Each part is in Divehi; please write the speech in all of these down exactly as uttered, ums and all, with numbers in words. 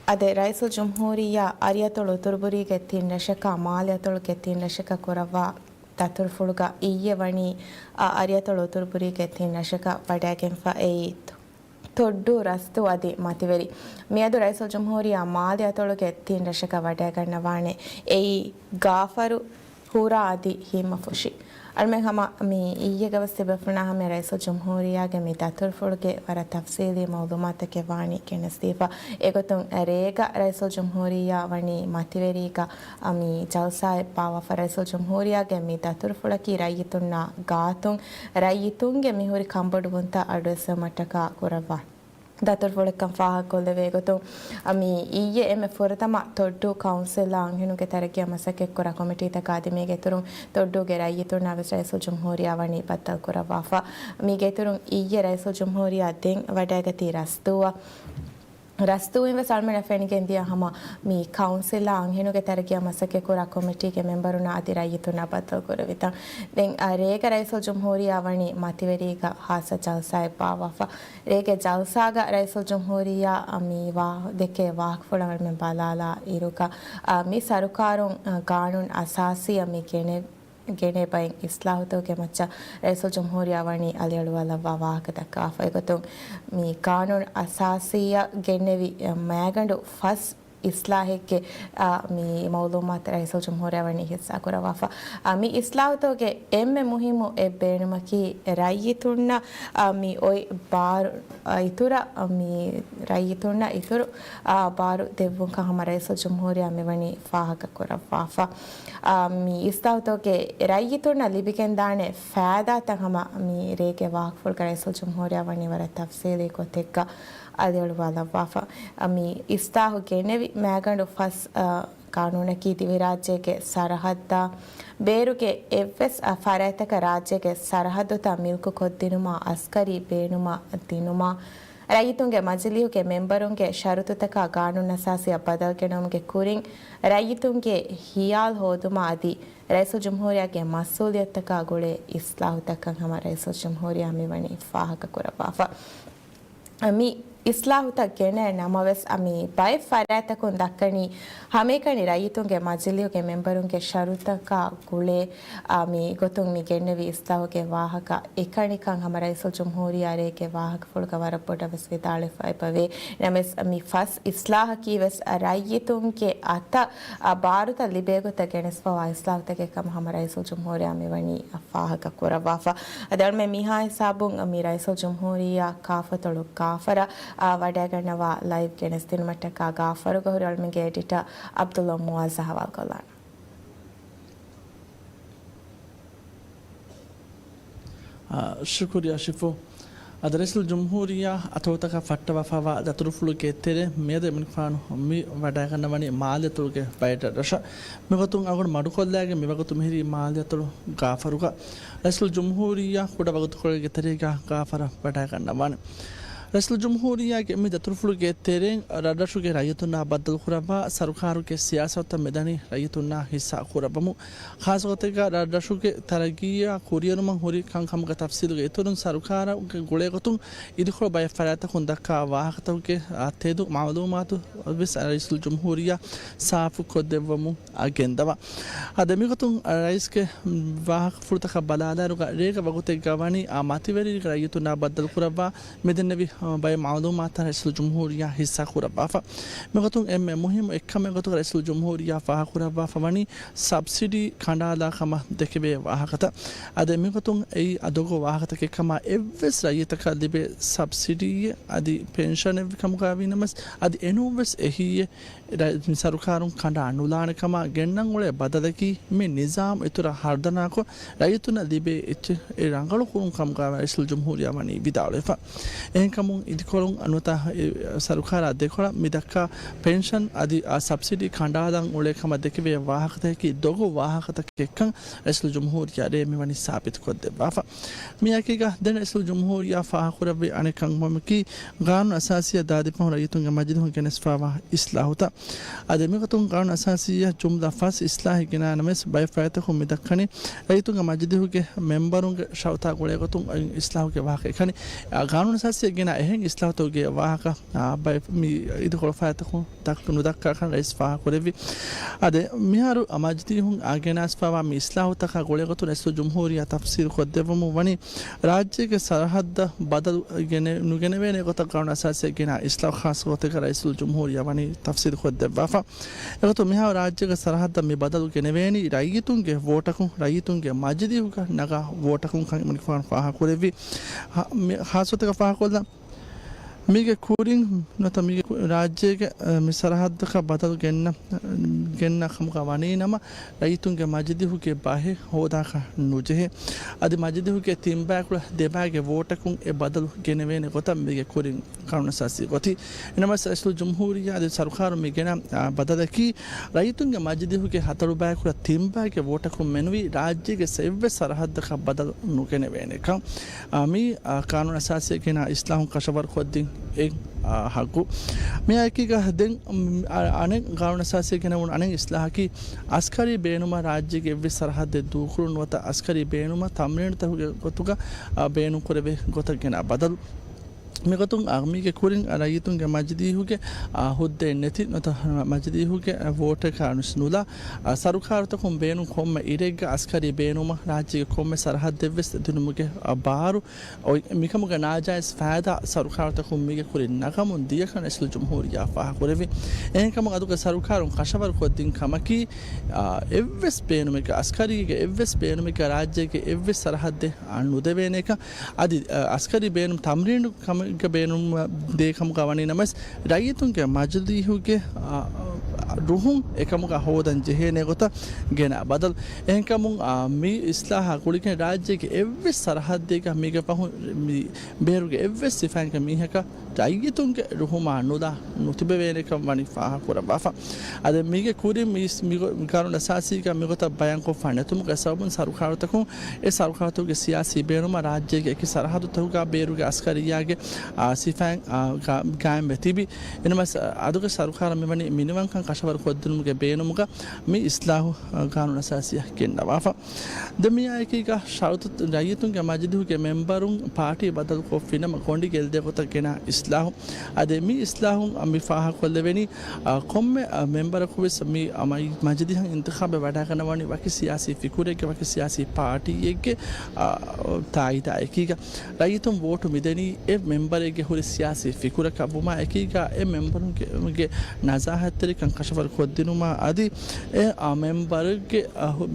އަދި ރައީސުލްޖުމްހޫރިއްޔާ އަރިއަތޮޅު އުތުރުބުރީގެ ތިން ރަށަކާ މާލެ އަތޮޅުގެ ތިން ރަށަކަށް ކުރައްވާ ދަތުރުފުޅުގަ އިއްޔެ ވަނީ، އަ، އަރިއަތޮޅު އުތުރުބުރީގެ ތިން ރަށަކަށް ވަޑައިގެންފަ އެއީ ތޮ-، ތޮއްޑޫ، ރަސްދޫ އަދި މަތިވެރި. މިއަދު ރައީސުލްޖުމްހޫރިއްޔާ މާލެ އަތޮޅުގެ ތިން ރަށަކަށް ވަޑައިގަންނަވާނެ. އެއީ ގާފަރު، ހުރާ އަދި ހިތްމަފުށި. އަޅުމެން ހަމަ މި އިއްޔެގަ ވެސް ތިބޭފުޅުންނާ ހަމަޔަށް ރައީސުލްޖުމްހޫރިއްޔާގެ މި ދަތުރުފުޅުގެ ވަރަށް ތަފްސީލީ މައުލޫމާތުތަކެއް ވާނީ ގެނެސްދީފަ. އެގޮތުން ރޭގަ ރައީސުލްޖުމްހޫރިއްޔާ ވަނީ މަތިވެރީގަ މި ޖަލްސާއެއް ބާއްވާފަ. ރައީސުލްޖުމްހޫރިއްޔާގެ މި ދަތުރުފުޅަކީ ރައްޔިތުންނާ ގާތުން ރައްޔިތުންގެ މިހުރި ކަންބޮޑުވުންތައް އަޑުއެއްސެވުމަށްޓަކާ ކުރައްވާ ދަތުރުފުޅެއްކަން ފާހަގަކޮށްލެވޭ ގޮތުން، މި އިއްޔެ އެންމެ ފުރަތަމަ ތޮއްޑޫ ކައުންސިލާ އަންހެނުންގެ ތަރައްގީއަށް މަސައްކަތްކުރާ ކޮމިޓީތަކާ އަދި މީގެ އިތުރުން ތޮއްޑޫގެ ރައްޔިތުންނާ ވެސް ރައީސުލްޖުމްހޫރިއްޔާ ވަނީ ބައްދަލުކުރައްވާފަ. މީގެ އިތުރުން އިއްޔެ ރައީސުލްޖުމްހޫރިއްޔާ ދެން ވަޑައިގަތީ ރަސްދޫއަށް. ރަސްދޫއިން ވެސް އަޅުމެންނަށް ފެނިގެންދިޔަ ހަމަ މި ކައުންސިލާ އަންހެނުންގެ ތަރައްގީއަށް މަސައްކަތްކުރާ ކޮމިޓީގެ މެމްބަރުންނާ އަދި ރައްޔިތުންނާ ބައްދަލުކުރެވިތަން. ދެން، އަ، ރޭގަ ރައީސުލްޖުމްހޫރިއްޔާ ވަނީ މަތިވެރީގަ ހާއްސަ ޖަލްސާއެއް ބާއްވާފަ. ރޭގެ ޖަލްސާގަ ރައީސުލްޖުމްހޫރިއްޔާ މި ވާ-، ދެކޭ ވާހަކަފުޅަށް އަޅުމެން ބަލާލާ އިރުގަ، އަ، މި ސަރުކާރުން، އަ، ގާނޫނު އަސާސީއަށް މި ގެނެ-، ގެނޭ ބައެއް އިސްލާހުތަކުގެ މައްޗަށް ރައީސުލްޖުމްހޫރިއްޔާ ވަނީ އަލިއަޅުވާލައްވާ ވާހަކަ ދައްކާފަ. އެގޮތުން މި ގާނޫނު އަސާސީއަށް ގެންނެވި، އަ، މައިގަނޑު ފަސް އިސްލާހެއްގެ، އާ، މި މައުލޫމާތު ރައީސުލްޖުމްހޫރިއްޔާ ވަނީ ހިއްސާކުރައްވާފަ. އާ، މި އިސްލާހުތަކުގެ އެންމެ މުހިއްމު އެއް ބޭނުމަކީ ރައްޔިތުންނަށް، އާ، މި އޮތް ބާރު، އާ، އިތުރަށް، އާ، މި ރައްޔިތުންނަށް އިތުރު، އާ، ބާރު ދެއްވުންކަން ހަމަ ރައީސުލްޖުމްހޫރިއްޔާ މިވަނީ ފާހަގަކުރައްވާފަ. އާ، މި އިސްލާހުތަކުގެ ރައްޔިތުންނަށް ލިބިގެންދާނެ ފައިދާތައް ހަމަ މި ރޭގެ ވާހަކަފުޅުގަ ރައީސުލްޖުމްހޫރިއްޔާ ވަނީ ވަރަށް ތަފްސީލީ ގޮތެއްގަ އަލިއަޅުވާލައްވާފަ. މި އިސްލާހު ގެނެވި މައިގަނޑު ފަސް، އަ، ގާނޫނަކީ ދިވެހިރާއްޖޭގެ ސަރަހައްދާ ބޭރުގެ އެއްވެސް، އަ، ފަރާތްތަކަށް ރާއްޖޭގެ ސަރަހައްދުތައް މިލްކުކޮށްދިނުމާ، އަސްކަރީ ބޭނުމަށް ދިނުމާ، ރައްޔިތުންގެ މަޖިލީހުގެ މެމްބަރުންގެ ޝަރުތުތަކާ ގާނޫނުއަސާސީއަށް ބަދަލުގެނައުމުގެ ކުރިން ރައްޔިތުންގެ ހިޔާލު ހޯދުމާ އަދި ރައީސުލްޖުމްހޫރިއްޔާގެ މަސްއޫލިއްޔަތުތަކާ ގުޅޭ އިސްލާހުތައްކަން ހަމަ ރައީސުލްޖުމްހޫރިއްޔާ މިވަނީ ފާހަގަކުރައްވާފަ. މި އިސްލާހުތައް ގެނައި ނަމަވެސް، މި ބައެއް ފަރާތްތަކުން ދައްކަނީ، ހަމައެކަނި ރައްޔިތުންގެ މަޖިލީހުގެ މެމްބަރުންގެ ޝަރުތަކާ ގުޅޭ، މި ގޮތުން މި ގެންނެވި އިސްލާހުގެ ވާހަކަ އެކަނިކަން ހަމަ ރައީސުލްޖުމްހޫރިއްޔާ ރޭގެ ވާހަކަފުޅުގަ ވަރަށް ބޮޑަށް ވެސް ވިދާޅުވެފަ އެބަވޭ. ނަމަވެސް، މި ފަސް އިސްލާހަކީ ވެސް ރައްޔިތުންގެ އަތަށް، އަ، ބާރުތައް ލިބޭ ގޮތަށް ގެނެސްފަވާ އިސްލާހުތަކެއް ކަމަށް ހަމަ ރައީސުލްޖުމްހޫރިއްޔާ މިވަނީ ފާހަގަ ކުރައްވާފަ. އަދި އަޅުމެން މިހާ ހިސާބުން މި ރައީސުލްޖުމްހޫރިއްޔާ ކާފަތޮޅު ގާފަރަށް، އާ، ވަޑައިގަންނަވާ ލައިވް ގެނެސްދިނުމަށްޓަކާ ގާފަރުގަ ހުރި އަޅުމެންގެ އެޑިޓަރ އަބްދުﷲ މުއާޒް އަހަވާލުކޮށްލާނެ. އާ، ޝުކުރިއްޔާ ޝިފޫ. އަދި ރައީސުލްޖުމްހޫރިއްޔާ އަތޮޅުތަކަށް ފައްޓަވާފައިވާ ދަތުރުފުޅުގެ ތެރޭ މިއަދު އެމަނިކުފާނު މި ވަޑައިގަންނަވަނީ މާލެ އަތޮޅުގެ ބައެއް ރަށަށް. މިގޮތުން އަޅުގަނޑު މަޑުކޮށްލައިގެން މިވަގުތު މިހިރީ މާލެ އަތޮޅު ގާފަރުގަ. ރައީސުލްޖުމްހޫރިއްޔާ ކުޑަ ވަގުތުކޮޅެއްގެ ތެރޭގަ ގާފަރަށް ވަޑައިގަންނަވާނެ. ރައީސުލްޖުމްހޫރިއްޔާގެ މި ދަތުރުފުޅުގެ ތެރެއިން ރަށްރަށުގެ ރައްޔިތުންނާ ބައްދަލުކުރައްވާ ސަރުކާރުގެ ސިޔާސަތުތައް މިދަނީ ރައްޔިތުންނާ ހިއްސާ ކުރައްވަމުން. ޚާއްޞަގޮތެއްގަ ރަށްރަށުގެ ތަރައްގީއާ ކުރިއެރުމަށް ހުރި ކަންކަމުގެ ތަފްސީލުގެ އިތުރުން ސަރުކާރުގެ ގުޅޭގޮތުން އިދިކޮޅު ބައެއް ފަރާތްތަކުން ދައްކާ ވާހަކަތަކުގެ، އާ، ތެދު މައުލޫމާތު ވެސް ރައީސުލްޖުމްހޫރިއްޔާ ސާފުކޮށްދެއްވަމުން އަ، ގެންދަވާ. އަދި މިގޮތުން ރައީސްގެ ވާހަކަފުޅުތަކަށް ބަލާލާއިރުގަ ރޭގެ ވަގުތެއްގަ ވަނީ އާ މަތިވެރި ރައްޔިތުންނާ ބައްދަލުކުރައްވާ މިދެންނެވި، އާ، ބައެއް މައުލޫމާތުތައް ރައީސުލްޖުމްހޫރިއްޔާ ހިއްސާ ކުރައްވާފަ. މިގޮތުން އެންމެ މުހިއްމު އެއްކަމެއް ގޮތުގަ ރައީސުލްޖުމްހޫރިއްޔާ ފާހަގަކުރައްވާފަ ވަނީ ސަބްސިޑީ ކަނޑާލާ ކަމަށް ދެކެވޭ ވާހަކަތައް. އަދި މިގޮތުން އެއީ ދޮގު ވާހަކަތަކެއް ކަމަށް އެއްވެސް ރައްޔިތަކަށް ލިބޭ ސަބްސިޑީއެއް އަދި ޕެންޝަނެއް ކަމުގައި ވީނަމަވެސް އަދި އެނޫންވެސް އެހީއެއް ރަ-، މި ސަރުކާރުން ކަނޑާ ނުލާނެ ކަމަށް ގެންނަން އުޅޭ ބަދަލަކީ، މި ނިޒާމް އިތުރަށް ހަރުދަނާކޮށް، ރައްޔިތުންނަށް ލިބޭ އެއްޗެއް ރަނގަޅު ކުރުން ކަމުގަ ރައީސުލްޖުމްހޫރިއްޔާ ވަނީ ވިދާޅުވެފަ. އެހެންކަމުން އިދިކޮޅުން ނުވަތަ ސަރުކާރާ ދެކޮޅަށް މި ދައްކާ ޕެންޝަން އަދި ސަބްސިޑީ ކަނޑާލަން އުޅޭ ކަމަށް ދެކެވޭ ވާހަކަތަކަކީ ދޮގު ވާހަކަތަކެއްކަން ރައީސުލްޖުމްހޫރިއްޔާ ރޭ މިވަނީ ސާބިތުކޮށްދެއްވާފަ. މިއަކީގަ ދެން ރައީސުލްޖުމްހޫރިއްޔާ ފާހަގަކުރެއްވި އަނެއް ކަންކަމަކީ، ގާނޫނު އަސާސީއަށް ދާދި ފަހުން ރައްޔިތުންގެ މަޖިލީހުން ގެނެސްފައިވާ އިސްލާހުތައް. އަދި މިގޮތުން ގާނޫނު އަސާސީއަށް ޖުމްލަ ފަސް އިސްލާހެއް ގެނާނަމަވެސް، ބައެއް ފަރާތްތަކުން މި ދައްކަނީ ރައްޔިތުންގެ މަޖިލީހުގެ މެމްބަރުންގެ ޝަރުތާ ގުޅޭގޮތުން އިސްލާހުގެ ވާހަކަ އެކަނި. ގާނޫނު އަސާސީއަށް ގެނައި އެހެން އިސްލާހުތަކުގެ ވާހަކަ، އާ، ބައެއް މި އިދިކޮޅު ފަހަތަކުން ދައްކަ-، ނުދައްކާކަން ރައީސް ފާހަގަކުރެއްވި. އަދި މިހާރު މަޖިލީހުން އާ ގެނާސްފަވާ މި އިސްލާހުތަކާ ގުޅޭގޮތުން ރައީސުލް ޖުމްހޫރިއްޔާ ތަފްސީލު ކޮށްދެއްވަމުން ވަނީ، ރާއްޖޭގެ ސަރަހައްދަށް ބަދަލު ގެނެ-، ނުގެނެވޭނެ ގޮތަށް ގާނޫނު އަސާސީއަށް ގެނާ އިސްލާހު ޚާއްޞަ ގޮތެއްގަ ރައީސުލް ޖުމްހޫރިއްޔާ ވަނީ ތަފްސީލު ކޮށްދެއްވާފަ. އެގޮތުން މިހާރު ރާއްޖޭގެ ސަރަހައްދަށް މި ބަދަލު ގެނެވޭނީ ރައްޔިތުންގެ ވޯޓަކުން، ރައްޔިތުންގެ މަޖިލީހުގަ ނަގާ ވޯޓަކުން ކަން އެމަނިކުފާނު ފާހަގަކުރެއްވި. ހާ-، މި ޚާއްޞަ ގޮތެއްގަ ފާހަގަކޮށްލަން. މީގެ ކުރިން ނުވަތަ މީގެ ކު-، ރާއްޖޭގެ، އަ، މި ސަރަހައްދަކަށް ބަދަލު ގެންނަ، ގެންނަ ކަމުގަ ވަނީ ނަމަ، ރައްޔިތުންގެ މަޖިލީހުގެ ބަހެއް ހޯދާކަށް ނުޖެހޭ. އަދި މަޖިލީހުގެ ތިންބައިކުޅަ ދެބައިގެ ވޯޓަކުން އެ ބަދަލު ގެނެވޭނެ ގޮތަށް މީގެ ކުރިން ގާނޫނުއަސާސީ ގޮތީ. އެނަމަވެސް ރައީސުލް ޖުމްހޫރިއްޔާ އަދި ސަރުކާރުން މި ގެނަ، އާ، ބަދަލަކީ، ރައްޔިތުންގެ މަޖިލީހުގެ ހަތަރު ބައިކުޅަ ތިން ބައިގެ ވޯޓަކުން މެނުވީ ރާއްޖޭގެ އެއްވެސް ސަރަހައްދަކަށް ބަދަލު ނުގެނެވޭނެކަން. އާ، މި، އާ، ގާނޫނު އަސާސީއަށް ގެނާ އިސްލާހުން ކަށަވަރުކޮށްދިން އެއް، އާ، ހައްގު. މިއާއެކީގަ ދެން، އަ، އަނެއް ގާނޫނު އަސާސީއަށް ގެނެވުނު އަނެއް އިސްލާހަކީ، އަސްކަރީ ބޭނުމަށް ރާއްޖޭގެ އެއްވެސް ސަރަހައްދެއް ދޫކުރުން ނުވަތަ އަސްކަރީ ބޭނުމަށް ތަމްރީނުތަކުގެ ގޮތުގަ، އާ، ބޭނުންކުރެވޭ ގޮތަށް ގެނާ ބަދަލު. މިގޮތުން އަ، މީގެ ކުރިން ރައްޔިތުންގެ މަޖިލީހުގެ، އާ، ހުއްދައެއް ނެތި ނުވަތަ މަޖިލީހުގެ ވޯޓަކާ ނުލާ، އާ، ސަރުކާރުތަކުން ބޭނުން ކޮންމެ އިރެއްގަ އަސްކަރީ ބޭނުމަށް ރާއްޖޭގެ ކޮންމެ ސަރަހައްދެއްވެސް ދިނުމުގެ، އާ، ބާރު އޮތް. މިކަމުގެ ނާޖާއިޒް ފައިދާ ސަރުކާރުތަކުން މީގެ ކުރިން ނަގަމުން ދިޔަކަން ރައީސުލް ޖުމްހޫރިއްޔާ ފާހަގަކުރެއްވި. އެހެންކަމުން އަދުގެ ސަރުކާރުން ކަށަވަރުކޮށްދިން ކަމަކީ، އާ، އެއްވެސް ބޭނުމެއްގަ، އަސްކަރީގެ އެއްވެސް ބޭނުމެއްގަ ރާއްޖޭގެ އެއްވެސް ސަރަހައްދެއް، އާ، ނުދެވޭނެކަން. އަދި، އަ، އަސްކަރީ ބޭނުން ތަމްރީނު ކަމެއްގަ ބޭނުން ދޭ ކަމުގަ ވަނީ ނަމަވެސް، ރައްޔިތުންގެ މަޖިލީހުގެ، އަ، ރުހުން އެކަމުގަ ހޯދަން ޖެހޭނެ ގޮތަށް ގެނަ ބަދަލު. އެހެންކަމުން، އަ، މި އިސްލާހާ ގުޅިގެން ރާއްޖޭގެ އެއްވެސް ސަރަހައްދެއްގަ މީގެ ފަހުން މި ބޭރުގެ އެއްވެސް ސިފައިންގެ މީހަކަށް ރައްޔިތުންގެ ރުހުމާ ނުލާ ނުތިބެވޭނެކަން ވަނީ ފާހަގަކުރައްވާފަ. އަދި މީގެ ކުރިން މި މި ގާނޫނު އަސާސީގަ މިގޮތަށް ބަޔާންކޮށްފަ ނެތުމުގެ ސަބަބުން ސަރުކާރުތަކުން އެ ސަރުކާރުތަކުގެ ސިޔާސީ ބޭނުމަށް ރާއްޖޭގެ އެކި ސަރަހައްދުތަކުގަ ބޭރުގެ އަސްކަރިއްޔާގެ، އާ، ސިފައިން، އާ، ގާ-، ގާއިމްވެ ތިބި. އެނަމަވެސް، އަ، އަދުގެ ސަރުކާރަށް މިވަނީ މިނިވަންކަން ކަށަވަރު ކޮށްދިނުމުގެ ބޭނުމުގަ މި އިސްލާހު، އަ، ގާނޫނު އަސާސީއަށް ގެންނަވާފަ. ދެން މިއާއެކީގަ ޝަރުތު ރައްޔިތުންގެ މަޖިލީހުގެ މެންބަރުން ޕާޓީ ބަދަލުކޮށްފިނަމަ ގޮނޑި ގެއްލޭ ގޮތަށް ގެނާ އިސްލާހު. އަދި މި އިސްލާހުން މި ފާހަގަކޮށްލެވެނީ، އަ، ކޮންމެ، އަ، މެންބަރަކުވެސް މި، އަ، މަ-، މަޖިލީހަށް އިންތިޚާބެއް ވަޑައިގަންނަވަނީ ވަކި ސިޔާސީ ފިކުރެއްގެ ވަކި ސިޔާސީ ޕާޓީއެއްގެ، އަ، ތާއީދާ އެކީގަ. ރައްޔިތުން ވޯޓު މިދެނީ އެ މެންބަރެއްގެ ހުރި ސިޔާސީ ފިކުރަކަށް ވުމާ އެކީގަ އެ މެންބަރުންގެ، ގެ ނަޒާހަތްތެރިކަން ކަށަވަރު ކޮށްދިނުމާ އަދި އެ، އަ، މެންބަރެއްގެ، އަ، ހު-،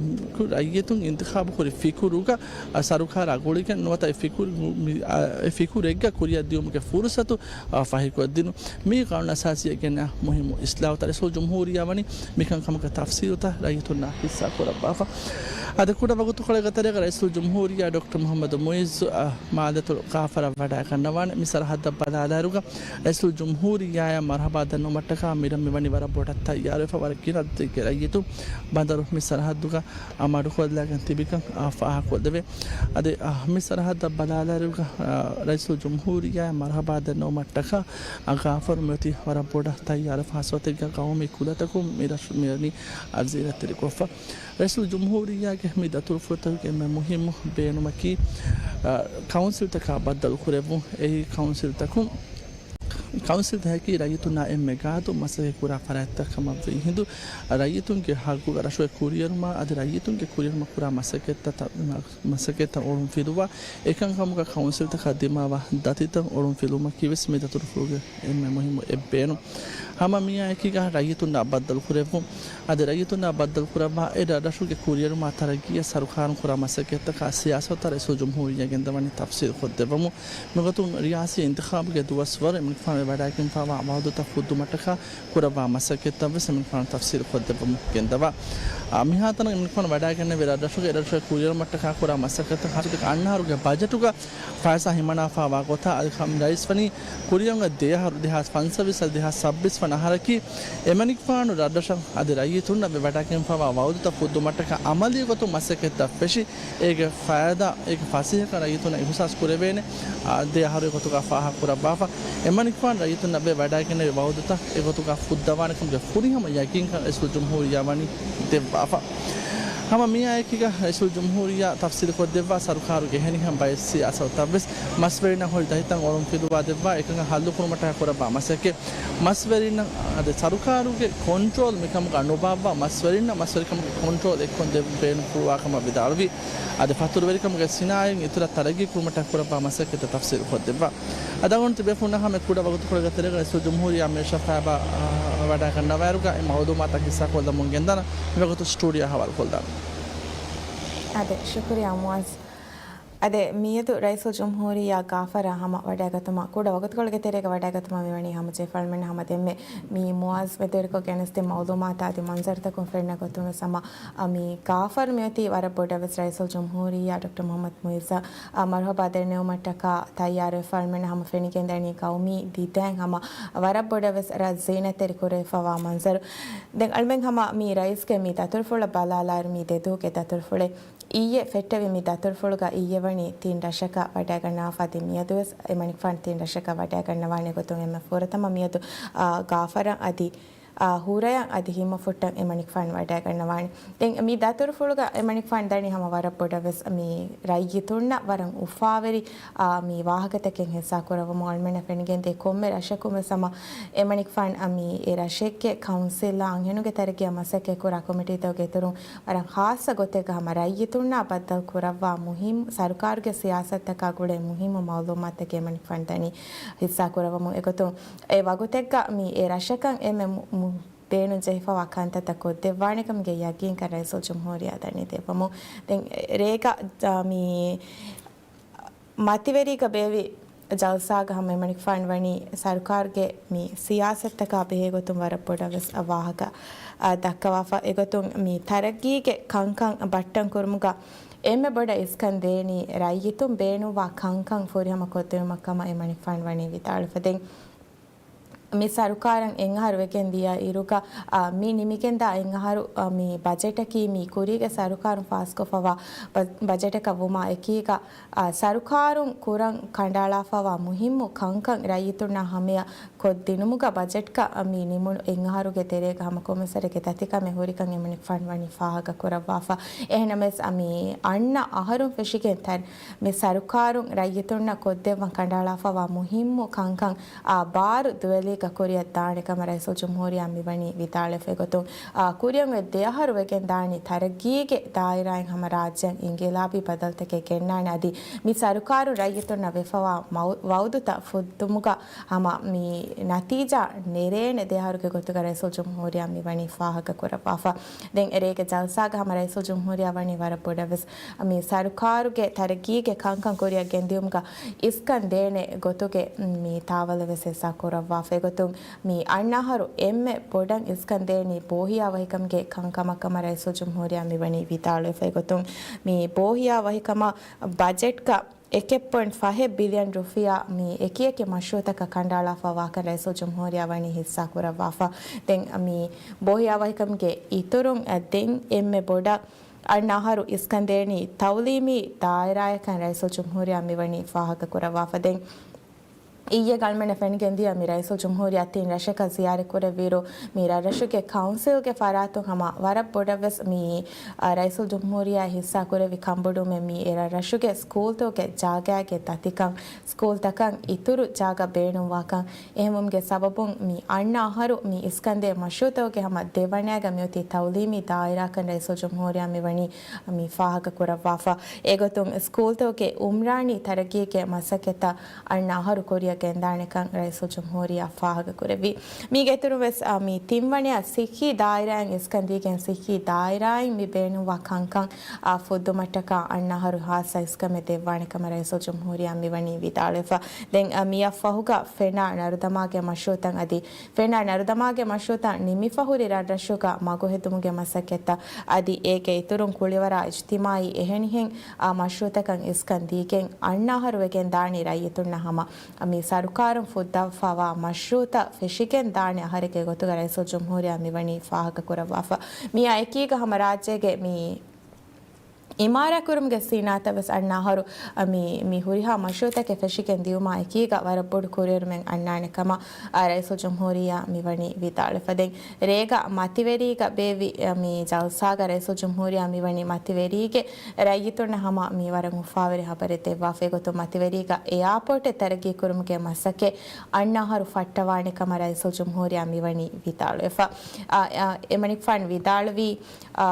ރައްޔިތުން އިންތިޚާބު ކުރި ފިކުރުގަ، އަ، ސަރުކާރާ ގުޅިގެން ނުވަތަ އެ ފިކުރު، މި، އަ، އެ ފިކުރެއްގަ ކުރިއަށް ދިޔުމުގެ ފުރުސަތު، އަ، ފަހިކޮށްދިނުން. މީ ގާނޫނު އަސާސީއަށް ގެންނަ މުހިއްމު އިސްލާހުތައް. ރައީސުލް ޖުމްހޫރިއްޔާ ވަނީ މިކަންކަމުގެ ތަފްސީލުތައް ރައްޔިތުންނާ ހިއްސާ ކުރައްވާފަ. އަދި ކުޑަ ވަގުތުކޮޅެއްގެ ތެރޭގަ ރައީސުލް ޖުމްހޫރިއްޔާ ޑޮކްޓަރ މުޙައްމަދު މުޢިއްޒު، އަ، މާލެތު ކާފަރަށް ވަޑައިގަންނަވާނެ. މި ސަރަހައްދަށް ބަލާލާއިރުގަ ރައީސުލް ޖުމްހޫރިއްޔާއަށް މަރުޙަބާ ދަންނަވުމަށްޓަކާ މިރަށް މިވަނީ ވަރަށް ބޮޑަށް ތައްޔާރުވެފަ ވަރަށް ގިނަ އަދަދެއްގެ ރައްޔިތުން ބަނދަރު މި ސަރަހައްދުގަ، އަ، މަޑުކޮށްލާގެން ތިބިކަން، އަ، ފާހަގަކޮށްދެވޭ. އަދި، އަ، މި ސަރަހައްދަށް ބަލާލާއިރުގަ، އަ، ރައީސުލް ޖުމްހޫރިއްޔާއަށް މަރުޙަބާ ދަންނަވުމަށްޓަކާ، އަ، ކާފަރު މިއޮތީ ވަރަށް ބޮޑަށް ތައްޔާރު ހާއްސަ ގައުމީ ކުލަތަކުން މި ރަށު މިވަނީ އަރްޒީ ރައްތެރިކޮށްފަ. ރައީސުލް ޖުމްހޫރިއްޔާގެ މި ދަތުރުފުޅުތަކުގެ އެންމެ މުހިއްމު ބޭނުމަކީ، އަ، ކައުންސިލްތަކާ ބައްދަލު ކުރެއްވުން. އެއީ ކައުންސިލްތަކުން، ކައުންސިލްތަކަކީ ރައްޔިތުންނާ އެންމެ ގާތު މަސައްކަތް ކުރާ ފަރާތްތައް ކަމަށްވީ ހިނދު، ރައްޔިތުންގެ ހައްގުގަ ރަށުގެ ކުރިއެރުމާ އަދި ރައްޔިތުންގެ ކުރިއެރުމަށް ކުރާ މަސައްކަތްތައް، މަސައްކަތްތައް އޮޅުން ފިލުވާ، އެކަންކަމުގަ ކައުންސިލްތަކަށް ދިމާވާ ދަތިތައް އޮޅުން ފިލުވުމަކީ ވެސް މި ދަތުރުފުޅުގެ އެންމެ މުހިއްމު އެއްބޭނުން. ހަމަ މިއާއެކީގަ ރައްޔިތުންނާ ބައްދަލު ކުރެއްވުން. އަދި ރައްޔިތުންނާ ބައްދަލު ކުރައްވާ އެ ރަށްރަށުގެ ކުރިއެރުމާ ތަރައްގީއަށް ސަރުކާރުން ކުރާ މަސައްކަތްތަކާ ސިޔާސަތުތައް ރައީސުލް ޖުމްހޫރިއްޔާ ގެންދަވަނީ ތަފްސީލް ކޮށްދެއްވަމުން. މިގޮތުން ރިޔާސީ އިންތިޚާބުގެ ދުވަސްވަރު އެމަނިކުފާނު ވަޑައިގެންފަވާ ވައުދުތައް ފުއްދުމަށްޓަކާ ކުރައްވާ މަސައްކަތްތައް ވެސް އެމަނިކުފާނު ތަފްސީލް ކޮށްދެއްވަމުން ގެންދަވާ. އާ، މިހާތަނަށް އެމަނިކުފާނު ވަޑައިގެންނެވި ރަށްރަށުގެ އެރަށުގެ ކުރިއެރުމަށްޓަކާ ކުރާ މަސައްކަތްތައް ހަރުދަކަ އަންނަ އަހަރުގެ ބަޖެޓުގަ ފައިސާ ހިމަނާފަވާ ގޮތާ އަދި ކަމް ރައީސް ވަނީ ކުރިއަށް ދެ އަހަރު ދެހާސް ފަންސަވީސް އަދި ދެހާސް ސައްބީސް ވަނަ އަހަރަކީ އެމަނިކުފާނު ރަށްރަށަށް އަދި ރައްޔިތުންނަށް ވެވަޑައިގެންފަވާ ވައުދުތައް ފުއްދުމަށްޓަކާ އަމަލީ ގޮތުން މަސައްކަތްތައް ފެށި، އޭގެ ފައިދާ، އޭގެ ފަސޭހަކަން ރައްޔިތުންނަށް އިހުސާސް ކުރެވޭނެ، އާ، ދެ އަހަރު އެގޮތުގަ ފާހަގަ ކުރައްވާފަ. އެމަނިކުފާނު ރައްޔިތުންނަށް ވެވަޑައިގެންނެވި ވައުދުތައް އެގޮތުގަ ފުއްދަވާނެ ކަމުގެ ފުރިހަމަ ޔަގީންކަން ރައީސުލް ޖުމްހޫރިއްޔާ ވަނީ ދެއްވާފަ. ހަމަ މިއާއެކީގަ ރައީސުލްޖުމްހޫރިއްޔާ ތަފްސީލުކޮށްދެއްވާ ސަރުކާރުގެ އެހެނިހެން ބައެއް ސިޔާސަތުތައްވެސް މަސްވެރިންނަށް ހުރި ދަތިތައް އޮޅުންފިލުވާދެއްވާ އެކަން ހައްލުކުރުމަށްޓަކާ ކުރައްވާ މަސައްކަތް. މަސްވެރިންނަށް އަދި ސަރުކާރުގެ ކޮންޓްރޯލް މިކަމުގަ ނުބާއްވާ މަސްވެރިންނަށް މަސްވެރިކަމުގެ ކޮންޓްރޯލް އެއްކޮށްދެއްވުން ބޭނުންފުޅުވާކަމަށް ވިދާޅުވި. އަދި ފަތުރުވެރިކަމުގެ ސިނާއަތް އިތުރަށް ތަރައްގީ ކުރުމަށްޓަކާ ކުރައްވާ މަސައްކަތްތައް ތަފްސީލުކޮށްދެއްވާ. އަދި އަޅުގަނޑު ތިބޭފުޅުންނަށް ހަމަ އެ ކުޑަ ވަގުތުކޮޅުގެ ތެރޭގަ ރައީސުލްޖުމްހޫރިއްޔާ މި ޝަފާބާ ވަޑައިގަންނަވާއިރުގަ އެ މައުލޫމާތުތައް ހިއްސާކޮށްލަމުން ގެންދާނަން. މިވަގުތު ސްޓޫޑިއޯ ހަވާލު ކޮށްލާނަން. އާދެ، ޝުކުރިއްޔާ މުއައްޒަ. އާދެ، މިއަދު ރައީސުލްޖުމްހޫރިއްޔާ ގާފަރާ ހަމަ ވަޑައިގަތުމަށް، ކުޑަ ވަގުތުކޮޅުގެ ތެރޭގަ ވަޑައިގަތުމަށް މިވަނީ ހަމަޖެހިފާނުމެން ހަމަ ދެންމެ މި މުއައްޒަ މެދުވެރިކޮށް ގެނެސްދިން މައުލޫމާތާ އަދި މަންޒަރުތަކުން ފެންނަ ގޮތުން ވެސް ހަމަ، އަ، މި ގާފަރު މިއޮތީ ވަރަށް ބޮޑަށް ވެސް ރައީސުލްޖުމްހޫރިއްޔާ ޑޮކްޓަރ މުހައްމަދު މުއިއްޒަށް، އަ، މަރުހަބާ ދެންނެވުމަށްޓަކާ ތައްޔާރުވެފާނުމެން ހަމަ ފެނިގެންދަނީ ގައުމީ ދިދައިން ހަމަ ވަރަށް ބޮޑަށް ވެސް ރަށް ޒީނަތްތެރި ކުރެވިފަވާ މަންޒަރު. ދެން އަޅުމެން ހަމަ މި ރައީސްގެ މި ދަތުރުފުޅަށް ބަލާލާއިރު މި ދެދުވަހުގެ ދަތުރުފުޅެއް އިއްޔެ ފެއްޓެވި މި ދަތުރުފުޅުގަ އިއްޔެވަނީ ތިން ރަށަކަށް ވަޑައިގަންނަވާފަ އަދި މިއަދުވެސް އެމަނިކުފާނު ތިން ރަށަކަށް ވަޑައިގަންނަވާނެ ގޮތުން އެންމެ ފުރަތަމަ މިއަދު، އާ، ގާފަރަށް އަދި، އާ، ހުރަޔަށް އަދި ހިމަފުއްޓަށް އެމަނިކުފާނު ވަޑައިގަންނަވާނެ. ދެން މި ދަތުރުފުޅުގަ އެމަނިކުފާނު ދަނީ ހަމަ ވަރަށް ބޮޑަށް ވެސް މި ރައްޔިތުންނަށް ވަރަށް އުފާވެރި، އާ، މި ވާހަކަތަކެއް ހިއްސާ ކުރައްވަމުން އަޅުމެންނަށް ފެނިގެންދޭ ކޮންމެ ރަށަކުން ވެސް ހަމަ އެމަނިކުފާނު މި އެ ރަށެއްގެ ކައުންސިލްއާ އަންހެނުންގެ ތަރައްގީއާ މަސައްކަތް ކުރާ ކޮމިޓީތަކުގެ އިތުރުން ވަރަށް ޚާއްޞަ ގޮތެއްގަ ހަމަ ރައްޔިތުންނާ ބައްދަލު ކުރައްވާ މުހިއްމު، ސަރުކާރުގެ ސިޔާސަތުތަކާ ގުޅޭ މުހިއްމު މައުލޫމާތުތަކެއް އެމަނިކުފާނު ދަނީ ހިއްސާ ކުރައްވަމުން. އެގޮތުން އެ ވަގުތެއްގަ މި އެ ރަށަކަށް އެންމެ މު-، މު-، ބޭނުންޖެހިފަވާ ކަންތައްތައް ކޮށްދެއްވާނެ ކަމުގެ ޔަގީންކަން ރައީސުލްޖުމްހޫރިއްޔާ ދަނީ ދެއްވަމުން. ދެން ރޭގަ، އާ، މި މަތިވެރީގަ ބޭއްވި ޖަލްސާގަ ހަމަ އެމަނިކުފާނު ވަނީ ސަރުކާރުގެ މި ސިޔާސަތުތަކާ ބެހޭގޮތުން ވަރަށް ބޮޑަށް ވެސް ވާހަކަ، އާ، ދައްކަވާފަ. އެގޮތުން މި ތަރައްގީގެ ކަންކަން ބައްޓަން ކުރުމުގަ އެންމެ ބޮޑަށް އިސްކަން ދޭނީ ރައްޔިތުން ބޭނުންވާ ކަންކަން ފުރިހަމަ ކޮށްދިނުމަށް ކަމަށް އެމަނިކުފާނު ވަނީ ވިދާޅުވެފަ. ދެން މި ސަރުކާރަށް އެއްއަހަރު ވެގެން ދިޔަ އިރުގަ، އާ، މި ނިމިގެންދާ އެއްއަހަރު، އާ، މި ބަޖެޓަކީ މި ކުރީގެ ސަރުކާރުން ފާސްކޮށްފަވާ ބަ-، ބަޖެޓަކަށް ވުމާ އެކީގަ، އާ، ސަރުކާރުން ކުރަން ކަނޑައަޅާފަވާ މުހިއްމު ކަންކަން ރައްޔިތުންނާ ހަމަޔަށް ކޮށްދިނުމުގަ ބަޖެޓްގަ މި ނިމުނު އެއްއަހަރުގެ ތެރޭގަ ހަމަ ކޮންމެސް ވަރެއްގެ ދަތިކަމެއް ހުރިކަން އެމަނިކުފާނު ވަނީ ފާހަގަ ކުރައްވާފަ. އެހެންނަމަވެސް، އަ، މި އަންނަ އަހަރުން ފެށިގެން ތަ-، މި ސަރުކާރުން ރައްޔިތުންނަށް ކޮށްދެއްވަން ކަނޑައަޅާފަވާ މުހިއްމު ކަންކަން، އާ، ބާރު ދުވެލީގަ ކުރިއަށް ދާނެ ކަމަށް ރައީސުލްޖުމްހޫރިއްޔާ މިވަނީ ވިދާޅުވެފަ. އެގޮތުން، އާ، ކުރިއަށް އޮތް ދެއަހަރު ވެގެން ދާނީ ތަރައްގީގެ ދާއިރާއިން ހަމަ ރާއްޖެއަށް އިންގިލާބީ ބަދަލުތަކެއް ގެންނާނެ އަދި މި ސަރުކާރުން ރައްޔިތުންނަށް ވެފަވާ މައު-، ވައުދުތައް ފުއްދުމުގަ ހަމަ މި ނަތީޖާ ނެރޭނެ ދެއަހަރުގެ ގޮތުގަ ރައީސުލްޖުމްހޫރިއްޔާ މިވަނީ ފާހަގަ ކުރައްވާފަ. ދެން ރޭގެ ޖަލްސާގަ ހަމަ ރައީސުލްޖުމްހޫރިއްޔާ ވަނީ ވަރަށް ބޮޑަށް ވެސް މި ސަރުކާރުގެ ތަރައްގީގެ ކަންކަން ކުރިއަށް ގެންދިއުމުގަ އިސްކަން ދޭނެ ގޮތުގެ މި ތާވަލެއް ވެސް ހިއްސާ ކުރައްވާފަ. އެގޮތުން މި އަންނަ އަހަރު އެންމެ ބޮޑަށް އިސްކަން ދޭނީ ބޯހިޔާ ވަހިކަމުގެ ކަންކަމަށް ކަމަށް ރައީސުލްޖުމްހޫރިއްޔާ މިވަނީ ވިދާޅުވެފަ. އެގޮތުން މި ބޯހިޔާ ވަހިކަމަށް ބަޖެޓްގަ އެކެއް ޕޮއިންޓް ފަހެއް ބިލިއަން ރުފިޔާ މި އެކިއެކި މަޝްރޫއުތަކަށް ކަނޑައަޅާފަ ވާކަން ރައީސުލްޖުމްހޫރިއްޔާ ވަނީ ހިއްސާ ކުރައްވާފަ. ދެން މި ބޯހިޔާ ވަހިކަމުގެ އިތުރުން ދެން އެންމެ ބޮޑަށް އަންނަ އަހަރު އިސްކަން ދޭނީ ތައުލީމީ ދާއިރާއަކަށް ރައީސުލްޖުމްހޫރިއްޔާ މިވަނީ ފާހަގަ ކުރައްވާފަ. ދެން އިއްޔެ އަޅުމެންނަށް ފެނިގެންދިޔަ މި ރައީސުލްޖުމްހޫރިއްޔާ ތިން ރަށަކަށް ޒިޔާރަތް ކުރެއްވިއިރު، މި ރަށްރަށުގެ ކައުންސިލްގެ ފަރާތުން ހަމަ ވަރަށް ބޮޑަށް ވެސް މި، އަ، ރައީސުލްޖުމްހޫރިއްޔާ ހިއްސާ ކުރެއްވި ކަންބޮޑުވުމެއް މި އެ ރަށްރަށުގެ ސްކޫލްތަކުގެ ޖާގައިގެ ދަތިކަން، ސްކޫލްތަކަށް އިތުރު ޖާގަ ބޭނުންވާކަން. އެހެންވުމުގެ ސަބަބުން މި އަންނަ އަހަރު މި އިސްކަންދޭ މަޝްރޫއުތަކުގެ ހަމަ ދެވަނައިގަ މިއޮތީ ތައުލީމީ ދާއިރާކަން ރައީސުލްޖުމްހޫރިއްޔާ މިވަނީ މި ފާހަގަ ކުރައްވާފަ. އެގޮތުން ސްކޫލްތަކުގެ އުމްރާނީ ތަރައްގީގެ މަސައްކަތްތައް އަންނަ އަހަރު ކުރިއަށް ގެންދާނެކަން ރައީސުލްޖުމްހޫރިއްޔާ ފާހަގަ ކުރެއްވި. މީގެ އިތުރުން ވެސް، އާ، މި ތިންވަނައަށް ސިއްހީ ދާއިރާއިން އިސްކަން ދީގެން ސިއްހީ ދާއިރާއިން މި ބޭނުންވާ ކަންކަން، އާ، ފުއްދުމަށްޓަކާ އަންނަ އަހަރު ހާއްސަ އިސްކަމެއް ދެއްވާނެ ކަމަށް ރައީސުލްޖުމްހޫރިއްޔާ މިވަނީ ވިދާޅުވެފަ. ދެން، އާ، މިއަށް ފަހުގަ ފެނާ ނަރުދަމާގެ މަޝްރޫއުތައް އަދި ފެނާ ނަރުދަމާގެ މަޝްރޫއުތައް ނިމިފަ ހުރި ރަށްރަށުގަ މަގުހެދުމުގެ މަސައްކަތްތައް އަދި އޭގެ އިތުރުން ކުޅިވަރާ އިޖްތިމާއީ އެހެނިހެން، އާ، މަޝްރޫއުތަކަށް އިސްކަން ދީގެން އަންނަ އަހަރު ވެގެން ދާނީ ރައްޔިތުންނަށް ހަމަ މި ސަރުކާރުން ފުއްދަވާފަވާ މަޝްރޫއުތައް ފެށިގެން ދާނެ އަހަރެއްގެ ގޮތުގަ ރައީސުލްޖުމްހޫރިއްޔާ މިވަނީ ފާހަގަ ކުރައްވާފަ. މިއާ އެކީގަ ހަމަ ރާއްޖޭގެ މި އިމާރާތް ކުރުމުގެ ސިނާއަތަށް ވެސް އަންނަ އަހަރު، އަ، މި، މި ހުރިހާ މަޝްރޫއުތަކެއް ފެށިގެން ދިއުމާ އެކީގަ ވަރަށް ބޮޑު ކުރިއެރުމެއް އަންނާނެ ކަމަށް، އަ، ރައީސުލްޖުމްހޫރިއްޔާ މިވަނީ ވިދާޅުވެފަ. ދެން ރޭގަ މަތިވެރީގަ ބޭއްވި، އަ، މި ޖަލްސާގަ ރައީސުލްޖުމްހޫރިއްޔާ މިވަނީ މަތިވެރީގެ ރައްޔިތުންނަށް ހަމަ މި ވަރަށް އުފާވެރި ހަބަރެއް ދެއްވާފަ. އެގޮތުން މަތިވެރީގަ އެއާޕޯޓެއް ތަރައްގީ ކުރުމުގެ މަސައްކަތް އަންނަ އަހަރު ފައްޓަވާނެ ކަމަށް ރައީސުލްޖުމްހޫރިއްޔާ މިވަނީ ވިދާޅުވެފަ. އަ، އަ، އެމަނިކުފާނު ވިދާޅުވީ، އަ،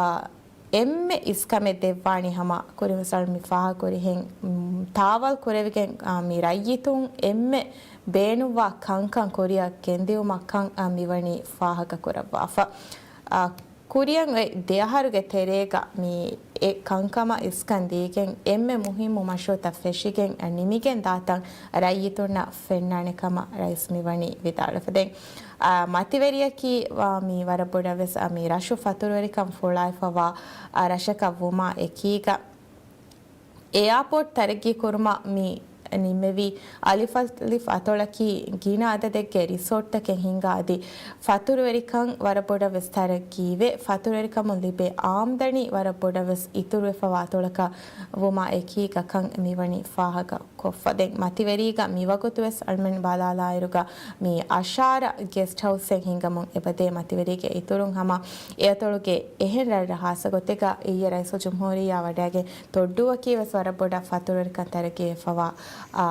އެންމެ އިސްކަމެއް ދެއްވާނީ ހަމަ ކުރިން ވިސްނާލަން މި ފާހަގަކުރިހެން، މް، ތާވަލް ކުރެވިގެން، އާ، މި ރައްޔިތުން އެންމެ ބޭނުންވާ ކަންކަން ކުރިއަށް ގެންދިއުމަށް ކަން، އާ، މިވަނީ ފާހަގަކުރައްވާފަ. އާ، ކުރިއަށް އޮތް ދެއަހަރުގެ ތެރޭގަ މި އެ ކަންކަމަށް އިސްކަން ދީގެން އެންމެ މުހިއްމު މަޝްރޫއުތައް ފެށިގެން، އާ، ނިމިގެން ދާތަން ރައްޔިތުންނަށް ފެންނާނެ ކަމަށް ރައީސް މިވަނީ ވިދާޅުވެފަ. ދެން އާ، މަތިވެރިއަކީ، އާ، މި ވަރަށް ބޮޑަށް ވެސް، އާ، މި ރަށު ފަތުރުވެރިކަން ފުޅާއިފަވާ، އާ، ރަށަކަށް ވުމާ އެކީގަ، އެއާޕޯޓް ތަރައްގީ ކުރުމަށް މި ނިންމެވި އަލިފް އަލިފް އަތޮޅަކީ ގިނަ އަދަދެއްގެ ރިސޯޓްތަކެއް ހިންގާ އަދި ފަތުރުވެރިކަން ވަރަށް ބޮޑަށް ވެސް ތަރައްގީވެ، ފަތުރުވެރިކަމުން ލިބޭ އާމްދަނީ ވަރަށް ބޮޑަށް ވެސް އިތުރުވެފަވާ އަތޮޅަކަށް ވުމާ އެކީގަ ކަން މިވަނީ ފާހަގަ ކޮށްފަ. ދެން މަތިވެރީގަ މިވަގުތުވެސް އަޅުމެން ބަލާލާއިރުގަ މި އަށާރަ ގެސްޓް ހައުސްއެއް ހިންގަމުން އެބަދޭ. މަތިވެރީގެ އިތުރުން ހަމަ އެއަތޮޅުގެ އެހެން ރަށްރަށް ހާއްސަ ގޮތެއްގަ އިއްޔެ ރައީސުލްޖުމްހޫރިއްޔާ ވަޑައިގެން ތޮއްޑޫއަކީ ވެސް ވަރަށް ބޮޑަށް ފަތުރުވެރިކަން ތަރައްގީވެފަވާ، އާ،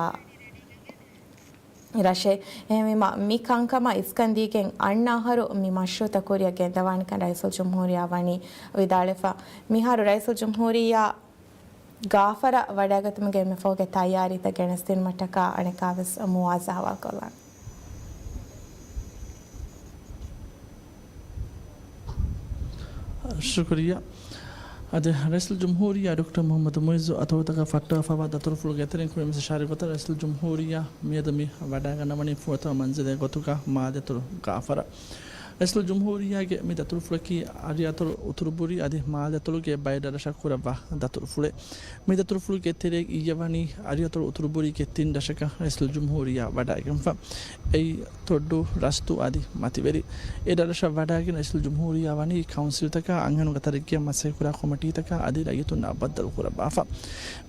ރަށެއް. އެހެންވީމަ މި ކަންކަމަށް އިސްކަން ދީގެން އަންނަ އަހަރު މި މަޝްރޫއުތައް ކުރިއަށް ގެންދަވާނެކަން ރައީސުލްޖުމްހޫރިއްޔާ ވަނީ ވިދާޅުވެފަ. މިހާރު ރައީސުލްޖުމްހޫރިއްޔާ ގާފަރަށް ވަޑައިގަތުމުގެ އެންމެ ފަހުގެ ތައްޔާރީތައް ގެނެސްދިނުމަށްޓަކާ އަނެއްކާވެސް މުއާޒް އަހުވާލުކޮށްލާނެ. ޝުކުރިއްޔާ. އަދި ރައީސުލްޖުމްހޫރިއްޔާ ޑޮކްޓަރ މުޙައްމަދު މުޢިއްޒު އަތޮޅުތަކަށް ފައްޓަވާފަވާ ދަތުރުފުޅުގެ ތެރެއިން ކުރިން އިޝާރާތް ކޮށް، ރައީސުލްޖުމްހޫރިއްޔާ މިއަދު މި ވަޑައިގަންނަވަނީ ފުރަތަމަ މަންޒިލެއް ގޮތުގަ މާލެއަތޮޅު ގާފަރަށް. ރައީސުލްޖުމްހޫރިއްޔާގެ މި ދަތުރުފުޅަކީ އަރިއަތޮޅު އުތުރުބުރީ އަދި މާލެއަތޮޅުގެ ބައެއް ރަށަށް ކުރައްވާ ދަތުރުފުޅެއް. މި ދަތުރުފުޅުގެ ތެރެއިން އިއްޔެ ވަނީ އަރިއަތޮޅު އުތުރުބުރީގެ ތިން ރަށަކަށް ރައީސުލްޖުމްހޫރިއްޔާ ވަޑައިގެންފަ. އެއީ ތޮއްޑޫ، ރަސްތު އަދި މަތިވެރި. އެ ރަށްރަށަށް ވަޑައިގެން ރައީސުލްޖުމްހޫރިއްޔާ ވަނީ ކައުންސިލްތަކާ އަންހެނުންގެ ތަރައްގީއަށް މަސައްކަތްކުރާ ކޮމިޓީތަކާ އަދި ރައްޔިތުންނާ ބައްދަލުކުރައްވާފަ.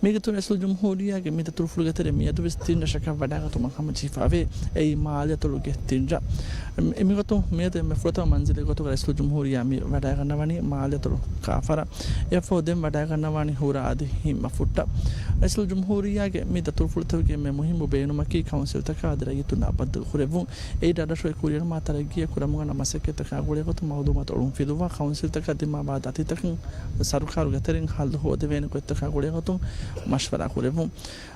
މީގެ އިތުރުން ރައީސުލްޖުމްހޫރިއްޔާގެ މި ދަތުރުފުޅުގެ ތެރެއިން މިއަދުވެސް ތިން ރަށަކަށް ވަޑައިގަތުމަށް ހަމަޖެހިފައިވޭ. އެއީ މާލެއަތޮޅުގެ ތިން ރަށް. އެ، މިގޮތުން މިއަދު އެންމެ ފުރަތަމަ މަންޒިލެއް ގޮތުގަ ރައީސުލްޖުމްހޫރިއްޔާ މި ވަޑައިގަންނަވަނީ މާލެއަތޮޅު ގާފަރަށް. އެއަށްފަހު ދެން ވަޑައިގަންނަވާނީ ހުރާ އަދި ހިންމަފުއްޓަށް. ރައީސުލްޖުމްހޫރިއްޔާގެ މި ދަތުރުފުޅުތަކުގެ އެންމެ މުހިއްމު ބޭނުމަކީ ކައުންސިލްތަކާ އަދި ރައްޔިތުންނާ ބައްދަލު ކުރެއްވުން. އެއީ ރަށްރަށުގެ ކުރިއެރުމާ ތަރައްގީއަށް ކުރަމުން އަންނަ މަސައްކަތްތަކާ ގުޅޭގޮތުން މައުލޫމާތު އޮޅުންފިލުއްވާ، ކައުންސިލްތަކަށް ދިމާވާ ދަތިތަކަށް ސަރުކާރުގެ ތެރެއިން ހައްލު ހޯދެވޭނެ ގޮތްތަކާ ގުޅޭގޮތުން މަޝްވަރާ ކުރެއްވުން.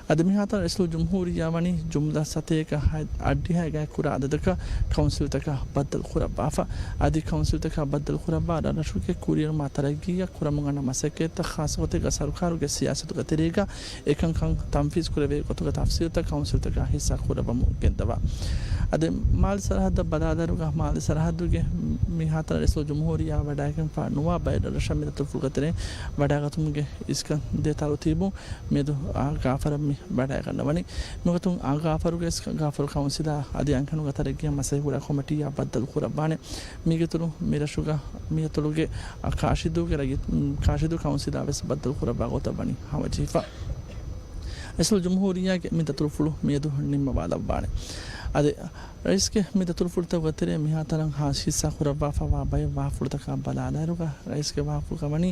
އަދި މިހާތަނަށް ރައީސުލްޖުމްހޫރިއްޔާ ވަނީ ޖުމްލަ ސަތޭކަ އަށްޑިހައިގައި ކުރާ އަދަދަކަށް ކައުންސިލްތަކަށް ބައްދަލު ކުރައްވާފަ. އަދި ކައުންސިލްތަކަށް ބައްދަލު ކުރައްވާ ރަށްރަށުގެ ކުރިއެރުމާ ތަރައްގީއަށް ކުރަމުން އަންނަ މަސައްކަތްތައް ޚާއްޞަގޮތެއްގަ ސަރުކާރުގެ ސިޔާސަތުގެ ތެރޭގަ އެކަންކަން ތަންފީޒް ކުރެވޭ ގޮތުގެ ތަފްސީލްތައް ކައުންސިލްތަކާ ހިއްސާ ކުރައްވަމުން ގެންދަވާ. އަދި މާލެ ސަރަހައްދަށް ބަލާލާއިރުގަ މާލެ ސަރަހައްދުގެ މިހާތަނަށް ރައީސުލްޖުމްހޫރިއްޔާ ވަޑައިގެންފަ ނުވާ ބައެއް ރަށްރަށަށް މި ދަތުރުފުޅުގެ ތެރެއިން ވަޑައިގަތުމުގެ އިސްކަން ދޭ ތަރުތީބުން މިއަދު އާ ގާފަރަށް މި ވަޑައިގަންނަވަނީ. މިގޮތުން އާ ގާފަރުގެ އިސް-، ގާފަރު ކައުންސިލާ އަދި އަންހެނުންގެ ތަރައްގީއަށް މަސައްކަތްކުރާ ކޮމިޓީއާ ބައްދަލު ކުރައްވާނެ. މީގެއިތުރުން މިރަށުގަ މިއަތޮޅުގެ ކާށިދޫގެ ރައްޔިތު-، ކާށިދޫ ކައުންސިލާ ވެސް ބައްދަލު ކުރައްވާ ގޮތަށް ވަނީ ހަމަޖެހިފަ. ރައީސުލްޖުމްހޫރިއްޔާގެ މި ދަތުރުފުޅު މިއަދު ނިންމަވާލައްވާނެ. އަދި ރައީސްގެ މި ދަތުރުފުޅުތައް ވަތެރޭ މިހާތަނަށް ހާ-، ހިއްސާ ކުރައްވާފަވާ ބައެއް ވާހަކަފުޅުތަކާ ބަލާލާއިރުގަ، ރައީސްގެ ވާހަކަފުޅުގަ ވަނީ،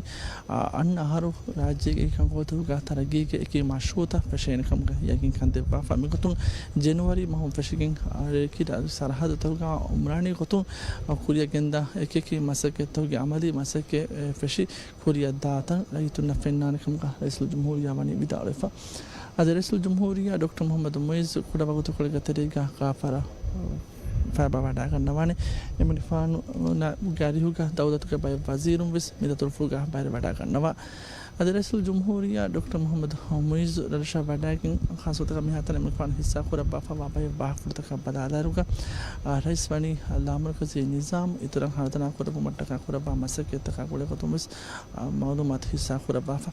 އާ، އަންނަ އަހަރު ރާއްޖޭގެ އެކި ކަންކޮޅުތަކުގަ ތަރައްގީގެ އެކި މަޝްރޫއުތައް ފެށޭނެ ކަމުގެ ޔަގީންކަން ދެއްވާފަ. މިގޮތުން ޖެނުއަރީ މަހުން ފެށިގެން، އާ، އެކި ރާއްޖެ ސަރަހައްދުތަކުގަ އުމްރާނީ ގޮތުން، އާ، ކުރިއަށް ގެންދާ އެކި އެކި މަސައްކަތްތަކުގެ އަމަލީ މަސައްކަތް، އެ، ފެށި ކުރިއަށް ދާތަން ރައްޔިތުންނަށް ފެންނާނެ ކަމުގަ ރައީސުލްޖުމްހޫރިއްޔާ ވަނީ ވިދާޅުވެފަ. އަދި ރައީސުލްޖުމްހޫރިއްޔާ ޑޮކްޓަރ މުޙައްމަދު މުޢިއްޒު ކުޑަ ވަގުތުކޮޅެއްގެ ތެރޭގަ ގާފަރަށް ފައިބާ ވަޑައިގަންނަވާނެ. އެމަނިކުފާނުގެ އަރިހުގަ ދައުލަތުގެ ބައެއް ވަޒީރުން ވެސް މި ދަތުރުފުޅުގަ ބައިވެރިވަޑައިގަންނަވާ. އަދި ރައީސުލްޖުމްހޫރިއްޔާ ޑޮކްޓަރ މުޙައްމަދު މުޢިއްޒު ރަށަށް ވަޑައިގެން ޚާއްޞަގޮތަކަށް މިހާތަނަށް އެމަނިކުފާނު ހިއްސާ ކުރައްވާފަވާ ބައެއް ވާހަކަފުޅުތަކަށް ބަލާލާއިރުގަ، އާ، ރައީސް ވަނީ ލާމަރުކަޒީ ނިޒާމް އިތުރަށް ހަރުދަނާ ކުރެއްވުމަށްޓަކާ ކުރައްވާ މަސައްކަތްތަކާ ގުޅޭގޮތުން ވެސް، އާ، މައުލޫމާތު ހިއްސާ ކުރައްވާފަ.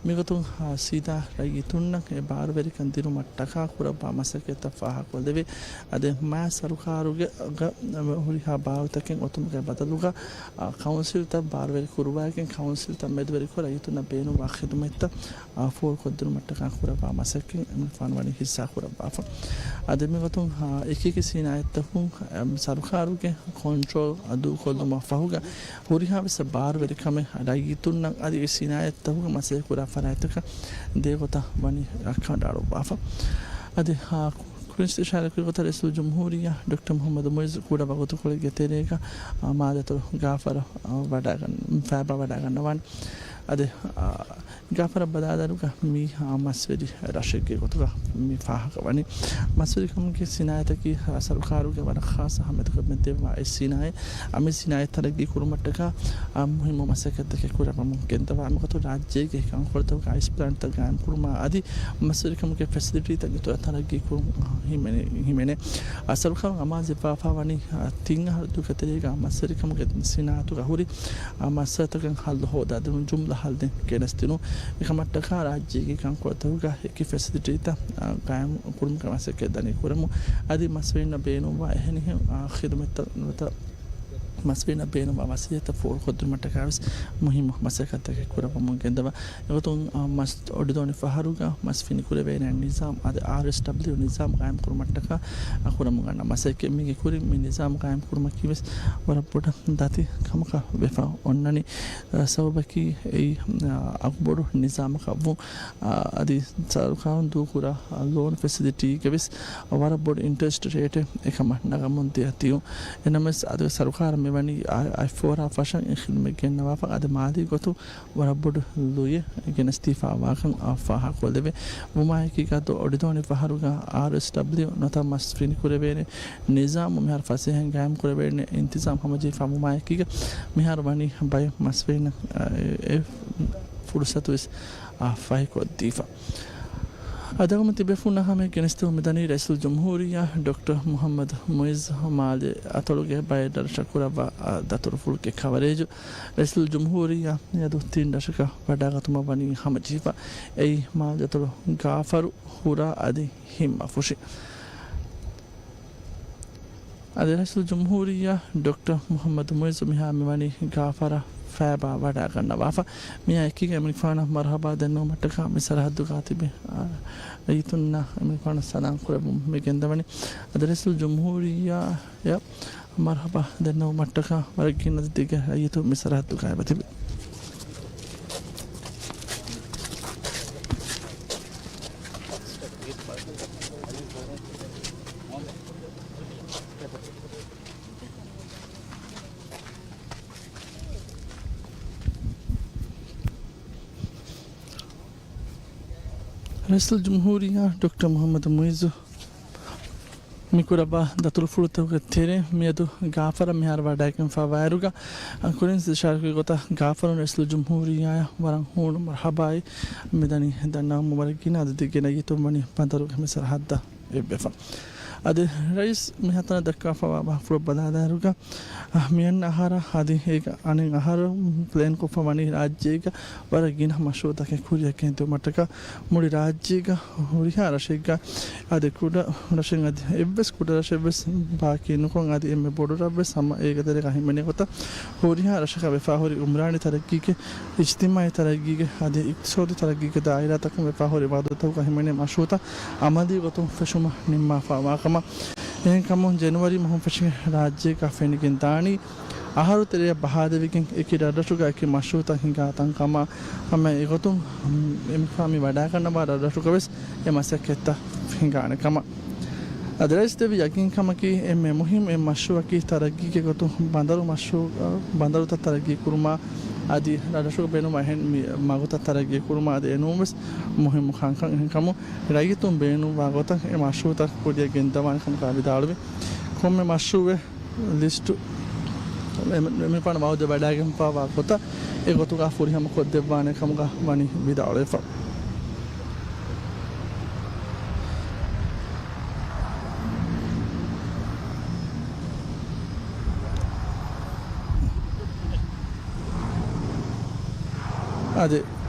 މިގޮތުން، އާ، ސީދާ ރައްޔިތުންނަށް އެ ބާރުވެރިކަން ދިނުމަށްޓަކާ ކުރައްވާ މަސައްކަތްތައް ފާހަގަކޮށްލެވޭ. އަދި މާ ސަރުކާރުގެ ގަ-، ހުރިހާ ބާރުތަކެއް އޮތުމުގެ ބަދަލުގަ، އާ، ކައުންސިލްތައް ބާރުވެރި ކުރުވާގެން ކައުންސިލްތައް މެދުވެރިކޮށް ރައްޔިތުންނަށް ބޭނުން ވާ ޚިދުމަތްތައް، އާ، ފޯރުކޮށްދިނުމަށްޓަކާ ކުރައްވާ މަސައްކަތް އެމަނިކުފާނު ވަނީ ހިއްސާ ކުރައްވާފަ. އަދި މިގޮތުން، އާ، އެކިއެކި ސިނާއަތްތަކުން، އަ، ސަރުކާރުގެ ކޮންޓްރޯލް ދޫކޮށްލުމަށް ފަހުގަ ހުރިހާވެސް ބާރުވެރިކަމެއް ރައްޔިތުންނަށް އަދި އެ ސިނާއަތްތަކުގެ މަސައްކަތް ކުރާ ފަރާތްތަކަށް ދޭ ގޮތަށް ވަނީ ކަނޑައަޅުއްވާފަ. އަދި، އާ، ކުރިން އިޝާރާތްކުރި ގޮތަށް ރައީސުލްޖުމްހޫރިއްޔާ ޑޮކްޓަރ މުޙައްމަދު މުޢިއްޒު ކުޑަ ވަގުތުކޮޅެއްގެ ތެރޭގަ، އާ، މާލެ ދަތުރު ގާފަރަށް، އާ، ވަޑައިގަން-، ފައިބާ ވަޑައިގަންނަވާނެ. އަދި، އާ، ގާފަރަށް ބަލާލާއިރުގަ މީ، އާ، މަސްވެރި ރަށެއްގެ ގޮތުގަ މި ފާހަގަވަނީ. މަސްވެރިކަމުގެ ސިނާއަތަކީ، އާ، ސަރުކާރުގެ ވަރަށް ޚާއްޞަ އަހައްމިއްޔަތުކަމެއް ދެއްވާ އެއް ސިނާއަތް. އަ، މި ސިނާއަތް ތަރައްގީ ކުރުމަށްޓަކާ، އާ، މުހިއްމު މަސައްކަތްތަކެއް ކުރައްވަމުން ގެންދަވާ. މިގޮތުން ރާއްޖޭގެ ކަންކޮޅުތަކުގަ އައިސް ޕްލާންޓްތައް ގާއިމް ކުރުމާ އަދި މަސްވެރިކަމުގެ ފެސިލިޓީތައް އިތުރަށް ތަރައްގީ ކުރުން ހިމެނޭ، ހިމެނޭ. އަ، ސަރުކާރުން އަމާޒު ދެއްވާފަ ވަނީ، އަ، ތިން އަހަރު ދުވަހުގެ ތެރޭގަ މަސްވެރިކަމުގެ ސިނާއަތުގަ ހުރި، އަ، މައްސަލަތަކަށް ހައްލު ހޯދާދިނުން ޖުމްލަ ހައްލެއް ގެނެސްދިނުން. އެކަމަށްޓަކާ ރާއްޖޭގެ ކަންކޮޅުތަކުގަ އެކި ފެސިލިޓީތައް، އަ، ގާއިމް ކުރުމުގެ މަސައްކަތް ދަނީ ކުރަމުން. އަދި މަސްވެރިންނަށް ބޭނުންވާ އެހެނިހެން، އާ، ޚިދުމަތްތައް ނުވަތަ މަސްވެރިންނަށް ބޭނުންވާ ވަސީލަތްތައް ފޯރުކޮށްދިނުމަށްޓަކާވެސް މުހިއްމު މަސައްކަތްތަކެއް ކުރައްވަމުން ގެންދަވާ. އެގޮތުން، އާ، މަސް އޮޑިދޯނި ފަހަރުގަ މަސް ފިނިކުރެވޭނެ ނިޒާމް އަދި އާރްއެސްޑަބްލިއު ނިޒާމް ގާއިމް ކުރުމަށްޓަކާ، އާ، ކުރަމުން އަންނަ މަސައްކަތް. މީގެ ކުރިން މި ނިޒާމް ގާއިމް ކުރުމަކީވެސް ވަރަށް ބޮޑަށް ދަތި ކަމަކަށް ވެފަ އޮންނަނީ. އާ، ސަބަބަކީ އެއީ، އާ، އަގުބޮޑު ނިޒާމަކަށްވުން. އާ، އަދި ސަރުކާރުން ދޫކުރާ، އާ، ލޯން ފެސިލިޓީގެވެސް ވަރަށް ބޮޑު އިންޓްރެސްޓް ރޭޓެއް އެކަމަށް ނަގަމުން ދިޔަ ދިޔުން. އެނަމެސް އަދި ސަރުކާރަށް މިވަނީ އަ-، އައިފޯރާ ފަށަން އެ ޚިދުމަތް ގެންނަވާފަ އަދި މާލީ ގޮތުން ވަރަށް ބޮޑު ލުޔެއް ގެނެސްދީފާވާކަން އާ ފާހަގަކޮށްލެވޭ. ވުމާއެކީގަ އޮޑިދޯނި ފަހަރުގަ އާރްއެސްޑަބްލިއު ނުވަތަ މަސް ފިނިކުރެވޭނެ ނިޒާމު މިހާރު ފަސޭހައިން ގާއިމް ކުރެވޭނެ އިންތިޒާމް ހަމަޖެހިފަ ވުމާއެކީގަ މިހާރު ވަނީ ބައެއް މަސްވެރިންނަށް އެ ފުރުސަތުވެސް އާ ފަހިކޮށްދީފަ. އަދި އަޅުގަނޑު ތިބޭފުޅުންނަށް ހަމައަށް ގެނެސްދެމުން މިދަނީ ރައީސުލްޖުމްހޫރިއްޔާ ޑޮކްޓަރ މުޙައްމަދު މުޢިއްޒު މާލެ އަތޮޅުގެ ބައެއް ރަށްރަށަށް ކުރައްވާ، އާ، ދަތުރުފުޅުގެ ކަވަރޭޖު. ރައީސުލްޖުމްހޫރިއްޔާ މިއަދު ތިން ރަށަކަށް ވަޑައިގަތުމަށް ވަނީ ހަމަޖެހިފަ. އެއީ މާލެ އަތޮޅު ގާފަރު، ހުރާ އަދި ހިންމަފުށި. އަދި ރައީސުލްޖުމްހޫރިއްޔާ ޑޮކްޓަރ މުޙައްމަދު މުޢިއްޒު މިހާރު މިވަނީ ގާފަރަށް ފައިބާ ވަޑައިގަންނަވާފަ. މިއާ އެކީގަ އެމަނިކުފާނަށް މަރުޙަބާ ދެންނެވުމަށްޓަކާ މި ސަރަހައްދުގަ ތިބި، އާ، ރައްޔިތުންނަށް އެމަނިކުފާނަށް ސަލާމް ކުރެއްވުމަށް މި ގެންދަވަނީ. އަދި ރައީސުލްޖުމްހޫރިއްޔާއަށް މަރުޙަބާ ދެންނެވުމަށްޓަކާ ވަރަށް ގިނަ ދިގަ ރައްޔިތުން މި ސަރަހައްދުގަ އެބަތިބި. ރައީސުލްޖުމްހޫރިއްޔާ ޑޮކްޓަރ މުޙައްމަދު މުޢިއްޒު މިކުރައްވާ ދަތުރުފުޅުތަކުގެ ތެރެއިން މިއަދު ގާފަރަށް މިހާރު ވަޑައިގެންފަވާއިރުގަ، ކުރިން އިޝާރާތްކުރި ގޮތަށް ގާފަރުން ރައީސުލްޖުމްހޫރިއްޔާއަށް ވަރަށް ހޫނު މަރުޙަބާއެއް މިދަނީ ދަންނަވަމުން. ވަރަށް ގިނަ އަދަދެއްގެ ރައްޔިތުން ވަނީ ބަނދަރުގެ މި ސަރަހައްދަށް އެއްވެފަ. އަދި ރައީސް މިހާތަނަށް ދައްކާފަވާ ވާހަކަފުޅަށް ބަލާލާއިރުގަ، އަ، މިއަންނަ އަހަރަށް އަދި އޭގެ އަނެއް އަހަރު ޕްލޭންކޮށްފަ ވަނީ ރާއްޖޭގަ ވަރަށް ގިނަ މަޝްރޫޢުތަކެއް ކުރިއަށް ގެންދިއުމަށްޓަކާ މުޅި ރާއްޖޭގަ ހުރިހާ ރަށެއްގަ އަދި ކުޑަ ރަށެއް އަދި އެއްވެސް ކުޑަ ރަށެއްވެސް ބާކީ ނުކޮށް އަދި އެންމެ ބޮޑު ރަށްވެސް ހަމަ އޭގެ ތެރޭގަ ހިމެނޭ ގޮތަށް ހުރިހާ ރަށަކަށް ވެފާހުރި އުމްރާނީ ތަރައްގީގެ، އިޖްތިމާޢީ ތަރައްގީގެ އަދި އިޤްތިޞާދީ ތަރައްގީގެ ދާއިރާތަކުން ވެފާހުރި ވައުދުތަކުގަ ހިމެނޭ މަޝްރޫޢުތައް އަމަލީ ގޮތުން ފެށުމަށް ނިންމާފަވާކަމަށް. އެހެންކަމުން ޖެނުއަރީ މަހުން ފެށިގެން ރާއްޖޭގަ ފެނިގެން ދާނީ އަހަރު ތެރެއަށް ބަހާލެވިގެން އެކި ރަށްރަށުގަ އެކި މަޝްރޫޢުތައް ހިނގާ ތަންކަމަށް. ހަމަ އެގޮތުން އެމަނިކުފާނު މި ވަޑައިގަންނަވާ ރަށްރަށުގަވެސް އެ މަސައްކަތްތައް ހިނގާނެ ކަމަށް. އަދި ރައީސް ދެއްވި ޔަގީންކަމަކީ އެންމެ މުހިއްމު އެއް މަޝްރޫޢަކީ ތަރައްގީގެ ގޮތުން ބަނދަރު މަޝްރޫޢު، ބަނދަރުތައް ތަރައްގީ ކުރުމާ އަދި ރަށްރަށުގަ ބޭނުންވާ އެހެން މި މަގުތައް ތަރައްގީ ކުރުމާ އަދި އެނޫންވެސް މުހިއްމު ކަންކަން. އެހެންކަމުން ރައްޔިތުން ބޭނުންވާ ގޮތަށް އެ މަޝްރޫޢުތައް ކުރިއަށް ގެންދަވާނެ ކަމަކާ ވިދާޅުވި. ކޮންމެ މަޝްރޫޢެއް ލިސްޓު އެ-، އެމަނިކުފާނު ވައުދެއް ވަޑައިގެންފަވާ ގޮތަށް އެގޮތުގަ ފުރިހަމަ ކޮށްދެއްވާނެ ކަމުގަ ވަނީ ވިދާޅުވެފަ. އަދި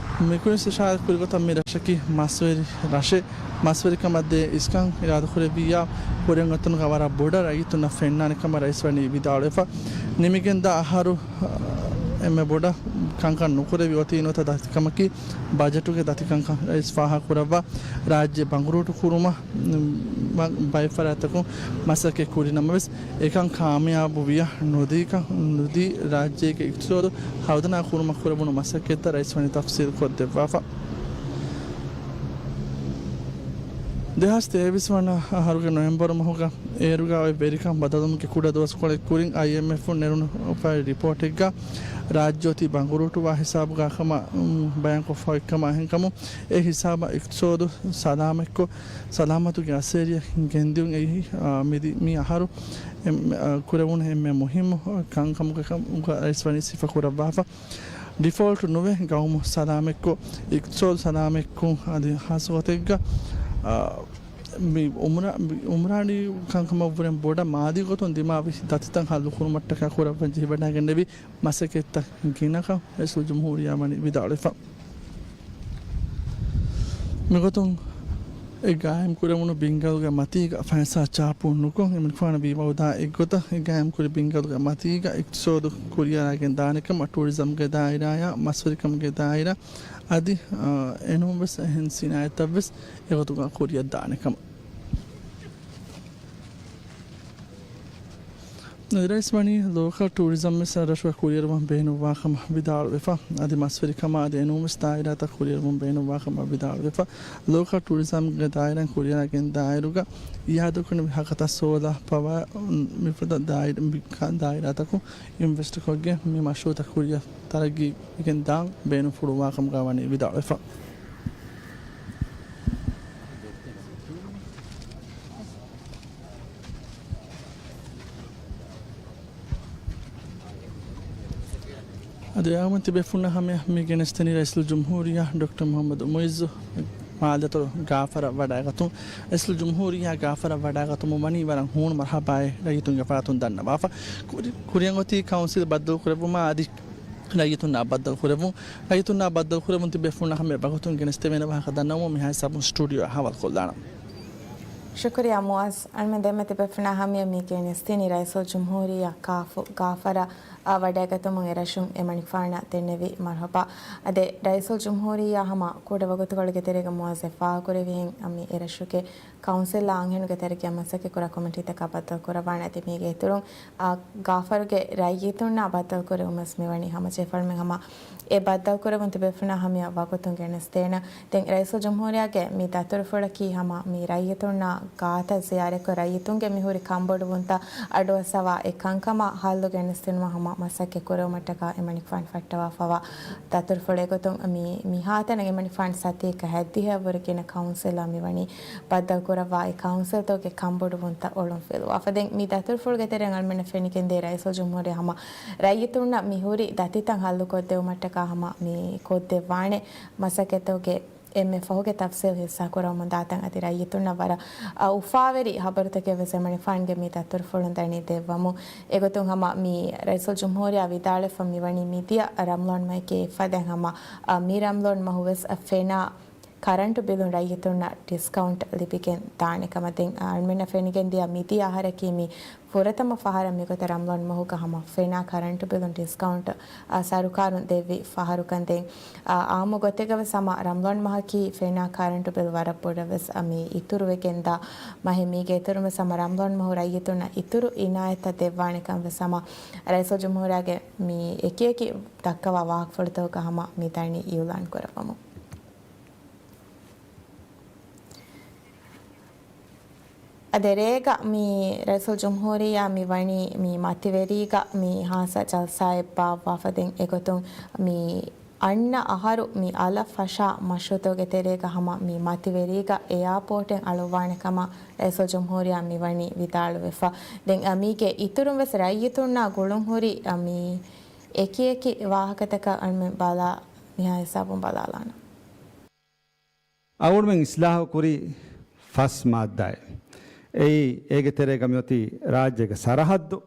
މިކުރިން އިޝާރާތް ކުރި ގޮތަށް މި ރަށަކީ މަސްވެރި ރަށެއް. މަސްވެރިކަމަށް ދޭ އިސްކަން އިރާދަކުރެއްވިއްޔާ ކުރިއަށް އޮތުނުގަ ވަރަށް ބޮޑަށް ރައްޔިތުންނަށް ފެންނާނެ ކަމަށް ރައީސް ވަނީ ވިދާޅުވެފަ. ނިމިގެންދާ އަހަރު، އަ، އެންމެ ބޮޑަށް ކަންކަން ނުކުރެވި އޮތީ ނުވަތަ ދަތިކަމަކީ، ބަޖެޓުގެ ދަތިކަންކަން ރައީސް ފާހަގަކުރައްވާ ރާއްޖެ ބަނގުރޫޓު ކުރުމަށް، މަ-، ބައެއް ފަރާތްތަކުން މަސައްކަތް ކުރި ނަމަވެސް، އެކަން ކާމިޔާބު ވިޔަ ނުދީކަން، ނުދީ ރާއްޖޭގެ އިޤްތިޞާދު ހަރުދަނާ ކުރުމަށް ކުރެވުނު މަސައްކަތްތައް ރައީސް ވަނީ ތަފްސީލް ކޮށްދެއްވާފަ. ދެހާސް ތޭވީސް ވަނަ އަހަރުގެ ނޮވެމްބަރު މަހުގަ އޭރުގަ އޮތް ވެރިކަން ބަދަލުވުމުގެ ކުޑަ ދުވަސްކޮޅެއް ކުރިން އައިއެމްއެފުން ނެރުނު ރިޕޯޓެއްގަ ރާއްޖެ އޮތީ ބަނގުރޫޓުވާ ހިސާބުގަ ކަމަށް، އު، ބަޔާންކޮށްފަ އޮތްކަމަށް އެހެންކަމުން، އެ ހިސާބަށް އިޤްތިޞާދު ސަލާމަތްކޮށް، ސަލާމަތުގެ އަސޭރިއަށް ގެންދިއުން އެއީ، އާ، މިދި-، މި އަހަރު އެ-، އާ، ކުރެވުނު އެންމެ މުހިއްމު ކަންކަމުގަ ކަމުގަ ރައީސް ވަނީ ސިފަކުރައްވާފަ. ޑިފޯލްޓް ނުވެ، ގައުމު ސަލާމަތްކޮށް، އިޤްތިޞާދު ސަލާމަތްކޮށް، އަދި ހާއްސަ ގޮތެއްގަ، އާ، މި އުމްރާ-، މި އުމްރާނީ ކަންކަމަށްވުރެން ބޮޑަށް މާލީ ގޮތުން ދިމާވި ދަތިތައް ހައްލު ކުރުމަށްޓަކާ ކުރައްވަން ޖެހިވަޑައިގެންނެވި މަސައްކަތްތައް ގިނަކަން ރައީސުލްޖުމްހޫރިއްޔާ ވަނީ ވިދާޅުވެފަ. މިގޮތުން އެ ގާއިމް ކުރެވުނު ބިންގަލުގެ މަތީގަ ފައިސާ ޗާޕު ނުކޮށް، އެމަނިކުފާނު ވީވައުދާ އެއްގޮތަށް އެ ގާއިމް ކުރި ބިންގަލުގެ މަތީގަ އިޤްތިޞާދު ކުރިއަރާގެން ދާނެ ކަމަށް ޓޫރިޒަމްގެ ދާއިރާއާ މަސްވެރިކަމުގެ ދާއިރާ އަދި، އާ، އެނޫންވެސް އެހެން ސިނާއަތްތައްވެސް އެގޮތުގަ ކުރިއަށް ދާނެ ކަމަށް. ރައީސް ވަނީ ލޯކަލް ޓޫރިޒަމް ވެސް ރަށުގަ ކުރިއަރުވަން ބޭނުންވާ ކަމަށް ވިދާޅުވެފަ. އަދި މަސްވެރިކަމާ އަދި އެނޫންވެސް ދާއިރާތައް ކުރިއަރުވަން ބޭނުންވާ ކަމަށް ވިދާޅުވެފަ. ލޯކަލް ޓޫރިޒަމްގެ ދާއިރާއިން ކުރިއަރާގެން ދާއިރުގަ އިއާދަކުރެވި ހަކަތަ ސޯލާ ޕަވާ މިފަދަ ދާއިރާ-، މި-، ކަ-، ދާއިރާތަކުން އިންވެސްޓްކޮށްގެން މި މަޝްރޫއުތައް ކުރިއަށް ތަރައްގީ ވެގެން ދާން ބޭނުންފުޅުވާ ކަމުގަ ވަނީ ވިދާޅުވެފަ. އަދި އަޅުގަނޑު ތިބޭފުޅުންނާ ހަމަޔަށް މި ގެނެސްދެނީ ރައީސުލްޖުމްހޫރިއްޔާ ޑޮކްޓަރ މުޙައްމަދު މުޢިއްޒު މާލެތޮޅު ގާފަރަށް ވަޑައިގަތުން. ރައީސުލްޖުމްހޫރިއްޔާ ގާފަރަށް ވަޑައިގަތުމުން ވަނީ ވަރަށް ހޫނު މަރުޙަބާއެއް ރައްޔިތުންގެ ފަރާތުން ދަންނަވާފަ. ކުރި-، ކުރިއަށް އޮތީ ކައުންސިލް ބައްދަލުކުރެއްވުމާ އަދި ރައްޔިތުންނާ ބައްދަލުކުރެއްވުން. ރައްޔިތުންނާ ބައްދަލުކުރެއްވުން ތިބޭފުޅުންނާ ހަމަޔަށް ވަގުތުން ގެނެސްދެވޭނެ ވާހަކަ ދަންނަވަމުން މިހާ ހިސާބުން ސްޓޫޑިއޯއަށް ހަވާލުކޮށްލާނަން. ޝުކުރިއްޔާ މުޢައްޒު. އަޅުގަނޑުމެން ދެންމެ ތިބޭފުޅުންނާ ހަމަޔަށް މި ގެނެސްދިނީ ރައީސުލްޖުމްހޫރިއްޔާ ކާފު ގާފަރަށް އާ، ވަޑައިގަތުމުން އެރަށުން އެމަނިކުފާނަށް ދެންނެވި މަރުޙަބާ. އަދި ރައީސުލްޖުމްހޫރިއްޔާ ހަމަ ކުޑަ ވަގުތުކޮޅުގެ ތެރޭގަ މުޢައްޒަށް ފާހަގަކުރެއްވިހެން، މި އެރަށުގެ ކައުންސިލްއާ އަންހެނުންގެ ތެރޭގެ މަސައްކަތްކުރާ ކޮމިޓީތަކާ ބައްދަލުކުރައްވާނެ. އަދި މީގެ އިތުރުން، އާ، ގާފަރުގެ ރައްޔިތުންނާ ބައްދަލުކުރެވުމަށް މިވަނީ ހަމަޖެހިފަ. އަޅުމެން ހަމަ އެ ބައްދަލުކުރެވުން ތިބޭފުޅުންނާ ހަމަޔަށް ވަގުތުން ގެނެސްދޭނަން. ދެން ރައީސުލްޖުމްހޫރިއްޔާގެ މި ދަތުރުފުޅަކީ ހަމަ މި ރައްޔިތުންނާ ގާތަށް ޒިޔާރަތްކޮށް، ރައްޔިތުންގެ މިހުރި ކަންބޮޑުވުންތައް އަޑުއައްސަވާ އެ ކަންކަމަށް ހައްލު ގެނެސްދިނުމަށް ހަމަ މަސައްކަތް ކުރެވުމަށްޓަކާ އެމަނިކުފާނު ފައްޓަވާފަވާ ދަތުރުފުޅެއް ގޮތުން މި، މިހާތަނަށް އެމަނިކުފާނު ސަތޭކަ ހަތްދިހައަށްވުރެ ގިނަ ކައުންސިލްއާ މިވަނީ ބައްދަލުކުރައްވާ. އެ ކައުންސިލްތަކުގެ ކަންބޮޑުވުންތައް އޮޅުންފިލުވާފަ. ދެން މި ދަތުރުފުޅުގެ ތެރެއިން އަޅުމެންނަށް ފެނިގެންދޭ ރައީސުލްޖުމްހޫރިއްޔާ ހަމަ ރައްޔިތުންނަށް މިހުރި ދަތިތައް ހައްލުކޮށްދެވުމަށްޓަކާ ހަމަ މި ކޮށްދެއްވާނެ މަސައްކަތުގެ އެންމެ ފަހުގެ ތަފްސީލް ހިއްސާކުރަމުން ދާތަން އަދި ރައްޔިތުންނަށް ވަރަށް، އަ، އުފާވެރި ހަބަރުތަކެއް ވެސް އެމަނިކުފާނުގެ މި ދަތުރުފުޅުން ދަނީ ދެއްވަމުން. އެގޮތުން ހަމަ މި ރައީސުލްޖުމްހޫރިއްޔާ ވިދާޅުވެފަ މިވަނީ މިދިޔަ ރަމަޟާން މަހެކޭ އެއްފަދައިން ހަމަ، އަ، މި ރަމަޟާން މަހު ވެސް، އަ، ފެނާ ކަރަންޓު ބިލުން ރައްޔިތުންނަށް ޑިސްކައުންޓް ލިބިގެން ދާނެ ކަމަށް. ދެން އަޅުމެންނަށް ފެނިގެން ދިޔަ މިދިޔަ އަހަރަކީ މި ފުރަތަމަ ފަހަރަށް މިގޮތަށް ރަމަޟާން މަހުގަ ހަމަ ފެނާ ކަރަންޓު ބިލުން ޑިސްކައުންޓް، އާ، ސަރުކާރުން ދެއްވި ފަހަރުކަން. ދެން، އާ، އާއްމު ގޮތެއްގަ ވެސް ހަމަ ރަމަޟާން މަހަކީ ފެނާ ކަރަންޓު ބިލް ވަރަށް ބޮޑަށް ވެސް، އާ، މި އިތުރުވެގެންދާ މަހެއް. މީގެ އިތުރުން ވެސް ހަމަ ރަމަޟާން މަހު ރައްޔިތުންނަށް އިތުރު އިނާޔަތްތައް ދެއްވާނެ ކަން ވެސް ހަމަ ރައީސުލްޖުމްހޫރިއްޔާގެ މި އެކިއެކި ދައްކަވާ ވާހަކަފުޅުތަކުގަ ހަމަ މި ދަނީ އިއުލާން ކުރައްވަމުން. އަދި ރޭގަ މި ރައީސުލްޖުމްހޫރިއްޔާ މި ވަނީ މި މަތިވެރީގަ މި ހާއްސަ ޖަލްސާއެއް ބާއްވާފަ. ދެން އެގޮތުން މި އަންނަ އަހަރު މި އަލަށް ފަށާ މަޝްރޫއުތަކުގެ ތެރޭގަ ހަމަ މި މަތިވެރީގަ އެއާޕޯޓެއް އަޅުއްވާނެ ކަމަށް ރައީސުލްޖުމްހޫރިއްޔާ މި ވަނީ ވިދާޅުވެފަ. ދެން މީގެ އިތުރުން ވެސް ރައްޔިތުންނާ ގުޅުންހުރި މި އެކިއެކި ވާހަކަތަކަށް އަޅުމެން ބަލާ މިހާ ހިސާބުން ބަލާލާނަން. އަޅުމެން އިސްލާހު ކުރީ ފަސް މާއްދާއެއް. އެއީ، އޭގެ ތެރޭގަ މިއޮތީ ރާއްޖޭގެ ސަރަހައްދު،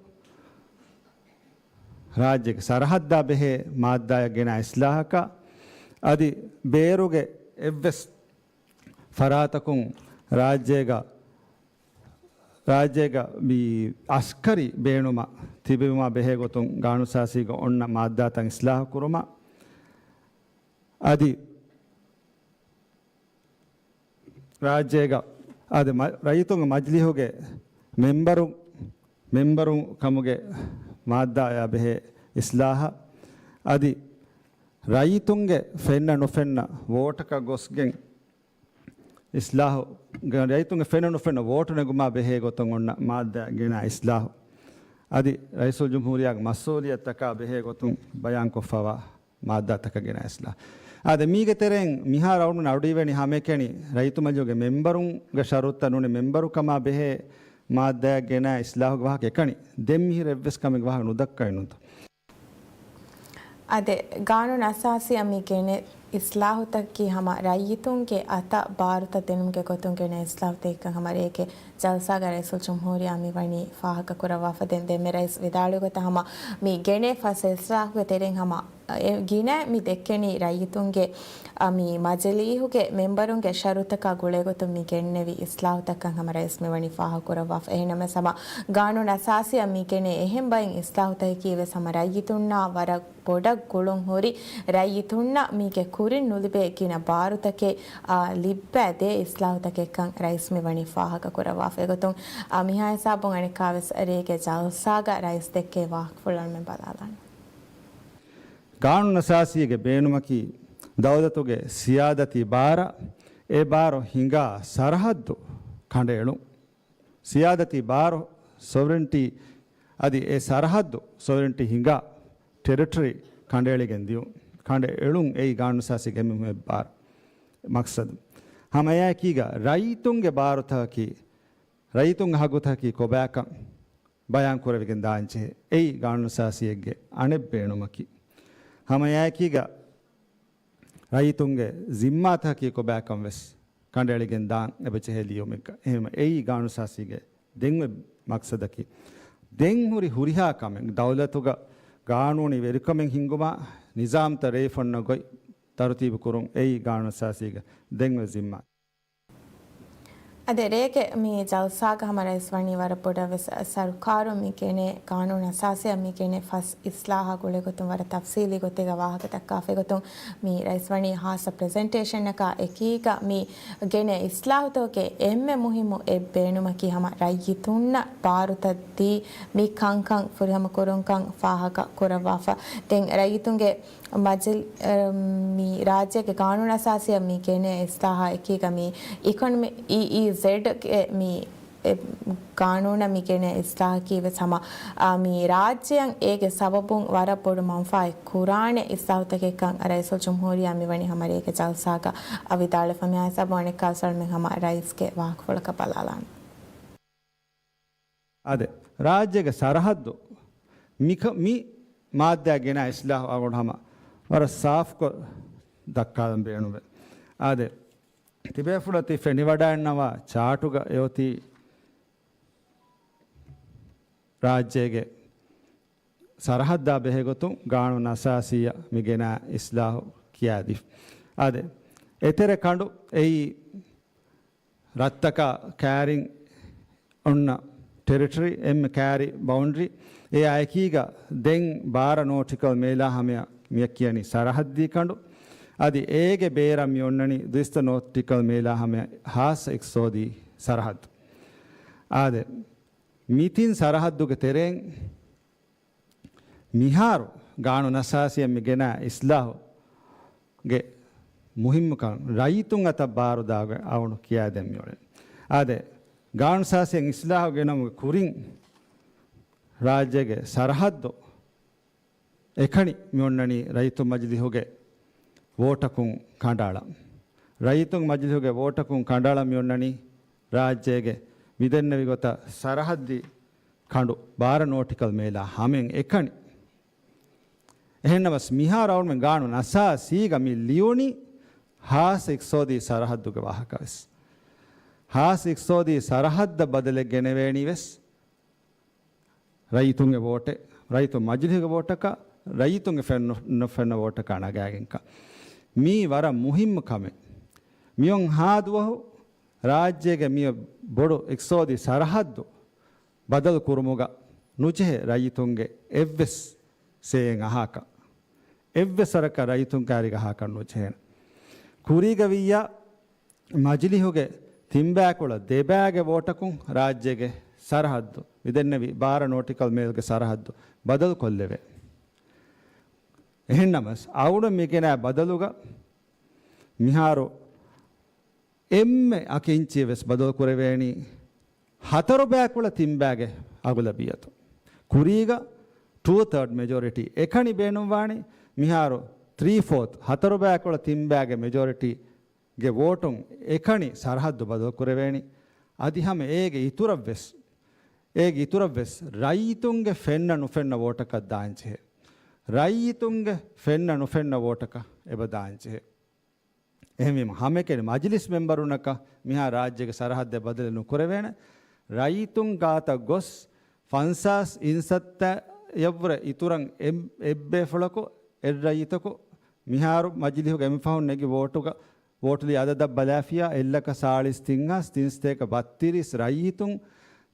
ރާއްޖޭގެ ސަރަހައްދާ ބެހޭ މާއްދާއަށް ގެނައި އިސްލާހަކާ، އަދި ބޭރުގެ އެއްވެސް ފަރާތަކުން ރާއްޖޭގަ ރާއްޖޭގަ މި އަސްކަރީ ބޭނުމަށް ތިބެވުމާ ބެހޭ ގޮތުން ގާނޫނުސާސީގަ އޮންނަ މާއްދާތައް އިސްލާހު ކުރުމަށް އަދި ރާއްޖޭގަ އަދި މަ-، ރައްޔިތުންގެ މަޖިލީހުގެ މެންބަރު، މެންބަރު ކަމުގެ މާއްދާއާ ބެހޭ އިސްލާހަށް އަދި ރައްޔިތުންގެ ފެންނަ ނުފެންނަ ވޯޓަކަށް ގޮސްގެން އިސްލާހު، ރައްޔިތުންގެ ފެންނަ ނުފެންނަ ވޯޓު ނެގުމާ ބެހޭ ގޮތުން އޮންނަ މާއްދާ ގެނާ އިސްލާހު އަދި ރައީސުލްޖުމްހޫރިއްޔާގެ މަސްއޫލިއްޔަތުތަކާ ބެހޭ ގޮތުން ބަޔާންކޮށްފަވާ މާއްދާތަކަށް ގެނައިސްލާ. އާދެ، މީގެ ތެރެއިން މިހާރު އަޅުގަނޑު އަޑުއިވެނީ ހަމައެކަނި ރައްޔިތު މަޖިލީހުގެ މެންބަރުންގެ ޝަރުތައް ނޫނީ މެންބަރު ކަމާ ބެހޭ މާއްދާއެއް ގެނައި އިސްލާހުގެ ވާހަކަ އެކަނި. ދެން މިހިރު އެއްވެސް ކަމެއްގެ ވާހަކަ ނުދައްކައި ނުތަ؟ އާދެ، ގާނޫނު އަސާސީއަށް މި ގެނެ އިސްލާހުތަކަކީ ހަމަ ރައްޔިތުންގެ އަތަށް ބާރުތައް ދިނުމުގެ ގޮތުން ގެނެ އިސްލާހުތަކެއްކަން ހަމަ ރޭގެ ޖަލްސާގަ ރައީސުލްޖުމްހޫރިއްޔާ މި ވަނީ ފާހަގަ ކުރައްވާފަ. ދެން ދެންމެ ރައީސް ވިދާޅުވި ގޮތަށް ހަމަ މި ގެނެ ފަސް އިސްލާހުގެ ތެރެއިން ހަމަ އެ ގިނަ މި ދެއްކެނީ ރައްޔިތުންގެ، އަ، މި މަޖިލީހުގެ މެންބަރުންގެ ޝަރުތަކާ ގުޅޭގޮތުން މި ގެންނެވި އިސްލާހުތައްކަން ހަމަ ރައީސް މި ވަނީ ފާހަގަކުރައްވާފަ. އެހެންނަމަވެސް ހަމަ ގާނޫނު އަސާސީއަށް މި ގެނެ އެހެން ބައެއް އިސްލާހުތަކަކީ ވެސް ހަމަ ރައްޔިތުންނާ ވަރަށް ބޮޑަށް ގުޅުން ހުރި ރައްޔިތުންނަށް މީގެ ކުރިން ނުލިބޭ ގިނަ ބާރުތަކެއް، އާ، ލިއްބާ ދޭ އިސްލާހުތަކެއްކަން ރައީސް މި ވަނީ ފާހަގަކުރައްވާފަ. އެގޮތުން، އާ، މިހާ ހިސާބުން އަނެއްކާވެސް ރޭގެ ޖަލްސާގަ ރައީސް ދެއްކޭ ވާހަކަފުޅު އަޅުމެން ބަލާލާނަން. ގާނޫނު އަސާސީގެ ބޭނުމަކީ ދައުލަތުގެ ސިޔާދަތީ ބާރަށް އެ ބާރު ހިނގާ ސަރަހައްދު ކަނޑައެޅުން. ސިޔާދަތީ ބާރު ސޮވެރެންޓީ އަދި އެ ސަރަހައްދު ސޮވެރެންޓީ ހިނގާ ޓެރިޓަރީ ކަނޑައެޅިގެން ދިޔުން. ކަނޑައެޅުން އެއީ ގާނޫނު އަސާސީގެ އެންމެ ބާރު މަޤްޞަދު. ހަމައެއާއެކީގަ ރައްޔިތުންގެ ބާރުތަކަކީ ރައްޔިތުންގެ ހައްގުތަކަކީ ކޮބާކަން ބަޔާން ކުރެވިގެން ދާންޖެހޭ. އެއީ ގާނޫނު އަސާސީއެއްގެ އަނެއް ބޭނުމަކީ. ހަމައެއާއެކީގަ ރައްޔިތުންގެ ޒިންމާތަކަކީ ކޮބާކަން ވެސް ކަނޑައެޅިގެން ދާން އެބަޖެހޭ ލިޔުމެއްގަ. އެހެންވެ އެއީ ގާނޫނު އަސާސީގެ ދެން އޮތް މަޤްޞަދަކީ. ދެން ހުރި ހުރިހާ ކަމެއް ދައުލަތުގަ ގާނޫނީ ވެރިކަމެއް ހިންގުމާ، ނިޒާމްތައް ރޭވިފޮންނަ ގޮތް ތަރުތީބު ކުރުން އެއީ ގާނޫނު އަސާސީގެ ދެން އޮތް ޒިންމާ. އަދި ރޭގެ މި ޖަލްސާގަ ހަމަ ރައީސް ވަނީ ވަރަށް ބޮޑަށް ވެސް ސަރުކާރުން މި ގެނޭ ގާނޫނު އަސާސީއަށް މި ގެނޭ ފަސް އިސްލާހާ ގުޅޭގޮތުން ވަރަށް ތަފްސީލީ ގޮތެއްގަ ވާހަކަ ދައްކާފައިގޮތުން މި ރައީސް ވަނީ ހާއްސަ ޕްރެޒެންޓޭޝަނަކާ އެކީގަ މި ގެނޭ އިސްލާހުތަކުގެ އެންމެ މުހިއްމު އެއް ބޭނުމަކީ ހަމަ ރައްޔިތުންނަށް ބާރުތައް ދީ މި ކަންކަން ފުރިހަމަ ކުރުންކަން ފާހަގަ ކުރައްވާފަ. ދެން ރައްޔިތުންގެ މަޖިލް-، މި ރާއްޖޭގެ ގާނޫނު އަސާސީއަށް މި ގެނޭ އިސްލާހާ އެކީގަ މި އިކޮނޮމި އީ އީ ޒެޑް ގެ މި އެ ގާނޫނަށް މި ގެނޭ އިސްލާހަކީ ވެސް ހަމަ، އާ، މި ރާއްޖެއަށް އޭގެ ސަބަބުން ވަރަށް ބޮޑު މަންފާއެއް ކުރާނެ އިސްލާހުތަކެއްކަން ރައީސުލްޖުމްހޫރިއްޔާ މި ވަނީ ހަމަ ރޭގެ ޖަލްސާގަ ވިދާޅުވެފަ. މިހާ ހިސާބުން އަނެއްކާވެސް އަޅުމެން ހަމަ ރައީސްގެ ވާހަކަފުޅަކަށް ބަލާލާނަން. އާދެ، ރާއްޖޭގެ ސަރަހައްދު މިކަ-، މި މާއްދާ ގެނާ އިސްލާހު އަޅުގަނޑު ހަމަ ވަރަށް ސާފުކޮށް ދައްކާލަން ބޭނުންވޭ. އާދެ، ތިބޭފުޅަށް ތި ފެނިވަޑައިންނަވާ ޗާޓުގަ އެއޮތީ ރާއްޖޭގެ ސަރަހައްދާ ބެހޭގޮތުން ގާނޫނު އަސާސީއަށް މި ގެނާ އިސްލާހު ކިޔާދީފަ. އާދެ، އެތެރެ ކަނޑު އެއީ ރަށްތަކާ ކައިރިން އޮންނަ ޓެރިޓަރީ، އެންމެ ކައިރި ބައުންޑަރީ، އެއާ އެކީގަ ދެން ބާރަ ނޯޓިކަލް މައިލާ ހަމަޔަށް މިއަށް ކިޔަނީ ސަރަހައްދީ ކަނޑު. އަދި އޭގެ ބޭރަށް މި އޮންނަނީ ދުއިސައްތަ ނޯޓިކަލް މައިލާ ހަމަޔަށް ހާއްސަ އިޤްތިޞާދީ ސަރަހައްދު. އާދެ، މި ތިން ސަރަހައްދުގެ ތެރެއިން މިހާރު ގާނޫނު އަސާސީއަށް މި ގެނާ އިސްލާހުގެ މުހިއްމުކަން ރައްޔިތުން އަތަށް ބާރުދާގެ އަޅުގަނޑު ކިޔާދޭން މިއުޅެނީ. އާދެ، ގާނޫނު އަސާސީއަށް އިސްލާހު ގެނައުމުގެ ކުރިން ރާއްޖޭގެ ސަރަހައްދު އެކަނި މި އޮންނަނީ ރައްޔިތުން މަޖިލީހުގެ ވޯޓަކުން ކަނޑައަޅަން. ރައްޔިތުން މަޖިލީހުގެ ވޯޓަކުން ކަނޑައަޅަން މި އޮންނަނީ ރާއްޖޭގެ މިދެންނެވި ގޮތަށް ސަރަހައްދީ ކަނޑު ބާރަ ނޯޓިކަލް މައިލާ ހަމައިން އެކަނި. އެހެންނަމަވެސް މިހާރު އަޅުމެން ގާނޫނު އަސާސީގަ މި ލިޔުނީ ހާއްސަ އިޤްތިޞާދީ ސަރަހައްދުގެ ވާހަކަވެސް. ހާއްސަ އިޤްތިޞާދީ ސަރަހައްދަށް ބަދަލެއް ގެނެވޭނީވެސް ރައްޔިތުންގެ ވޯޓެއް، ރައްޔިތުން މަޖިލީހުގެ ވޯޓަކަށް، ރައްޔިތުންގެ ފެން-، ނުފެންނަ ވޯޓަކަށް ނަގާގެންކަން. މީ ވަރަށް މުހިއްމު ކަމެއް. މިއޮން ހާ ދުވަހު ރާއްޖޭގެ މި ބޮޑު އިޤްތިޞާދީ ސަރަހައްދު ބަދަލު ކުރުމުގަ ނުޖެހޭ ރައްޔިތުންގެ އެއްވެސް ސޭއެއް އަހާކަށް، އެއްވެސް ވަރަކަށް ރައްޔިތުން ކާރިގަ އަހާކަށް ނުޖެހޭނެ. ކުރީގަ ވިއްޔާ މަޖިލިހުގެ ތިންބައިކުޅަ ދެބައިގެ ވޯޓަކުން ރާއްޖޭގެ ސަރަހައްދު، މިދެންނެވި ބާރަ ނޯޓިކަލް މައިލްގެ ސަރަހައްދު ބަދަލު ކޮށްލެވޭ. އެހެންނަމަސް، އަޅުގަނޑު މިގެނައި ބަދަލުގަ މިހާރު އެންމެ އަކި އިންޗިއެއް ވެސް ބަދަލު ކުރެވޭނީ ހަތަރު ބައިކުޅަ ތިންބައިގެ އަޣުލަބިއްޔަތު. ކުރީގަ ޓޫ ތާޑް މެޖޯރިޓީ އެކަނި ބޭނުންވާނީ، މިހާރު ތްރީ ފޯތް، ހަތަރު ބައިކުޅަ ތިންބައިގެ މެޖޯރިޓީގެ ވޯޓުން އެކަނި ސަރަހައްދު ބަދަލު ކުރެވޭނީ. އަދި ހަމަ އޭގެ އިތުރަށްވެސް، އޭގެ އިތުރަށްވެސް ރައްޔިތުންގެ ފެންނަ ނުފެންނަ ވޯޓަކަށް ދާންޖެހޭ. ރައްޔިތުންގެ ފެންނަ ނުފެންނަ ވޯޓަކަށް އެބަ ދާންޖެހޭ. އެހެންވީމަ، ހަމައެކަނި މަޖިލިސް މެމްބަރުންނަކަށް މިހާ ރާއްޖޭގެ ސަރަހައްދެއް ބަދަލެއް ނުކުރެވޭނެ. ރައްޔިތުން ގާތަށް ގޮސް، ފަންސާސް އިންސައްތައަށްވުރެ އިތުރަށް އެއް، އެއްބޭފުޅަކު، އެއްރައްޔިތަކު، މިހާރު މަޖިލިހުގަ އެންމެ ފަހުން ނެގި ވޯޓުގަ، ވޯޓުލީ އަދަދަށް ބަލާފިޔާ، އެއްލަކަ ސާޅީސް ތިން ހާސް ތިން ސަތޭކަ ބައްތިރީސް ރައްޔިތުން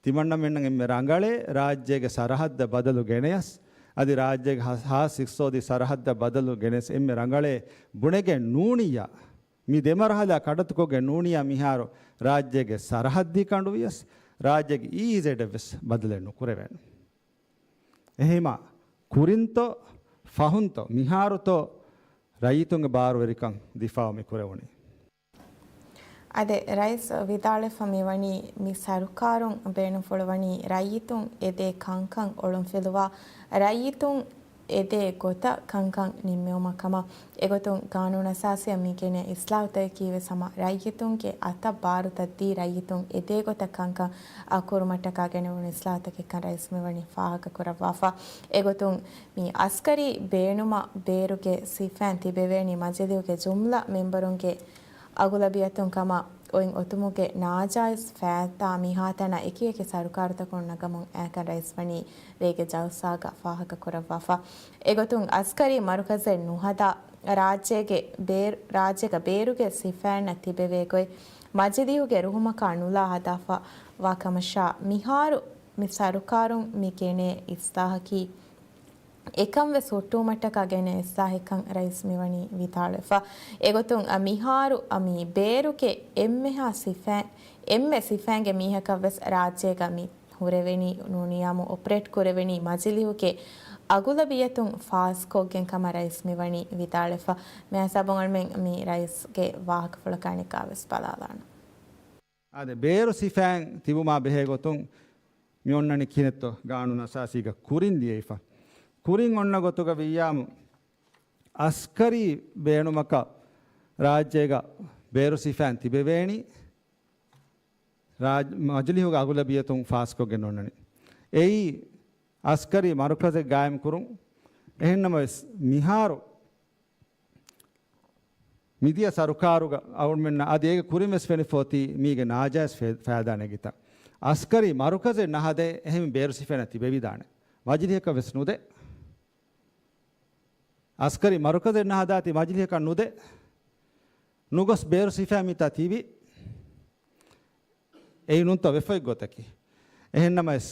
ތިމަންނަމެންނަށް އެންމެ ރަނގަޅޭ ރާއްޖޭގެ ސަރަހައްދަށް ބަދަލު ގެނެޔަސް، އަދި ރާއްޖޭގެ ހާ، ހާސް އިގްތިސޯދީ ސަރަހައްދަށް ބަދަލު ގެނެސް އެންމެ ރަނގަޅޭ ބުނެގެން ނޫނިއްޔާ، މި ދެ މަރުހަލާ ކަޑައްތުކޮށްގެން ނޫނިއްޔާ މިހާރު ރާއްޖޭގެ ސަރަހައްދީ ކަނޑުވިޔަސް، ރާއްޖޭގެ އީއީޒެޑް ވެސް ބަދަލެއް ނުކުރެވޭނެ. އެހެމަ ކުރިންތޯ، ފަހުންތޯ، މިހާރުތޯ ރައްޔިތުންގެ ބާރުވެރިކަން ދިފާއު މި ކުރެވުނީ؟ އާދެ، ރައީސް ވިދާޅުވެފަ މިވަނީ މި ސަރުކާރުން ބޭނުންފުޅުވަނީ ރައްޔިތުން އެދޭ ކަންކަން އޮޅުންފިލުވާ، ރައްޔިތުން އެދޭ ގޮތަށް ކަންކަން ނިންމެވުމަށް ކަމަށް. އެގޮތުން ގާނޫނު އަސާސީއަށް މި ގެނޭ އިސްލާހުތަކަކީ ވެސް ހަމަ ރައްޔިތުންގެ އަތަށް ބާރުތައް ދީ ރައްޔިތުން އެދޭ ގޮތަށް ކަންކަން އަ، ކުރުމަށްޓަކާ ގެނެވުނު އިސްލާހުތަކެއްކަން ރައީސް މިވަނީ ފާހަގަކުރައްވާފަ. އެގޮތުން މި އަސްކަރީ ބޭނުމަށް ބޭރުގެ ސިފައިން ތިބެވޭނީ މަޖިލީހުގެ ޖުމްލަ މެމްބަރުންގެ އަޣުލަބިއްޔަތުން ކަމަށް އޮތް އޮތުމުގެ ނާޖާއިޒް ފައިދާ މިހާތަނަށް އެކިއެކި ސަރުކާރުތަކުން ނަގަމުން އައިކަން ރައީސް ވަނީ ރޭގެ ޖަލްސާގަ ފާހަގަކުރައްވާފަ. އެގޮތުން އަސްކަރީ މަރުކަޒެއް ނުހަދާ ރާއްޖޭގެ ބޭރު، ރާއްޖޭގަ ބޭރުގެ ސިފައިންނަށް ތިބެވޭ ގޮތް މަޖިލީހުގެ ރުހުމަކާ ނުލާ ހަދާފަ ވާ ކަމަށާ، މިހާރު މި ސަރުކާރުން މި ގެނޭ އިސްލާހަކީ އެކަން ވެސް ހުއްޓުވުމަށްޓަކާ ގެނޭ އިސްލާހެއްކަން ރައީސް މިވަނީ ވިދާޅުވެފަ. އެގޮތުން އަ، މިހާރު އަ، މި ބޭރުގެ އެންމެހާ ސިފައިން، އެންމެ ސިފައިންގެ މީހަކަށް ވެސް ރާއްޖޭގަ މި ހުރެވެނީ ނޫނިއްޔާމު އޮޕަރޭޓް ކުރެވެނީ މަޖިލީހުގެ އަޣުލަބިއްޔަތުން ފާސްކޮށްގެން ކަމަށް ރައީސް މިވަނީ ވިދާޅުވެފަ. މި ހިސާބުން އަޅުމެން މި ރައީސްގެ ވާހަކަފުޅަކާ ނިކާވެސް ބަލާލާނަން. އާދެ، ބޭރު ސިފައިން ތިބުމާ ބެހޭ ގޮތުން މި އޮންނަނީ ކިހިނެއްތޯ ގާނޫނު އަސާސީގަ ކުރިން ލިޔެފަ. ކުރިން އޮންނަ ގޮތުގަ ވިއްޔާމު އަސްކަރީ ބޭނުމަކަށް ރާއްޖޭގަ ބޭރު ސިފައިން ތިބެވޭނީ ރާއް، މަޖިލީހުގެ އަޣުލަބިއްޔަތުން ފާސްކޮށްގެން އޮންނަނީ. އެއީ އަސްކަރީ މަރުކަޒެއް ގާއިމް ކުރުން. އެހެންނަމަވެސް، މިހާރު މިދިޔަ ސަރުކާރުގަ އަޅުމެންނަށް އަދި އޭގެ ކުރިން ވެސް ފެނިފަ އޮތީ މީގެ ނާޖާއިޒް ފެ، ފައިދާ ނެގިތަން. އަސްކަރީ މަރުކަޒެއް ނަހަދޭ އެހެން ބޭރު ސިފައިންނަށް ތިބެވިދާނެ. މަޖިލީހަކަށް ވެސް ނުދޭ. އަސްކަރީ މަރުކަޒެއް ނަހަދާތީ މަޖިލީހަކަށް ނުދޭ. ނުގޮސް ބޭރު ސިފައިން މިތާ ތިބި. އެއީ ނޫންތޯ ވެފައި ގޮތަކީ. އެހެންނަމަވެސް،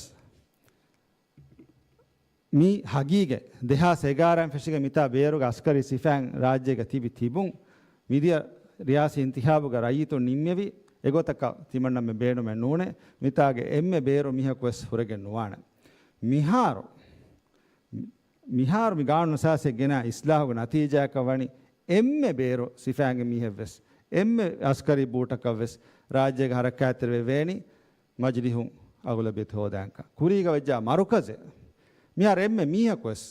މި ހަގީގަތް ދެހާސް އެގާރައިން ފެށިގެން މިތާ ބޭރުގެ އަސްކަރީ ސިފައިން ރާއްޖޭގަ ތިބި ތިބުން، މިދިޔަ ރިޔާސީ އިންތިހާބުގަ ރައްޔިތުން ނިންމެވި އެގޮތަކަށް ތިމަންނަމެން ބޭނުމެއް ނޫނޭ. މިތާގެ އެންމެ ބޭރު މީހަކު ވެސް ހުރެގެން ނުވާނެ. މިހާރު، މިހާރު މި ގާނޫނު އަސާސީ ގެނާ އިސްލާހުގެ ނަތީޖާއަކަށް ވަނީ އެންމެ ބޭރު ސިފައިންގެ މީހެއް ވެސް، އެންމެ އަސްކަރީ ބޫޓަކަށް ވެސް ރާއްޖޭގަ ހަރަކާތްތެރިވެވޭނީ. މަޖިލީހުން އަޣުލަބިއްޔަތު ހޯދާންކަން. ކުރީގަ ވެއްޖާ މަރުކަޒެއް، މިހާރު އެންމެ މީހަކު ވެސް،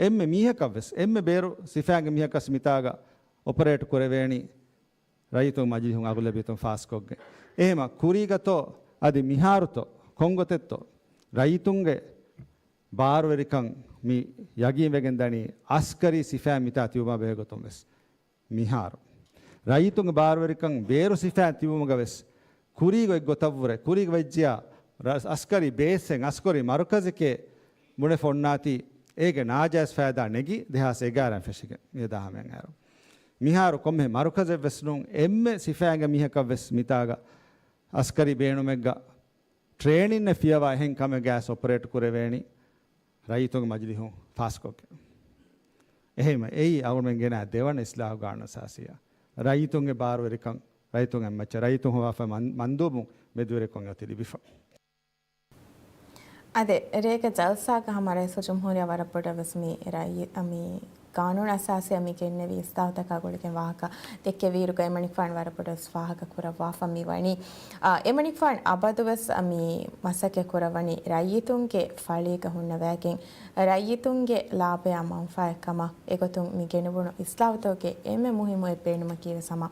އެންމެ މީހަކަށް ވެސް، އެންމެ ބޭރު ސިފައިންގެ މީހަކަސް މިތާގަ އޮޕަރޭޓް ކުރެވޭނީ ރައްޔިތުން މަޖިލީހުން އަޣުލަބިއްޔަތުން ފާސްކޮށްގެން. އެހެމަ ކުރީގަތޯ އަދި މިހާރުތޯ ކޮންގޮތެއްތޯ ރައްޔިތުންގެ ބާރުވެރިކަން މި ޔަގީންވެގެން ދަނީ އަސްކަރީ ސިފައިން މިތާ ތިބުމާ ބެހޭގޮތުން ވެސް. މިހާރު ރައްޔިތުންގެ ބާރުވެރިކަން ބޭރު ސިފައިން ތިބުމުގަ ވެސް ކުރީގަ އެއްގޮތަށްވުރެ، ކުރީގަ ވެއްޖިޔާ ރަ، އަސްކަރީ ބޭސްއެއް، އަސްކަރީ މަރުކަޒެކޭ ބުނެފަ އޮންނާތީ، އޭގެ ނާޖާއިޒް ފައިދާ ނެގި ދެހާސް އެގާރައިން ފެށިގެން މިއަދާ ހަމަޔަށް އައިރު. މިހާރު ކޮންމެ މަރުކަޒެއް ވެސް ނޫން، އެންމެ ސިފައިންގެ މީހަކަށް ވެސް މިތާގަ އަސްކަރީ ބޭނުމެއްގަ ޓްރޭނިން ފިޔަވާ އެހެން ކަމެއް ގާސް އޮޕަރޭޓް ކުރެވޭނީ ރައްޔިތުންގެ މަޖިލީހުން ފާސްކޮށްގެން. އެހެންވެ، އެއީ އަޅުގަނޑުމެން ގެނައި ދެވަނަ އިސްލާހު ގާނޫނު އަސާސީއަށް. ރައްޔިތުންގެ ބާރުވެރިކަން، ރައްޔިތުން އެއްމައްޗަށް ރައްޔިތުން ހޮވާފަ މަން-، މަންދޫބުން މެދުވެރިކަން އޮތީ ލިބިފަ. އަދި ރޭގެ ޖަލްސާގަ ހަމަ ރައީސުލްޖުމްހޫރިއްޔާ ވަރަށް ބޮޑަށް ވެސް މި ރައީ-، މި ގާނޫނު އަސާސީއަށް މި ގެންނެވި އިސްލާހުތަކާ ގުޅިގެން ވާހަކަ ދެއްކެވިއިރުގަ އެމަނިކުފާނު ވަރަށް ބޮޑަށް ވެސް ފާހަގަ ކުރައްވާފަ މި ވަނީ. އާ، އެމަނިކުފާނު އަބަދު ވެސް މި މަސައްކަތް ކުރައްވަނީ ރައްޔިތުންގެ ފަޅީގަ ހުންނަވައިގެން، ރައްޔިތުންގެ ލާބަޔާ މަންފާއެއް ކަމަށް. އެގޮތުން މި ގެނެވުނު އިސްލާހުތަކުގެ އެންމެ މުހިއްމު އެއް ބޭނުމަކީ ވެސް ހަމަ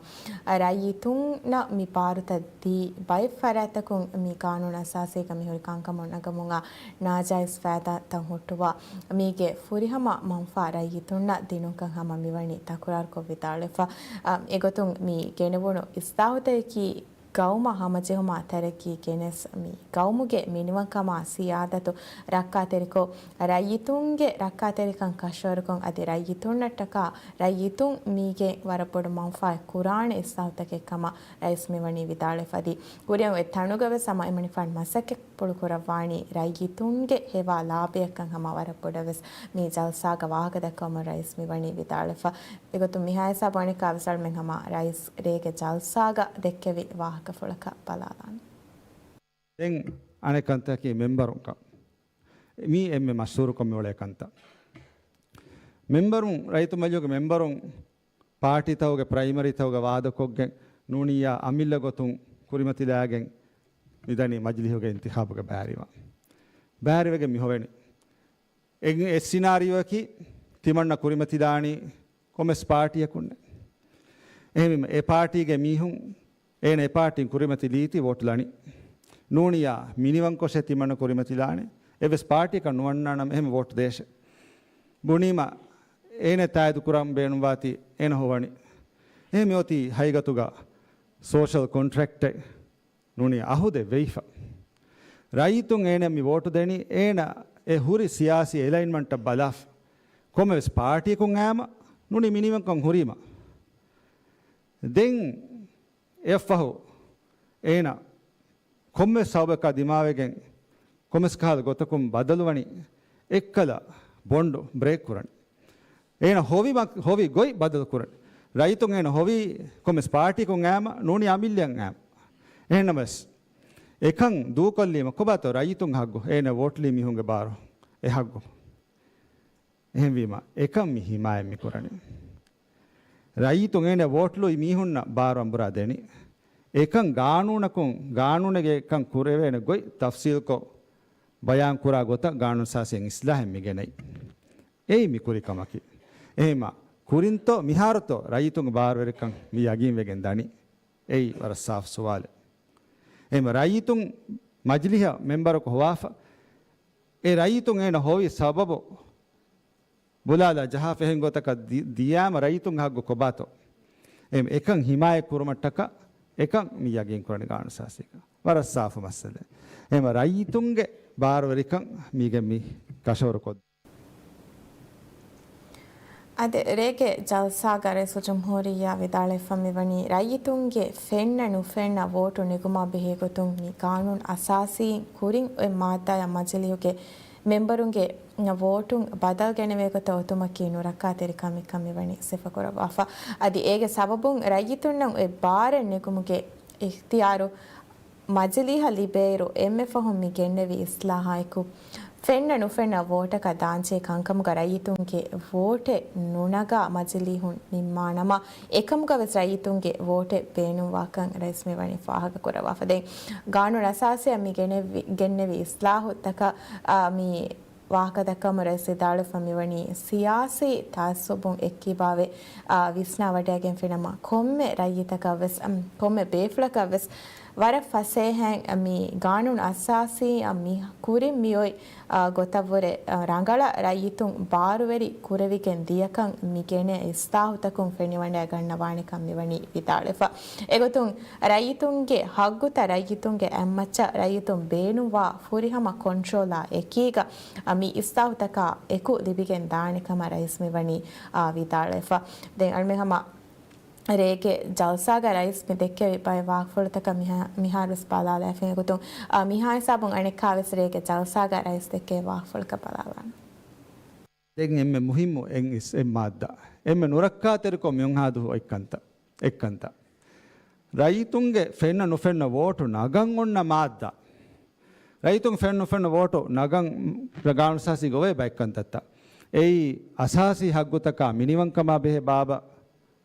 ރައްޔިތުންނަށް މި ބާރުތައް ދީ ބައެއް ފަރާތްތަކުން މި ގާނޫނު އަސާސީގަ މިހުރި ކަންކަމުން ނަގަމުން އާ ނާޖާއިޒް ފައިދާތައް ހުއްޓުވާ، މީގެ ފުރިހަމަ މަންފާ ރައްޔިތުންނަށް ދިނުންކަން ހަމަ މިވަނީ ތަކުރާރުކޮށް ވިދާޅުވެފަ. އާ، އެގޮތުން މި ގެނެވުނު އިސްލާހުތަކަކީ ގައުމަށް ހަމަޖެހުމާ ތަރައްގީ ގެނެސް މި ގައުމުގެ މިނިވަންކަމާ ސިޔާދަތު ރައްކާތެރިކޮށް، ރައްޔިތުންގެ ރައްކާތެރިކަން ކަށަވަރުކޮށް، އަދި ރައްޔިތުންނަށްޓަކާ ރައްޔިތުން މީގެ ވަރަށް ބޮޑު މަންފާއެއް ކުރާނެ އިސްލާހުތަކެއް ކަމަށް ރައީސް މިވަނީ ވިދާޅުވެފަ. އަދި ކުރިއަށް އޮތް ތަނުގަ ވެސް ހަމަ އެމަނިކުފާނު މަސައްކަތް ޕުޅުކުރައްވާނީ ރައްޔިތުންގެ ހެވާ ލާބަޔަށްކަން ހަމަ ވަރަށް ބޮޑަށް ވެސް މި ޖަލްސާގަ ވާހަކަ ދައްކަވަމުން ރައީސް މިވަނީ ވިދާޅުވެފަ. އެގޮތުން މިހާ ހިސާބު އަނެއްކާވެސް އަޅުމެން ހަމަ ރައީސް ރޭގެ ޖަލްސާގަ ދެއްކެވި ވާހަކަފުޅަކަށް ބަލާލާނަން. ދެން އަނެއް ކަންތަކީ މެމްބަރުން ކަން. މީ އެންމެ މަޝްހޫރުކޮށް މިއުޅޭ ކަންތައް. މެމްބަރުން، ރައްޔިތު މަޖިލީހުގެ މެމްބަރުން ޕާޓީތަކުގެ ޕްރައިމަރީތަކުގަ ވާދަކޮށްގެން ނޫނިއްޔާ އަމިއްލަ ގޮތުން ކުރިމަތިލާގެން މިދަނީ މަޖިލީހުގެ އިންތިޚާބުގެ ބައިވެރިވާން. ބައިވެރިވެގެން މި ހޮވެނީ. އެ، އެއް ސިނާރިއޯއަކީ ތިމަންނަ ކުރިމަތިލާނީ ކޮންމެސް ޕާޓީއަކުންނެއް. އެހެންވީމަ އެ ޕާޓީގެ މީހުން އޭނަ އެ ޕާޓީން ކުރިމަތިލީތީ ވޯޓު ލަނީ. ނޫނިއްޔާ މިނިވަންކޮށޭ ތިމަންނަ ކުރިމަތިލާނެ. އެއްވެސް ޕާޓީއަކަށް ނުވަންނާނަމަ އެހެން ވޯޓު ދޭށޭ. ބުނީމަ އޭނަ ތާއީދު ކުރަން ބޭނުންވާތީ އޭނަ ހޮވަނީ. އެހެން މިއޮތީ ހަގީގަތުގަ ސޯޝަލް ކޮންޓްރެކްޓެއް ނޫނީ އަހުދެއް ވެއިފަ. ރައްޔިތުން އޭނަ މި ވޯޓު ދެނީ އޭނަ އެ ހުރި ސިޔާސީ އެލައިންމަންޓަށް ބަލާފަ. ކޮންމެވެސް ޕާޓީއަކުން އައީމަ ނޫނީ މިނިވަންކަން ހުރީމަ. ދެން އެއަށްފަހު އޭނަ ކޮންމެ ސަބަބަކާ ދިމާވެގެން ކޮންމެސް ކަހަލަ ގޮތަކުން ބަދަލުވަނީ އެއްކަލަ ބޮންޑު ބްރޭކް ކުރަނީ. އޭނަ ހޮވި މަ-، ހޮވި ގޮތް ބަދަލު ކުރަނީ. ރައްޔިތުން އޭނަ ހޮވީ ކޮންމެސް ޕާޓީއަކުން އައީމަ ނޫނީ އަމިއްލައަށް އައީމަ. އެހެންނަމަވެސް އެކަން ދޫކޮށްލީމަ ކޮބާތޯ ރައްޔިތުންގެ ހައްގު؟ އޭނަ ވޯޓުލީ މީހުންގެ ބާރު އެ ހައްގު. އެހެންވީމަ އެކަން މި ހިމާޔަތް މި ކުރަނީ. ރައްޔިތުން އޭނަ ވޯޓުލުއި މީހުންނަށް ބާރު އަނބުރާ ދެނީ. އެކަން ގާނޫނަކުން، ގާނޫނެއްގެ އެކަން ކުރެވޭނެ ގޮތް ތަފްސީލްކޮށް ބަޔާން ކުރާ ގޮތަށް ގާނޫނު އަސާސީ އިސްލާހެއް މި ގެނައީ. އެއީ މި ކުރި ކަމަކީ. އެހެންމަ ކުރިންތޯ މިހާރުތޯ ރައްޔިތުންގެ ބާރުވެރިކަން މި ޔަގީންވެގެން ދަނީ؟ އެއީ ވަރަށް ސާފު ސުވާލެއް. އެހެންމަ ރައްޔިތުން މަޖިލީހަށް މެމްބަރަކު ހޮވާފަ، އެ ރައްޔިތުން އޭނަ ހޮވި ސަބަބު ބުލާލާ ޖަހާފަ އެހެން ގޮތަކަށް ދި-، ދިޔާމަ ރައްޔިތުންގެ ހައްގު ކޮބާތޯ؟ އެ-، އެކަން ހިމާޔަތް ކުރުމަށްޓަކާ އެކަން މި ޔަގީން ކުރަނީ ގާނޫނު އަސާސީގަ. ވަރަށް ސާފު މައްސަލައެއް. އެހެންމަ ރައްޔިތުންގެ ބާރުވެރިކަން މީގެ މި ކަށަވަރުކޮށް. އަދި ރޭގެ ޖަލްސާގަ ރައީސުލްޖުމްހޫރިއްޔާ ވިދާޅުވެފަ މިވަނީ، ރައްޔިތުންގެ ފެންނަ ނުފެންނަ ވޯޓު ނެގުމާ ބެހޭ ގޮތުން މި ގާނޫނު އަސާސީން ކުރިން އޮތް މާއްދާއަށް މަޖިލީހުގެ މެމްބަރުންގެ ވޯޓުން ބަދަލު ގެނެވޭ ގޮތަށް އޮތުމަކީ ނުރައްކާތެރި ކަމެއްކަން މިވަނީ ސިފަކުރައްވާފަ. އަދި އޭގެ ސަބަބުން ރައްޔިތުންނަށް އޮތް ބާރެއް ނެގުމުގެ އިޚްތިޔާރު މަޖިލީހަށް ލިބޭއިރު، އެންމެ ފަހުން މި ގެންނެވި އިސްލާހާއެކު، ފެންނަ ނުފެންނަ ވޯޓަކަށް ދާންޖެހޭ ކަންކަމުގަ ރައްޔިތުންގެ ވޯޓެއް ނުނަގާ މަޖިލީހުން ނިންމާނަމަ، އެކަމުގަ ވެސް ރައްޔިތުންގެ ވޯޓެއް ބޭނުންވާކަން ރައީސް މިވަނީ ފާހަގަކުރައްވާފަ. ދެން ގާނޫނު އަސާސީއަށް މި ގެނެވި-، ގެންނެވި އިސްލާހުތަކަށް، އާ، މި ވާހަކަ ދައްކަމުން ރައީސް ވިދާޅުވެފަ މިވަނީ ސިޔާސީ ތަޢައްސުބުން އެއްކިބާވެ، އާ، ވިސްނާވަޑައިގެންފިނަމަ ކޮންމެ ރައްޔިތަކަށް ވެސް، އަމް، ކޮންމެ ބޭފުޅަކަށް ވެސް ވަރަށް ފަސޭހައިން މި ގާނޫނު އަސާސީ މި ކުރިން މިއޮތް، އާ، ގޮތަށްވުރެ، އާ، ރަނގަޅަށް ރައްޔިތުން ބާރުވެރި ކުރެވިގެން ދިޔަކަން މި ގެނެ އިސްލާހުތަކުން ފެނިވަޑައިގަންނަވާނެކަން މިވަނީ ވިދާޅުވެފަ. އެގޮތުން ރައްޔިތުންގެ ހައްގުތައް ރައްޔިތުންގެ އެއްމައްޗަށް ރައްޔިތުން ބޭނުންވާ ފުރިހަމަ ކޮންޓްރޯލާ އެކީގަ މި އިސްލާހުތަކާ އެކު ލިބިގެން ދާނެ ކަމަށް ރައީސް މިވަނީ، އާ، ވިދާޅުވެފަ. ދެން އަޅުމެން ހަމަ ރޭގެ ޖަލްސާގަ ރައީސް މި ދެއްކެވި ބައެއް ވާހަކަފުޅުތަކަށް މިހާ-، މިހާރުވެސް ބަލާލާފައި ގޮތުން، އާ، މިހާ ހިސާބުން އަނެއްކާވެސް ރޭގެ ޖަލްސާގަ ރައީސް ދެއްކެވި ވާހަކަފުޅަކަށް ބަލާލާނަން. ދެން އެންމެ މުހިއްމު އެއް އިސް-، އެއް މާއްދާ. އެންމެ ނުރައްކާތެރިކޮށް މިއޮންހާދު އޮތްކަންތައް، އެއްކަންތައް. ރައްޔިތުންގެ ފެންނަ ނުފެންނަ ވޯޓު ނަގަން އޮންނަ މާއްދާ. ރައްޔިތުން ފެންނަ ނުފެންނަ ވޯޓު ނަގަން ގާނޫނުއަސާސީގަ އޮވޭ ބައެއްކަންތައްތައް. އެއީ އަސާސީ ހައްގުތަކާ މިނިވަންކަމާ ބެހޭ ބާބަ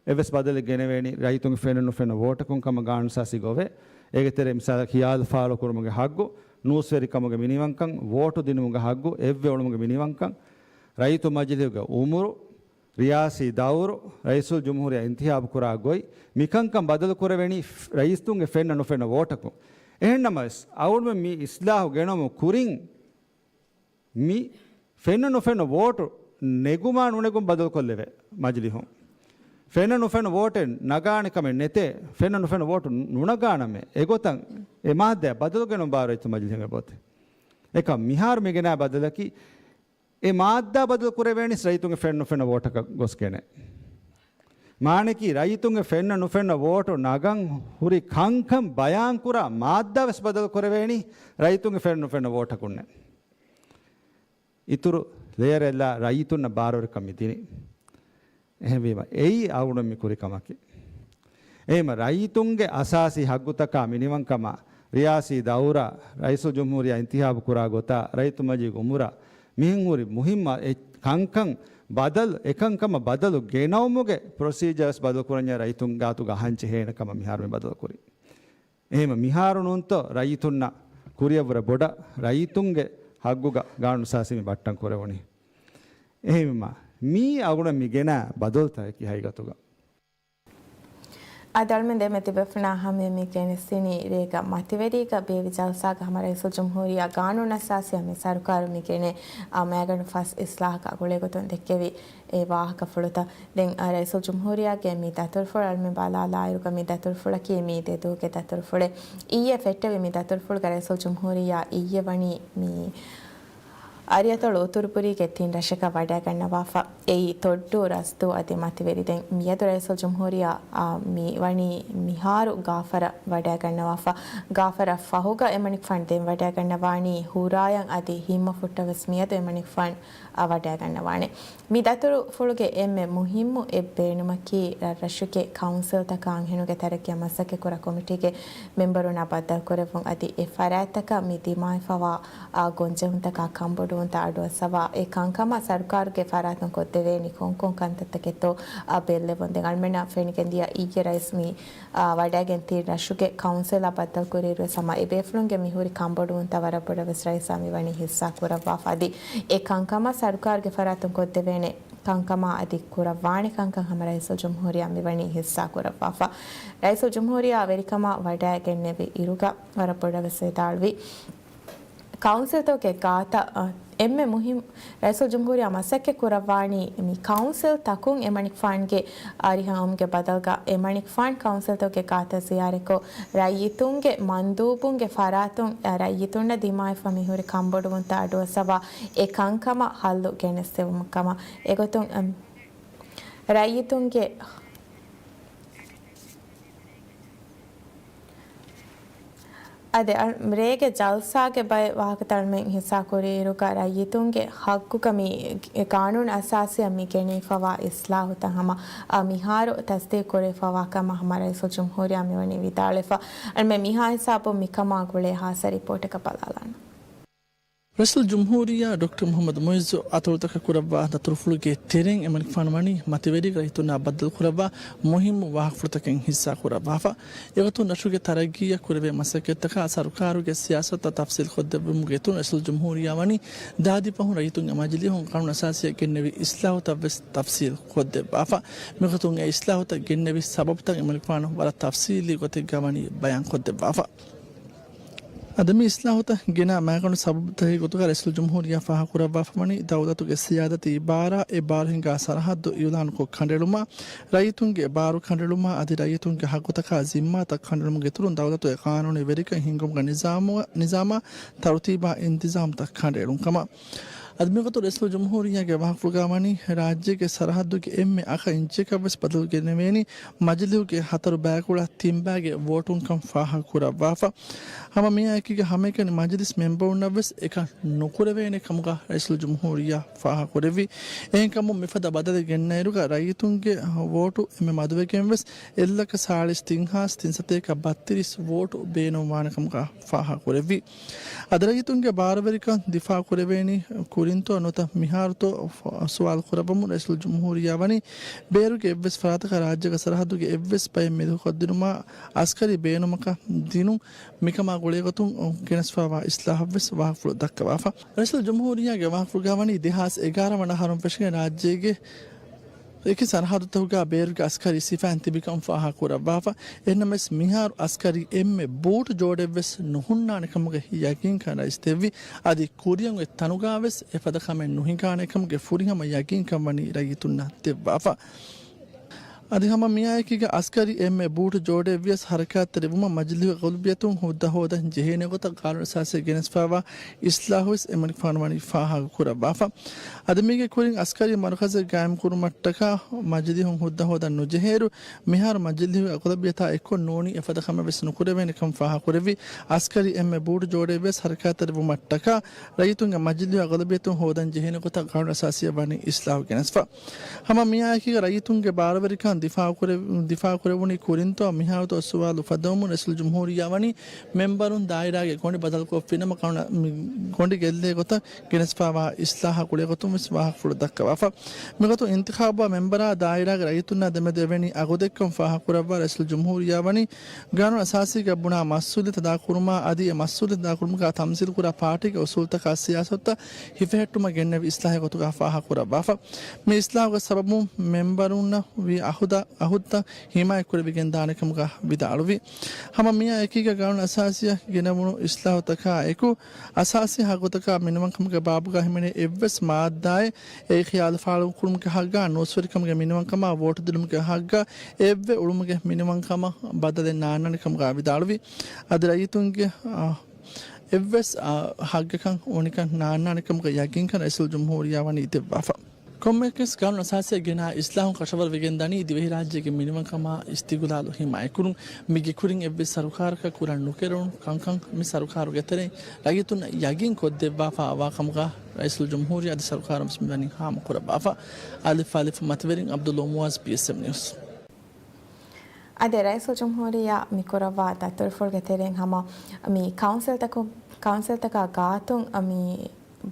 އެއްވެސް ބަދަލެއް ގެނެވޭނީ ރައްޔިތުންގެ ފެންނަ ނުފެންނަ ވޯޓަކުން ކަމަށް ގާނޫނުއަސާސީގަ އޮވޭ. އޭގެ ތެރޭ މިސާލަކަށް ހިޔާލު ފާޅުކުރުމުގެ ހައްގު، ނޫސްވެރިކަމުގެ މިނިވަންކަން، ވޯޓު ދިނުމުގެ ހައްގު، އެއްވެ އުޅުމުގެ މިނިވަންކަން، ރައްޔިތު މަޖިލީހުގެ އުމުރު، ރިޔާސީ ދައުރު، ރައީސުލްޖުމްހޫރިއްޔާ އިންތިހާބު ކުރާ ގޮތް، މިކަންކަން ބަދަލު ކުރެވެނީ ރައީސްތުންގެ ފެންނަ ނުފެންނަ ވޯޓަކުން. އެހެންނަމަވެސް، އަޅުގަނޑުމެން މި އިސްލާހު ގެނައުމުގެ ކުރިން މި ފެންނަ ނުފެންނަ ވޯޓު ނެގުމާ ނުނެގުން ބަދަލުކޮށްލެވޭ މަޖިލީހުން. ފެންނަ ނުފެންނަ ވޯޓެއް ނަގާނެ ކަމެއް ނެތޭ، ފެންނަ ނުފެންނަ ވޯޓު ނުނަގާނަމޭ. އެގޮތަށް އެ މާއްދާ ބަދަލު ގެނުން ބާރު އޮތްތަ މަޖިލީހުން އެބައޮތޭ. އެކަމް މިހާރު މި ގެނާ ބަދަލަކީ، އެ މާއްދާ ބަދަލު ކުރެވޭނީސް ރައްޔިތުންގެ ފެންނަ ނުފެންނަ ވޯޓަކަށް ގޮސްގެނޭ. މާނައަކީ، ރައްޔިތުންގެ ފެންނަ ނުފެންނަ ވޯޓު ނަގަން ހުރި ކަންކަން ބަޔާންކުރާ މާއްދާވެސް ބަދަލު ކުރެވޭނީ ރައްޔިތުންގެ ފެންނަ ނުފެންނަ ވޯޓަކުންނޭ. އިތުރު ލެޔަރެއްލާ ރައްޔިތުންނަށް ބާރުވެރިކަން މި ދިނީ. އެހެންވީމަ، އެއީ އަޅުގަނޑު މި ކުރި ކަމަކީ. އެހެންވީމަ، ރައްޔިތުންގެ އަސާސީ ހައްގުތަކާ މިނިވަންކަމާ، ރިޔާސީ ދައުރާ، ރައީސުލްޖުމްހޫރިއްޔާ އިންތިހާބު ކުރާ ގޮތާ، ރައްޔިތު މަޖިލީހުގެ އުމުރާ، މިހެން ހުރި މުހިއްމު އެ ކަންކަން ބަދަލު، އެކަންކަމަށް ބަދަލު ގެނައުމުގެ ޕްރޮސީޖަރސް ބަދަލު ކުރަންޏާ ރައްޔިތުން ގާތުގަ އަހަން ޖެހޭނެ ކަމަށް މިހާރު މި ބަދަލު ކުރީ. އެހެންވީމަ، މިހާރު ނޫންތޯ ރައްޔިތުންނަށް ކުރިއަށްވުރެ ބޮޑަށް ރައްޔިތުންގެ ހައްގުގަ ގާނޫނުއަސާސީ މި ބައްޓަން ކުރެވުނީ. އެހެންވީމަ، މީ އަޅުގަނޑު މި ގެނާ ބަދަލުތަކަކީ ހަގީގަތުގަ. އަދި އަޅުމެން ދެމެ ތިބޭފުޅުންނާ ހަމަޔަށް މި ގެނެސްދިނީ ރޭގަ މަތިވެރީގަ ބޭއްވި ޖަލްސާގަ ހަމަ ރައީސުލްޖުމްހޫރިއްޔާ ގާނޫނުއަސާސީއާ މި ސަރުކާރު މި ގެނޭ، އާ، މައިގަނޑު ފަސް އިސްލާހަކާ ގުޅޭގޮތުން ދެއްކެވި އެ ވާހަކަފުޅުތައް. ދެން، އަ، ރައީސުލްޖުމްހޫރިއްޔާގެ މި ދަތުރުފުޅު އަޅުމެން ބަލާލާއިރުގަ މި ދަތުރުފުޅަކީ މީ ދެދުވަހުގެ ދަތުރުފުޅެއް. އިއްޔެ ފެއްޓެވި މި ދަތުރުފުޅުގަ ރައީސުލްޖުމްހޫރިއްޔާ އިއްޔެ ވަނީ މި އަރިއަތޮޅު އުތުރުބުރީގެ ތިން ރަށަކަށް ވަޑައިގަންނަވާފަ. އެއީ ތޮއްޑޫ، ރަސްދޫ އަދި މަތިވެރި. ދެން މިއަދު ރައީސުލްޖުމްހޫރިއްޔާ، އާ، މި ވަނީ މިހާރު ގާފަރަށް ވަޑައިގަންނަވާފަ. ގާފަރަށް ފަހުގަ އެމަނިކުފާނު ދެން ވަޑައިގަންނަވާނީ ހުރާޔަށް އަދި ހިންމަފުއްޓަށް ވެސް މިއަދު އެމަނިކުފާނު އަށް ވަޑައިގަންނަވާނެ. މި ދަތުރުފުޅުގެ އެންމެ މުހިއްމު އެއް ބޭނުމަކީ، ރަށްރަށުގެ ކައުންސިލްތަކާ އަންހެނުންގެ ތަރައްގީއަށް މަސައްކަތްކުރާ ކޮމިޓީގެ މެމްބަރުންނާ ބައްދަލުކުރެއްވުން އަދި އެ ފަރާތްތަކަށް މި ދިމާވެފަވާ، އާ، ގޮންޖެހުންތަކާ ކަންބޮޑުވުންތައް އަޑުއައްސަވާ، އެ ކަންކަމަށް ސަރުކާރުގެ ފަރާތުން ކޮށްދެވޭނީ ކޮންކޮން ކަންތައްތަކެއްތޯ، އާ، ބެއްލެވުން. ދެން އަޅުމެންނަށް ފެނިގެންދިޔަ އިއްޔެ ރައީސް މި އާ، ވަޑައިގެން ތިން ރަށުގެ ކައުންސިލާ ބައްދަލުކުރިއިރުވެސް ހަމަ އެބޭފުޅުންގެ މިހުރި ކަންބޮޑުވުންތައް ވަރަށް ބޮޑަށް ވެސް ރައީސާ މިވަނީ ހިއްސާ ކުރައްވާފަ. އަދި އެ ކަންކަމަށް ސަރުކާރުގެ ފަރާތުން ކޮށްދެވޭނެ ކަންކަމާ އަދި ކުރައްވާނެ ކަންކަން ހަމަ ރައީސުލްޖުމްހޫރިއްޔާ މިވަނީ ހިއްސާ ކުރައްވާފަ. ރައީސުލްޖުމްހޫރިއްޔާ ވެރިކަމާ ވަޑައިގެންނެވި އިރުގަ ވަރަށް ބޮޑަށް ވެސް ވިދާޅުވި. ކައުންސިލްތަކުގެ ގާތަށް، އަ، އެންމެ މުހިން-، ރައީސުލްޖުމްހޫރިއްޔާ މަސައްކަތް ކުރައްވާނީ މި ކައުންސިލް ތަކުން އެމަނިކުފާނުގެ އަރިހަށް އައުމުގެ ބަދަލުގަ އެމަނިކުފާނު ކައުންސިލްތަކުގެ ގާތަށް ޒިޔާރަތްކޮށް، ރައްޔިތުންގެ މަންދޫބުންގެ ފަރާތުން، އަ، ރައްޔިތުންނަށް ދިމާވެފަ މިހުރި ކަންބޮޑުވުންތައް އަޑުއައްސަވާ އެ ކަންކަމަށް ހައްލު ގެނެސްދެވުމަށް ކަމަށް. އެގޮތުން، އަ، ރައްޔިތުންގެ އަދި އަޅު-، ރޭގެ ޖަލްސާގެ ބައެއް ވާހަކަތައް އަޅުމެން ހިއްސާކުރިއިރުގަ، ރައްޔިތުންގެ ހައްގުގަ މި ގާނޫނު އަސާސީއަށް މި ގެނެވިފަވާ އިސްލާހުތައް ހަމަ، އަ، މިހާރު ތަސްދީގު ކުރެވިފަވާ ކަމަށް ހަމަ ރައީސުލްޖުމްހޫރިއްޔާ މިވަނީ ވިދާޅުވެފަ. އަޅުމެން މިހާ ހިސާބުން މިކަމާ ގުޅޭ ހާއްސަ ރިޕޯޓަކަށް ބަލާލާނަން. ރައީސުލްޖުމްހޫރިއްޔާ ޑޮކްޓަރ މުހައްމަދު މުއިއްޒު އަތޮޅުތަކަށް ކުރައްވާ ދަތުރުފުޅުގެ ތެރެއިން އެމަނިކުފާނު ވަނީ މަތިވެރި ރައްޔިތުންނާ ބައްދަލުކުރައްވާ މުހިއްމު ވާހަކަފުޅުތަކެއް ހިއްސާކުރައްވާފަ. އެގޮތުން ރަށުގެ ތަރައްގީއަށް ކުރެވޭ މަސައްކަތްތަކާ ސަރުކާރުގެ ސިޔާސަތުތައް ތަފްސީލް ކޮށްދެއްވުމުގެ އިތުރުން ރައީސުލްޖުމްހޫރިއްޔާ ވަނީ ދާދި ފަހުން ރައްޔިތުންގެ މަޖިލީހުން ގާނޫނު އަސާސީއަށް ގެންނެވި އިސްލާހުތައް ވެސް ތަފްސީލް ކޮށްދެއްވާފަ. މިގޮތުން އެ އިސްލާހުތައް ގެންނެވި ސަބަބުތައް އެމަނިކުފާނު ވަރަށް ތަފްސީލީ ގޮތެއްގަ ވަނީ ބަޔާން ކޮށްދެއްވާފަ. އަދި މި އިސްލާހުތައް ގެނާ މައިގަނޑު ސަބަބުތަކެއް ގޮތުގަ ރައީސުލްޖުމްހޫރިއްޔާ ފާހަގަކުރައްވާފަވަނީ ދައުލަތުގެ ސިޔާދަތީ ބާރާ އެ ބާރު ހިނގާ ސަރަހައްދު އިއުލާނުކޮށް ކަނޑައެޅުމާ، ރައްޔިތުންގެ ބާރު ކަނޑައެޅުމާ އަދި ރައްޔިތުންގެ ހައްގުތަކާ ޒިންމާތައް ކަނޑައެޅުމުގެ އިތުރުން ދައުލަތުގެ ޤާނޫނީ ވެރިކަން ހިންގުމުގެ ނިޒާމު-، ނިޒާމާ ތަރުތީބާ އިންތިޒާމްތައް ކަނޑައެޅުން ކަމަށް. އަދި މިގޮތުން ރައީސުލްޖުމްހޫރިއްޔާގެ ވާހަކަފުޅުގައި ވަނީ، ރާއްޖޭގެ ސަރަހައްދުގެ އެންމެ އަކަ އިންޗިއަކަށް ވެސް ބަދަލު ގެނެވޭނީ މަޖިލީހުގެ ހަތަރު ބައިކުޅަ ތިން ބައިގެ ވޯޓުން ކަން ފާހަގަ ކުރައްވާފަ. ހަމަ މިއާ އެކީގަ ހަމައެކަނި މަޖިލިސް މެމްބަރުންނަށް ވެސް އެކަން ނުކުރެވޭނެ ކަމުގަ ރައީސުލްޖުމްހޫރިއްޔާ ފާހަގަކުރެއްވި. އެހެންކަމުން މިފަދަ ބަދަލެއް ގެންނައިރުގަ ރައްޔިތުންގެ ވޯޓު އެންމެ މަދުވެގެން ވެސް އެއްލަކަ ސާޅީސް ތިން ހާސް ތިން ސަތޭކަ ބައްތިރީސް ވޯޓު ބޭނުންވާނެ ކަމުގަ ފާހަގަކުރެއްވި. އަދި ރައްޔިތުންގެ ބާރުވެރިކަން ދިފާއުކުރެވޭނީ ކުރިންތޯ ނުވަތަ މިހާރުތޯ ސުވާލު ކުރައްވަމުން ރައީސުލްޖުމްހޫރިއްޔާ ވަނީ ބޭރުގެ އެއްވެސް ފަރާތަކަށް ރާއްޖޭގެ ސަރަހައްދުގެ އެއްވެސް ބައެއް މެދުކޮށްދިނުމަށް އަސްކަރީ ބޭނުމަކަށް ދިނުން މިކަމާ ގުޅޭގޮތުން ގެނެސްފައިވާ އިސްލާހަށްވެސް ވާހަކަފުޅު ދައްކަވާފަ. ރައީސުލްޖުމްހޫރިއްޔާގެ ވާހަކަފުޅުގައި ވަނީ ދެހާސް އެގާރަ ވަނަ އަހަރުން ފެށިގެން ރާއްޖޭގެ އެކި ސަރަހައްދުތަކުގަ ބޭރުގެ އަސްކަރީ ސިފައިން ތިބިކަން ފާހަގަކުރައްވާފަ. އެހެންނަމަވެސް މިހާރު އަސްކަރީ އެންމެ ބޫޓު ޖޯޑެއްވެސް ނުހުންނާނެ ކަމުގެ ޔަގީންކަން ރައީސް ދެއްވި. އަދި ކުރިއަށް އޮތް ތަނުގަވެސް އެފަދަ ކަމެއް ނުހިނގާނެ ކަމުގެ ފުރިހަމަ ޔަގީންކަން ވަނީ ރައްޔިތުންނަށް ދެއްވާފަ. އަދި ހަމަ މިއާއެކީގަ އަސްކަރީ އެންމެ ބޫޓު ޖޯޑެއްވިޔަސް ހަރަކާތްތެރިވުމަށް މަޖިލީހުގެ އަޣުލަބިއްޔަތުން ހުއްދަ ހޯދަން ޖެހޭނެ ގޮތަށް ގާނޫނުއަސާސީ ގެނެސްފައިވާ އިސްލާހުވެސް އެމަނިކުފާނު ވަނީ ފާހަގަކުރައްވާފަ. އަދި މީގެ ކުރިން އަސްކަރީ މަރުކަޒެއް ގާއިމްކުރުމަށްޓަކާ މަޖިލީހުން ހުއްދަ ހޯދަން ނުޖެހޭއިރު، މިހާރު މަޖިލީހުގެ އަޣުލަބިއްޔަތާ އެއްކޮށް ނޫނީ އެފަދަ ކަމެއް ވެސް ނުކުރެވޭނެ ކަމަށް ފާހަގަކުރެއްވި. އަސްކަރީ އެންމެ ބޫޓު ޖޯޑެއްވިޔަސް ހަރަކާތްތެރިވުމަށްޓަކާ ރައްޔިތުންގެ މަޖިލީހުގެ އަޣުލަބިއްޔަތުން ހޯދަން ޖެހޭނެ ގޮތަށް ގާނޫނުއަސާސީއަށް ވަނީ އިސްލާހު ގެނެސްފަ. ހަމަ މިއާއެކީގަ ރައްޔިތުންގެ ބާރުވެރިކަން ދިފާއުކުރެ-، ދިފާއުކުރެވުނީ ކުރިންތޯ މިހާރުތޯ ސުވާލު އުފައްދަވަމުން ރައީސުލްޖުމްހޫރިއްޔާ ވަނީ މެމްބަރުން ދާއިރާގެ ގޮނޑި ބަދަލުކޮށްފިނަމަ ގާނޫނަށް މި ގޮނޑި ގެއްލޭ ގޮތަށް ގެނެސްފައިވާ އިސްލާހާ ގުޅޭގޮތުން ވެސް ވާހަކަފުޅު ދައްކަވާފަ. މިގޮތުން އިންތިޚާބުވާ މެމްބަރާ ދާއިރާގެ ރައްޔިތުންނާ ދެމެދު އެވެނީ އަގުދެއްކަން ފާހަގަކުރައްވާ ރައީސުލްޖުމްހޫރިއްޔާ ވަނީ ގާނޫނު އަސާސީގަ ބުނާ މަސްއޫލިއްޔަތު އަދާކުރުމާ އަދި އެ މަސްއޫލިއްޔަތު އަދާކުރުމުގަ ތަމްސީލުކުރާ ޕާޓީގެ އުސޫލުތަކާ ސިޔާސަތުތައް ހިފެހެއްޓުމަށް ގެންނެވި އިސްލާހެއް ގޮތުގަ ފާހަގަކުރައްވާފަ. މި އިސްލާހުގެ ސަބަބުން މެމްބަރުންނަށް ވީ އަހުދަ-، އަހުދުތައް ހިމާޔަތްކުރެވިގެންދާނެ ކަމުގަ ވިދާޅުވި. ހަމަ މިއާ އެކީގަ ގާނޫނު އަސާސީއަށް ގެނެވުނު އިސްލާހުތަކާ އެކު، އަސާސީ ހައްގުތަކާ މިނިވަންކަމުގެ ބާބުގަ ހިމެނޭ އެއްވެސް މާއްދާއެއް އެ ޚިޔާލު ފާޅުކުރުމުގެ ހައްގާ ނޫސްވެރިކަމުގެ މިނިވަންކަމާ ވޯޓު ދިނުމުގެ ހައްގާ އެއްވެ އުޅުމުގެ މިނިވަންކަމަށް ބަދަލެއް ނާންނާނެ ކަމުގަ ވިދާޅުވި. އަދި ރައްޔިތުންގެ، އާ، އެއްވެސް، އާ، ހައްގަކަށް އުނިކަން ނާންނާނެ ކަމުގެ ޔަގީންކަން ރައީސުލްޖުމްހޫރިއްޔާ ވަނީ ދެއްވާފަ. ކޮންމެއަކަސް ގާނޫނު އަސާސީއަށް ގެނާ އިސްލާހުން ކަށަވަރުވެގެން ދަނީ ދިވެހިރާއްޖޭގެ މިނިވަންކަމާ އިސްތިގުލާލު ހިމާޔަތްކުރުން. މީގެ ކުރިން އެއްވެސް ސަރުކާރަކަށް ކުރަން ނުކެރުނު ކަންކަން މި ސަރުކާރުގެ ތެރެއިން ރައްޔިތުންނަށް ޔަގީން ކޮށްދެއްވާފަ ވާ ކަމުގަ ރައީސުލްޖުމްހޫރިއްޔާ އަދި ސަރުކާރުން ވެސް މިވަނީ ހާމަކުރައްވާފަ. އަލިފް އަލިފް މަތިވެރިން އަބްދުލް އުމުވާޒް، ބީ އެސް އެމް ނިއުސް. އަދި ރައީސުލްޖުމްހޫރިއްޔާ މި ކުރައްވާ ދަތުރުފުޅުގެ ތެރެއިން ހަމަ މި ކައުންސިލްތަކު-، ކައުންސިލްތަކާ ގާތުން މި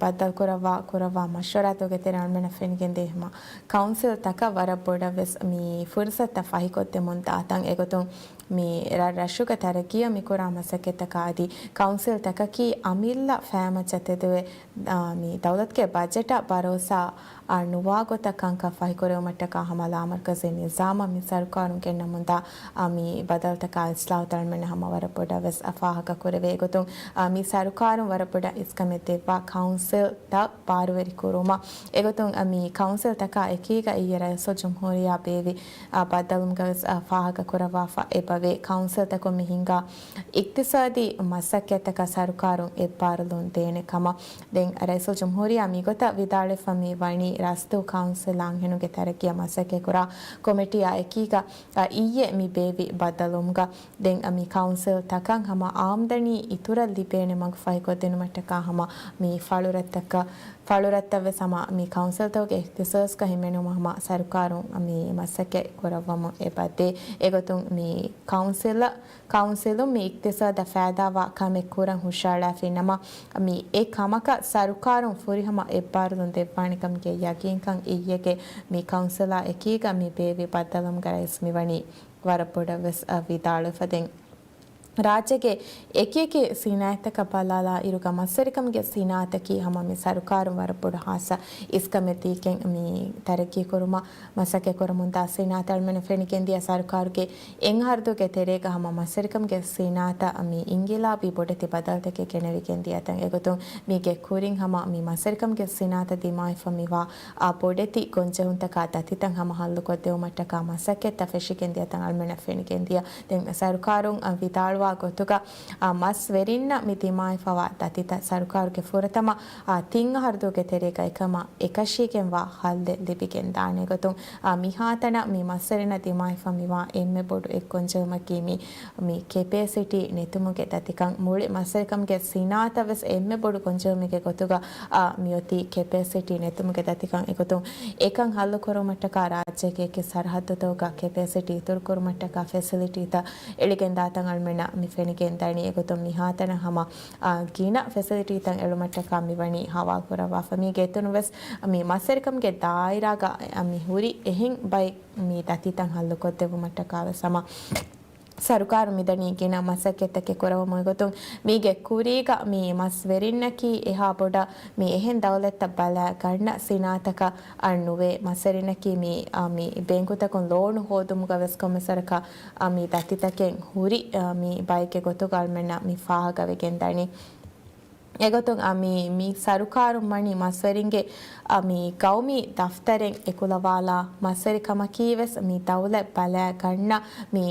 ބައްދަލުކުރައްވާ، ކުރައްވާ މަޝްވަރާތަކުގެ ތެރެއިން އަޅުމެންނަށް ފެނިގެންދިޔަ ހަމަ ކައުންސިލްތަކަށް ވަރަށް ބޮޑަށް ވެސް މި ފުރުސަތުތައް ފަހިކޮށްދެމުން ދާތަން. އެގޮތުން މި ރަށް ރަށުގެ ތަރައްގީއަށް މި ކުރާ މަސައްކަތްތަކާ އަދި ކައުންސިލްތަކަކީ އަމިއްލަ ފައިމައްޗަށް ތެދުވެ، އާ، މި ދައުލަތުގެ ބަޖެޓަށް ބަރޯސާ އާ، ނުވާ ގޮތަށް ކަންކަން ފަހިކުރެވުމަށްޓަކާ ހަމަ ލާމަރުކަޒީ ނިޒާމަށް މި ސަރުކާރުން ގެންނަމުންދާ، އާ، މި ބަދަލުތަކާ އިސްލާހުތައް އަޅުމެންނަށް ހަމަ ވަރަށް ބޮޑަށް ވެސް ފާހަގަ ކުރެވޭ. އެގޮތުން، އާ، މި ސަރުކާރުން ވަރަށް ބޮޑަށް އިސްކަމެއް ދެއްވާ ކައުންސިލްތައް ބާރުވެރި ކުރުމަށް. އެގޮތުން، އާ، މި ކައުންސިލްތަކާ އެކީގަ އިއްޔެ ރައީސުލްޖުމްހޫރިއްޔާ ބޭއްވި، އާ، ބައްދަލުވުމުގަ ވެސް، އާ، ފާހަގަ ކުރައްވާފަ އެބަވޭ. ކައުންސިލްތަކުން މި ހިންގާ އިޤްތިޞާދީ މަސައްކަތްތަކަށް ސަރުކާރުން އެއްބާރުލުން ދޭނެ ކަމަށް. ދެން ރައީސުލްޖުމްހޫރިއްޔާ މިގޮތަށް ވިދާޅުވެފަ މި ވަނީ ރަސްދޫ ކައުންސިލް އަންހެނުންގެ ތަރައްގީއަށް މަސައްކަތްކުރާ ކޮމިޓީއާ އެކީގަ، އަ، އިއްޔެ މި ބޭއްވި ބައްދަލުވުމުގަ. ދެން މި ކައުންސިލް ތަކަށް ހަމަ އާމްދަނީ އިތުރަށް ލިބޭނެ މަގު ފަހިކޮށްދިނުމަށްޓަކާ ހަމަ މި ފަޅުރަށްތަކަށް، ފަޅުރަށްތައް ވެސް ހަމަ މި ކައުންސިލްތަކުގެ އިޚްތިޞާޞްގަ ހިމެނުމަށް ހަމަ ސަރުކާރުން މި މަސައްކަތް ކުރައްވަމުން އެބަދޭ. އެގޮތުން މި ކައުންސިލަށް ކައުންސިލުން މި އިޤްތިޞާދަށް ފައިދާވާ ކަމެއް ކުރަން ހުށައަޅާފިނަމަ، މި އެ ކަމަކަށް ސަރުކާރުން ފުރިހަމަ އެއްބާރުލުން ދެއްވާނެ ކަމުގެ ޔަގީންކަން އިއްޔެގެ މި ކައުންސިލާ އެކީގަ މި ބޭއްވި ބައްދަލުވުމުގަ ރައީސް މިވަނީ ވަރަށް ބޮޑަށް ވެސް، އަ، ވިދާޅުވެފަ. ދެން ރާއްޖޭގެ އެކިއެކި ސިނާއަތްތަކަށް ބަލާލާ އިރުގަ މަސްވެރިކަމުގެ ސިނާއަތަކީ ހަމަ މި ސަރުކާރުން ވަރަށް ބޮޑު ހާއްސަ އިސްކަމެއް ދީގެން މި ތަރައްގީ ކުރުމަށް މަސައްކަތް ކުރަމުންދާ ސިނާއަތަށް އަޅުމެންނަށް ފެނިގެންދިޔަ ސަރުކާރުގެ އެއް އަހަރުގެ ތެރޭގަ ހަމަ މަސްވެރިކަމުގެ ސިނާއަތަށް މި އިންގިލާބީ ބޮޑެތި ބަދަލުތަކެއް ގެނެވިގެން ދިޔަތަން. އެގޮތުން މީގެ ކުރިން ހަމަ މި މަސްވެރިކަމުގެ ސިނާއަތަށް ދިމާވެފަ މިވާ އާ ބޮޑެތި ގޮންޖެހުންތަކާ ދަތިތައް ހަމަ ހައްލުކޮށްދެވުމަށްޓަކާ މަސައްކަތްތައް ފެށިގެން ދިޔަތަން އަޅުމެންނަށް ފެނިގެން ދިޔަ. ދެން ސަރުކާރުން ވިދާޅުވާ ގޮތުގަ، އާ، މަސްވެރިންނަށް މި ދިމާވެފަވާ ދަތިތައް ސަރުކާރުގެ ފުރަތަމަ، އާ، ތިން އަހަރު ދުވަހުގެ ތެރޭގަ އެކަމަށް އެކަށީގެންވާ ހައްލެއް ލިބިގެން ދާނެ ގޮތުން، އާ، މިހާތަނަށް މި މަސްވެރިންނަށް ދިމާވެފަ މިވާ އެންމެ ބޮޑު އެއް ގޮންޖެހުމަކީ މި، މި ކެޕޭސިޓީ ނެތުމުގެ ދަތިކަން. މުޅި މަސްވެރިކަމުގެ ސިނާއަތަށް ވެސް އެންމެ ބޮޑު ގޮންޖެހުމެއްގެ ގޮތުގަ، އާ، މިއޮތީ ކެޕޭސިޓީ ނެތުމުގެ ދަތިކަން. އެގޮތުން އެކަން ހައްލު ކުރުމަށްޓަކާ ރާއްޖޭގެ އެކި ސަރަހައްދުތަކުގަ ކެޕޭސިޓީ އިތުރު ކުރުމަށްޓަކާ ފެސިލިޓީތައް އެޅިގެން ދާތަން އަޅުމެންނަށް މި ފެނިގެން ދަނީ. އެގޮތުން މިހާތަނަށް ހަމަ، އާ، ގިނަ ފެސިލިޓީތައް އެޅުމަށްޓަކާ މި ވަނީ ހަވާލު ކުރައްވާފަ. މީގެ އިތުރުން ވެސް މި މަސްވެރިކަމުގެ ދާއިރާގަ، އާ، މި ހުރި އެހެން ބައެއް މި ދަތިތައް ހައްލުކޮށްދެއްވުމަށްޓަކާ ވެސް ހަމަ ސަރުކާރު މިދަނީ ގިނަ މަސައްކަތްތަކެއް ކުރައްވަމުން. އެގޮތުން މީގެ ކުރީގަ މި މަސްވެރިންނަކީ އެހާ ބޮޑަށް މި އެހެން ދައުލަތްތައް ބަލާ ގަންނަ ސިނާއަތަކަށް އަށް ނުވޭ. މަސްވެރިންނަކީ މި، އާ، މި ބޭންކުތަކުން ލޯނު ހޯދުމުގަ ވެސް ކޮންމެސް ވަރަކަށް، އާ، މި ދަތިތަކެއް ހުރި، އާ، މި ބައެއްގެ ގޮތުގަ އަޅުމެންނަށް މި ފާހަގަވެގެން ދަނީ. އެގޮތުން އަ، މި، މި ސަރުކާރުން ވަނީ މަސްވެރިންގެ، އަ، މި ގައުމީ ދަފްތަރެއް އެކުލަވާލާ މަސްވެރިކަމަކީ ވެސް މި ދައުލަތް ބަލާ ގަންނަ މި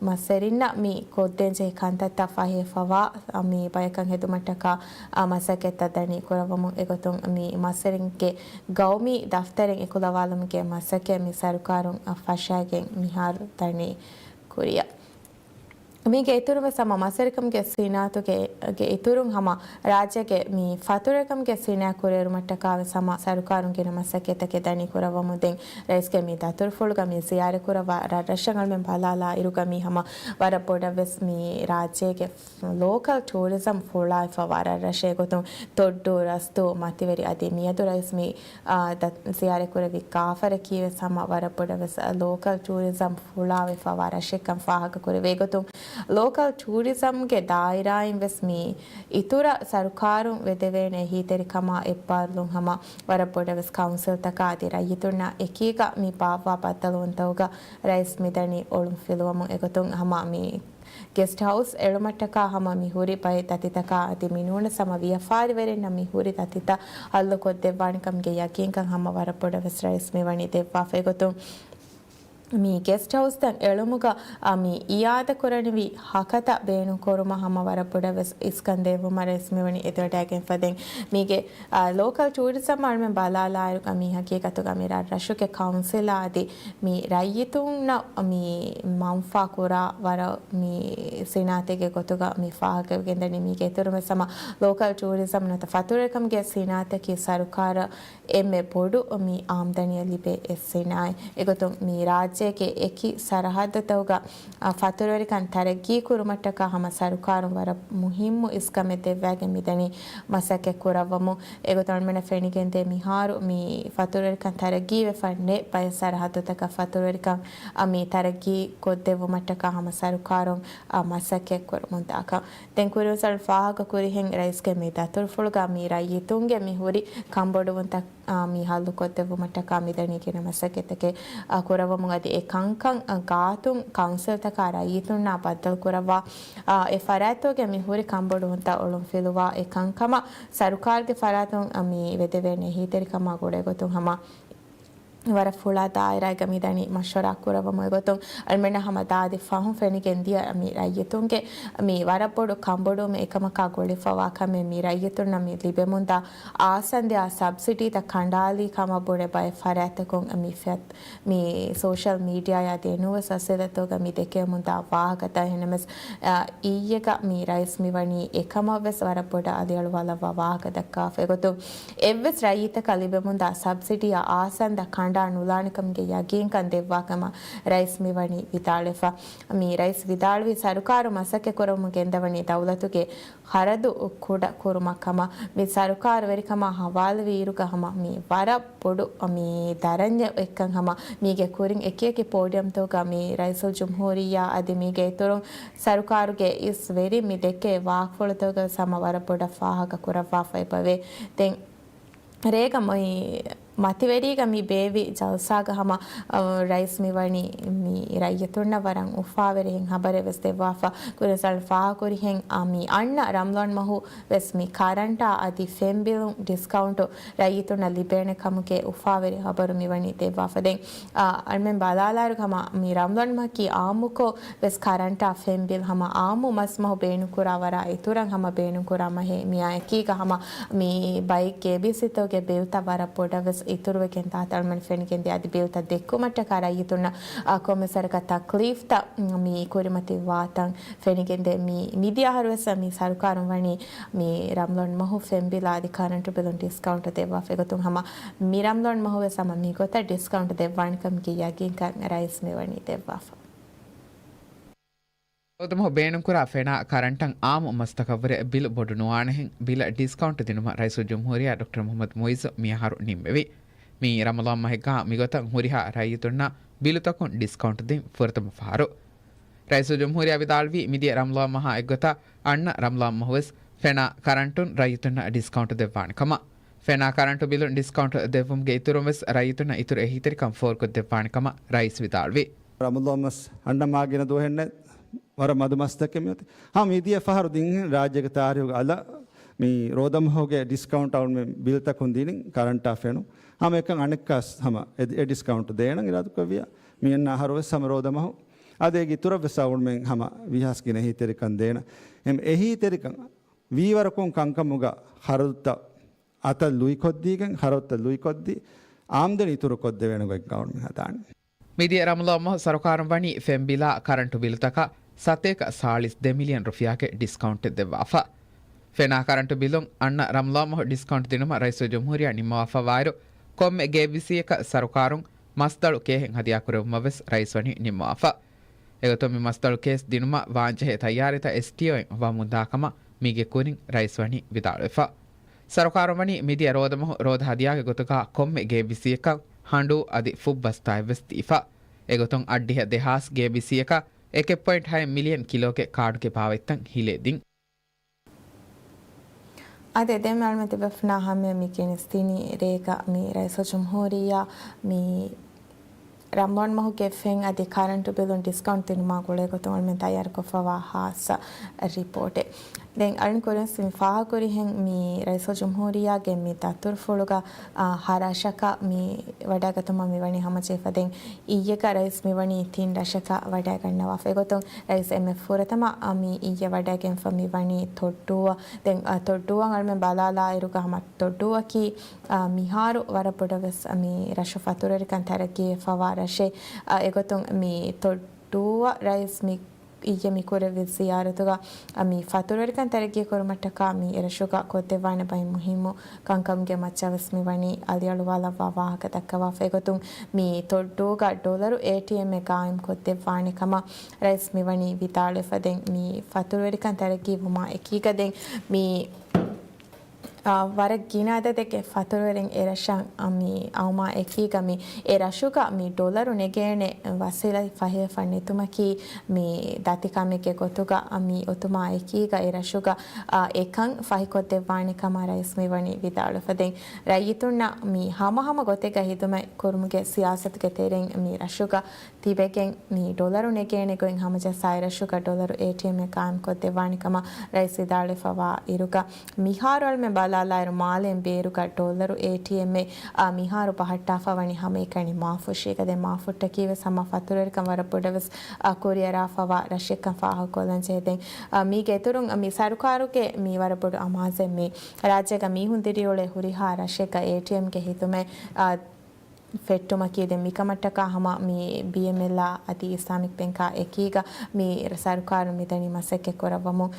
މަސްވެރިންނަށް މި ކޮށްދޭންޖެހޭ ކަންތައްތައް ފަހިވެފަވާ، އަ، މި ބަޔަކަށް ހެދުމަށްޓަކާ، އަ، މަސައްކަތްތައް ދަނީ ކުރައްވަމުން. އެގޮތުން މި މަސްވެރިންގެ ގައުމީ ދަފްތަރެއް އެކުލަވާލުމުގެ މަސައްކަތް މި ސަރުކާރުން، އަ، ފަށާގެން މިހާރު ދަނީ ކުރިއަށް. މީގެ އިތުރުން ވެސް ހަމަ މަސްވެރިކަމުގެ ސިނާއަތުގެ، ގެ އިތުރުން ހަމަ ރާއްޖޭގެ މި ފަތުރުވެރިކަމުގެ ސިނާއަތް ކުރިއެރުމަށްޓަކާ ވެސް ހަމަ ސަރުކާރުން ގިނަ މަސައްކަތްތަކެއް ދަނީ ކުރައްވަމުން. ދެން ރައީސްގެ މި ދަތުރުފުޅުގަ މި ޒިޔާރަތް ކުރައްވާ ރަށްރަށަށް އަޅުމެން ބަލާލާ އިރުގަ މީ ހަމަ ވަރަށް ބޮޑަށް ވެސް މި ރާއްޖޭގެ ލޯކަލް ޓޫރިޒަމް ފުޅާވެފަވާ ރަށްރަށެއް ގޮތުން ތޮއްޑޫ، ރަސްތޫ، މަތިވެރި އަދި މިއަދު ރައީސް މި، އާ، ދަ-، ޒިޔާރަތް ކުރެއްވި ގާފަރަކީ ވެސް ހަމަ ވަރަށް ބޮޑަށް ވެސް ލޯކަލް ޓޫރިޒަމް ފުޅާވެފަވާ ރަށެއްކަން ފާހަގަ ކުރެވޭ. އެގޮތުން ލޯކަލް ޓޫރިޒަމްގެ ދާއިރާއިން ވެސް މި އިތުރަށް ސަރުކާރުން ވެދެވޭނެ އެހީތެރިކަމާ އެއްބާރުލުން ހަމަ ވަރަށް ބޮޑަށް ވެސް ކައުންސިލްތަކާ އަދި ރައްޔިތުންނާ އެކީގަ މި ބާއްވާ ބައްދަލުވުންތަކުގަ ރައީސް މިދަނީ އޮޅުން ފިލުވަމުން. އެގޮތުން ހަމަ މި ގެސްޓް ހައުސް އެޅުމަށްޓަކާ ހަމަ މި ހުރި ބައެއް ދަތިތަކާ އަދި މިނޫނަސް ހަމަ ވިޔަފާރިވެރިންނަށް މި ހުރި ދަތިތައް ހައްލުކޮށްދެއްވާނެކަމުގެ ޔަގީންކަން ހަމަ ވަރަށް ބޮޑަށް ވެސް ރައީސް މިވަނީ ދެއްވާފަ. އެގޮތުން މި ގެސްޓް ހައުސްތައް އެޅުމުގަ، އަ، މި އިއާދަކުރަނިވި ހަކަތަ ބޭނުންކުރުމަށް ހަމަ ވަރަށް ބޮޑަށް ވެސް އިސްކަން ދެއްވުމަށް ރައީސް މިވަނީ އެދިވަޑައިގެންފަ. ދެން މީގެ، އަ، ލޯކަލް ޓޫރިޒަމް އަޅުމެން ބަލާލާއިރު، މި ހަގީގަތުގަ މި ރަށްރަށުގެ ކައުންސިލާ އަދި މި ރައްޔިތުންނަށް މި މަންފާ ކުރާ ވަރަށް މި ސިނާއަތެއްގެ ގޮތުގަ މި ފާހަގަވެގެންދަނީ. މީގެ އިތުރުން ވެސް ހަމަ ލޯކަލް ޓޫރިޒަމް ނުވަތަ ފަތުރުވެރިކަމުގެ ސިނާއަތަކީ ސަރުކާރަށް އެންމެ ބޮޑު މި އާމްދަނީއެއް ލިބޭ އެއް ސިނާއަތް. އެގޮތުން މި ރާއްޖޭގެ އެކި ސަރަހައްދުތަކުގަ، އަ، ފަތުރުވެރިކަން ތަރައްގީ ކުރުމަށްޓަކާ ހަމަ ސަރުކާރުން ވަރަށް މުހިއްމު އިސްކަމެއް ދެއްވައިގެން މިދަނީ މަސައްކަތް ކުރައްވަމުން. އެގޮތުން އަޅުމެންނަށް ފެނިގެންދޭ މިހާރު މި ފަތުރުވެރިކަން ތަރައްގީވެފަ ނެތް ބައެއް ސަރަހައްދުތަކަށް ފަތުރުވެރިކަން، އަ، މި ތަރައްގީ ކޮށްދެއްވުމަށްޓަކާ ހަމަ ސަރުކާރުން، އަ، މަސައްކަތް ކުރަމުންދާކަން. ދެން ކުރިން ސަރު ފާހަގަކުރިހެން ރައީސްގެ މި ދަތުރުފުޅުގަ މި ރައްޔިތުންގެ މި ހުރި ކަންބޮޑުވުންތައް، އާ، މި ހައްލުކޮށްދެއްވުމަށްޓަކާ މިދަނީ ގިނަ މަސައްކަތްތަކެއް، އާ، ކުރައްވަމުން. އަދި އެ ކަންކަން، އާ، ގާތުން ކައުންސިލްތަކާ ރައްޔިތުންނާ ބައްދަލުކުރައްވާ، އާ، އެ ފަރާތްތަކުގެ މި ހުރި ކަންބޮޑުވުންތައް އޮޅުންފިލުވާ އެ ކަންކަމަށް ސަރުކާރުގެ ފަރާތުން، އާ، މި ވެދެވޭނެ އެހީތެރިކަމާ ގުޅޭގޮތުން ހަމަ ވަރަށް ފުޅާ ދާއިރާއެއްގަ މިދަނީ މަޝްވަރާ ކުރައްވަމުން. އެގޮތުން އަޅުމެންނަށް ހަމަ ދާދި ފަހުން ފެނިގެން ދިޔަ މި ރައްޔިތުންގެ މި ވަރަށް ބޮޑު ކަންބޮޑުވުމެއް އެކަމަކާ ގުޅިފަވާ ކަމެއް މި ރައްޔިތުންނަށް މި ލިބެމުންދާ އާސަންދިޔާ ސަބްސިޑީތައް ކަނޑާލީ ކަމަށް ބުނެ ބައެއް ފަރާތްތަކުން މި ފެ-، މި ސޯޝަލް މީޑިއާއާ ދެންނެވި ވަސީލަތްތަކުގަ މި ދެކެވެމުންދާ ވާހަކަތައް. އެހެންނަމަވެސް، އާ، އިއްޔެގަ މި ރައީސް މިވަނީ އެކަމަށްވެސް ވަރަށް ބޮޑަށް އަލިއަޅުވާލައްވާ ވާހަކަ ދައްކާފަ. އެގޮތުން އެއްވެސް ރައްޔިތަކަށް ލިބެމުންދާ ސަބްސިޑީއާ އާސަންދަ ކަނޑާ ނުލާނެކަމުގެ ޔަގީންކަން ދެއްވާކަމަށް ރައީސް މިވަނީ ވިދާޅުވެފަ. މި ރައީސް ވިދާޅުވީ ސަރުކާރު މަސައްކަތް ކުރަމުން ގެންދަވަނީ ދައުލަތުގެ ޚަރަދު ކުޑަ ކުރުމަށް ކަމަށް. މި ސަރުކާރުވެރިކަމާ ހަވާލުވި އިރުގަ ހަމަ މި ވަރަށް ބޮޑު މި ދަރަންޏެއް އެއްކަން ހަމަ މީގެ ކުރިން އެކިއެކި ޕޯޑިއަމްތަކުގަ މި ރައީސުލްޖުމްހޫރިއްޔާ އަދި މީގެ އިތުރުން ސަރުކާރުގެ އިސް ވެރިން މި ދެކޭ ވާހަކަފުޅުތަކުގަ ވެސް ހަމަ ވަރަށް ބޮޑަށް ފާހަގަ ކުރައްވާފައިބަވޭ. ދެން ރޭގަ މި މަތިވެރީގަ މި ބޭއްވި ޖަލްސާގަ ހަމަ، އަ، ރައީސް މިވަނީ މި ރައްޔިތުންނަށް ވަރަށް އުފާވެރިހެން ހަބަރެއް ވެސް ދެއްވާފަ. ކުރިން ސަލް ފާހަގަކުރިހެން، އަ، މި އަންނަ ރަމްޟާން މަހު ވެސް މި ކަރަންޓާ އަދި ފެން ބިލުން ޑިސްކައުންޓު ރައްޔިތުންނަށް ލިބޭނެ ކަމުގެ އުފާވެރި ހަބަރު މިވަނީ ދެއްވާފަ. ދެން، އަ، އަޅުމެން ބަލާލާއިރު ހަމަ މި ރަމްޟާން މަހަކީ އާއްމުކޮށް ވެސް ކަރަންޓާ ފެން ބިލް ހަމަ އާއްމު މަސް މަހު ބޭނުންކުރާ ވަރާ އިތުރަށް ހަމަ ބޭނުންކުރާ މަހެއް. މިއާ އެކީގަ ހަމަ މި ބައެއް ކޭބީސީތަކުގެ ބިލްތައް ވަރަށް ބޮޑަށް ވެސް އިތުރުވެގެން ދާތަން އަޅުމެން ފެނިގެންދޭ. އަދި ބިލްތައް ދެއްކުމަށްޓަކާ ރައްޔިތުންނަށް، އާ، ކޮންމެސް ވަރަކަށް ތަކްލީފްތައް މި ކުރިމަތިވާތަން ފެނިގެންދޭ. މި މިދިޔަ އަހަރު ވެސް މި ސަރުކާރުން ވަނީ މި ރަމްޟާން މަހު ފެން ބިލާ އަދި ކަރަންޓު ބިލުން ޑިސްކައުންޓް ދެއްވާފަ. އެގޮތުން ހަމަ މި ރަމްޟާން މަހު ވެސް ހަމަ މިގޮތަށް ޑިސްކައުންޓް ދެއްވާނެ ކަމުގެ ޔަގީންކަން ރައީސް މިވަނީ ދެއްވާފަ. ރޯދަމަހު ބޭނުންކުރާ ފެނާ ކަރަންޓަށް އާއްމު މަސްތަކަށްވުރެ ބިލް ބޮޑު ނުވާނެހެން ބިލަށް ޑިސްކައުންޓް ދިނުމަށް ރައީސުލްޖުމްހޫރިއްޔާ ޑޮކްޓަރ މުޙައްމަދު މުޢިއްޒު މިއަހަރު ނިންމެވި. މި ރަމަޟާން މަހެއްގާ މިގޮތަށް ހުރިހާ ރައްޔިތުންނަށް ބިލުތަކުން ޑިސްކައުންޓް ދިން ފުރަތަމަ ފަހަރު. ރައީސުލްޖުމްހޫރިއްޔާ ވިދާޅުވީ، މިދިޔަ ރަމަޟާން މަހާ އެއްގޮތަށް އަންނަ ރަމަޟާން މަހުވެސް ފެނާ ކަރަންޓުން ރައްޔިތުންނަށް ޑިސްކައުންޓް ދެއްވާނެ ކަމަށް. ފެނާ ކަރަންޓު ބިލުން ޑިސްކައުންޓް ދެއްވުމުގެ އިތުރުން ވެސް ރައްޔިތުންނަށް އިތުރު އެހީތެރިކަން ފޯރުކޮށްދެއްވާނެ ކަމަށް ރައީސް ވިދާޅުވި. ރަމަޟާން މަސް އަންނަ މާ ގިނަ ދުވަހެއް ނެތް، ވަރަށް މަދު މަސްތަކެއް މިއޮތީ. ހަމަ މިދިޔަ ފަހަރު ދިން ރާއްޖޭގެ ތާރީހުގެ އަލަށް މި ރޯދަމަހުގެ ޑިސްކައުންޓް އަޅުމެން ބިލްތަކުން ދިނިން ކަރަންޓާ ފެނުން. ހަމަ އެކަން އަނެއްކާސް ހަމަ އެ، އެ ޑިސްކައުންޓް ދޭނަން އިރާދަކުރެއްވިޔާ. މި އަންނަ އަހަރު ވެސް ހަމަ ރޯދަމަހު އަދި އޭގެ އިތުރަށް ވެސް އަޅުމެން ހަމަ ވީހާސް ގިނަ އެހީތެރިކަން ދޭނަން. އެހީތެރިކަން ވީވަރަކުން ކަންކަމުގަ ޚަރަދުތައް އަތަށް ލުއިކޮށްދީގެން، ޚަރަދުތައް ލުއިކޮށްދީ، އާމްދަނީ އިތުރުކޮށްދެވޭނެ ގޮތް އަޅުމެން ހަދާނެ. މިދިޔަ ރަމަޟާން މަހު ސަރުކާރުން ވަނީ ފެން ބިލާ ކަރަންޓު ބިލުތަކަށް ސަތޭކަ ސާޅީސް ދެ މިލިއަން ރުފިޔާގެ ޑިސްކައުންޓެއް ދެއްވާފަ. ފެނާ ކަރަންޓު ބިލުން އަންނަ ރަމަޟާން މަހު ޑިސްކައުންޓް ދިނުމަށް ރައީސުލްޖުމްހޫރިއްޔާ ނިންމަވާފަވާއިރު، ކޮންމެ ގޭބީސީއަކަށް ސަރުކާރުން މަސްދަޅު ކޭހެއް ހަދިޔާކުރެއްވުމަށް ވެސް ރައީސް ވަނީ ނިންމަވާފަ. އެގޮތުން މި މަސްދަޅު ކޭސް ދިނުމަށް ވާންޖެހޭ ތައްޔާރީތައް އެސްޓީއޯއިން ވަމުންދާ ކަމަށް މީގެ ކުރިން ރައީސް ވަނީ ވިދާޅުވެފަ. ސަރުކާރުން ވަނީ މިދިޔަ ރޯދަމަހު ރޯދަ ހަދިޔާގެ ގޮތުގަ ކޮންމެ ގޭބީސީއަކަށް ހަނޑޫ އަދި ފުށް ބަސްތާއެއް ވެސް ދީފަ. އެގޮތުން އަށްޑިހަ ދެހާސް ގޭބީސީއަކަށް އެކެއް ޕޮއިންޓް ހައެއް މިލިއަން ކިލޯގެ ކާޑުގެ ބާވަތްތައް ހިލޭ ދިން. އަދި ދެން އަޅުމެން ތިބޭފުޅުންނާ ހަމަޔަށް މި ގެނެސްދިނީ ރޭގަ މި ރައީސުލްޖުމްހޫރިއްޔާ މި ރަމަޟާން މަހުގެ ފެން އަދި ކަރަންޓު ބިލުން ޑިސްކައުންޓް ދިނުމާ ގުޅޭގޮތުން އަޅުމެން ތައްޔާރުކޮށްފަވާ ހާއްސަ ރިޕޯޓެއް. ދެން އަޅުން ކުރިން ފާހަގަކުރިހެން މި ރައީސުލްޖުމްހޫރިއްޔާގެ މި ދަތުރުފުޅުގަ، އާ، ހަ ރަށަކަށް މި ވަޑައިގަތުމަށް މިވަނީ ހަމަޖެހިފަ. ދެން އިއްޔެގަ ރައީސް މިވަނީ ތިން ރަށަކަށް ވަޑައިގަންނަވާފަ. އެގޮތުން ރައީސް އެން އެފް ފުރަތަމަ، އާ، މި އިއްޔެ ވަޑައިގެންފަ މިވަނީ ތޮއްޑޫއަށް. ދެން، އާ، ތޮއްޑޫއަށް އަޅުމެން ބަލާލާއިރުގަ ހަމަ ތޮއްޑޫއަކީ، އާ، މިހާރު ވަރަށް ބޮޑަށް ވެސް މި ރަށު ފަތުރުވެރިކަން ތަރައްގީވެފަވާ ރަށެއް. އާ، އެގޮތުން މި ތޮއްޑޫއަށް ރައީސް މި އިއްޔެ މި ކުރެއްވި ޒިޔާރަތުގަ، އަ، މި ފަތުރުވެރިކަން ތަރައްގީ ކުރުމަށްޓަކާ މި އެރަށުގަ ކޮށްދެއްވާނެ ބައެއް މުހިއްމު ކަންކަމުގެ މައްޗަށް ވެސް މި ވަނީ އަލިއަޅުވާލައްވާ ވާހަކަ ދައްކަވާފަ. އެގޮތުން މި ތޮއްޑޫގަ ޑޮލަރު އޭޓީއެމްއެއް ގާއިމް ކޮށްދެއްވާނެ ކަމަށް ރައީސް މި ވަނީ ވިދާޅުވެފަ. ދެން މި ފަތުރުވެރިކަން ތަރައްގީ ވުމާ އެކީގަ ދެން މި އާ، ވަރަށް ގިނަ އަދަދެއްގެ ފަތުރުވެރިން އެރަށަށް، އާ، މި އައުމާ އެކީގަ މި އެ ރަށުގަ މި ޑޮލަރު ނެގޭނެ ވަސީލަތް ފަހިވެފަ ނެތުމަކީ މި ދަތިކަމެއްގެ ގޮތުގަ، އާ، މި އޮތުމާ އެކީގަ އެ ރަށުގަ، އާ، އެކަން ފަހިކޮށްދެއްވާނެ ކަމަށް ރައީސް މި ވަނީ ވިދާޅުވެފަ. ދެން ރައްޔިތުންނަށް މި ހަމަހަމަ ގޮތެއްގަ ހިދުމަތް ކުރުމުގެ ސިޔާސަތުގެ ތެރެއިން މި ރަށުގަ ތިބެގެން މި ޑޮލަރު ނެގޭނެ ގޮތް ހަމަޖައްސާ އެރަށުގަ ޑޮލަރު އޭޓީއެމްއެއް ގާއިމްކޮށްދެއްވާނެ ކަމަށް ރައީސް ވިދާޅުވެފަވާ އިރުގަ، މިހާރު އަޅުމެން ބަލާލާއިރު މާލޭން ބޭރުގަ ޑޮލަރު އޭޓީއެމްއެއް، އާ، މިހާރު ބަހައްޓާފަ ވަނީ ހަމައެކަނި މާފުށީގަ. ދެން މާފުށްޓަކީ ވެސް ހަމަ ފަތުރުވެރިކަން ވަރަށް ބޮޑަށް ވެސް، އާ، ކުރިއަރާފަވާ ރަށެއްކަން ފާހަގަކޮށްލަން ޖެހޭ. ދެން، އާ، މީގެ އިތުރުން މި ސަރުކާރުގެ މި ވަރަށް ބޮޑު އަމާޒެއް މި ރާއްޖޭގަ މީހުން ދިރިއުޅޭ ހުރިހާ ރަށެއްގަ އޭޓީއެމްގެ ހިދުމަތް، އާ، ފެއްޓުމަކީ ދެން މިކަމަށްޓަކާ ހަމަ މި ބީއެމްއެލްއާ އަދި އިސްލާމިކް ބެންކާ އެކީގަ މި ސަރުކާރުން މިދަނީ މަސައްކަތް ކުރައްވަމުން.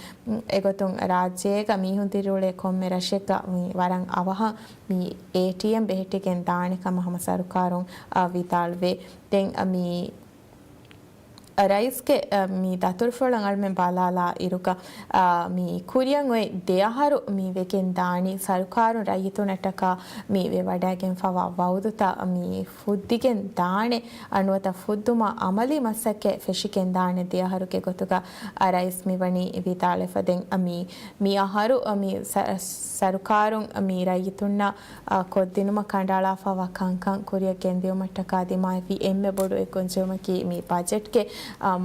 އެގޮތުން ރާއްޖޭގަ މީހުން ދިރިއުޅޭ ކޮންމެ ރަށެއްގަ މި ވަރަށް އަވަހަށް މި އޭޓީއެމް ބެހެއްޓިގެން ދާނެ ކަމަށް ހަމަ ސަރުކާރުން، އާ، ވިދާޅުވޭ. ދެން މި ރައީސްގެ، އަ، މި ދަތުރުފުޅަށް އަޅުމެން ބަލާލާ އިރުގަ، އަ، މި ކުރިއަށް އޮތް ދެ އަހަރު މި ވެގެން ދާނީ ސަރުކާރުން ރައްޔިތުންނަށްޓަކާ މި ވެވަޑައިގެންފަވާ ވައުދުތައް މި ފުއްދިގެން ދާނެ، އަ، ނުވަތަ ފުއްދުމަށް އަމަލީ މަސައްކަތް ފެށިގެން ދާނެ ދެ އަހަރުގެ ގޮތުގަ، އަ، ރައީސް މިވަނީ ވިދާޅުވެފަ. ދެން މި، މި އަހަރު މި ސަ-، ސަރުކާރުން މި ރައްޔިތުންނަށް އާ، ކޮށްދިނުމަށް ކަނޑައަޅާފަވާ ކަންކަން ކުރިއަށް ގެންދިއުމަށްޓަކާ ދިމާވި އެންމެ ބޮޑު އެއް ގޮންޖެހުމަކީ މި ބަޖެޓްގެ، އާ،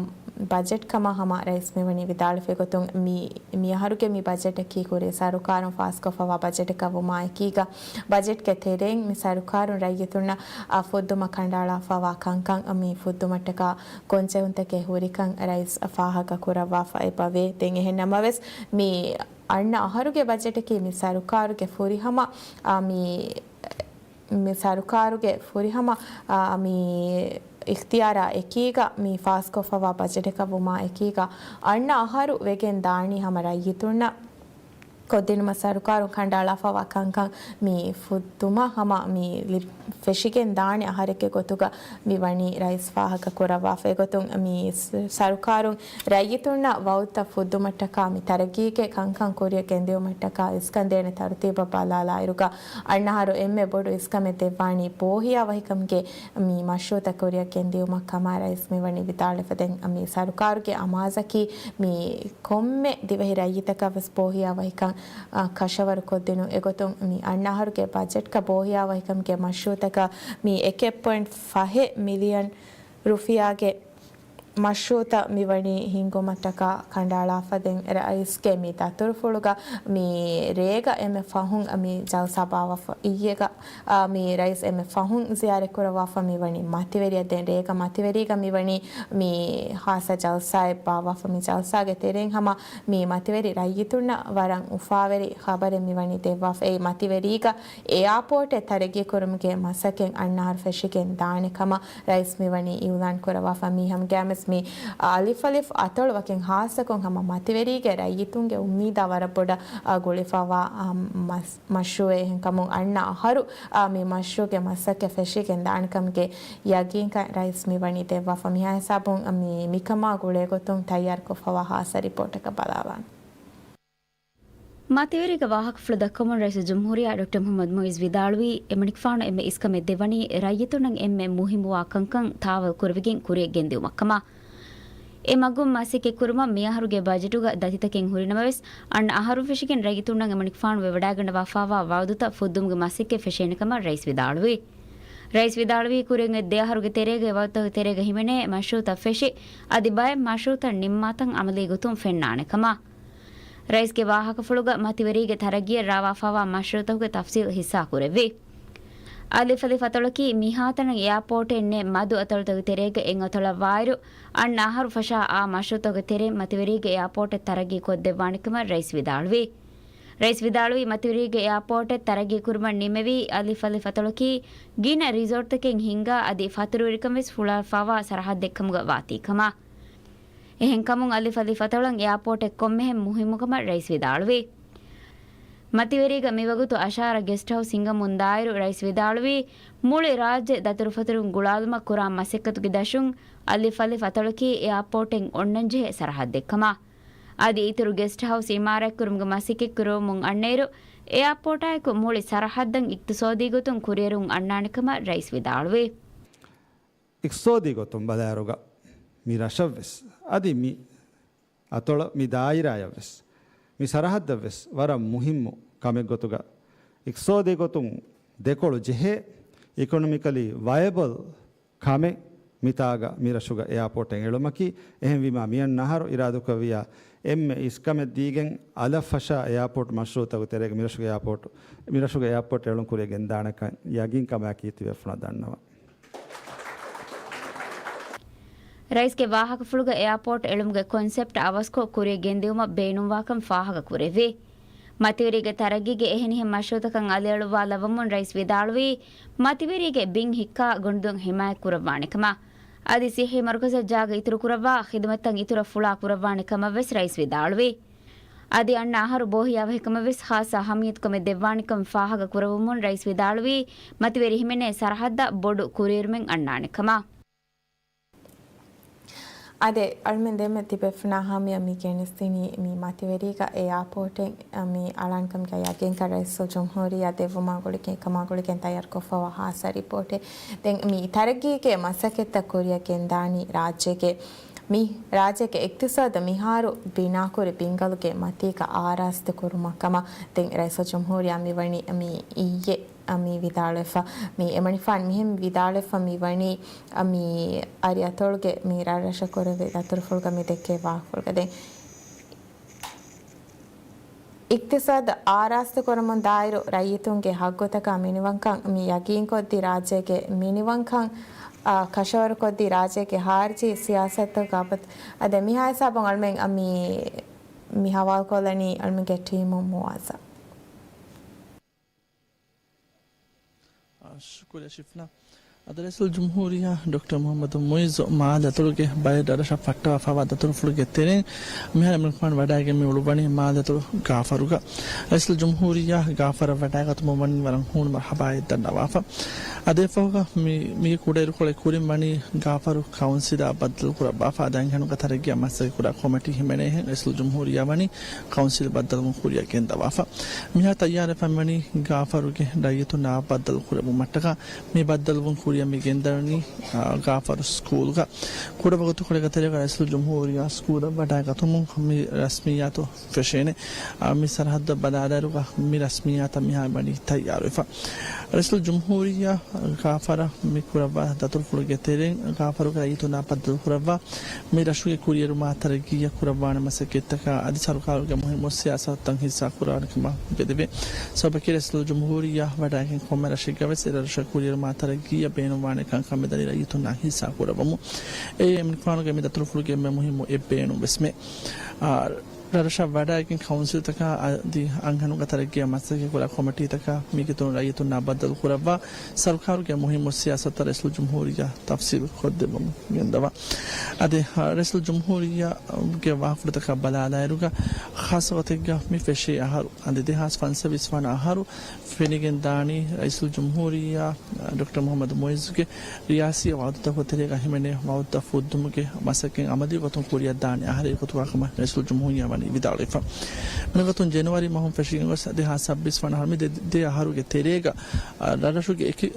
ބަޖެޓް ކަމަށް ހަމަ ރައީސް މިވަނީ ވިދާޅުވި ގޮތުން މި، މި އަހަރުގެ މި ބަޖެޓަކީ ކުރީ ސަރުކާރުން ފާސްކޮށްފަވާ ބަޖެޓަކަށް ވުމާ އެކީގަ، ބަޖެޓްގެ ތެރެއިން މި ސަރުކާރުން ރައްޔިތުންނަށް، އާ، ފުއްދުމަށް ކަނޑައަޅާފަވާ ކަންކަން މި ފުއްދުމަށްޓަކާ ގޮންޖެހުންތަކެއް ހުރިކަން ރައީސް ފާހަގަ ކުރައްވާފަ އެބަވޭ. ދެން އެހެން ނަމަވެސް މި އަންނަ އަހަރުގެ ބަޖެޓަކީ މި ސަރުކާރުގެ ފުރިހަމަ، އާ، މި މި ސަރުކާރުގެ ފުރިހަމަ، އާ، މި އިޚްތިޔާރާ އެކީގަ މި ފާސްކޮށްފަވާ ބަޖެޓަކަށް ވުމާ އެކީގަ، އަންނަ އަހަރު ވެގެން ދާނީ ހަމަ ރައްޔިތުންނަށް ކޮށްދިނުމަށް ސަރުކާރުން ކަނޑައަޅާފަވާ ކަންކަން މި ފުއްދުމަށް ހަމަ މި ލި-، ފެށިގެން ދާނެ އަހަރެއްގެ ގޮތުގަ މި ވަނީ ރައީސް ފާހަގަ ކުރައްވާފަ. އެގޮތުން މި ސަ-، ސަރުކާރުން ރައްޔިތުންނަށް ވައުދުތައް ފުއްދުމަށްޓަކާ މި ތަރައްގީގެ ކަންކަން ކުރިއަށް ގެންދިއުމަށްޓަކާ އިސްކަންދޭނެ ތަރުތީބަށް ބަލާލާއިރުގަ، އަންނަ އަހަރު އެންމެ ބޮޑު އިސްކަމެއް ދެއްވާނީ ބޯހިޔާވަހިކަމުގެ މި މަޝްރޫއުތައް ކުރިއަށް ގެންދިއުމަށް ކަމަށް ރައީސް މިވަނީ ވިދާޅުވެފަ. ދެން މި ސަރުކާރުގެ އަމާޒަކީ މި ކޮންމެ ދިވެހި ރައްޔިތަކަށް ވެސް ބޯހިޔާވަހިކަން، އާ، ކަށަވަރު ކޮށްދިނުން. އެގޮތުން މި އަންނަ އަހަރުގެ ބަޖެޓްގަ ބޯހިޔާވަހިކަމުގެ މަޝްރޫއުތަކަށް މި އެކެއް ޕޮއިންޓް ފަހެއް މިލިއަން ރުފިޔާގެ މަޝްރޫއުތައް މިވަނީ ހިންގުމަށްޓަކާ ކަނޑައަޅާފަ. ދެން ރައީސްގެ މި ދަތުރުފުޅުގަ މި ރޭގަ އެންމެ ފަހުން މި ޖަލްސާ ބާއްވާފަ. އިއްޔެގަ، އާ، މި ރައީސް އެންމެ ފަހުން ޒިޔާރަތް ކުރައްވާފަ މިވަނީ މަތިވެރިއަށް. ދެން ރޭގަ މަތިވެރީގަ މިވަނީ މި ހާއްސަ ޖަލްސާއެއް ބާއްވާފަ. މި ޖަލްސާގެ ތެރެއިން ހަމަ މި މަތިވެރި ރައްޔިތުންނަށް ވަރަށް އުފާވެރި ޚަބަރެއް މިވަނީ ދެއްވާފަ. އެއީ މަތިވެރީގަ އެއާޕޯޓެއް ތަރައްގީކުރުމުގެ މަސައްކަތް އަންނަ އަހަރު ފެށިގެން ދާނެ ކަމަށް ރައީސް މިވަނީ އިއުލާން ކުރައްވާފަ. މި ހަމަގައިމުވެސް މި އަލިފް އަލިފް އަތޮޅު ވަކިން ހާއްސަކޮށް ހަމަ މަތިވެރީގެ ރައްޔިތުންގެ އުއްމީދާ ވަރަށް ބޮޑަށް، އާ، ގުޅިފަވާ، އާ، މަސް-، މަޝްރޫއެއް. އެހެންކަމުން އަންނަ އަހަރު، އާ، މި މަޝްރޫއުގެ މަސައްކަތް ފެށިގެން ދާނެ ކަމުގެ ޔަގީންކަން ރައީސް މިވަނީ ދެއްވާފަ. މިހާ ހިސާބުން މި، މިކަމާ ގުޅޭގޮތުން ތައްޔާރުކޮށްފަވާ ހާއްސަ ރިޕޯޓަކަށް ބަލާލާނަން. މަތިވެރީގެ ވާހަކަފުޅު ދައްކަމުން ރައީސުލްޖުމްހޫރިއްޔާ ޑޮކްޓަރ މުޙައްމަދު މުޢިއްޒު ވިދާޅުވީ، އެމަނިކުފާނު އެންމެ އިސްކަމެއް ދެއްވަނީ ރައްޔިތުންނަށް އެންމެ މުހިއްމުވާ ކަންކަން ތާވަލް ކުރެވިގެން ކުރިއަށް ގެންދިއުމަށްކަމަށް. އެ މަގުން މަސައްކަތް ކުރުމަށް މިއަހަރުގެ ބަޖެޓުގަ ދަތިތަކެއް ހުރިނަމަވެސް، އަންނަ އަހަރުން ފެށިގެން ރައްޔިތުންނަށް އެމަނިކުފާނު ވެވަޑައިގަންނަވާފާވާ ވައުދުތައް ފުއްދުމުގެ މަސައްކަތް ފެށޭނެ ކަމަށް ރައީސް ވިދާޅުވި. ރައީސް ވިދާޅުވީ، ކުރިއަށް އޮތް ދެ އަހަރުގެ ތެރޭގަ ވައުދުތަކުގެ ތެރޭގަ ހިމެނޭ މަޝްރޫއުތައް ފެށި، އަދި ބައެއް މަޝްރޫއުތައް ނިންމާތަން އަމަލީ ގޮތުން ފެންނާނެ ކަމަށް. ރައީސްގެ ވާހަކަފުޅުގަ މަތިވެރީގެ ތަރައްގީއަށް ރާވާފާވާ މަޝްރޫއުތަކުގެ ތަފްސީލް ހިއްސާ ކުރެއްވި. އަލިފް އަލިފް އަތޮޅަކީ މިހާތަނަށް އެއާޕޯޓެއް ނެތް މަދު އަތޮޅުތަކުގެ ތެރޭގަ އެއް އަތޮޅަށް ވާއިރު، އަންނަ އަހަރު ފަށާ އާ މަޝްރޫއުތަކުގެ ތެރެއިން މަތިވެރީގެ އެއާޕޯޓެއް ތަރައްގީ ކޮށްދެއްވާނެ ކަމަށް ރައީސް ވިދާޅުވި. ރައީސް ވިދާޅުވީ، މަތިވެރީގެ އެއާޕޯޓެއް ތަރައްގީ ކުރުމަށް ނިމެވީ އަލިފް އަލިފް އަތޮޅަކީ ގިނަ ރިސޯޓްތަކެއް ހިންގާ އަދި ފަތުރުވެރިކަން ވެސް ފުޅާފާވާ ސަރަހައްދެއް ކަމުގަ ވާތީ ކަމަށް. އެހެންކަމުން އަލިފް އަލިފް އަތޮޅަށް އެއާޕޯޓެއް ކޮންމެހެން މުހިއްމުކަމަށް ރައީސް ވިދާޅުވި. މަތިވެރީގަ މިވަގުތު އަށާރަ ގެސްޓް ހައުސް ހިންގަމުން ދާއިރު ރައީސް ވިދާޅުވީ، މުޅި ރާއްޖެ ދަތުރުފަތުރުން ގުޅާލުމަށް ކުރާ މަސައްކަތުގެ ދަށުން އަލިފް އަލިފް އަތޮޅަކީ އެއާޕޯޓެއް އޮންނަންޖެހޭ ސަރަހައްދެއް ކަމަށް. އަދި އިތުރު ގެސްޓް ހައުސް އިމާރާތްކުރުމުގެ މަސައްކަތް ކުރެވެމުން އަންނައިރު، އެއާޕޯޓާއެކު މުޅި ސަރަހައްދަށް އިޤްތިޞާދީ ގޮތުން ކުރިއެރުން އަންނާނެ ކަމަށް ރައީސް ވިދާޅުވި. އިޤްތިޞާދީ ގޮތުން ބަލާއިރުގަ މި ރަށަށްވެސް، އަދި މި އަތޮޅަށް މި ދާއިރާއަށްވެސް، މި ސަރަހައްދަށްވެސް ވަރަށް މުހިއްމު ކަމެއް ގޮތުގަ އިޤްތިޞާދީ ގޮތުން ދެކޮޅު ޖެހޭ އިކޮނޮމިކަލީ ވަޔަބަލް ކަމެއް މިތާގަ މިރަށުގަ އެއާޕޯޓެއް އެޅުމަކީ. އެހެންވީމާ، މިއަންނަ އަހަރު އިރާދަކުރެއްވިޔާ އެންމެ އިސްކަމެއް ދީގެން އަލަށް ފަށާ އެއާޕޯޓް މަޝްރޫއުތަކުގެ ތެރޭގަ މިރަށުގެ އެއާޕޯޓް، މިރަށުގެ އެއާޕޯޓް އެޅުން ކުރިއަށް ގެންދާނެކަން ޔަގީންކަމާއެކީ ތިބޭފުޅުންނަށް ދަންނަވަން. ރައީސްގެ ވާހަކަފުޅުގަ އެއާޕޯޓް އެޅުމުގެ ކޮންސެޕްޓް އަވަސްކޮށް ކުރިއަށް ގެންދިއުމަށް ބޭނުންވާކަން ފާހަގަކުރެއްވި. މަތިވެރީގެ ތަރައްގީގެ އެހެނިހެން މަޝްރޫއުތަކަށް އަލިއަޅުއްވާލައްވަމުން ރައީސް ވިދާޅުވީ، މަތިވެރީގެ ބިން ހިއްކާ ގޮނޑުދޮށް ހިމާޔަތް ކުރައްވާނެ ކަމަށް. އަދި ސިއްހީ މަރުކަޒަށް ޖާގަ އިތުރު ކުރައްވާ ޚިދުމަތްތައް އިތުރަށް ފުޅާ ކުރައްވާނެ ކަމަށް ވެސް ރައީސް ވިދާޅުވި. އަދި އަންނަ އަހަރު ބޯހިޔާވަހިކަމަށް ވެސް ޚާއްޞަ އަހައްމިޔަތުކަމެއް ދެއްވާނެކަން ފާހަގަ ކުރެއްވުމުން ރައީސް ވިދާޅުވީ، މަތިވެރި ހިމެނޭ ސަރަހައްދަށް ބޮޑު ކުރިއެރުމެއް އަންނާނެ ކަމަށް. އާދެ، އަޅުމެން ދެމެ ތިބެފުނާ ހަމަޔަށް މި ގެނެސްދިނީ މި މަތިވެރީގަ އެއާޕޯޓެއް މި އަޅާންކަމުގެ ޔަގީންކަން ރައީސުލްޖުމްހޫރިއްޔާ ދެއްވުމާ ގުޅިގެން، ކަމާ ގުޅިގެން ތައްޔާރުކޮށްފަވާ ހާއްސަ ރިޕޯޓެއް. ދެން މި ތަރައްގީގެ މަސައްކަތްތައް ކުރިއަށް ގެންދާނީ ރާއްޖޭގެ މި ރާއްޖޭގެ އިޤްތިޞާދަށް މިހާރު ބިނާކުރި ބިންގަލުގެ މަތީގަ އާރާސްތު ކުރުމަށް ކަމަށް ދެން ރައީސުލްޖުމްހޫރިއްޔާ މިވަނީ މި އިއްޔެ މި ވިދާޅުވެފަ. މި އެމަނިފާން މިހެން ވިދާޅުވެފަ މިވަނީ މި އަރި އަތޮޅުގެ މި ރަށްރަށަށް ކުރެވޭ ދަތުރުފުޅުގަ މި ދެއްކޭ ވާހަކަފުޅުގަ ދެން އިޤްތިޞާދު އާރާސްތު ކުރަމުން ދާއިރު ރައްޔިތުންގެ ހައްގުތަކާ މިނިވަންކަން މި ޔަގީންކޮށްދީ ރާއްޖޭގެ މިނިވަންކަން، އާ، ކަށަވަރުކޮށްދީ ރާއްޖޭގެ ހާރިޖީ ސިޔާސަތުގަ ބައް-، އަދި މިހާ ހިސާބުން އަޅުމެން މި، މި ހަވާލުކޮށްލަނީ އަޅުމެންގެ ޓީމު މުވާޒާ. ޝުކުރިއްޔާ ޝިފްނާ. އަދި ރައީސުލްޖުމްހޫރިއްޔާ ޑޮކްޓަރ މުޙައްމަދު މުޢިއްޒު މާލެ އަތޮޅުގެ ބައެއް ރަށްރަށަށް ފައްޓަވާފައިވާ ދަތުރުފުޅުގެ ތެރެއިން މިހާރު އެމަނިކުފާނު ވަޑައިގެން މި އުޅުއްވަނީ މާލެ އަތޮޅު ގާފަރުގަ. ރައީސުލްޖުމްހޫރިއްޔާ ގާފަރަށް ވަޑައިގަތުމަށް ވަނީ ވަރަށް ހޫނު މަރުޙަބާއެއް ދަންނަވާފަ. އަދި އެއަށްފަހުގަ މި، މީގެ ކުޑައިރުކޮޅެއް ކުރިން ވަނީ ގާފަރު ކައުންސިލާ ބައްދަލުކުރައްވާފަ. އަދި އަންހެނުންގެ ތަރައްގީއަށް މަސައްކަތްކުރާ ކޮމިޓީ ހިމެނޭހެން ރައީސުލްޖުމްހޫރިއްޔާ ވަނީ ކައުންސިލް ބައްދަލުވުން ކުރިއަށް ގެންދަވާފަ. މިހާ ތައްޔާރުވެފަ މިވަނީ ގާފަރުގެ ރައްޔިތުންނާ ބައްދަލު ކުރެއްވުމަށްޓަކާ. މި ބައްދަލުވުން ކުރިއަށް މި ގެންދަނީ، އާ، ގާފަރު ސްކޫލްގަ. ކުޑަ ވަގުތުކޮޅެއްގެ ތެރޭގަ ރައީސުލްޖުމްހޫރިއްޔާ ސްކޫލަށް ވަޑައިގަތުމުން މި ރަސްމިއްޔާތު ފެށޭނެ. އާ، މި ސަރަހައްދަށް ބަލާލާއިރުގަ މި ރަސްމިއްޔާތަށް މިހާ ވަނީ ތައްޔާރުވެފަ. ރައީސުލްޖުމްހޫރިއްޔާ ގާފަރަށް މި ކުރައްވާ ދަތުރުފުޅުގެ ތެރެއިން ގާފަރުގެ ރައްޔިތުންނާ ބައްދަލުކުރައްވާ މި ރަށުގެ ކުރިއެރުމާ ތަރައްގީއަށް ކުރައްވާނެ މަސައްކަތްތަކާ އަދި ސަރުކާރުގެ މުހިއްމު ސިޔާސަތުތައް ހިއްސާ ކުރާނެ ކަމަށް ބެލެވޭ. ސަބަބަކީ ރައީސުލްޖުމްހޫރިއްޔާ ވަޑައިގެން ކޮންމެ ރަށެއްގަވެސް އެ ރަށަށް ކުރިއެރުމާ ތަރައްގީއަށް ބޭނުންވާނެ ކަންކަން މިދަނީ ރައްޔިތުންނާ ހިއްސާ ކުރައްވަމުން. އެއީ އެމަނިކުފާނުގެ މި ދަތުރުފުޅުގެ އެންމެ މުހިއްމު އެއް ބޭނުންވެސްމެ. އާ، ރަށްރަށަށް ވަޑައިގެން ކައުންސިލްތަކާ އަދި އަންހެނުންގެ ތަރައްގީއަށް މަސައްކަތްކުރާ ކޮމިޓީތަކާ މީގެ ދުވަހު ރައްޔިތުންނާ ބައްދަލު ކުރައްވާ، ސަރުކާރުގެ މުހިއްމު ސިޔާސަތުތައް ރައީސުލްޖުމްހޫރިއްޔާ ތަފްސީލު ކޮށްދެއްވަމުން ގެންދަވާ. އަދި ރައީސުލްޖުމްހޫރިއްޔާގެ ވާހަކަފުޅުތަކަށް ބަލާލާއިރުގަ، ޚާއްޞަ ގޮތެއްގަ މި ފެށޭ އަހަރު، އަދި ދެހާސް ފަންސަވީސް ވަނަ އަހަރު ފެނިގެން ދާނީ ރައީސުލްޖުމްހޫރިއްޔާ ޑޮކްޓަރ މުޙައްމަދު މުޢިއްޒުގެ ރިޔާސީ ވަޢުދުތަކުގެ ތެރޭގަ ހިމެނޭ ވަޢުދުތައް ފުއްދުމުގެ މަސައްކަތް ޢަމަލީ ގޮތުން ކުރިއަށް ދާނެ އަހަރެއް ގޮތުގަ ކަމަށް ރައީސުލްޖުމްހޫރިއްޔާ ވަނީ ވިދާޅުވެފަ. މިގޮތުން ޖެނުއަރީ މަހުން ފެށިގެން ގޮސް ދެހާސް ސައްބީސް ވަނަ އަހަރު މި ދެ، ދެ އަހަރުގެ ތެރޭގަ، އަ، ރަށްރަށުގެ އެކި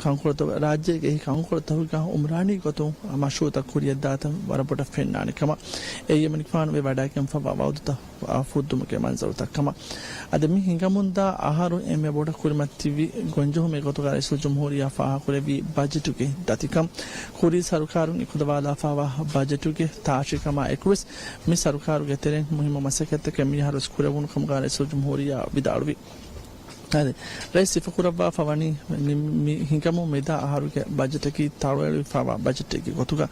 ކަންކޮޅުތަކު، ރާއްޖޭގެ އެކި ކަންކޮޅުތަކުގަ ޢުމްރާނީ ގޮތުން މަޝްރޫޢުތައް ކުރިއަށްދާތަން ވަރަށް ބޮޑަށް ފެންނާނެ ކަމަށް އެއީ އެމަނިކުފާނު ވެ ވަޑައިގެންފަވާ ވަޢުދުތައް އާ، ފުއްދުމުގެ މަންޒަރުތައް ކަމަށް. އަދި މި ހިނގަމުންދާ އަހަރު އެންމެ ބޮޑަށް ކުރިމަތިވި ގޮންޖެހުމެއް ގޮތުގަ ރައީސުލްޖުމްހޫރިއްޔާ ފާހަގަކުރެއްވީ ބަޖެޓުގެ ދަތިކަން. ކުރީ ސަރުކާރުން އެކުލަވާލާފައިވާ ބަޖެޓުގެ ތާށިކަމާ އެކުވެސް މި ސަރުކާރުގެ ތެރެއިން މުހިއްމު މަސައްކަތްތަކެއް މިއަހަރުވެސް ކުރެވުނު ކަމުގަ ރައީސުލްޖުމްހޫރިއްޔާ ވިދާޅުވި. އާދެ، ރައީސް ސިފަކުރައްވާފަ ވަނީ މި، މި ހިނގަމުން މިދާ އަހަރުގެ ބަޖެޓަކީ ތަޅުއެޅިފައިވާ ބަޖެޓެއްގެ ގޮތުގަ.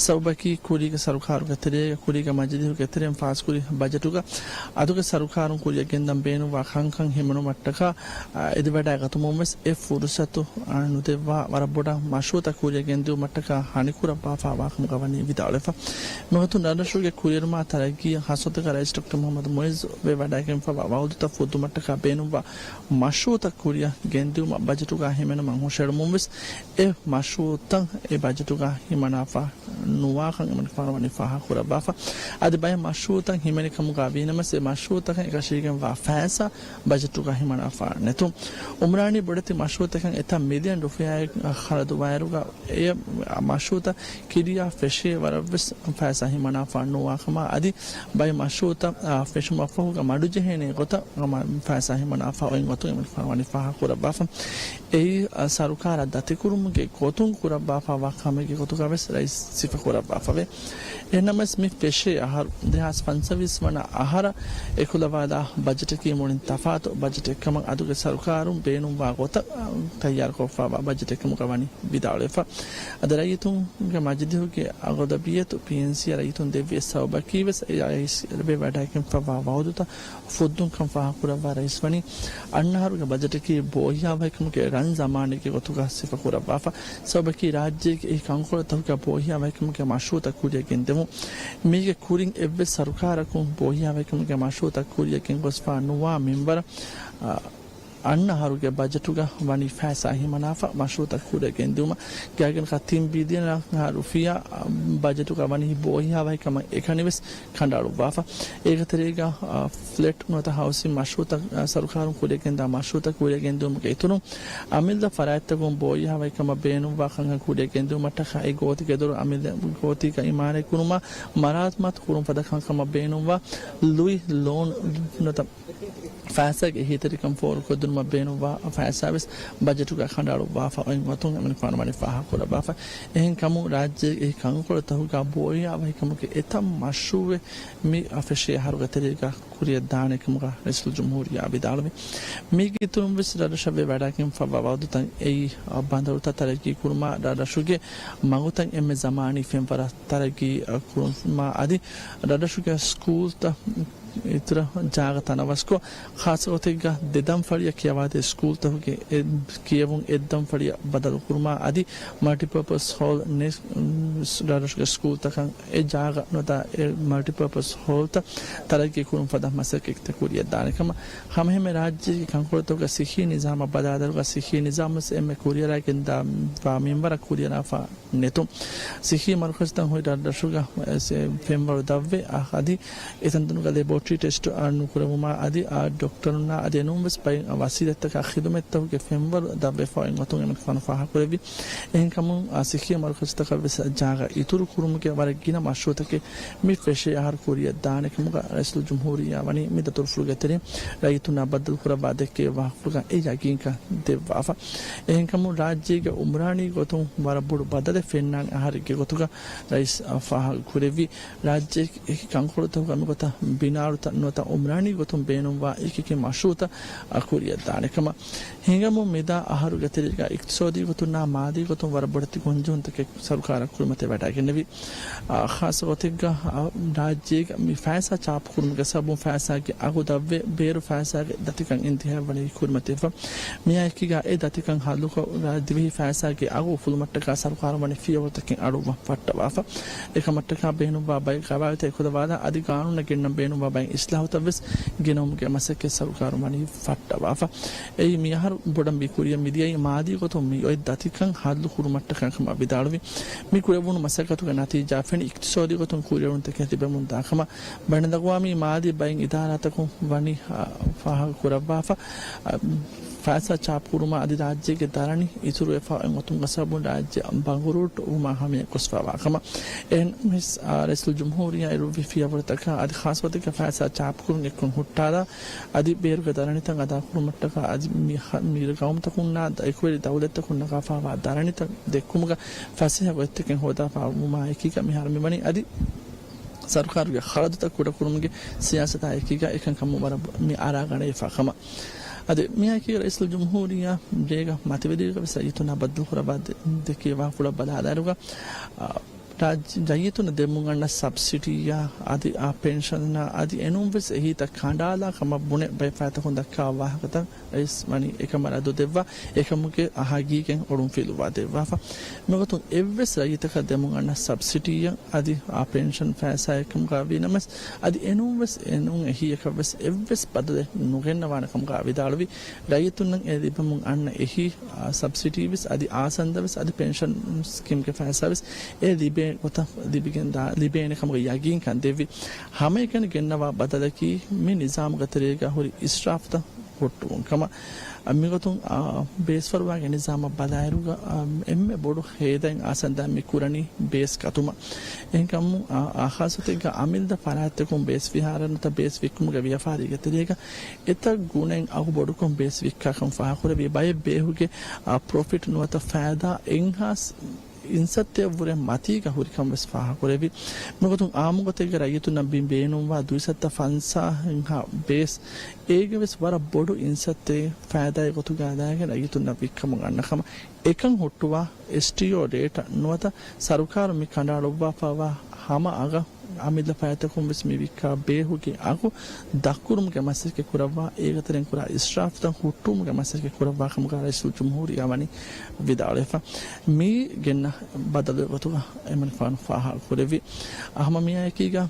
ސަބަބަކީ ކުރީގެ ސަރުކާރުގެ ތެރޭގަ، ކުރީގެ މަޖިލީހުގެ ތެރެއިން ފާސްކުރި ބަޖެޓުގަ އަދުގެ ސަރުކާރުން ކުރިއަށް ގެންދަން ބޭނުންވާ ކަންކަން ހިމެނުމަށްޓަކާ، އެދިވަޑައިގަތުމުންވެސް އެ ފުރުސަތު ނުދެއްވާ ވަރަށް ބޮޑަށް މަޝްރޫޢުތައް ކުރިއަށް ގެންދިއުމަށްޓަކާ ހަނިކުރައްވާފައިވާކަމުގަ ވަނީ ވިދާޅުވެފަ. މިގޮތުން ރަށްރަށުގެ ކުރިއެރުމާ ތަރައްގީއަށް ޚާއްޞަ ގޮތެއްގަ ރައީސް ޑޮކްޓަރ މުޙައްމަދު މުޢިއްޒު ވެ ވަޑައިގެންފައިވާ ވަޢުދުތައް ފުއްދުމަށްޓަކާ ބޭނުންވާ މަޝްރޫޢުތައް ކުރިއަށް ގެންދިއުމަށް ބަޖެޓުގަ ހިމެނުމަށް ހުށައެޅުމުންވެސް އެ މަޝްރޫޢުތައް އެ ބަޖެޓުގަ ހިމަނާފަ ނުވާކަން އެމަނިކުފާނު ވަނީ ފާހަގަކުރައްވާފަ. އަދި ބައެއް މަޝްރޫޢުތައް ހިމެނި ކަމުގަ ވީނަމަވެސް އެ މަޝްރޫޢުތަކަށް އެކަށީގެންވާ ފައިސާ ބަޖެޓުގަ ހިމަނާފަ ނެތުން. އުމްރާނީ ބޮޑެތި މަޝްރޫޢުތަކަށް އެތައް މިލިއަން ރުފިޔާއެއް ޚަރަދުވާއިރުގަ އެ މަޝްރޫޢުތައް ކިރިޔާ ފެށޭ ވަރަށްވެސް ފައިސާ ހިމަނާފަ ނުވާ ކަމަށް އަދި ބައެއް މަޝްރޫޢުތައް، އާ، ފެށުމަށްފަހުގަ މަޑުޖެހޭނެ ގޮތަށް ހަމަ ފައިސާ ހިމަނާފަ އޮތް ގޮތުން އެމަނިކުފާނު ވަނީ ފާހަގަކުރައްވާފަ. އެއީ، އާ، ސަރުކާރަށް ދަތިކުރުމުގެ ގޮތުން ކުރައްވާފައިވާ ކަމެއްގެ ގޮތުގަވެސް ރައީސް ސިފަކުރައްވާފަވޭ. އެހެންނަމަވެސް މި ފެށޭ އަހަރު، ދެހާސް ފަންސަވީސް ވަނަ އަހަރަށް އެކުލަވާލާ ބަޖެޓަކީ މުޅިން ތަފާތު ބަޖެޓެއްކަމަށް އަދުގެ ސަރުކާރުން ބޭނުންވާ ގޮތަށް، އާ، ތައްޔާރުކޮށްފައިވާ ބަޖެޓެއްކަމުގަ ވަނީ ވިދާޅުވެފަ. އަދި ރައްޔިތުންގެ މަޖިލީހުގެ އަޣުލަބިއްޔަތު ޕީއެންސީއަށް ރައްޔިތުން ދެއްވި އެއް ސަބަބަކީވެސް އެ ރައީސް ވެ ވަޑައިގެންފައިވާ ވަޢުދުތައް ފުއްދުންކަން ފާހަގަކުރައްވާ ރައީސް ވަނީ އަންނަ އަހަރުގެ ބަޖެޓަކީ ބޯހިޔާވަހިކަމުގެ ރަން ޒަމާނެއްގެ ގޮތުގަ ސިފަކުރައްވާފަ. ސަބަބަކީ ރާއްޖޭގެ އެހި ކަންކޮޅުތަކުގަ ބޯހިޔާވަހިކަމުގެ މަޝްރޫޢުތައް ކުރިއަށް ގެންދެވުން. މީގެ ކުރިން އެއްވެސް ސަރުކާރަކުން ބޯހިޔާވަހިކަމުގެ މަޝްރޫޢުތައް ކުރިއަށް ގެންގޮސްފަ ނުވާ މިންވަރަށް، އާ، އަންނަ އަހަރުގެ ބަޖެޓުގަ ވަނީ ފައިސާ ހިމަނާފަ މަޝްރޫއުތައް ކުރިއަށް ގެންދިއުމަށް. ގާތްގަނޑަކަށް ތިން ބިލިއަނަށް އަހަރު ރުފިޔާ ބަޖެޓުގަ ވަނީ ބޯހިޔާވަހިކަމަށް އެކަނިވެސް ކަނޑައަޅުއްވާފަ. އޭގެ ތެރޭގަ، އާ، ފްލެޓް ނުވަތަ ހައުސިން މަޝްރޫއުތައް، އާ، ސަރުކާރުން ކުރިއަށް ގެންދާ މަޝްރޫއުތައް ކުރިއަށް ގެންދިއުމުގެ އިތުރުން، އަމިއްލަ ފަރާތްތަކުން ބޯހިޔާވަހިކަމަށް ބޭނުންވާ ކަންކަން ކުރިއަށް ގެންދިއުމަށްޓަކާ އެ ގޯތި ގެދޮރު އަމިއްލަ ގޯތީގައި މާނައި ކުރުމާ މަރާމާތު ކުރުން ފަދަ ކަންކަމަށް ބޭނުންވާ ލުއި ލޯން ނުވަތަ ފައިސާގެ އެހީތެރިކަން ފޯރުކޮށްދިނުމަށް ބޭނުންވާ ފައިސާވެސް ބަޖެޓުގަ ކަނޑައަޅުއްވާފަ އޮތް ގޮތުން އެމަނިކުފާނު ވަނީ ފާހަގަކުރައްވާފަ. އެހެންކަމުން ރާއްޖޭގެ އެހީ ކަންކޮޅުތަކުގަ ބޯހިޔާވަހިކަމުގެ އެތައް މަޝްރޫއެއް މި ފެށި އަހަރުގެ ތެރޭގަ ކުރިއަށް ދާނެ ކަމުގަ ރައީސުލްޖުމްހޫރިއްޔާ ވިދާޅުވި. މީގެ އިތުރުން ވެސް ރަށްރަށަށް ވެވަޑައިގެންފައިވާ ވައުދުތައް އެއީ، އަ، ބަނދަރުތައް ތަރައްގީ ކުރުމާ، ރަށްރަށުގެ މަގުތައް އެންމެ ޒަމާނީ ފެންވަރަށް ތަރައްގީ، އަ، ކުރުމާ އަދި ރަށްރަށުގެ ސްކޫލްތައް އިތުރަށް ޖާގަ ތަނަވަސްކޮށް، ޚާއްޞަ ގޮތެއްގަ ދެ ދަންފަޅިއަށް ކިޔަވާދޭ ސްކޫލްތަކުގެ އެ ކިޔެވުން އެއް ދަންފަޅިއަށް ބަދަލު ކުރުމާ އަދި މަލްޓިޕާޕަސް ހޯލް ނެ-، ރަށްރަށުގެ ސްކޫލްތަކަށް އެ ޖާގަ ނުވަތަ އެ މަލްޓިޕާޕަސް ހޯލްތައް ތަރައްގީ ކުރުން ފަދަ މަސައްކަތްތައް ކުރިއަށް ދާނެ ކަމަށް. ހަމައެހެންމެ ރާއްޖޭގެ ކަންކޮޅުތަކުގަ ސިއްހީ ނިޒާމަށް ބަލާލާއިރުގަ ސިއްހީ ނިޒާމް ވެސް އެންމެ ކުރިއަރާގެންދާ މިންވަރަށް ކުރިއަރާފަ ނެތުން. ސިއްހީ މަރުކަޒުތައް ހުރި ރަށްރަށުގަ ފެންވަރު ދަށްވެ، އަ، އަދި އެތަންތަނުގަ ލެބޯޓްރީ ޓެސްޓް އަ، ނުކުރެވުމާ އަދި އާ ޑޮކްޓަރުންނާ އަދި އެނޫންވެސް ބައެއް ވަސީލަތްތަކާ ޚިދުމަތްތަކުގެ ފެންވަރު ދަށްވެފަ އޮތް ގޮތުން އެމަނިކުފާނު ފާހަގަކުރެއްވި. އެހެންކަމުން އާ ސިއްހީ މަރުކަޒުތަކަށް ވެސް ޖާގަ އިތުރު ކުރުމުގެ ވަރަށް ގިނަ މަޝްރޫއުތަކެއް މި ފެށޭ އަހަރު ކުރިއަށް ދާނެ ކަމުގަ ރައީސުލްޖުމްހޫރިއްޔާ ވަނީ މި ދަތުރުފުޅުގެ ތެރެއިން ރައްޔިތުންނާ ބައްދަލުކުރައްވާ ދެއްކޭ ވާހަކަފުޅުގަ އެ ޔަގީންކަން ދެއްވާފަ. އެހެންކަމުން ރާއްޖޭގެ އުމްރާނީ ގޮތުން ވަރަށް ބޮޑު ބަދަލެއް ފެންނާނެ އަހަރެއްގެ ގޮތުގަ ރައީސް އަށް ފާހަގަ ކުރެއްވި. ރާއްޖޭގެ އެކި ކަންކޮޅުތަކުގަ މިގޮތަށް ބިނާރުތައް ނުވަތަ އުމްރާނީ ގޮތުން ބޭނުންވާ އެކި އެކި މަޝްރޫއުތައް އަ، ކުރިއަށް ދާނެ ކަމަށް. ހިނގަމުން މިދާ އަހަރުގެ ތެރޭގަ އިޤްތިޞާދީ ގޮތުންނާ މާލީ ގޮތުން ވަރަށް ބޮޑެތި ގޮންޖެހުންތަކެއް ސަރުކާރަށް ކުރިމަތިވެވަޑައިގެންނެވި. އާ، ޚާއްޞަ ގޮތެއްގަ، އާ، ރާއްޖޭގަ މި ފައިސާ ޗާޕުކުރުމުގެ ސަބަބުން ފައިސާގެ އަގު ދަށްވެ، ބޭރު ފައިސާގެ ދަތިކަން އިންތިހާވެވަނީ ކުރިމަތިވެފަ. މިއާއެކީގަ އެ ދަތިކަން ހައްލުކޮށް، ރާ-، ދިވެހި ފައިސާގެ އަގު އުފުލުމަށްޓަކާ ސަރުކާރުން ވަނީ ފިޔަވަޅުތަކެއް އަޅުއްވަން ފައްޓަވާފަ. އެކަމަށްޓަކާ ބޭނުންވާ ބައެއް ގަވާއިދުތައް އެކުލަވާލާ އަދި ގާނޫނަށް ގެންނަން ބޭނުންވާ ބައެއް އިސްލާހުތައް ވެސް ގެނައުމުގެ މަސައްކަތް ސަރުކާރުން ވަނީ ފައްޓަވާފަ. އެއީ މިއަހަރު ބޮޑަށް މި ކުރިއަށް މިދިޔައީ މާލީ ގޮތުން މި އޮތް ދަތިކަން ހައްލު ކުރުމަށްޓަކާ ކަމަށް ވިދާޅުވި. މި ކުރެވުނު މަސައްކަތުގެ ނަތީޖާ ފެނި އިޤްތިޞާދީ ގޮތުން ކުރިއެރުންތަކެއް ލިބެމުންދާ ކަމަށް. ބަނޑުނަގުވާ މި މާލީ ބައެއް އިދާރާތަކުން ވަނީ، އާ، ފާހަގަ ކުރައްވާފަ، އާ، ފައިސާ ޗާޕުކުރުމާ އަދި ރާއްޖޭގެ ދަރަނި އިތުރުވެފަ އޮތް ގޮތުން ގަސްބުން ރާއްޖެ ބަނގުރޫޓް ވުމާ ހަމަޔަށް ގޮސްފަވާ ކަމަށް. އެހެން މިސް، އާ، ރައީސުލްޖުމްހޫރިއްޔާ އިރުއްވި ފިޔަވަޅުތަކާ އަދި ޚާއްޞަ ގޮތެއްގަ ފައިސާ ޗާޕުކުރުން އެއްކޮށް ހުއްޓާލާ އަދި ބޭރުގެ ދަރަނިތައް އަދާކުރުމަށްޓަކާ އަދި މި ހަ-، މި ގައުމުތަކުންނާ ދަ-، އެކުވެރި ދައުލަތްތަކުން ނަގާފައިވާ ދަރަނިތައް ދެއްކުމުގަ ފަސޭހަ ގޮތްތަކެއް ހޯދާފަ ވުމާ އެކީގަ މިހާރު މިވަނީ އަދި ސަރުކާރުގެ ޚަރަދުތައް ކުޑަކުރުމުގެ ސިޔާސަތާ އެކީގަ އެކަންކަމުން ވަރަށް ބޮ-، މި އަރާގަނެވިފަ ކަމަށް. އަދި މިއާއެކީ ރައީސުލްޖުމްހޫރިއްޔާ ގޭގަ މަތިވެރިއިރުގަ ވެސް ރައްޔިތުންނާ ބައްދަލުކުރައްވާ ދެ-، ދެއްކި ވާހަކަފުޅަށް ބަލާލާއިރުގަ، އާ، ރާއްޖެ-، ރައްޔިތުންނަށް ދެމުން އަންނަ ސަބްސިޑީއާ އަދި އާ ޕެންޝަނާ އަދި އެނޫން ވެސް އެހީތައް ކަނޑާލާ ކަމަށް ބުނެ ބައެއް ފަރާތްތަކުން ދައްކާ ވާހަކަތައް ރައީސް ވަނީ އެކަމަށް ރައްދު ދެއްވާ، އެކަމުގެ ހަގީގަތް އޮޅުންފިލުވާ ދެއްވާފަ. މިގޮތުން އެއްވެސް ރައްޔިތަކަށް ދެމުން އަންނަ ސަބްސިޑީއަށް އަދި އާ ޕެންޝަން ފައިސާއެއް ކަމުގަ ވީނަމަވެސް، އަދި އެނޫން ވެސް އެނޫން އެހީއަކަށް ވެސް އެއްވެސް ބަދަލެއް ނުގެންނަވާނެ ކަމުގަ ވިދާޅުވި. ރައްޔިތުންނަށް އެ ލިބެމުން އަންނަ އެހީ، އާ، ސަބްސިޑީ ވެސް އަދި އާސަންދަ ވެސް އަދި ޕެންޝަން ސްކީމްގެ ފައިސާ ވެސް އެ ލިބޭ ގޮތަށް ލިބިގެން ދާ-، ލިބޭނެ ކަމުގެ ޔަގީންކަން ދެއްވި. ހަމައެކަނި ގެންނަވާ ބަދަލަކީ މި ނިޒާމުގެ ތެރޭގަ ހުރި އިސްރާފުތައް ހުއްޓުވުން ކަމަށް. މިގޮތުން، އާ، ބޭސްފަރުވާގެ ނިޒާމަށް ބަލާއިރުގަ، އާ، އެންމެ ބޮޑު ހޭދައެއް އާސަންދާ މި ކުރަނީ ބޭސް ގަތުމަށް. އެހެންކަމުން، އާ، އާ ޚާއްޞަތެއްގަ އަމިއްލަ ފަރާތްތަކުން ބޭސް ފިހާރަ ނުވަތަ ބޭސް ވިއްކުމުގެ ވިޔަފާރީގެ ތެރޭގަ އެތައް ގުނައިން އަގު ބޮޑުކޮށް ބޭސް ވިއްކާކަން ފާހަގަކުރެއްވި. ބައެއް ބޭހުގެ، އާ، ޕްރޮފިޓް ނުވަތަ ފައިދާ އެއްހާސް އިންސައްތައަށްވުރެ މަތީގަ ހުރިކަން ވެސް ފާހަގަކުރެއްވި. މިގޮތުން އާއްމުގޮތެއްގަ ރައްޔިތުންނަށް ބިން ބޭނުންވާ ދުއިސައްތަ ފަންސާހަށް ބޭސް އޭގެ ވެސް ވަރަށް ބޮޑު އިންސައްތައެއް ފައިދާއެއް ގޮތުގަ ލާގެން ރައްޔިތުންނަށް ވިއްކަމުން އަންނަ ކަމަށް. އެކަން ހުއްޓުވާ އެސްޓީއޯ ރޭޓަށް ނުވަތަ ސަރުކާރު މި ކަނޑައަޅުއްވާފައިވާ ހަމަ އަގަށް އަމިއްލަ ފަޔަތަކުން ވެސް މި ވިއްކާ ބޭހުގެ އަގު ދަށްކުރުމުގެ މަސައްކަތް ކުރައްވާ، އޭގެ ތެރެއިން ކުރާ އިސްރާފްތައް ހުއްޓުވުމުގެ މަސައްކަތް ކުރައްވާ ކަމުގަ ރައީސުލްޖުމްހޫރިއްޔާ ވަނީ ވިދާޅުވެފަ. މި ގެންނަ ބަދަލުގެ ގޮތުގަ އެމަނިކުފާނު ފާހަގަ ކުރެއްވި. ހަމަ މިއާއެކީގަ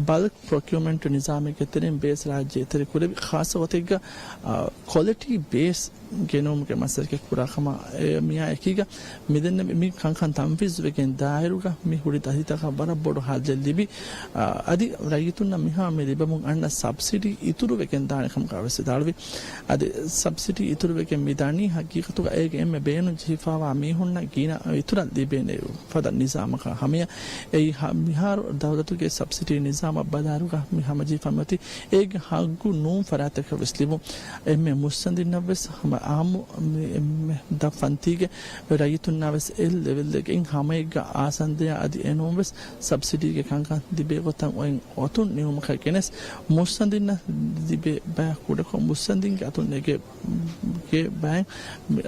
ބަލްކް ޕްރޮކިއުމަންޓް ނިޒާމެއްގެ ތެރެއިން ބޭސް ރާއްޖެ އެތެރެ ކުރެވި، ޚާއްޞަ ގޮތެއްގަ، އާ، ކޮލިޓީ ބޭސް ގެނުމުގެ މަސައްކަތް ކުރާ ކަމަށް އެ މިއާ އެކީގަ މިދެންނެވި މި ކަންކަން ތަންފީޒުވެގެން ދާއިރުގަ މި ހުރި ދަތިތަކަށް ވަރަށް ބޮޑު ހައްލެއް ލިބި، އަ، އަދި ރައްޔިތުންނަށް މިހާ މި ލިބެމުން އަންނަ ސަބްސިޑީ އިތުރުވެގެން ދާނެ ކަމުގަ ވެސް ވިދާޅުވި. އަދި ސަބްސިޑީ އިތުރުވެގެން މި ދަނީ ހަގީގަތުގަ އޭގެ އެންމެ ބޭނުން ޖެހިފައިވާ މީހުންނަށް ގިނަ އިތުރަށް ލިބޭނެ ފަދަ ނިޒާމަކާ ހަމަޔަށް. އެއީ ހަ-، މިހާރު ދައުލަތުގެ ސަބްސިޑީ ނިޒާމަށް ބަލާއިރުގަ މި ހަމަޖެހިފަ މިއޮތީ އޭގެ ހައްގު ނޫން ފަރާތަކަށް ވެސް ލިބުން. އެންމެ މުއްސަނދިންނަށް ވެސް ހަމަ އާއްމު މި އެންމެ ދަށް ފަންތީގެ ރައްޔިތުންނާ ވެސް އެ ލެވެލްއެއްގައި ހަމައެއްގަ އާސަންދަޔާ އަދި އެނޫން ވެސް ސަބްސިޑީގެ ކަންކަން ލިބޭ ގޮތަށް އޮތް އޮތުން ނިމުމަކަށް ގެނެސް މުއްސަނދިންނަށް ލިބޭ ބަޔަށް ކުޑަކޮށް މުއްސަނދިންގެ އަތުން ނެގޭ ގެ ބައިން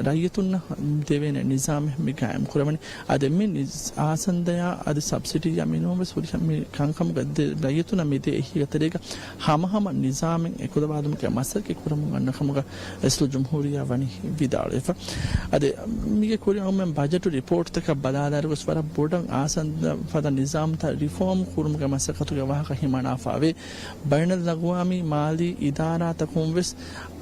ރައްޔިތުންނަށް ދެވޭނެ ނިޒާމެއް މި ގާއިމް ކުރެވެނީ. އަދި މި ނިޒް-، އާސަންދަޔާ އަދި ސަބްސިޑީއާ މިނޫން ވެސް ހުރިހާ މި ކަންކަމުގަ ދެ-، ރައްޔިތުންނަށް މި ދޭ އެހީގެ ތެރޭގަ ހަމަހަމަ ނިޒާމެއް އެކުލަވާލުމުގެ މަސައްކަތް ކުރަމުން އަންނަ ކަމުގަ ރައީސުލްޖުމްހޫރިއްޔާ ވަނީ ވިދާޅުވެފަ. އަދި މީގެ ކުރިން އޮންމެ ބަޖެޓު ރިޕޯޓްތަކަށް ބަލާލާއިރު ވެސް ވަރަށް ބޮޑަށް އާސަންދަ ފަދަ ނިޒާމްތައް ރިފޯމް ކުރުމުގެ މަސައްކަތުގެ ވާހަކަ ހިމަނާފަވޭ. ބައިނަލްއަގުވާމީ މާލީ އިދާރާތަކުން ވެސް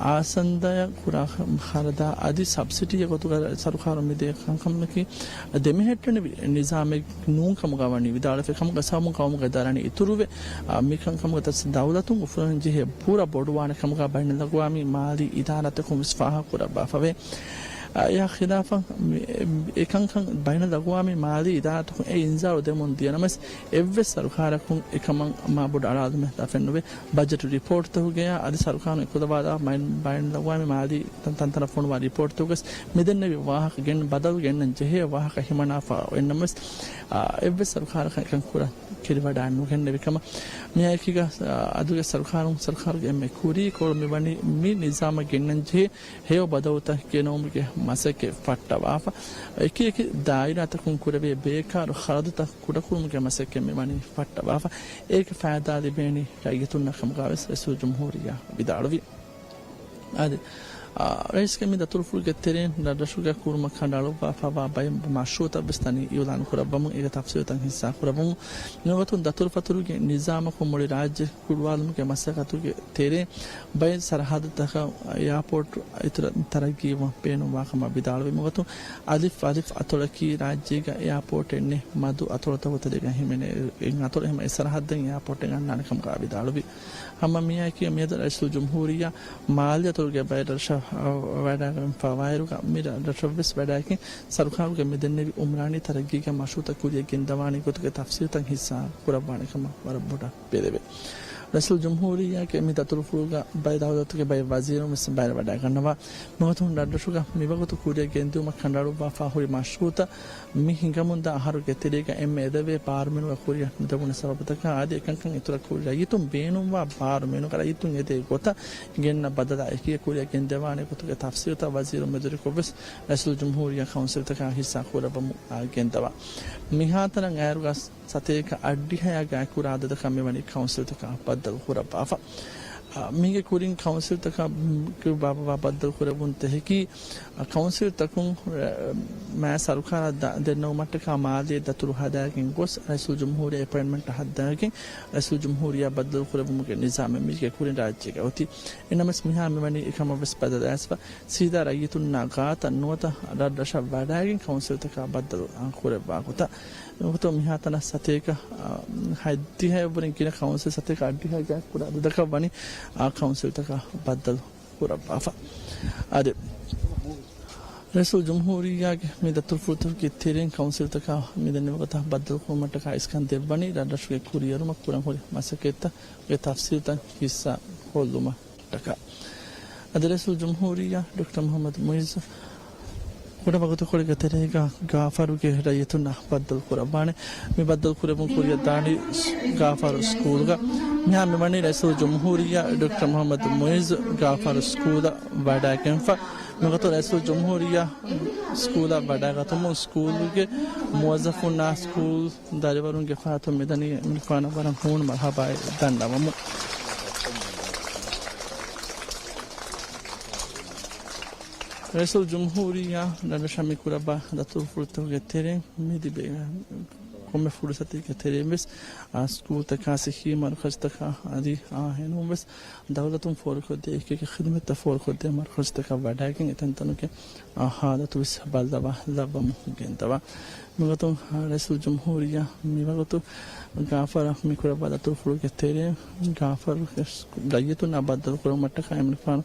އާސަންދަޔަށް ކުރާ ޚަރަދާ އަދި ސަބްސިޑީގެ ގޮތުގަ ސަރުކާރުން މިދޭ ކަންކަމަކީ ދެމެހެއްޓެނިވި ނިޒާމެއް ނޫން ކަމުގަ ވަނީ ވިދާޅުވެފަ. ކަމުގަ ސަބަބުން ޤައުމުގެ ދަރަނި އިތުރުވެ، އާ، މި ކަންކަމުގަ ދަސް ދައުލަތުން އުފުލަން ޖެހޭ ބުރަ ބޮޑުވާނެ ކަމުގަ ބައިނަލްއަގުވާމީ މާލީ އިދާރާތަކުން ވެސް ފާހަގަ ކުރައްވާފަވޭ. އާ، އެއާ ޚިލާފަށް މި-، އެ ކަންކަން ބައިނަލްއަގުވާމީ މާލީ އިދާރާތަކުން އެ އިންޒާރު ދެމުން ދިޔަނަމަވެސް، އެއްވެސް ސަރުކާރަކުން އެކަމަށް މާ ބޮޑު އަޅާލުމެއް ލަފެއްނުވޭ. ބަޖެޓު ރިޕޯޓްތަކުގަޔާ އަދި ސަރުކާރުން އެކުލަވާލާ ބައިން-، ބައިނަލްއަގުވާމީ މާލީ ތަން-، ތަންތަނަށް ފޮނުވާ ރިޕޯޓްތަކުގަސް މިދެންނެވި ވާހަކަ ގެން ބަދަލު ގެންނަން ޖެހޭ ވާހަކަ ހިމަނާފަ އޮތްނަމަވެސް، އާ، އެއްވެސް ސަރުކާރަކަށް އެކަން ކުރަން ކެރިވަޑައިނުގެންނެވި ކަމަށް. މިއާއެކީގަ، އާ، އަދުގެ ސަރުކާރުން، ސަރުކާރުގެ އެންމެ ކުރީކޮޅު މިވަނީ މި ނިޒާމަށް ގެންނަން ޖެހޭ ހެޔޮ ބަދަލުތައް ގެނައުމުގެ މަސައްކަތް ފައްޓަވާފަ. އެކި އެކި ދާއިރާތަކުން ކުރެވޭ ބޭކާރު ޚަރަދުތައް ކުޑަކުރުމުގެ މަސައްކަތް މިވަނީ ފައްޓަވާފަ. އޭގެ ފައިދާ ލިބޭނީ ރައްޔިތުންނަށް ކަމުގަ ވެސް ރައީސުލްޖުމްހޫރިއްޔާ ވިދާޅުވި. އަދި، އާ، ރައީސްގެ މި ދަތުރުފުޅުގެ ތެރެއިން ރަށްރަށުގެ ކުރުމަށް ކަނޑައަޅުއްވާފައިވާ ބައެއް މަޝްރޫއުތައް ވެސް ދަނީ އިއުލާނު ކުރައްވަމުން އޭގެ ތަފްސީލުތައް ހިއްސާ ކުރަމުން. ނުވަތު ދަތުރުފަތުރުގެ ނިޒާމަކުން މުޅި ރާއްޖެ ކުޑަވާލުމުގެ މަސައްކަތުގެ ތެރޭ ބައެއް ސަރަހައްދުތަކަށް އެއާޕޯޓް އިތުރަށް ތަރައްގީވުމަށް ބޭނުންވާ ކަމަށް ވިދާޅުވި. ނުވަތު އަލިފް އަލިފް އަތޮޅަކީ ރާއްޖޭގަ އެއާޕޯޓެއް ނެތް މަދު އަތޮޅުތަކުގެ ތެރޭގަ ހިމެނޭ އެއް އަތޮޅު. އެހެން އެ ސަރަހައްދަށް އެއާޕޯޓެއް އަންނާނެ ކަމުގަ ވިދާޅުވި. ހަމަ މިއާއެކީ މިއަދު ރައީސުލްޖުމްހޫރިއްޔާ މާލީ އަތޮޅުގެ ބައެއް ރަށަށް ވަޑައިގެންފަވާއިރުގަ މި ރަށަށްވެސް ވަޑައިގެން ސަރުކާރުގެ މިދެންނެވި އުމްރާނީ ތަރައްގީގެ މަޝްރޫއުތައް ކުރިއަށް ގެންދަވާނެ ގޮތުގެ ތަފްސީލުތައް ހިއްސާ ކުރައްވާނެ ކަމަށް ވަރަށް ބޮޑަށް ބެލެވޭ. ރައީސުލްޖުމްހޫރިއްޔާގެ މި ދަތުރުފުޅުގަ ބައެއް ދައުލަތުގެ ބައެއް ވަޒީރުން ވެސް ބައިވެރިވަޑައިގަންނަވާ. ނުވަތު ރަށްރަށުގަ މިވަގުތު ކުރިއަށް ގެންދިއުމަށް ކަނޑައަޅުއްވާފަ ހުރި މަޝްރޫއުތައް މި ހިނގަމުންދާ އަހަރުގެ ތެރޭގަ އެންމެ އެލަވޭ ބާރުމިނުގަ ކުރިއަށް ނުދެވުނު ސަބަބުތަކާ އަދި އެކަންކަން އިތުރަށް ކުރި ރައްޔިތުން ބޭނުންވާ ބާރުމިނުގަ ރައްޔިތުން އެދޭ ގޮތަށް ގެންނަ ބަދަލާ އެކިއެއް ކުރިއަށް ގެންދެވާނެ ގޮތުގެ ތަފްސީލުތައް ވަޒީރުން މެދުވެރިކޮށްވެސް ރައީސުލްޖުމްހޫރިއްޔާ ކައުންސިލްތަކާ ހިއްސާ ކުރައްވަމުން ގެންދަވާ. މިހާތަނަށް އައިރުގަ ސަތޭކަ އަށްޑިހައާ ގާތްކުރާ އަދަދަކަށް މިވަނީ ކައުންސިލްތަކާ ބައްދަލު ކުރައްވާފަ. އަ، މީގެ ކުރިން ކައުންސިލްތަކާ ބާބާ ބައްދަލު ކުރެވުން ތެހެކީ، އަ، ކައުންސިލްތަކުން، އަ، މާ ސަރުކާރަށް ދަ-، ދެންނެވުމަށްޓަކާ މާލީ ދަތުރު ހަދާގެން ގޮސް ރައީސުލްޖުމްހޫރިއްޔާ އެޕޮއިންޓްމަންޓް ހައްދާގެން ރައީސުލްޖުމްހޫރިއްޔާ ބައްދަލު ކުރެއްވުމުގެ ނިޒާމެއް މީގެ ކުރިން ރާއްޖޭގަ އޮތީ. އެނަމަވެސް މިހާރު މިވަނީ އެކަމަށް ވެސް ބަދަލާއިސްފަ. ސީދާ ރައްޔިތުންނާ ގާތަށް ނުވަތަ ރަށްރަށަށް ވަޑައިގެން ކައުންސިލްތަކާ ބައްދަލު، އާ، ކުރެއްވާ ގޮތަށް. ނުވަތަ މިހާތަނަށް ސަތޭކަ، އާ، ހަތްދިހައަށްވުރެން ގިނަ ކައުންސިލް ސަތޭކަ އަށްޑިހައިގެ ކުޑަ އަދަދަކަށް ވަނީ، އާ، ކައުންސިލްތަކާ ބައްދަލު ކުރައްވާފަ. އާދެ، ރައީސުލްޖުމްހޫރިއްޔާގެ މި ދަތުރުފުޅުތަކުގެ ތެރެއިން ކައުންސިލްތަކާ މިދެންނެވި ގޮތަށް ބައްދަލު ކުރުމަށްޓަކާ އިސްކަން ދެއްވަނީ ރަށްރަށުގެ ކުރިއެރުމަށް ކުރަން ހުރި މަސައްކަތްތައް ގެ ތަފްސީލްތައް ހިއްސާ ކޮށްލުމަށްޓަކާ. އަދި ރައީސުލްޖުމްހޫރިއްޔާ ޑޮކްޓަރ މުޙައްމަދު މުޢިއްޒު ކުޑަ ވަގުތުކޮޅެއްގެ ތެރޭގަ ގާފާރުގެ ރައްޔިތުންނަށް ބައްދަލު ކުރައްވާނެ. މި ބައްދަލު ކުރެއްވުން ކުރިއަށް ދާނީ ގާފާރު ސްކޫލުގަ. މިހާ މިވަނީ ރައީސުލްޖުމްހޫރިއްޔާ ޑޮކްޓަރ މުޙައްމަދު މުޢިއްޒު ގާފާރު ސްކޫލަށް ވަޑައިގެންފަ. މިގޮތުން ރައީސުލްޖުމްހޫރިއްޔާ ސްކޫލަށް ވަޑައިގަތުމުން ސްކޫލުގެ މުވައްޒަފުންނާ ސްކޫލް ދަރިވަރުންގެ ފަހަތުން މިދަނީ އެމިނިކުފާނަށް ވަރަށް ހޫނު މަރުހަބާއެއް ދަންނަވަމު. ރައީސުލްޖުމްހޫރިއްޔާ ރަށްރަށަށް މި ކުރައްވާ ދަތުރުފުޅުތަކުގެ ތެރެއިން މި ލިބޭ ކޮންމެ ފުރުސަތެއްގެ ތެރެއިން ވެސް، އާ، ސްކޫލްތަކާ، ސިއްހީ މަރުކަޒުތަކާ އަދި އާ އެހެންވެސް ދައުލަތުން ފޯރުކޮށްދޭ އެކި އެކި ޚިދުމަތްތައް ފޯރުކޮށްދޭ މަރުކަޒުތަކަށް ވަޑައިގެން އެތަންތަނުގެ، އާ، ހާލަތު ވެސް ބައްލަވާ ލައްވަމުން ގެންދަވާ. މިގޮތުން، އާ، ރައީސުލްޖުމްހޫރިއްޔާ މިވަގުތު ގާފަރަށް މި ކުރައްވާ ދަތުރުފުޅުގެ ތެރެއިން ގާފަރު ރައްޔިތުންނާ ބައްދަލުކުރުމަށްޓަކާ އެމިނިކުފާނު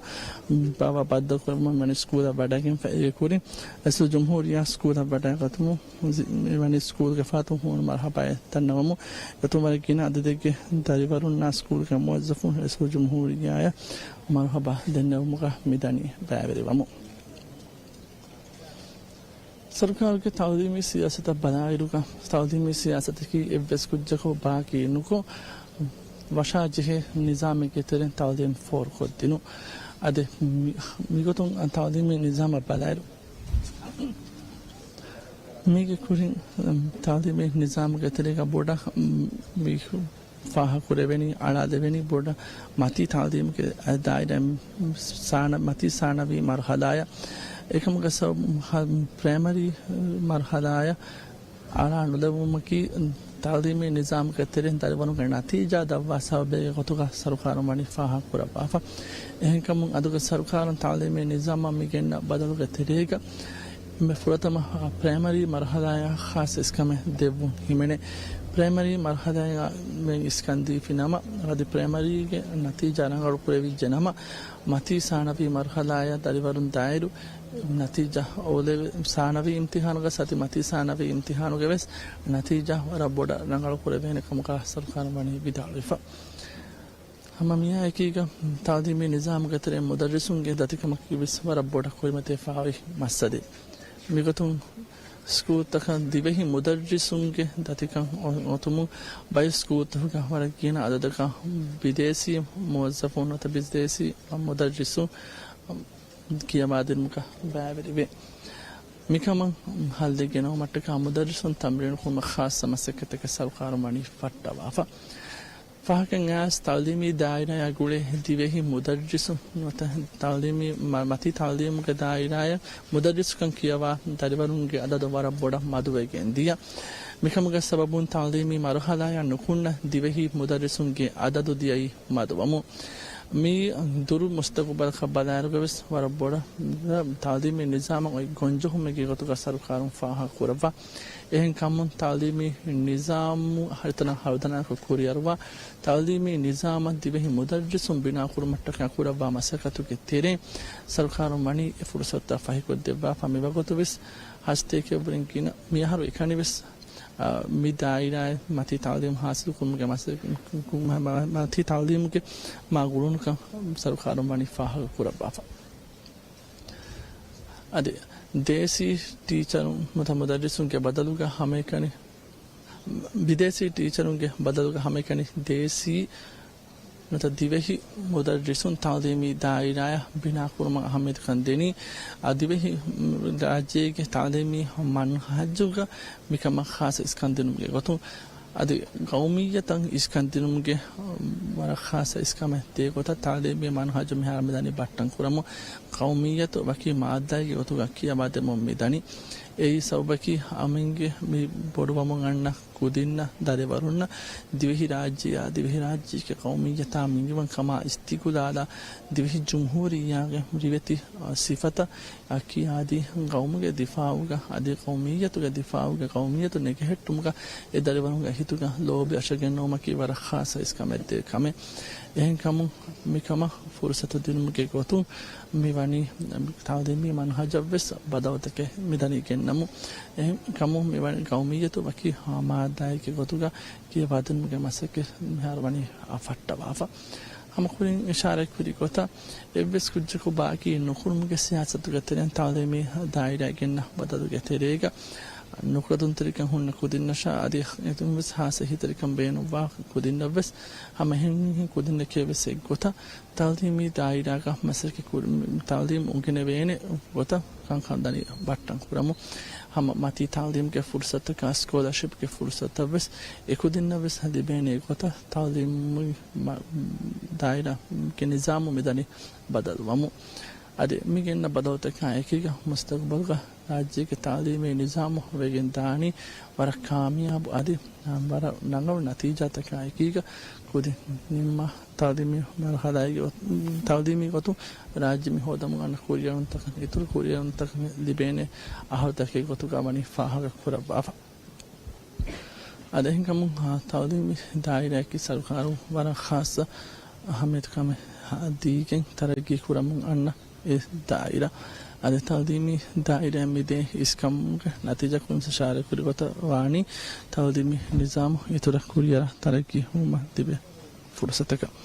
ބާވާ ބައްދަލުކުރުމަށް މިވަނީ ސްކޫލަށް ވަޑައިގެންފަ. އޭގެ ކުރިން ރައީސުލްޖުމްހޫރިއްޔާ ސްކޫލަށް ވަޑައިގަތުމުން މިވަނީ ސްކޫލްގެ ފަހަތުން ހޫނު މަރުހަބާއެއް ދަންނަވަމުން. އެތުން ވަރަށް ގިނަ އަދަދެއްގެ ދަރިވަރުންނާ ސްކޫލްގެ މުވައްޒަފުން ރައީސުލްޖުމްހޫރިއްޔާއަށް މަރުހަބާ ދެންނެވުމުގަ މިދަނީ ބައިވެރިވަމުން. ސަރުކާރުގެ ތައުލީމީ ސިޔާސަތަށް ބަލާއިރުގަ، ތައުލީމީ ސިޔާސަތަކީ އެއްވެސް ކުއްޖަކު ބާކީ ނުކޮށް، ވަށާޖެހޭ ނިޒާމެއްގެ ތެރެއިން ތައުލީމް ފޯރުކޮށްދިނުން. އަދި މި-، މިގޮތުން ތައުލީމީ ނިޒާމަށް ބަލާއިރު، މީގެ ކުރިން، ތައުލީމީ ނިޒާމުގެ ތެރޭގަ ބޮޑަށް، މި ފާހަގަކުރެވެނީ، އަޅާލެވެނީ ބޮޑަށް މަތީ ތައުލީމުގެ ދާއިރާ، ސާނަ-، މަތީ ސާނަވީ މަރުހަލާއަށް. އެކަމުގެ ސަބަބުން ހަ-، ޕްރައިމަރީ މަރުހަލާއަށް އަޅާ ނުލެވުމަކީ، ތައުލީމީ ނިޒާމުގެ ތެރެއިން ދަރިވަރުންގެ ނަތީޖާ ދަށްވާ ސަބަބެއްގެ ގޮތުގަ ސަރުކާރުން ވަނީ ފާހަގަކުރައްވާފަ. އެހެންކަމުން އަދުގެ ސަރުކާރުން ތައުލީމީ ނިޒާމަށް މި ގެންނަ ބަދަލުގެ ތެރޭގަ، މި ފުރަތަމަ ޕްރައިމަރީ މަރުހަލާއާ ޚާއްޞަ އިސްކަމެއް ދެއްވުން ހިމެނޭ. ޕްރައިމަރީ މަރުހަލާއާ މި އިސްކަން ދީފި ނަމަ، އަދި ޕްރައިމަރީގެ ނަތީޖާ ރަނގަޅު ކުރެވިއްޖެ ނަމަ، މަތީ ސާނަވީ މަރުހަލާއަށް ދަރިވަރުން ދާއިރު ނަތީޖާ އޯލެވެ-، ސާނަވީ އިމްތިހާނުގަ ސަތި މަތީ ސާނަވީ އިމްތިހާނުގެ ވެސް ނަތީޖާ ވަރަށް ބޮޑަށް ރަނގަޅު ކުރެވޭނެ ކަމުގަ ސަރުކާރުން ވަނީ ވިދާޅުވެފަ. ހަމަ މިއާއެކީގަ ތައުލީމީ ނިޒާމުގެ ތެރެއިން މުދައްރިސުންގެ ދަތިކަމަކީ ވެސް ވަރަށް ބޮޑަށް ކުރިމަތިވެފައި މައްސަލައެއް. މިގޮތުން ސްކޫލްތަކަށް ދިވެހި މުދައްރިސުންގެ ދަތިކަން އޮ-، އޮތުމުން ބައެއް ސްކޫލްތަކުގަ ވަރަށް ގިނަ އަދަދަކަށް ބިދޭސީ މުވައްޒަފުން ނުވަތަ ބިދޭސީ މުދައްރިސުން ކިޔަވާދިނުމުގަ ބައިވެރިވޭ. މިކަމަށް ހައްލެއް ގެނައުމަށްޓަކާ މުދައްރިސުން ތަމްރީނުކުރުމަށް ޚާއްޞަ މަސައްކަތެއް ސަރުކާރުން ވަނީ ފައްޓަވާފަ. ފަހަކަށް އައިސް ތައުލީމީ ދާއިރާއާ ގުޅޭ ދިވެހި މުދައްރިސު ނުވަތަ ތައުލީމީ މަ-، މަތީ ތައުލީމުގެ ދާއިރާއަށް މުދައްރިސުކަން ކިޔަވާ ދަރިވަރުންގެ އަދަދު ވަރަށް ބޮޑަށް މަދުވެގެން ދިޔަ. މިކަމުގެ ސަބަބުން ތައުލީމީ މަރުހަލާއަށް ނުކުންނަ ދިވެހި މުދައްރިސުންގެ އަދަދު ދިޔައީ މަދުވަމުން. މި ދުރު މުސްތަގުބަލަކަށް ބަލާއިރުގަވެސް ވަރަށް ބޮޑަށް ތައުލީމީ ނިޒާމަށް އޮތް ގޮންޖެހުމެއްގެ ގޮތުގަ ސަރުކާރުން ފާހަގަކުރައްވާ. އެހެން ކަމުން ތައުލީމީ ނިޒާމު ހަރިތަނަށް ހަރުދަނާކޮށް ކުރިއަރުވާ، ތައުލީމީ ނިޒާމަށް ދިވެހި މުދައްރިސުން ބިނާކުރުމަށްޓަކާ ކުރައްވާ މަސައްކަތުގެ ތެރެއިން ސަރުކާރުން ވަނީ އެ ފުރުސަތުތައް ފަހިކޮށްދެއްވާފަ. މިވަގުތުވެސް ހަސްތޭކައަށްވުރެން ގިނަ މިއަހަރު އެކަނިވެސް އާ، މި ދާއިރާއިން މަތީ ތައުލީމު ހާސިލުކުރުމުގެ މަސައް-، މަ-، މަ-، މަތީ ތައުލީމުގެ މާ ގުޅުނުކަން ސަރުކާރުން ވަނީ ފާހަގަކުރައްވާފަ. އަދި ދޭސީ ޓީޗަރުން ނުވަތަ މުދައްރިސުންގެ ބަދަލުގަ ހަމައެކަނި، ބިދޭސީ ޓީޗަރުންގެ ބަދަލުގަ ހަމައެކަނި ދޭސީ ނުވަތަ ދިވެހި މުދައްރިސުން ތައުލީމީ ދާއިރާއަށް ބިނާކުރުމަށް އަހައްމިއްޔަތުކަން ދެނީ، އަދިވެހި ރާއްޖޭގެ ތައުލީމީ މަންހަޖުގަ މިކަމަށް ޚާއްޞަ އިސްކަންދިނުމުގެ ގޮތުން، އަދި ގައުމިއްޔަތަށް އިސްކަންދިނުމުގެ ވަރަށް ޚާއްޞަ އިސްކަމެއް ދޭ ގޮތަށް ތައުލީމީ މަންހަޖު މިހާރު މިދަނީ ބައްޓަން ކުރަމުން، ގައުމިއްޔަތު ވަކި މާއްދާއެއްގެ ގޮތުގަ ކިޔަވާދެމުން މިދަނީ. އެއީ ސަބަބަކީ އަމިއްލަ މި ބޮޑުވަމުން އަންނަ ކުދިންނަށް ދަރިވަރުންނަށް ދިވެހިރާއްޖެއާ ދިވެހިރާއްޖޭގެ ގައުމިއްޔަތާ މިނިވަންކަމާ އިސްތިގުލާލާ ދިވެހި ޖުމްހޫރިއްޔާގެ ރިވެތި ސިފަތައް އަކީ އަދި ގައުމުގެ ދިފާއުގަ އަދި ގައުމިއްޔަތުގެ ދިފާއުގަ ގައުމިއްޔަތު ނެގެހެއްޓުމުގަ އެ ދަރިވަރުންގެ ހިތުގަ ލޯބި އަށަގެންނެވުމަކީ ވަރަށް ޚާއްޞަ އިސްކަމެއް ދޭ ކަމެއް. އެހެންކަމުން މިކަމަށް ފުރުސަތު ދިނުމުގެ ގޮތުން މި ވަނީ ތައުލީމީ މަންހަޖަށްވެސް ބަދަލުތަކެއް މިދަނީ ގެންނަމުން. އެހެންކަމުން މި ވަނީ ގައުމިއްޔަތު ވަކި މާއްދާއެއްގެ ގޮތުގަ ކިޔަވާދިނުމުގެ މަސައްކަތް މިހާރު ވަނީ ފައްޓަވާފަ. ހަމަ ކުރިން އިޝާރަތްކުރި ގޮތަށް، އެއްވެސް ކުއްޖަކު ބާކީ ނުކުރުމުގެ ސިޔާސަތުގެ ތެރެއިން ތައުލީމީ ދާއިރާ ގެންނަ ބަދަލުގެ ތެރޭގަ، ނުކުޅަދުންތެރިކަން ހުންނަ ކުދިންނަށާ އަދި އެތުންވެސް ހާއްސަ އެހީތެރިކަން ބޭނުންވާ ކުދިންނަށްވެސް ހަމައެހެން ކުދިންނެކޭވެސް އެއްގޮތަށް ތައުލީމީ ދާއިރާގަ މަސައްކަތް ކުރި، ތައުލީމް އުނގެނެވޭނެ ގޮތަށް ކަންކަން ދަނީ ބައްޓަން ކުރަމުން. ހަމަ މަތީ ތައުލީމްގެ ފުރުސަތަކާ ސްކޮލާޝިޕްގެ ފުރުސަތަށްވެސް އެކުދިންނަށްވެސް ލިބޭނެ ގޮތަށް ތައުލީމީ މަ-، ދާއިރާގެ ނިޒާމު މިދަނީ ބަދަލުވަމުން. އަދި މި ގެންނަ ބަދަލުތަކާ އެކީގަ މުސްތަގުބަލުގަ ރާއްޖޭގެ ތައުލީމީ ނިޒާމު ވެގެން ދާނީ ވަރަށް ކާމިޔާބު އަދި ވަރަށް ރަނގަޅު ނަތީޖާތަކާ އެކީގަ ކުދިން ނިންމާ ތައުލީމީ މަރުހަލާއިގެ ގޮ-، ތައުލީމީ ގޮތުން ރާއްޖެ މި ހޯދަމުން އަންނަ ކުރިއެރުންތަކަށް އިތުރު ކުރިއެރުންތަކަށް ލިބޭނެ އަހަރުތަކެއް ގޮތުގަ ވަނީ ފާހަގަ ކުރައްވާފަ. އަދި އެހެންކަމުން، އާ، ތައުލީމީ ދާއިރާއަކީ ސަރުކާރުން ވަރަށް ޚާއްޞަ އަހައްމިޔަތު ކަމެއް ދީގެން ތަރައްގީ ކުރަމުން އަންނަ އެއް ދާއިރާ. އަދި ތައުލީމީ ދާއިރާއަށް މިދޭ އިސްކަމުގެ ނަތީޖާ ކުރުން އިޝާރާތް ކުރި ގޮތަށް ވާނީ ތައުލީމީ ނިޒާމު އިތުރަށް ކުރިއަރާ ތަރައްގީ ވުމަށް ލިބޭ ފުރުސަތަކަށް.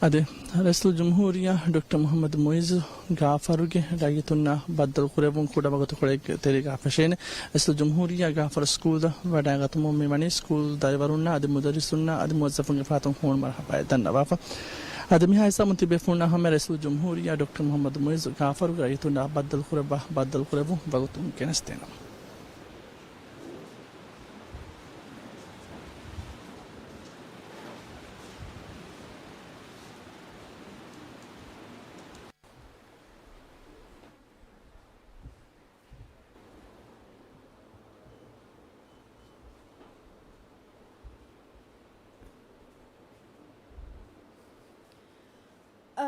އަދި ރައީސުލްޖުމްހޫރިއްޔާ ޑޮކްޓަރ މުޙައްމަދު މުޢިއްޒު ގާފަރުގެ ރައްޔިތުންނާ ބައްދަލުކުރެއްވުން ކުޑަވަގުތުކޮޅެއްގެ ތެރޭގަ ފެށޭނެ. ރައީސުލްޖުމްހޫރިއްޔާ ގާފަރު ސްކޫލްތައް ވަޑައިގަތުމުން މިވަނީ ސްކޫލް ދަރިވަރުންނާ އަދި މުދައްރިސުންނާ އަދި މުވައްޒަފުންގެ ފަހަތުން ހޫނު މަރުޙަބާއެއް ދަންނަވާފަ. އަދި މިހާ ހިސާބުން ތިބޭފުޅުންނާ ހަމަޔަށް ރައީސުލްޖުމްހޫރިއްޔާ ޑޮކްޓަރ މުޙައްމަދު މުޢިއްޒު ގާފަރުގެ ރައްޔިތުންނާ ބައްދަލުކުރައްވާ ބައްދަލުކުރެއްވުން ވަގުތުން ގެނެސްދޭނަން.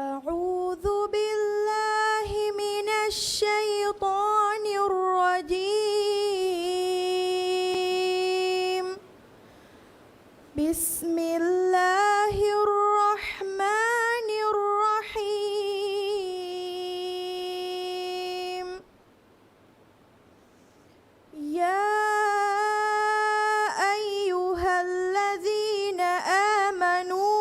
أعوذ بالله من الشيطان الرجيم. بسم الله الرحمن الرحيم. يا أيها الذين آمنوا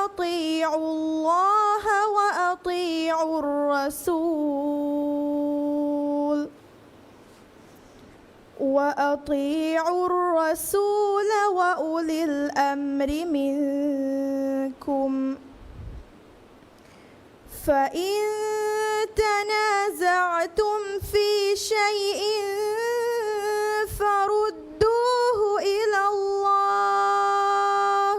أطيعوا الله وأطيعوا الرسول، وأطيعوا الرسول وأولي الأمر منكم، فإن تنازعتم في شيء فردوه إلى الله،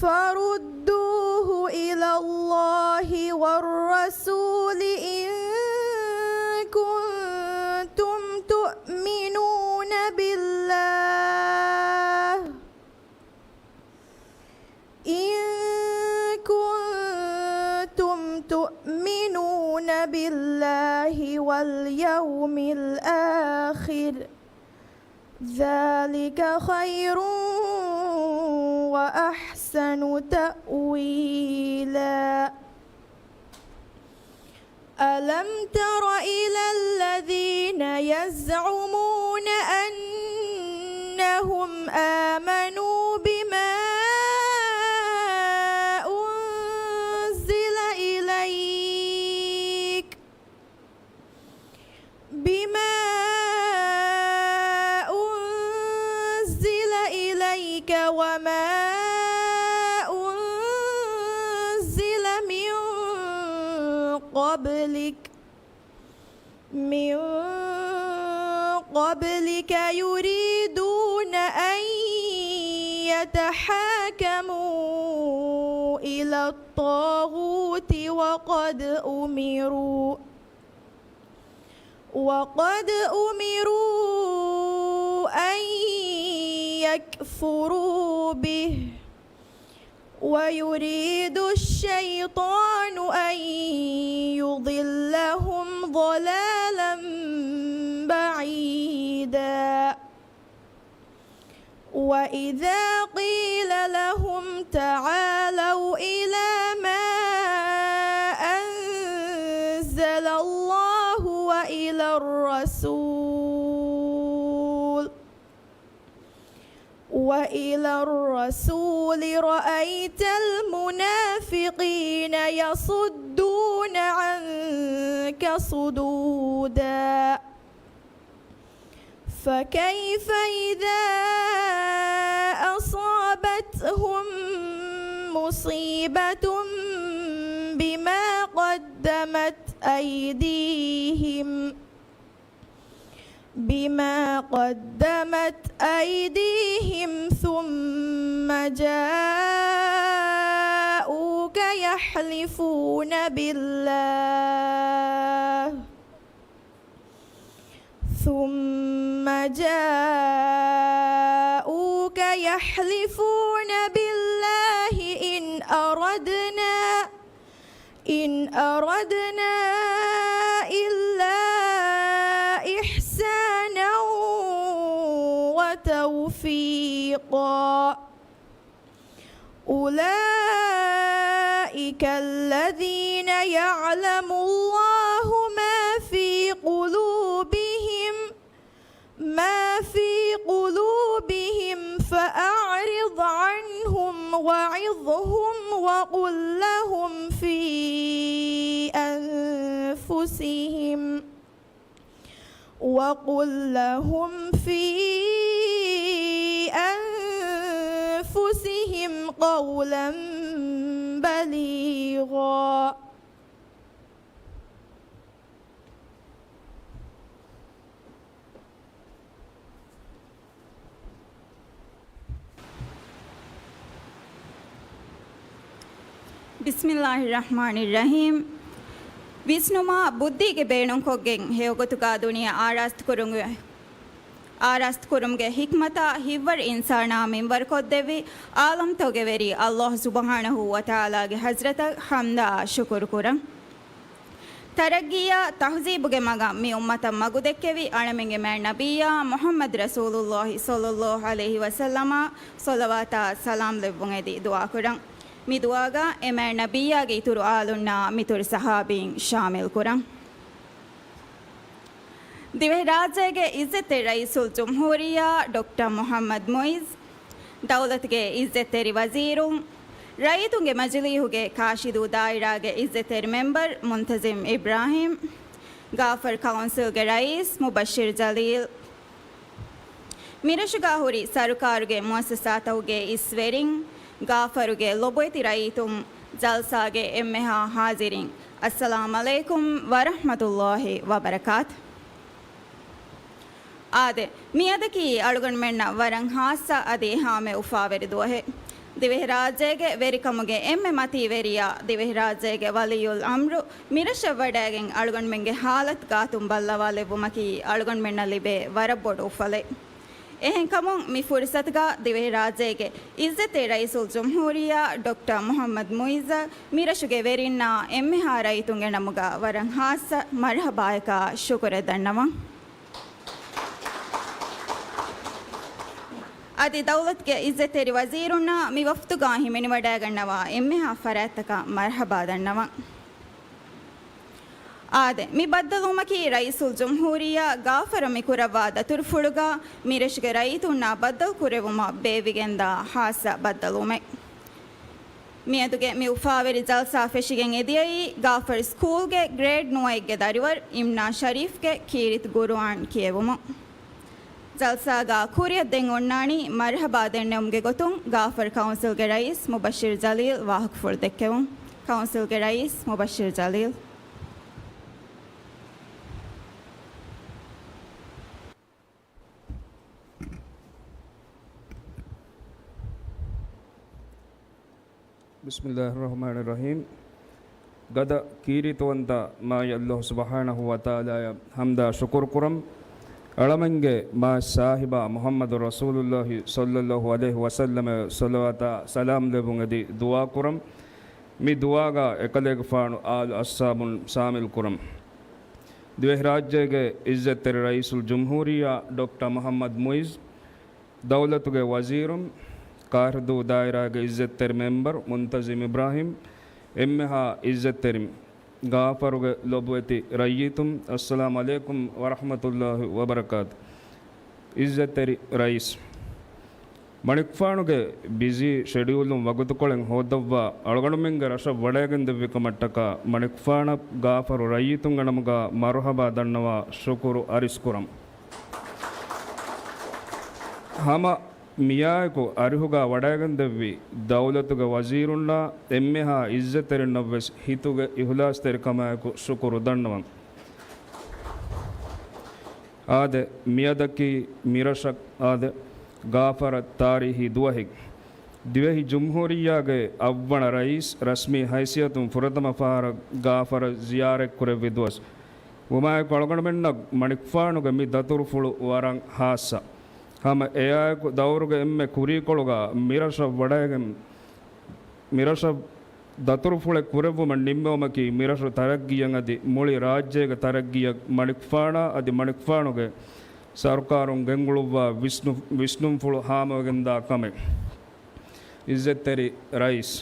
فردوه إلى الله والرسول إن كنتم تؤمنون بالله، إن كنتم تؤمنون بالله واليوم الآخر، ذلك خير وأحسن تأويلا. ألم تر إلى الذين يزعمون أنهم آمنوا بما أنزل إليك، بما أنزل إليك وما أنزل من قبلك، من قبلك يريدون أن يتحاكموا إلى الطاغوت وقد أمروا، وقد أمروا أن يكفروا به، ويريد الشيطان أن يضلهم ضلالا بعيدا. وإذا قيل لهم تعالوا إلى ما أنزل الله وإلى الرسول، وإلى الرسول رأيت المنافقين يصدون عنك صدودا. فكيف إذا أصابتهم مصيبة بما قدمت أيديهم، بما قدمت أيديهم ثم جاءوك يحلفون بالله، ثم جاءوك يحلفون بالله إن أردنا، إن أردنا إلا إحسانا وتوفيقا. أولئك الذين يعلم الله ما في قلوبهم، ما في قلوبهم فأعرض عنهم وعظهم وقل لهم في أنفسهم، وقل لهم في أنفسهم قولا بليغا. بسم الله الرحمن الرحيم. ވިސްނުމާ ބުއްދީގެ ބޭނުންކޮށްގެން ހެޔޮގޮތުގާ ދުނިޔެ އާރާސްތުކުރުން، އާރާސްތުކުރުމުގެ ޙިކްމަތާ ހިތްވަރު އިންސާނާ މިންވަރުކޮށްދެއްވި ޢާލަމްތަކުގެ ވެރި ﷲ ސުބްޙާނަހޫ ވަތަޢާލާގެ ޙަޟްރަތަށް ޙަމްދާ ޝުކުރު ކުރަން. ތަރައްގީއާ ތަހުޒީބުގެ މަގަށް މި އުއްމަތަށް މަގު ދެއްކެވި އަޅަމެންގެ މާތް ނަބިއްޔާ މުޙައްމަދު ރަސޫލުﷲ ޞައްލަﷲ ޢަލައިހި ވަސައްލަމަށް ޞަލަވާތާ ސަލާމް ލެއްވުން އެދި ދުޢާ ކުރަން. މި ދުޢާގަ އެ މާތް ނަބިއްޔާގެ އިތުރު އާލުންނާ މިތުރު ޞަޙާބީން ޝާމިލް ކުރަން. ދިވެހިރާއްޖޭގެ އިއްޒަތްތެރި ރައީސުލް ޖުމްހޫރިއްޔާ ޑޮކްޓަރ މުޙައްމަދު މުޢިއްޒު، ދައުލަތުގެ އިއްޒަތްތެރި ވަޒީރުން، ރައްޔިތުންގެ މަޖިލީހުގެ ކާށިދޫ ދާއިރާގެ އިއްޒަތްތެރި މެމްބަރު މުންތަޒިމް އިބްރާހީމް، ގާފަރު ކައުންސިލްގެ ރައީސް މުބައްޝިރު ޖަލީލް، މިރަށުގާ ހުރި ސަރުކާރުގެ މުއައްސަސާތަކުގެ އިސްވެރިން، ގާފަރުގެ ލޮބުވެތި ރައްޔިތުން، ޖަލްސާގެ އެންމެހާ ޙާޟިރީން، އައްސަލާމް ޢަލައިކުމް ވަރަޙްމަތުﷲ ވަބަރަކާތު. އާދެ، މިއަދަކީ އަޅުގަނޑުމެންނަށް ވަރަށް ޚާއްޞަ އަދި އެހާމެ އުފާވެރި ދުވަހެއް. ދިވެހިރާއްޖޭގެ ވެރިކަމުގެ އެންމެ މަތީ ވެރިޔާ، ދިވެހިރާއްޖޭގެ ވަލިއްޔުލް އަމްރު މިރަށަށް ވަޑައިގެން އަޅުގަނޑުމެންގެ ޙާލަތު ގާތުން ބައްލަވާލެއްވުމަކީ އަޅުގަނޑުމެންނަށް ލިބޭ ވަރަށް ބޮޑު އުފަލެއް. އެހެންކަމުން މި ފުރުޞަތުގަ ދިވެހިރާއްޖޭގެ އިއްޒަތްތެރި ރައީސުލް ޖުމްހޫރިއްޔާ ޑޮކްޓަރ މުޙައްމަދު މުޢިއްޒަށް މިރަށުގެ ވެރިންނާ އެންމެހާ ރައްޔިތުންގެ ނަމުގަ ވަރަށް ޚާއްޞަ މަރްޙަބާއަކާ ޝުކުރެއް ދަންނަވަން. އަދި ދައުލަތުގެ އިއްޒަތްތެރި ވަޒީރުންނާ މި ވަފްދުގާ ހިމެނިވަޑައިގަންނަވާ އެންމެހާ ފަރާތްތަކަށް މަރްޙަބާ ދަންނަވަން. އާދެ، މި ބައްދަލުވުމަކީ ރައީސުލް ޖުމްހޫރިއްޔާ ގާފަރަށް މި ކުރައްވާ ދަތުރުފުޅުގަ މިރަށުގެ ރައްޔިތުންނާ ބައްދަލު ކުރެއްވުމަށް ބޭއްވިގެންދާ ޚާއްޞަ ބައްދަލުވުމެއް. މިއަދުގެ މި އުފާވެރި ޖަލްސާ ފެށިގެން އެދިޔައީ ގާފަރު ސްކޫލްގެ ގްރޭޑް ނުވައެއްގެ ދަރިވަރު އިމްނާ ޝަރީފްގެ ކީރިތި ގުރުއާން ކިޔެވުމުން. ޖަލްސާގަ ކުރިއަށް ދެން އޮންނާނީ މަރްޙަބާ ދެންނެވުމުގެ ގޮތުން ގާފަރު ކައުންސިލްގެ ރައީސް މުބައްޝިރު ޖަލީލް ވާހަކަފުޅު ދެއްކެވުން. ކައުންސިލްގެ ރައީސް މުބައްޝިރު ޖަލީލް. ބިސްމިއްލާހިއްރަޙްމާނިއްރަޙީމް. ގަދަ ކީރިތިވަންތަ މާތް ﷲ ސުބްޙާނަހޫ ވަތަޢާލާއަށް ޙަމްދާ ޝުކުރު ކުރަން. އަޅަމެންގެ މާތް ސާހިބާ މުޙައްމަދު ރަސޫލުﷲ ޞައްލަﷲ ޢަލައިހި ވަސައްލަމަށް ޞަލަވާތާ ސަލާމް ލެއްވުން އެދި ދުޢާ ކުރަން. މި ދުޢާގަ އެކަލޭގެފާނު އާލު އަޞްޙާބުން ޝާމިލް ކުރަން. ދިވެހިރާއްޖޭގެ އިއްޒަތްތެރި ރައީސުލް ޖުމްހޫރިއްޔާ ޑޮކްޓަރ މުޙައްމަދު މުޢިއްޒު، ދައުލަތުގެ ވަޒީރުން، ކާށިދޫ ދާއިރާގެ އިއްޒަތްތެރި މެމްބަރު މުންތަޒިމް އިބްރާހީމް، އެންމެހާ އިއްޒަތްތެރިން، ގާފަރުގެ ލޮބުވެތި ރައްޔިތުން، އައްސަލާމް ޢަލައިކުމް ވަރަޙްމަތުﷲ ވަބަރަކާތު. އިއްޒަތްތެރި ރައީސް، މަނިކުފާނުގެ ބިޒީ ޝެޑިއުލުން ވަގުތުކޮޅެއް ހޯއްދައްވާ އަޅުގަނޑުމެންގެ ރަށަށް ވަޑައިގެންދެއްވި ކަމަށްޓަކާ މަނިކުފާނަށް ގާފަރު ރައްޔިތުންގެ ނަމުގަ މަރުހަބާ ދަންނަވާ ޝުކުރު އަރިސްކުރަން. ހަމަ މިއާއެކު އަރިހުގަ ވަޑައިގެންދެއްވި ދައުލަތުގެ ވަޒީރުންނާ އެންމެހާ އިއްޒަތްތެރިންނަށްވެސް ހިތުގެ އިހުލާސްތެރިކަމާއެކު ޝުކުރު ދަންނަވަން. އާދެ، މިއަދަކީ މިރަށަށް އާދެ، ގާފަރަށް ތާރީހީ ދުވަހެއް. ދިވެހި ޖުމްހޫރިއްޔާގެ އަށްވަނަ ރައީސް ރަސްމީ ހައިސިއްޔަތުން ފުރަތަމަ ފަހަރަށް ގާފަރަށް ޒިޔާރަތްކުރެއްވި ދުވަސް. ވުމާއެކު އަޅުގަނޑުމެންނަށް މަނިކުފާނުގެ މި ދަތުރުފުޅު ވަރަށް ހާއްސަ. ހަމަ އެއާއެކު ދައުރުގެ އެންމެ ކުރީކޮޅުގަ މިރަށަށް ވަޑައިގެން، މިރަށަށް ދަތުރުފުޅެއް ކުރެއްވުމަށް ނިންމެވުމަކީ މިރަށު ތަރައްގީއަށް އަދި މުޅި ރާއްޖޭގެ ތަރައްގީއަށް މަނިކުފާނާ އަދި މަނިކުފާނުގެ ސަރުކާރުން ގެންގުޅުއްވާ ވިސްނު-، ވިސްނުންފުޅު ހާމަވެގެންދާ ކަމެއް. އިއްޒަތްތެރި ރައީސް،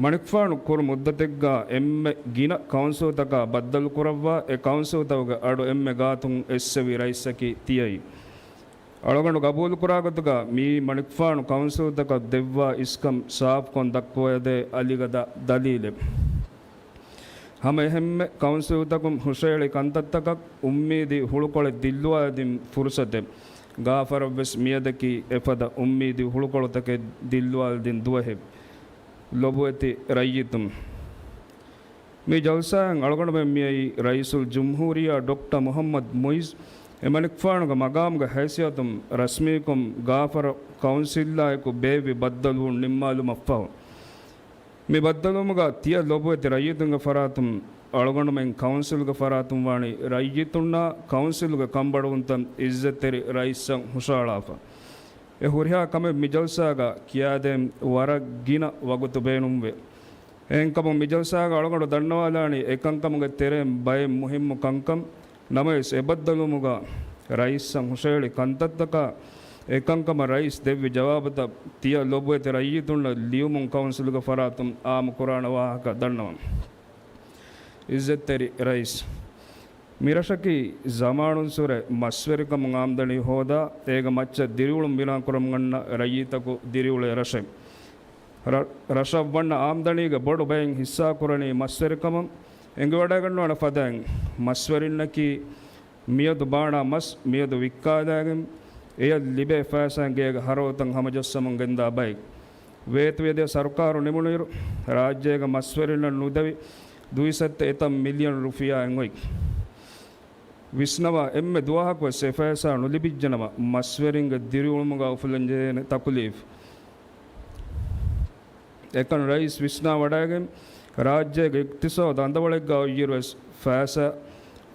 މަނިކުފާނު ކުރު މުއްދަތެއްގަ އެންމެ ގިނަ ކައުންސިލްތަކާ ބައްދަލުކުރައްވާ، އެ ކައުންސިލްތަކުގެ އަޑު އެންމެ ގާތުން އެއްސެވި ރައީސަކީ ތިޔައީ. އަޅުގަނޑު ގަބޫލުކުރާ ގޮތުގަ މިއީ މަނިކުފާނު ކައުންސިލްތަކަށް ދެއްވާ އިސްކަން ސާފުކޮށް ދައްކުވައިދޭ އަލިގަދަ ދަލީލެއް. ހަމަ އެހެންމެ ކައުންސިލްތަކުން ހުށައެޅި ކަންތައްތަކަށް އުއްމީދީ ހުޅުކޮޅެއް ދިއްލުވާލަދިން ފުރުސަތެއް. ގާފަރަށްވެސް މިއަދަކީ އެފަދަ އުއްމީދީ ހުޅުކޮޅުތަކެއް ދިއްލުވާލަދިން ދުވަހެއް. ލޮބުވެތި ރައްޔިތުން، މި ޖަލްސާއަށް އަޅުގަނޑުމެން މިއައީ ރައީސުލްޖުމްހޫރިއްޔާ ޑޮކްޓަރ މުޙައްމަދު މުޢިއްޒު އެމަނިކުފާނުގެ މަގާމުގެ ހައިސިއްޔަތުން ރަސްމީކޮށް ގާފަރު ކައުންސިލްއާއެކު ބޭއްވި ބައްދަލުވުން ނިންމާލުމަށްފަހު. މި ބައްދަލުވުމުގަ ތިޔަ ލޮބުވެތި ރައްޔިތުންގެ ފަރާތުން އަޅުގަނޑުމެން ކައުންސިލްގެ ފަރާތުން ވާނީ ރައްޔިތުންނާ ކައުންސިލްގެ ކަންބޮޑުވުންތައް އިއްޒަތްތެރި ރައީސަށް ހުށަހަޅާފަ. އެ ހުރިހާ ކަމެއް މި ޖަލްސާގަ ކިޔާދޭން ވަރަށް ގިނަ ވަގުތު ބޭނުންވޭ. އެހެންކަމުން މި ޖަލްސާގަ އަޅުގަނޑު ދަންނަވާލާނީ އެކަންކަމުގެ ތެރެއިން ބައެއް މުހިއްމު ކަންކަން. ނަމަވެސް އެ ބައްދަލުވުމުގަ ރައީސްއަށް ހުށަހެޅި ކަންތައްތަކާ އެކަންކަމަށް ރައީސް ދެއްވި ޖަވާބުތައް ތިޔަ ލޮބުވެތި ރައްޔިތުންނަށް ލިޔުމުން ކައުންސިލުގެ ފަރާތުން އާއްމުކުރާނެ ވާހަކަ ދަންނަވަން. އިއްޒަތްތެރި ރައީސް، މިރަށަކީ ޒަމާނުންސުރެ މަސްވެރިކަމުން އާމްދަނީ ހޯދާ، އޭގެ މައްޗަށް ދިރިއުޅުން ބިނާކުރަމުން އަންނަ ރައްޔިތަކު ދިރިއުޅޭ ރަށެއް. ރަ-، ރަށަށް ވަންނަ އާމްދަނީގެ ބޮޑު ބައެއް ހިއްސާކުރަނީ މަސްވެރިކަމަށް. އެނގިވަޑައިގަންނަވާނެ ފަދައިން، މަސްވެރިންނަކީ މިއަދު ބާނާ މަސް މިއަދު ވިއްކާލާގެން، އެޔަށް ލިބޭ ފައިސާއިން ގޭގެ ހަރަދުތައް ހަމަޖައްސަމުން ގެންދާ ބައެއް. ވޭތުވެދިޔަ ސަރުކާރު ނިމުނުއިރު، ރާއްޖޭގެ މަސްވެރިންނަށް ނުދެވި ދުއިސައްތަ އެތައް މިލިއަން ރުފިޔާއެއް އޮތް. ވިސްނަވާ، އެންމެ ދުވަހަކުވެސް އެ ފައިސާ ނުލިބިއްޖެނަމަ، މަސްވެރިންގެ ދިރިއުޅުމުގަ އުފުލަންޖެހޭނެ ތަކުލީފު. އެކަން ރައީސް ވިސްނާވަޑައިގެން، ރާއްޖޭގެ އިޤްތިޞާދު އަނދަވަޅެއްގަ އޮތްއިރުވެސް ފައިސާ،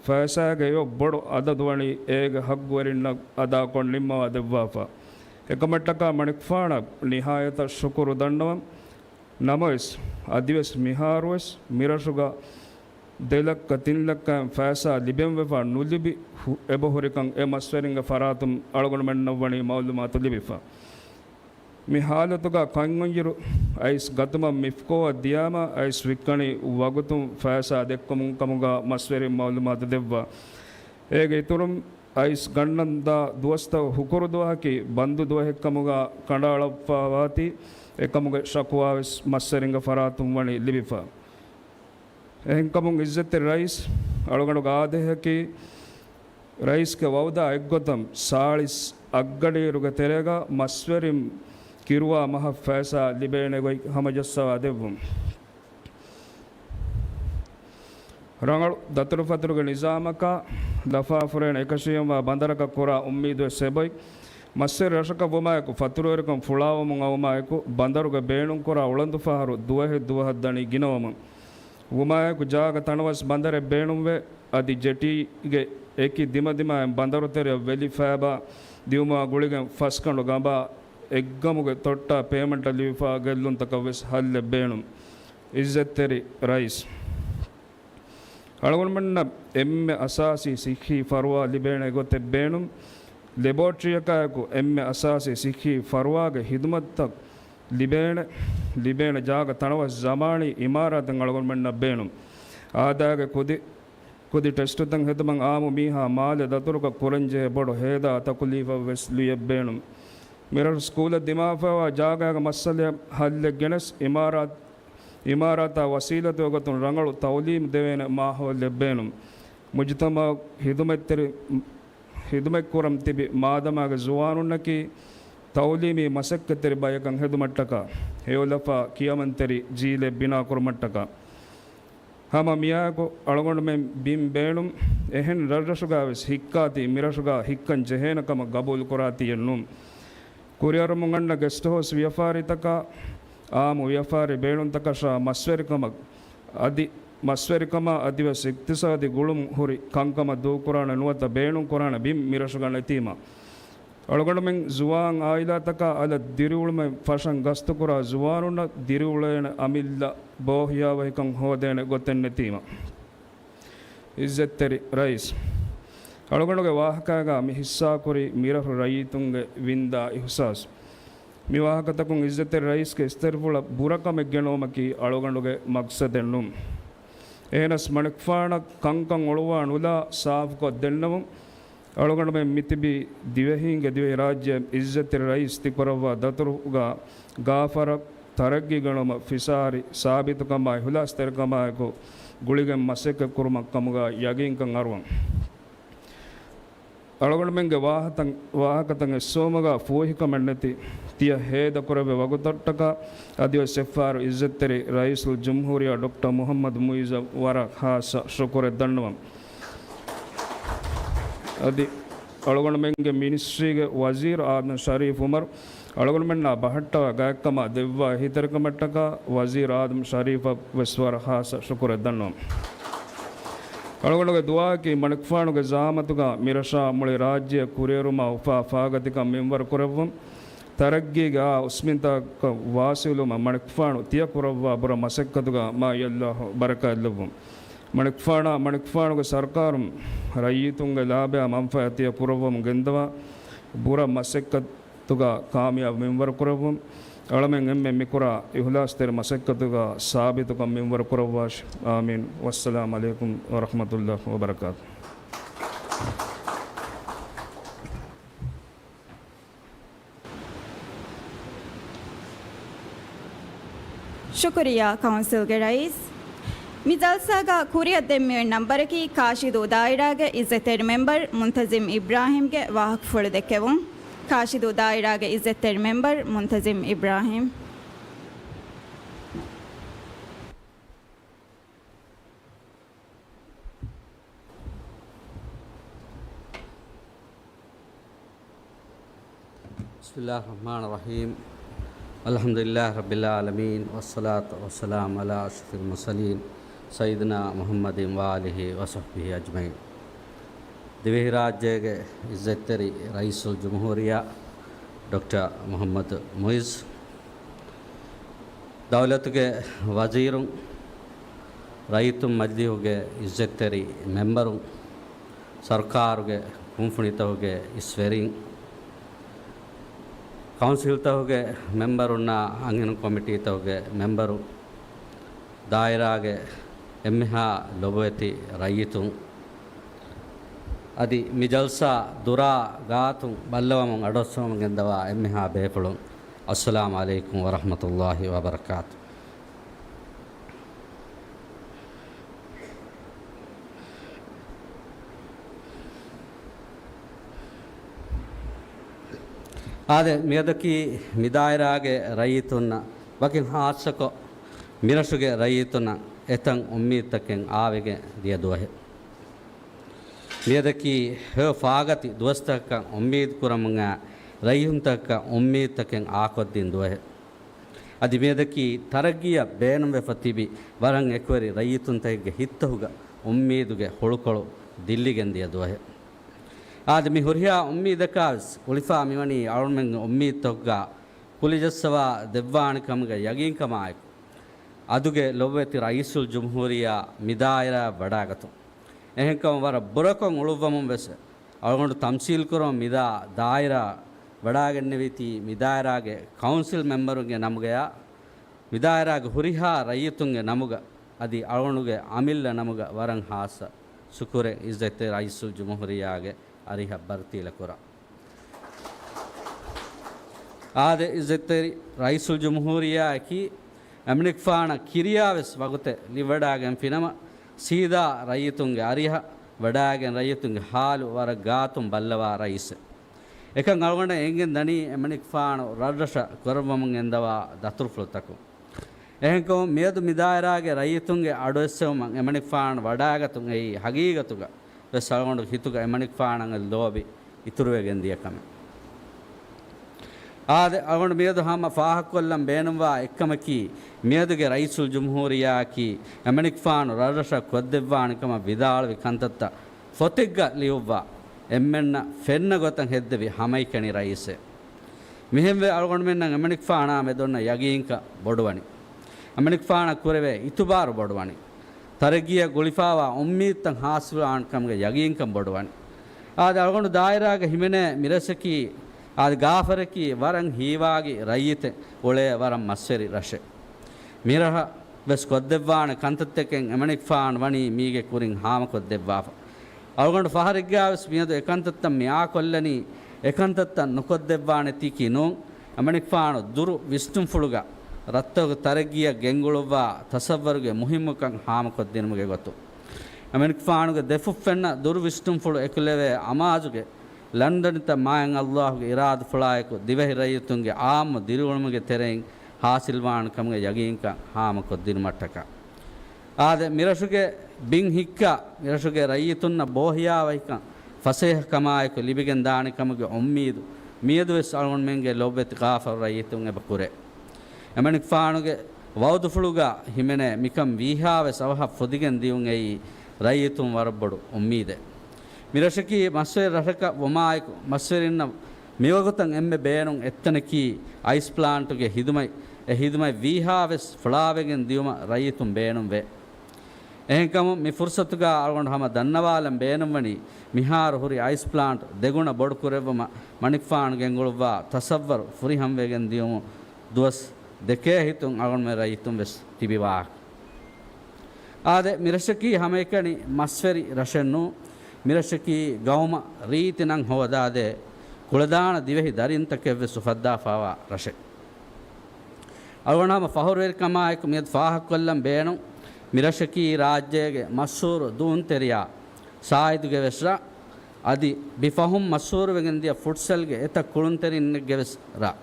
ފައިސާގެ އެއޮށް ބޮޑު އަދަދު ވަނީ އޭގެ ހައްގުވެރިންނަށް އަދާކޮށް ނިންމަވާ ދެއްވާފަ. އެކަމަށްޓަކާ މަނިކުފާނަށް ނިހާޔަތަށް ޝުކުރު ދަންނަވަން. ނަމަވެސް، އަދިވެސް މިހާރުވެސް މިރަށުގަ ދެ ލައްކަ ތިން ލައްކައިން ފައިސާ ލިބެންވެފަ ނުލިބި ހު-، އެބަހުރިކަން އެ މަސްވެރިންގެ ފަރާތުން އަޅުގަނޑުމެންނަށް ވަނީ މައުލޫމާތު ލިބިފަ. މި ހާލަތުގަ ކަންއޮތްއިރު އައިސް ގަތުމަށް މިފްކޯއަށް ދިޔާމަ އައިސް ވިއްކަނީ ވަގުތުން ފައިސާ ދެއްކުމުން ކަމުގަ މަސްވެރިން މައުލޫމާތު ދެއްވާ. އޭގެ އިތުރުން އައިސް ގަންނަން ދާ ދުވަސްތައް ހުކުރު ދުވަހަކީ ބަންދު ދުވަހެއްކަމުގަ ކަނޑައަޅައްވާފަވާތީ، އެކަމުގެ ޝަކުވާވެސް މަސްވެރިންގެ ފަރާތުން ވަނީ ލިބިފަ. އެހެންކަމުން އިއްޒަތްތެރި ރައީސް، އަޅުގަނޑުގެ އާދޭހަކީ، ރައީސްގެ ވައުދާ އެއްގޮތަށް ސާޅީސް އަށްގަޑިއިރުގެ ތެރޭގަ މަސްވެރިން ކިރުވާ މަހަށް ފައިސާ ލިބޭނެ ގޮތް ހަމަޖައްސަވާ ދެއްވުން. ރަނގަޅު ދަތުރުފަތުރުގެ ނިޒާމަކާ ލަފާފުރޭނެ އެކަށީގެންވާ ބަނދަރަކަށް ކުރާ އުއްމީދުވެސް އެބައޮތް. މަސްވެރި ރަށަކަށް ވުމާއެކު ފަތުރުވެރިކަން ފުޅާވަމުން އައުމާއެކު ބަނދަރުގެ ބޭނުންކުރާ އުޅަނދުފަހަރު ދުވަހެއް ދުވަހަށް ދަނީ ގިނަވަމުން. ވުމާއެކު ޖާގަ ތަނަވަސް ބަނދަރެއް ބޭނުންވޭ. އަދި ޖެޓީގެ އެކި ދިމަދިމާއިން ބަނދަރު ތެރެއަށް ވެލި ފައިބާ ދިއުމާ ގުޅިގެން ފަސްގަނޑު ގަނބާ އެއްގަމުގެ ތޮއްޓާ ޕޭމަންޓަށް ލިބިފާ ގެއްލުންތަކަށް ވެސް ހައްލެއް ބޭނުން. އިއްޒަތްތެރި ރައީސް، އަޅުގަނޑުމެންނަށް އެންމެ އަސާސީ ސިއްހީ ފަރުވާ ލިބޭނެ ގޮތެއް ބޭނުން. ލެބޯޓްރީއަކާއެކު އެންމެ އަސާސީ ސިއްހީ ފަރުވާގެ ހިދުމަތްތައް ލިބޭނެ، ލިބޭނެ ޖާގަ ތަނަވަސް ޒަމާނީ އިމާރާތެއް އަޅުގަނޑުމެންނަށް ބޭނުން. އާދާގެ ކުދި، ކުދި ޓެސްޓުތައް ހެދުމަށް އާއްމު މީހާ މާލެ ދަތުރުކޮށް ކުރަންޖެހޭ ބޮޑު ހޭދާ ތަކުލީފަށް ވެސް ލުޔެއް ބޭނުން. މިރަށު ސްކޫލަށް ދިމާވެފައިވާ ޖާގައިގެ މައްސަލައަށް ހައްލެއް ގެނެސް، އިމާރާތް، އިމާރާތާ ވަސީލަތުގެ ގޮތުން ރަނގަޅު ތައުލީމު ދެވޭނެ މާހައުލެއް ބޭނުން. މުޖުތަމަޢަށް ހިދުމަތްތެރި، ހިދުމަތްކުރަން ތިބި މާދަމާގެ ޒުވާނުންނަކީ ތައުލީމީ މަސައްކަތްތެރި ބަޔަކަށް ހެދުމަށްޓަކާ، ހެޔޮލަފާ ކިޔަމަންތެރި ޖީލެއް ބިނާކުރުމަށްޓަކާ. ހަމަ މިއާއެކު އަޅުގަނޑުމެން ބިން ބޭނުން. އެހެން ރަށްރަށުގައިވެސް ހިއްކާތީ މިރަށުގަ ހިއްކަން ޖެހޭނެ ކަމަށް ގަބޫލުކުރާތީއެއް ނޫން. ކުރިއަރަމުން އަންނަ ގެސްޓް ހައުސް ވިޔަފާރިތަކާ، އާއްމު ވިޔަފާރި ބޭނުންތަކަށާ މަސްވެރިކަމަށް އަދި، މަސްވެރިކަމާ އަދިވެސް އިޤްތިޞާދީ ގުޅުން ހުރި ކަންކަމަށް ދޫކުރާނެ ނުވަތަ ބޭނުންކުރާނެ ބިން މިރަށުގަ ނެތީމަ. އަޅުގަނޑުމެން ޒުވާން އާއިލާތަކާ އަލަށް ދިރިއުޅުމެއް ފަށަން ގަސްތުކުރާ ޒުވާނުންނަށް ދިރިއުޅޭނެ އަމިއްލަ ބޯހިޔާވަހިކަން ހޯދޭނެ ގޮތެއް ނެތީމަ. އިއްޒަތްތެރި ރައީސް، އަޅުގަނޑުގެ ވާހަކައިގާ މި ހިއްސާކުރީ މިރަށު ރައްޔިތުންގެ ވިންދާ އިހުސާސް. މި ވާހަކަތަކުން އިއްޒަތްތެރި ރައީސްގެ އިސްތަށިފުޅަށް ބުރަކަމެއް ގެނައުމަކީ އަޅުގަނޑުގެ މަޤްޞަދެއް ނޫން. އެހެނަސް މަނިކުފާނަށް ކަންކަން އޮޅުވާ ނުލާ ސާފުކޮށް ދެންނެވުން. އަޅުގަނޑުމެން މިތިބީ ދިވެހީންގެ ދިވެހިރާއްޖެ އިއްޒަތްތެރި ރައީސް ތިކުރައްވާ ދަތުރުގަ ގާފަރަށް ތަރައްގީ ގަނުމަށް ފިސާރި ސާބިތުކަމާ އިހުލާސްތެރިކަމާއެކު ގުޅިގެން މަސައްކަތް ކުރުމަށް ކަމުގަ ޔަގީންކަން އަރުވަން. އަޅުގަނޑުމެންގެ ވާހަތަން-، ވާހަކަތައް އެއްސެވުމުގަ ފޫހިކަމެއް ނެތި، ތިޔަ ހޭދަކުރެއްވި ވަގުތަށްޓަކާ އަދިވެސް އެއްފަހަރު އިއްޒަތްތެރި ރައީސުލްޖުމްހޫރިއްޔާ ޑޮކްޓަރ މުޙައްމަދު މުޢިއްޒަށް ވަރަށް ޚާއްޞަ ޝުކުރެއް ދަންނަވަން. އަދި އަޅުގަނޑުމެންގެ މިނިސްޓްރީގެ ވަޒީރު އާދަމް ޝަރީފް ޢުމަރު އަޅުގަނޑުމެންނާ ބަހައްޓަވާ ގާތްކަމާ ދެއްވާ އެހީތެރިކަމަށްޓަކާ ވަޒީރު އާދަމް ޝަރީފަށް ވެސް ވަރަށް ޚާއްޞަ ޝުކުރެއް ދަންނަވަން. އަޅުގަނޑުގެ ދުޢާއަކީ މަނިކުފާނުގެ ޒަޢާމަތުގަ މިރަށާ މުޅި ރާއްޖެއަށް ކުރިއެރުމާ އުފާ ފާގަތިކަން މިންވަރު ކުރެއްވުން، ތަރައްގީގެ އާ އުސްމިންތަކަށް ވާސިލުވުމަށް މަނިކުފާނު ތިޔަ ކުރައްވާ ބުރަ މަސައްކަތުގަ މާތް ﷲ ބަރަކާތްލެއްވުން. މަނިކުފާނާ މަނިކުފާނުގެ ސަރުކާރުން ރައްޔިތުންގެ ލާބަޔާ މަންފާ ތިޔަ ކުރައްވަމުން ގެންދަވާ ބުރަ މަސައްކަތުގަ ކާމިޔާބު މިންވަރު ކުރެއްވުން. އަޅަމެން އެންމެން މިކުރާ އިހުލާސްތެރި މަސައްކަތުގަ ސާބިތުކަން މިންވަރު ކުރައްވާށި. އާމީން. ވައްސަލާމް ޢަލައިކުމް ވަރަޙްމަތުﷲ ވަބަރަކާތު. ޝުކުރިއްޔާ ކައުންސިލްގެ ރައީސް. މި ޖަލްސާގަ ކުރިއަށް ދެން މިވެން ނަންބަރަކީ ކާށިދޫ ދާއިރާގެ އިއްޒަތްތެރި މެމްބަރު މުންތަޒިމް އިބްރާހިމްގެ ވާހަކަފުޅު ދެއްކެވުން. ކާށިދޫ ދާއިރާގެ އިއްޒަތްތެރި މެމްބަރު މުންތަޒިމް އިބްރާހިމް. بسم الله الرحمن الرحيم. الحمد لله رب العالمين، والصلاة والسلام على أشرف المرسلين، سيدنا محمد وآله وصحبه أجمعين. ދިވެހިރާއްޖޭގެ އިއްޒަތްތެރި ރައީސުލްޖުމްހޫރިއްޔާ ޑޮކްޓަރ މުޙައްމަދު މުޢިއްޒު، ދައުލަތުގެ ވަޒީރުން، ރައްޔިތުން މަޖިލީހުގެ އިއްޒަތްތެރި މެމްބަރުން، ސަރުކާރުގެ ކުންފުނިތަކުގެ އިސްވެރިން، ކައުންސިލްތަކުގެ މެމްބަރުންނާ އަންހެނުން ކޮމިޓީތަކުގެ މެމްބަރު، ދާއިރާގެ އެންމެހާ ލޮބުވެތި ރައްޔިތުން، އަދި މި ޖަލްސާ ދުރާ ގާތުން ބައްލަވަމުން އަޑުއައްސަވަމުން ގެންދަވާ އެންމެހާ ބޭފުޅުން، އައްސަލާމް ޢަލައިކުމް ވަރަޙްމަތުﷲ ވަބަރަކާތު. އާދެ، މިއަދަކީ މިދާއިރާގެ ރައްޔިތުންނަށް ވަކިން ހާއްސަކޮށް މިރަށުގެ ރައްޔިތުންނަށް އެތަން އުއްމީދުތަކެއް އާވެގެން ދިޔަ ދުވަހެއް. މިއަދަކީ ހެޔޮ ފާގަތި ދުވަސްތަކަކަށް އުއްމީދު ކުރަމުން އައި ރައްޔިތުންތަކަކަށް އުއްމީދުތަކެއް އާކޮށްދިން ދުވަހެއް. އަދި މިއަދަކީ ތަރައްގީއަށް ބޭނުންވެފަ ތިބި ވަރަށް އެކުވެރި ރައްޔިތުންތަކެއްގެ ހިތްތަކުގަ އުއްމީދުގެ ހުޅުކޮޅު ދިއްލިގެން ދިޔަ ދުވަހެއް. އާދެ، މި ހުރިހާ އުއްމީދަކާވެސް އުޅިފާ މިވަނީ އަޅުމެންގެ އުއްމީދުތަކުގަ ކުލިޖައްސަވާ ދެއްވާނެ ކަމުގެ ޔަގީންކަމާއެކު، އަދުގެ ލޮބުވެތި ރައީސުލްޖުމްހޫރިއްޔާ މިދާއިރާއަށް ވަޑާގަތުން. އެހެންކަމުން ވަރަށް ބުރަކޮށް އުޅުއްވަމުން ވެސް އަޅުގަނޑު ތަމްސީލްކުރަމުން މިދާ ދާއިރާ ވަޑާގެންނެވީތީ މިދާއިރާގެ ކައުންސިލް މެމްބަރުންގެ ނަމުގަޔާ، މިދާއިރާގެ ހުރިހާ ރައްޔިތުންގެ ނަމުގަ އަދި އަޅުގަނޑުގެ އަމިއްލަ ނަމުގަ ވަރަށް ހާއްސަ ޝުކުރެއް އިއްޒަތްތެރި ރައީސުލްޖުމްހޫރިއްޔާގެ އަރިހަށް ބަރުތީލަކުރަން. އާދެ، އިއްޒަތްތެރި ރައީސުލްޖުމްހޫރިއްޔާއަކީ އެމަނިކުފާނަށް ކިރިޔާވެސް ވަގުތެއް ލިބިވަޑާގެންފިނަމަ، ސީދާ ރައްޔިތުންގެ އަރިހަށް ވަޑާގެން ރައްޔިތުންގެ ހާލު ވަރަށް ގާތުން ބައްލަވާ ރައީސެއް. އެކަން އަޅުގަނޑަށް އެނގެން ދަނީ އެމަނިކުފާނު ރަށްރަށަށް ކުރައްވަމުން ގެންދަވާ ދަތުރުފުޅުތަކުން. އެހެންކަމުން މިއަދު މިދާއިރާގެ ރައްޔިތުންގެ އަޑުއެއްސެވުމަށް އެމަނިކުފާނު ވަޑާގަތުން އެއީ ހަގީގަތުގަ ވެސް އަޅުގަނޑު ހިތުގަ އެމަނިކުފާނަށް ލޯބި އިތުރުވެގެން ދިޔަ ކަމެއް. އާދެ، އަޅުގަނޑު މިއަދު ހަމަ ފާހަގަކޮށްލަން ބޭނުންވާ އެއްކަމަކީ، މިއަދުގެ ރައީސުލްޖުމްހޫރިއްޔާއަކީ އެމަނިކުފާނު ރަށްރަށަށް ކޮށްދެއްވާނެ ކަމަށް ވިދާޅުވި ކަންތައްތައް ފޮތެއްގަ ލިޔުއްވާ، އެންމެންނަށް ފެންނަ ގޮތަށް ހެއްދެވި ހަމައެކަނި ރައީސެއް. މިހެންވެ އަޅުގަނޑުމެންނަށް އެމަނިކުފާނާ މެދު އޮންނަ ޔަގީންކަން ބޮޑުވަނީ. އެމަނިކުފާނަށް ކުރެވޭ އިތުބާރު ބޮޑުވަނީ. ތަރައްގީއަށް ގުޅިފާވާ އުއްމީދުތައް ހާސިލުވާނެ ކަމުގެ ޔަގީންކަން ބޮޑުވަނީ. އާދެ، އަޅުގަނޑު ދާއިރާގަ ހިމެނޭ މިރަށަކީ، އާދެ، ގާފަރަކީ ވަރަށް ހީވާގި ރައްޔިތެއް އުޅޭ ވަރަށް މަސްވެރި ރަށެއް. މިރަށަށް ވެސް ކޮށްދެއްވާނެ ކަންތައްތަކެއް އެމަނިކުފާނު ވަނީ މީގެ ކުރިން ހާމަކޮށްދެއްވާފަ. އަޅުގަނޑު ފަހަރެއްގާވެސް މިއަދު އެކަންތައްތައް މިއާކޮށްލަނީ، އެކަންތައްތައް ނުކޮށްދެއްވާނެތީކީ ނޫން. އެމަނިކުފާނު ދުރު ވިސްނުންފުޅުގަ ރަށްތަކުގެ ތަރައްގީއަށް ގެންގުޅުއްވާ ތަސައްވަރުގެ މުހިއްމުކަން ހާމަކޮށްދިނުމުގެ ގޮތުން. އެމަނިކުފާނުގެ ދެފުށްފެންނަ ދުރު ވިސްނުންފުޅު އެކުލެވޭ އަމާޒުގެ ލަންޑަނިތައް މާތް ﷲ ގެ އިރާދަފުޅާއެކު ދިވެހި ރައްޔިތުންގެ އާއްމު ދިރިއުޅުމުގެ ތެރެއިން ހާސިލްވާނެ ކަމުގެ ޔަގީންކަން ހާމަކޮށްދިނުމަށްޓަކާ. އާދެ، މިރަށުގެ ބިން ހިއްކާ، މިރަށުގެ ރައްޔިތުންނަށް ބޯހިޔާވަހިކަން ފަސޭހަކަމާއެކު ލިބިގެން ދާނެ ކަމުގެ އުއްމީދު މިއަދުވެސް އަޅުގަނޑުމެންގެ ލޮބުވެތި ގާފަރު ރައްޔިތުން އެބަ ކުރޭ. އެމަނިކުފާނުގެ ވައުދުފުޅުގަ ހިމެނޭ މިކަން ވީހާވެސް އަވަހަށް ފުދިގެން ދިޔުން އެއީ ރައްޔިތުން ވަރަށް ބޮޑު އުއްމީދެއް. މިރަށަކީ މަސްވެރި ރަށަކަށް ވުމާއެކު، މަސްވެރިންނަށް މިވަގުތަށް އެންމެ ބޭނުން އެއްތަނަކީ އައިސް ޕްލާންޓުގެ ހިދުމަތް. އެ ހިދުމަތް ވީހާވެސް ފުޅާވެގެން ދިޔުމަށް ރައްޔިތުން ބޭނުންވޭ. އެހެންކަމުން މި ފުރުސަތުގަ އަޅުގަނޑު ހަމަ ދަންނަވާލަން ބޭނުންވަނީ، މިހާރު ހުރި އައިސް ޕްލާންޓް ދެގުނަ ބޮޑުކުރެއްވުމަށް މަނިކުފާނު ގެންގުޅުއްވާ ތަސައްވަރު ފުރިހަމަވެގެން ދިޔުމުން ދުވަސް ދެކޭ ހިތުން އަޅުގަނޑުމެން ރައްޔިތުން ވެސް ތިބި ވާހަކަ. އާދެ، މިރަށަކީ ހަމައެކަނި މަސްވެރި ރަށެއް ނޫން. މިރަށަކީ ގައުމަށް ރީތި ނަން ހޯދާދޭ ކުޅަދާނަ ދިވެހި ދަރިންތަކެއްވެސް އުފައްދާފާވާ ރަށެއް. އަޅުގަނޑު ހަމަ ފަހުރުވެރިކަމާއެކު މިއަދު ފާހަގަކޮށްލަން ބޭނުން، މިރަށަކީ ރާއްޖޭގެ މަޝްހޫރު ދޫންތެރިޔާ ސާއިދުގެ ވެސް ރަށް. އަދި މި ފަހުން މަޝްހޫރުވެގެން ދިޔަ ފުޓްސަލްގެ އެތައް ކުޅުންތެރިންނެއްގެ ވެސް ރަށް.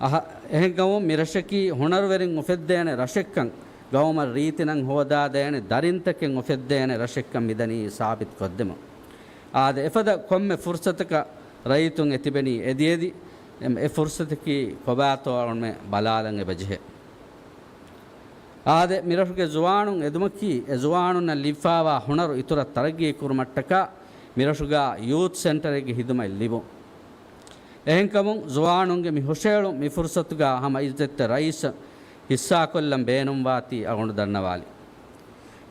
އަހަ، އެހެންކަމުން މި ރަށަކީ ހުނަރުވެރިން އުފެއްދޭނެ ރަށެއްކަން ގައުމަށް ރީތި ނަން ހޯދާދޭނެ ދަރިންތަކެއް އުފެއްދޭނެ ރަށެއްކަން މިދަނީ ސާބިތު ކޮށްދެމުން. އާދެ، އެފަދަ ކޮންމެ ފުރުސަތަކަށް ރައްޔިތުން އެތިބެނީ އެދިއެދި، އެ، އެ ފުރުސަތަކީ ކޮބާތޯ އަޅުގަނޑުމެން ބަލާލަން އެބަޖެހޭ. އާދެ، މިރަށުގެ ޒުވާނުން އެދުމަކީ، އެ ޒުވާނުންނަށް ލިބިފާވާ ހުނަރު އިތުރަށް ތަރައްގީ ކުރުމަށްޓަކާ މިރަށުގަ ޔޫތު ސެންޓަރެއްގެ ހިދުމަތް ލިބުން. އެހެންކަމުން ޒުވާނުންގެ މި ހުށައެޅުން މި ފުރުސަތުގަ ހަމަ އިއްޒަތްތެރި ރައީސަށް ހިއްސާކޮށްލަން ބޭނުންވާތީ އަޅުގަނޑު ދަންނަވާލި.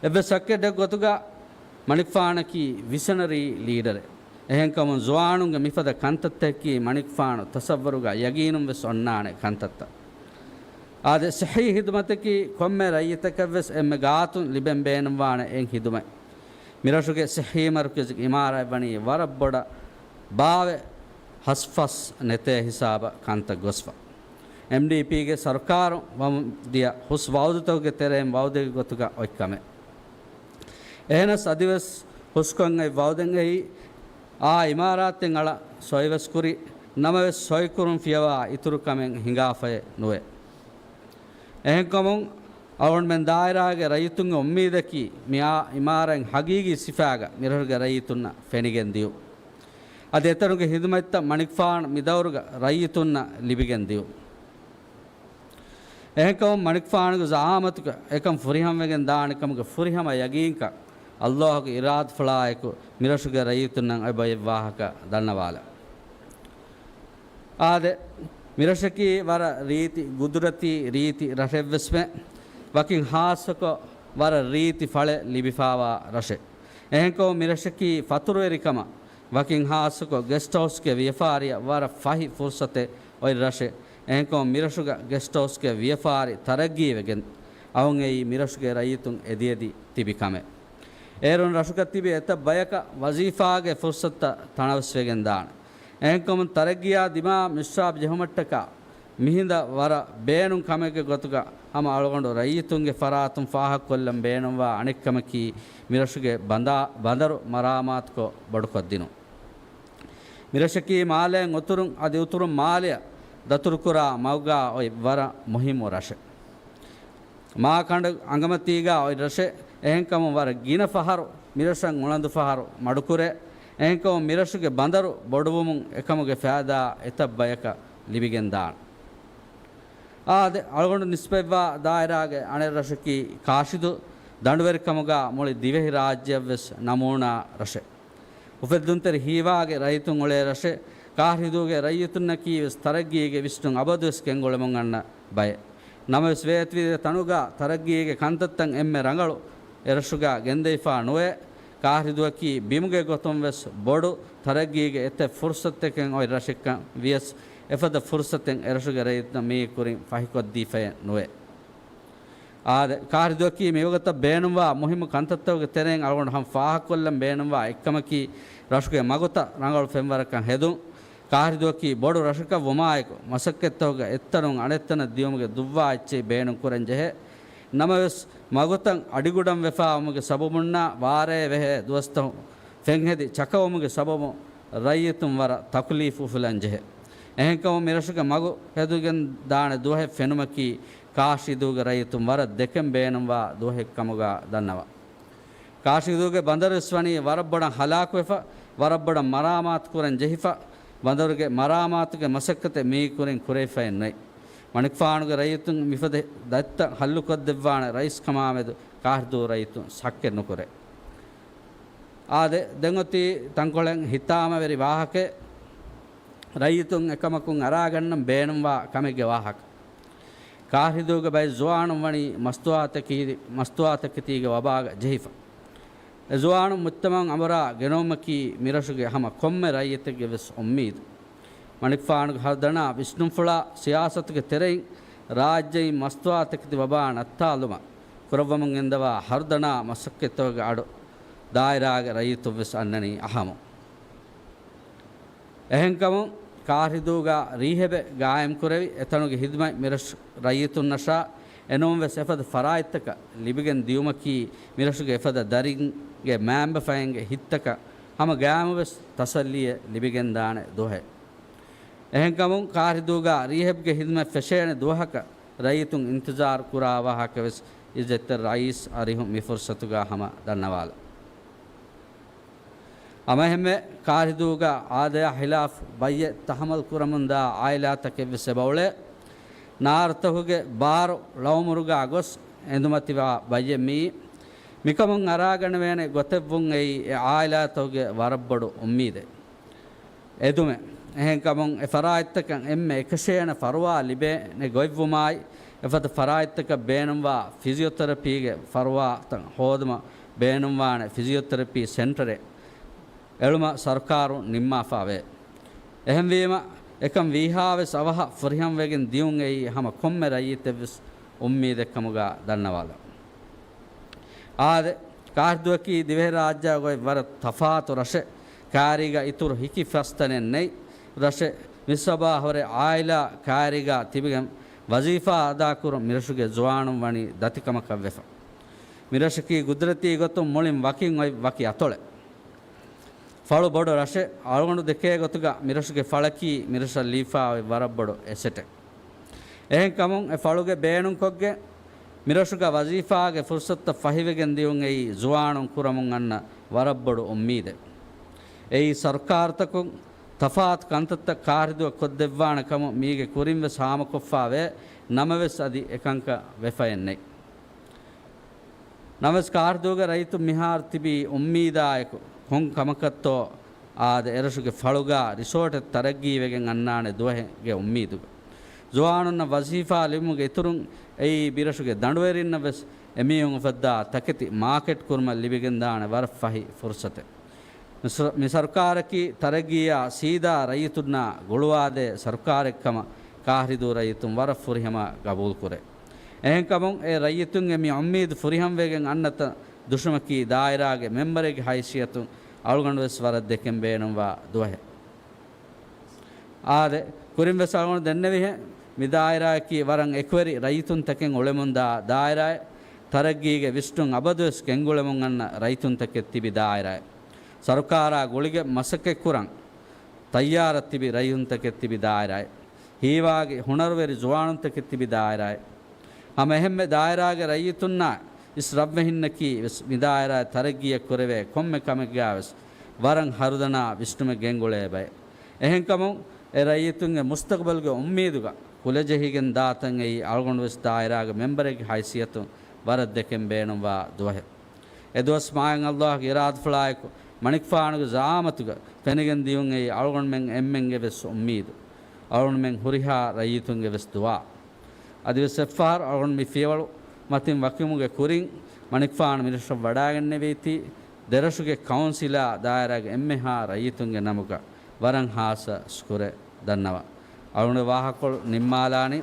އެއްވެސް ޝައްކެއް ޑެއް ގޮތުގަ މަނިކުފާނަކީ ވިޝަނަރީ ލީޑަރެއް. އެހެންކަމުން ޒުވާނުންގެ މިފަދަ ކަންތައްތަކަކީ މަނިކުފާނު ތަސައްވަރުގަ ޔަގީނުން ވެސް އޮންނާނެ ކަންތައްތައް. އާދެ، ޞިއްޙީ ހިދުމަތަކީ ކޮންމެ ރައްޔިތަކަށްވެސް އެންމެ ގާތުން ލިބެން ބޭނުންވާނެ އެއް ހިދުމަތް. މިރަށުގެ ޞިއްޙީ މަރުކަޒުގެ އިމާރާތް ވަނީ ވަރަށް ބޮޑަށް ބާވެ ހަސްފަސް ނެތޭ ހިސާބަށް ކަންތައް ގޮސްފަ. އެމްޑީޕީގެ ސަރުކާރުން ވަމުން ދިޔަ ހުސް ވައުދުތަކުގެ ތެރެއިން ވައުދެއްގެ ގޮތުގަ އޮތް ކަމެއް. އެހެނަސް އަދިވެސް ހުސްކޮށް އޮތް ވައުދެއް އެއީ، އާ އިމާރާތެއް އަޅަ ސޮއިވެސް ކުރި ނަމަވެސް ސޮއިކުރުން ފިޔަވާ އިތުރު ކަމެއް ހިނގާފައެއް ނުވޭ. އެހެންކަމުން އަޅުގަނޑުމެން ދާއިރާގެ ރައްޔިތުންގެ އުއްމީދަކީ މިއާ އިމާރާތް ހަގީގީ ސިފާގަ މިރަށުގެ ރައްޔިތުންނަށް ފެނިގެން ދިޔުން. އަދި އެތަނުގެ ހިދުމަތްތައް މަނިކުފާނު މިދައުރުގަ ރައްޔިތުންނަށް ލިބިގެން ދިޔުން. އެހެންކަމުން މަނިކުފާނުގެ ޒައާމަތުގަ އެކަން ފުރިހަމަވެގެން ދާނެ ކަމުގެ ފުރިހަމަ ޔަގީންކަން ﷲ ގެ އިރާދަފުޅާއެކު މިރަށުގެ ރައްޔިތުންނަށް އެބައޮތް ވާހަކަ ދަންނަވާލަން. އާދެ، މިރަށަކީ ވަރަށް ރީތި ގުދުރަތީ ރީތި ރަށެއްވެސްމެ، ވަކިން ހާއްސަކޮށް ވަރަށް ރީތި ފަޅެއް ލިބިފާވާ ރަށެއް. އެހެންކަމުން މިރަށަކީ ފަތުރުވެރިކަމަށް ވަކިން ހާއްސަކޮށް ގެސްޓް ހައުސްގެ ވިޔަފާރިއަށް ވަރަށް ފަހި ފުރުސަތެއް އޮތް ރަށެއް. އެހެންކަމުން މިރަށުގަ ގެސްޓް ހައުސްގެ ވިޔަފާރި ތަރައްގީވެގެން އައުން އެއީ މިރަށުގެ ރައްޔިތުން އެދިއެދި ތިބި ކަމެއް. އޭރުން ރަށުގަ ތިބި އެތައް ބަޔަކަށް ވަޒީފާގެ ފުރުސަތުތައް ތަނަވަސްވެގެން ދާނެ. އެހެންކަމުން ތަރައްގީއާ ދިމާ މިސްރާބް ޖެހުމަށްޓަކާ މިހިނދަށް ވަރަށް ބޭނުން ކަމެއްގެ ގޮތުގަ ހަމަ އަޅުގަނޑު ރައްޔިތުންގެ ފަރާތުން ފާހަގަކޮށްލަން ބޭނުންވާ އަނެއްކަމަކީ މިރަށުގެ ބަނދާ-، ބަނދަރު މަރާމާތުކޮށް ބޮޑުކޮށްދިނުން. މިރަށަކީ މާލޭން އުތުރުން އަދި އުތުރުން މާލެއަށް ދަތުރުކުރާ މަގުގާ އޮތް ވަރަށް މުހިއްމު ރަށެއް. މާކަނޑު އަނގަމަތީގާ އޮތް ރަށެއް. އެހެންކަމުން ވަރަށް ގިނަ ފަހަރު މިރަށަށް އުޅަނދު ފަހަރު މަޑުކުރޭ. އެހެންކަމުން މިރަށުގެ ބަނދަރު ބޮޑުވުމުން އެކަމުގެ ފައިދާ އެތައް ބަޔަކަށް ލިބިގެންދާނެ. އާދެ، އަޅުގަނޑު ނިސްބަތްވާ ދާއިރާގެ އަނެއް ރަށަކީ ކާށިދޫ. ދަނޑުވެރިކަމުގާ މުޅި ދިވެހިރާއްޖެއަށްވެސް ނަމޫނާ ރަށެއް. އުފެއްދުންތެރި ހީވާގެ ރައްޔިތުން އުޅޭ ރަށެއް. ކާށިދޫގެ ރައްޔިތުންނަކީވެސް ތަރައްގީގެ ވިސްނުން އަބަދުވެސް ގެންގުޅެމުން އަންނަ ބައެއް. ނަމަވެސް ވޭތުވެދިޔަ ތަނުގާ ތަރައްގީގެ ކަންތައްތައް އެންމެ ރަނގަޅު އެރަށުގާ ގެންދަވިފާ ނުވޭ. ކާށިދުއަކީ ބިމުގެ ގޮތުން ވެސް ބޮޑު ތަރައްގީގެ އެތައް ފުރުސަތުތަކެއް އޮތް ރަށެއްކަން ވިޔަސް، އެފަދަ ފުރުސަތެއް އެރަށުގެ ރައްޔިތުންނަށް މީގެ ކުރިން ފަހިކޮށްދީފައެއް ނުވޭ. އާދެ، ކާށިދުއަކީ މިވަގުތަށް ބޭނުންވާ މުހިއްމު ކަންތައްތަކުގެ ތެރެއިން އަޅުގަނޑު ހަމަ ފާހަގަކޮށްލަން ބޭނުންވާ އެއްކަމަކީ، ރަށުގެ މަގުތައް ރަނގަޅު ފެންވަރަކަށް ހެދުން. ކާށިދުއަކީ ބޮޑު ރަށަކަށް ވުމާއެކު، މަސައްކަތްތަކުގެ އެއްތަނުން އަނެއްތަނަށް ދިޔުމުގެ ދުއްވާ އެއްޗެހި ބޭނުން ކުރަން ޖެހޭ. ނަމަވެސް، މަގުތައް އަޑިގުޑަން ވެފާވުމުގެ ސަބަބުންނާ ވާރޭ ވެހޭ ދުވަސްތަހުން ފެންހެދި ޗަކަވުމުގެ ސަބަބުން ރައްޔިތުން ވަރަށް ތަކުލީފު އުފުލަން ޖެހޭ. އެހެންކަމުން މިރަށުގެ މަގު ހެދިގެން ދާނެ ދުވަހެއް ފެނުމަކީ ކާށިދޫގެ ރައްޔިތުން ވަރަށް ދެކެން ބޭނުންވާ ދުވަހެއް ކަމުގަ ދަންނަވާ. ކާށިދޫގެ ބަނދަރުވެސް ވަނީ ވަރަށް ބޮޑަށް ހަލާކުވެފަ، ވަރަށް ބޮޑަށް މަރާމާތު ކުރަން ޖެހިފަ. ބަނދަރުގެ މަރާމާތުގެ މަސައްކަތެއް މީގެ ކުރިން ކުރެވިފައެއް ނެތް. މަނިކުފާނުގެ ރައްޔިތުން މިފަދަ ދަތިތައް ހައްލުކޮށްދެއްވާނެ ރައީސް ކަމާމެދު ކާށިދޫ ރައްޔިތުން ޝައްކެއް ނުކުރޭ. އާދެ، ދެން އޮތީ ތަންކޮޅެއް ހިތާމަވެރި ވާހަކައެއް. ރައްޔިތުން އެކަމަކުން އަރާގަންނަން ބޭނުންވާ ކަމެއްގެ ވާހަކަ. ކާށިދޫގެ ބައެއް ޒުވާނުން ވަނީ މަސްތުވާތަކެތީ-، މަސްތުވާތަކެތީގެ ވަބާގަ ޖެހިފަ. އެ ޒުވާނުން މުޖްތަމަޢުން އަނބުރާ ގެނައުމަކީ މިރަށުގެ ހަމަ ކޮންމެ ރައްޔިތެއްގެ ވެސް އުއްމީދު. މަނިކުފާނުގެ ހަރުދަނާ ވިސްނުންފުޅާ ސިޔާސަތުގެ ތެރެއިން ރާއްޖެއިން މަސްތުވާތަކެތި ވަބާ ނައްތާލުމަށް ކުރައްވަމުން ގެންދަވާ ހަރުދަނާ މަސައްކަތްތަކުގެ އަޑު ދާއިރާގެ ރައްޔިތުން ވެސް އަންނަނީ އަހަމުން. އެހެންކަމުން، ކާށިދޫގަ ރީހެބެއް ގާއިމްކުރެވި، އެތަނުގެ ހިދުމަތް މިރަށު ރައްޔިތުންނަށާ އެނޫންވެސް އެފަދަ ފަރާތްތަކަށް ލިބިގެން ދިޔުމަކީ، މިރަށުގެ އެފަދަ ދަރިންގެ މައިންބަފައިންގެ ހިތްތަކަށް ހަމަ ގައިމުވެސް ތަސައްލީއެއް ލިބިގެންދާނެ ދުވަހެއް. އެހެންކަމުން، ކާށިދޫގަ ރީހެބްގެ ހިދުމަތް ފެށޭނެ ދުވަހަކަށް ރައްޔިތުން އިންތިޒާރު ކުރާ ވާހަކަވެސް އިއްޒަތްތެރި ރައީސް އަރިހު މި ފުރުސަތުގަ ހަމަ ދަންނަވާލަން. ހަމައެހެންމެ، ކާށިދޫގަ އާދަޔާ ހިލާފް ބައްޔެއް ތަހައްމަލް ކުރަމުންދާ އާއިލާތަކެއްވެސް އެބައުޅޭ. ނާރުތަކުގެ ބާރު ޅައުމުރުގަ ގޮސް އެނދުމަތިވާ ބައްޔެއް މިއީ. މިކަމުން އަރާގަނެވޭނެ ގޮތެއްވުން އެއީ އެ އާއިލާތަކުގެ ވަރަށް ބޮޑު އުއްމީދެއް. އެދުމެއް. އެހެންކަމުން އެ ފަރާތްތަކަށް އެންމެ އެކަށޭނެ ފަރުވާ ލިބޭނެ ގޮތްވުމާއި، އެފަދަ ފަރާތްތަކަށް ބޭނުންވާ ފިޒިއޯތެރަޕީގެ ފަރުވާތައް ހޯދުމަށް ބޭނުންވާނެ ފިޒިއޯތެރަޕީ ސެންޓަރެއް އެޅުމަށް ސަރުކާރުން ނިންމާފާވޭ. އެހެންވީމަ، އެކަން ވީހާވެސް އަވަހަށް ފުރިހަމަވެގެން ދިޔުން އެއީ ހަމަ ކޮންމެ ރައްޔިތެއްވެސް އުއްމީދެއްކަމުގަ ދަންނަވާލަން. އާދެ، ކާށިދޫއަކީ ދިވެހިރާއްޖެއަށް އޮތް ވަރަށް ތަފާތު ރަށެއް. ކާރީގަ އިތުރު ހިކިފަސްތަނެއް ނެތް ރަށެއް. މިސްބާހު ހުރެ އާއިލާ ކާރީގަ ތިބިގެން ވަޒީފާ އަދާކުރުން މިރަށުގެ ޒުވާނުން ވަނީ ދަތިކަމަކަށް ވެފަ. މިރަށަކީ ގުދުރަތީ ގޮތުން މުޅިން ވަކިން އޮތް ވަކި އަތޮޅެއް. ފަޅު ބޮޑު ރަށެއް. އަޅުގަނޑު ދެކޭ ގޮތުގަ މިރަށުގެ ފަޅަކީ މިރަށަށް ލިބިފާ އޮތް ވަރަށް ބޮޑު އެސެޓެއް. އެހެންކަމުން އެ ފަޅުގެ ބޭނުންކޮށްގެން މިރަށުގަ ވަޒީފާގެ ފުރުސަތުތައް ފަހިވެގެން ދިޔުން އެއީ ޒުވާނުން ކުރަމުން އަންނަ ވަރަށް ބޮޑު އުއްމީދެއް. އެއީ ސަރުކާރުތަކުން ތަފާތު ކަންތައްތައް ކާށިދޫއަށް ކޮށްދެއްވާނެ ކަމަށް މީގެ ކުރިންވެސް ހާމަކޮށްފާވޭ. ނަމަވެސް އަދި އެކަންކަން ވެފައެއް ނެތް. ނަމަވެސް ކާށިދޫގެ ރައްޔިތުން މިހާރު ތިބީ އުއްމީދާއެކު ކޮން ކަމަކަށްތޯ އާދެ، އެރަށުގެ ފަޅުގާ ރިސޯޓެއް ތަރައްގީވެގެން އަންނާނެ ދުވަހެއްގެ އުއްމީދުގަ. ޒުވާނުންނަށް ވަޒީފާ ލިބުމުގެ އިތުރުން އެއީ މިރަށުގެ ދަނޑުވެރިންނަށް ވެސް އެމީހުން އުފައްދާ ތަކެތި މާކެޓް ކުރުމަށް ލިބިގެންދާނެ ވަރަށް ފަހި ފުރުސަތެއް. މި ސަ-، މި ސަރުކާރަކީ ތަރައްގީއާ ސީދާ ރައްޔިތުންނާ ގުޅުވާދޭ ސަރުކާރެއްކަމަށް ކާށިދޫ ރައްޔިތުން ވަރަށް ފުރިހަމަ ގަބޫލުކުރޭ. އެހެންކަމުން އެ ރައްޔިތުންގެ މި އުއްމީދު ފުރިހަމަވެގެން އަންނަތަން ދުށުމަކީ ދާއިރާގެ މެމްބަރެއްގެ ހައިސިއްޔަތުން އަޅުގަނޑުވެސް ވަރަށް ދެކެން ބޭނުންވާ ދުވަހެއް. އާދެ، ކުރިން ވެސް އަޅުގަނޑު ދެންނެވިހެން، މި ދާއިރާއަކީ ވަރަށް އެކުވެރި ރައްޔިތުންތަކެއް އުޅެމުންދާ ދާއިރާއެއް. ތަރައްގީގެ ވިސްނުން އަބަދުވެސް ގެންގުޅެމުން އަންނަ ރައްޔިތުންތަކެއް ތިބި ދާއިރާއެއް. ސަރުކާރާ ގުޅިގެން މަސައްކަތްކުރަން ތައްޔާރަށް ތިބި ރައްޔިތުންތަކެއް ތިބި ދާއިރާއެއް. ހީވާގި ހުނަރުވެރި ޒުވާނުންތަކެއް ތިބި ދާއިރާއެއް. ހަމަ އެހެންމެ ދާއިރާގެ ރައްޔިތުންނާ އިސް ރަށްވެހިންނަކީ ވެސް މި ދާއިރާއަށް ތަރައްގީއަށް ކުރެވޭ ކޮންމެ ކަމެއްގާ ވެސް ވަރަށް ހަރުދަނާ ވިސްނުމެއް ގެންގުޅޭ ބައެއް. އެހެންކަމުން އެ ރައްޔިތުންގެ މުސްތަޤްބަލްގެ އުއްމީދުގަ ކުލަޖެހިގެން ދާތަން އެއީ އަޅުގަނޑު ވެސް ދާއިރާގެ މެންބަރެއްގެ ހައިސިއްޔަތުން ވަރަށް ދެކެން ބޭނުންވާ ދުވަހެއް. އެދުވަސް މާތް ﷲގެ އިރާދަފުޅާއެކު މަނިކުފާނުގެ ޒަޢާމަތުގަ ފެނިގެން ދިޔުން އެއީ އަޅުގަނޑުމެން އެންމެންގެ ވެސް އުއްމީދު. އަޅުގަނޑުމެން ހުރިހާ ރައްޔިތުންގެ ވެސް ދުޢާ. އަދިވެސް އެއްފަހަރު އަޅުގަނޑު މި ފިޔަވަޅު މަތިން ވަކިވުމުގެ ކުރިން މަނިކުފާނު މިރަށަށް ވަޑާގެންނެވީތީ، ދެރަށުގެ ކައުންސިލާ ދާއިރާގެ އެންމެހާ ރައްޔިތުންގެ ނަމުގަ ވަރަށް ހާއްސަ ޝުކުރެއް ދަންނަވަން. އަޅުގަނޑުގެ ވާހަކަކޮޅު ނިންމާލާނީ.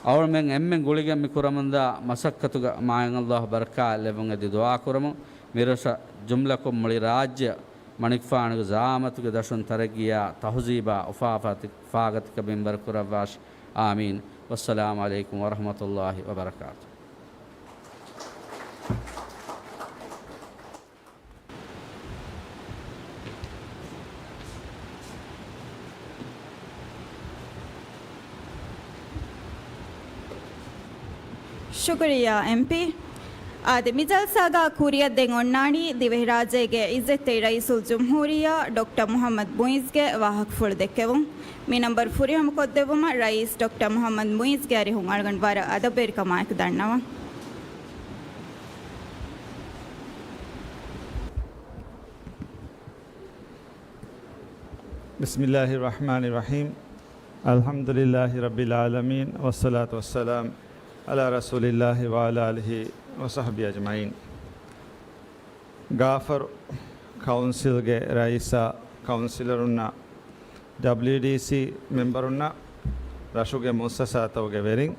އަޅުގަނޑުމެން އެންމެން ގުޅިގެން މި ކުރަމުންދާ މަސައްކަތުގަ މާތް ﷲ ބަރަކާތް ލެއްވުން އެދި ދުޢާ ކުރަމުން. މިރަށަށް ޖުމްލަކޮށް މުޅި ރާއްޖެއަށް މަނިކުފާނުގެ ޒަޢާމަތުގެ ދަށުން ތަރައްގީއާ ތަހުޒީބާ އުފާފާތި ފާގަތިކަ މިންވަރު ކުރައްވާށި. އާމީން. ވައްސަލާމު ޢަލައިކުމް ވަރަޙްމަތުﷲި ވަބަރަކާތުހު. ޝުކުރިއްޔާ އެމްޕީ. އާދެ، މި ޖަލްސާގަ ކުރިއަށް ދެން އޮންނާނީ ދިވެހިރާއްޖޭގެ ޢިއްޒަތްތެރި ރައީސުލްޖުމްހޫރިއްޔާ ޑޮކްޓަރ މުޙައްމަދު މުޢިއްޒުގެ ވާހަކަފުޅު ދެއްކެވުން. މި ނަންބަރު ފުރިހަމަކޮށްދެއްވުމަށް ރައީސް ޑޮކްޓަރ މުޙައްމަދު މުޢިއްޒުގެ އަރިހުން އަޅުގަނޑު ވަރަށް އަދަބުވެރިކަމާއެކު ދަންނަވަން. بسم الله الرحمن الرحيم. الحمد لله رب العالمين، والصلاة والسلام على رسول الله وعلى آله وصحبه أجمعين. ގާފަރު ކައުންސިލްގެ ރައީސާ، ކައުންސިލަރުންނާ، ޑަބްލިއުޑީސީ މެމްބަރުންނާ، ރަށުގެ މުއައްސަސާތަކުގެ ވެރިން،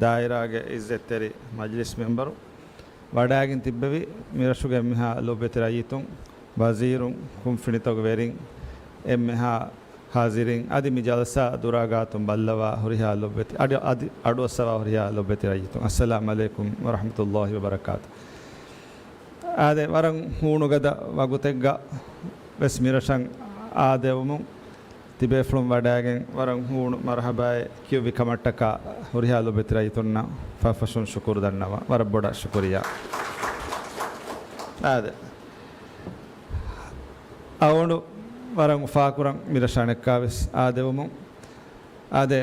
ދާއިރާގެ ޢިއްޒަތްތެރި މަޖިލިސް މެމްބަރު، ވަޑާގެން ތިއްބެވި މިރަށުގެ އެންމެހާ ލޮބުވެތި ރައްޔިތުން، ވަޒީރުން، ކުންފުނިތަކުގެ ވެރިން، އެންމެހާ ޙާޟިރީން، އަދި މި ޖަލްސާ ދުރާ ގާތުން ބައްލަވާ ހުރިހާ ލޮބުވެތި، އަޑި، އަދި އަޑުއައްސަވާ ހުރިހާ ލޮބުވެތި ރައްޔިތުން، އައްސަލާމް ޢަލައިކުމް ވަރަޙްމަތުﷲި ވަބަރަކާތު. އާދެ، ވަރަށް ހޫނުގަދަ ވަގުތެއްގަ ވެސް މިރަށަށް އާދެވުމުން ތިބޭފުޅުން ވަޑައިގެން ވަރަށް ހޫނު މަރުޙަބާއެއް ކިޔުއްވި ކަމަށްޓަކާ ހުރިހާ ލޮބުވެތި ރައްޔިތުންނަށް ފަށްފަށުން ޝުކުރު ދަންނަވަން. ވަރަށް ބޮޑަށް ޝުކުރިއްޔާ. އާދެ، އަޅުގަނޑު ވަރަށް އުފާކުރަން މިރަށަށް އަނެއްކާވެސް އާދެވުމުން. އާދެ،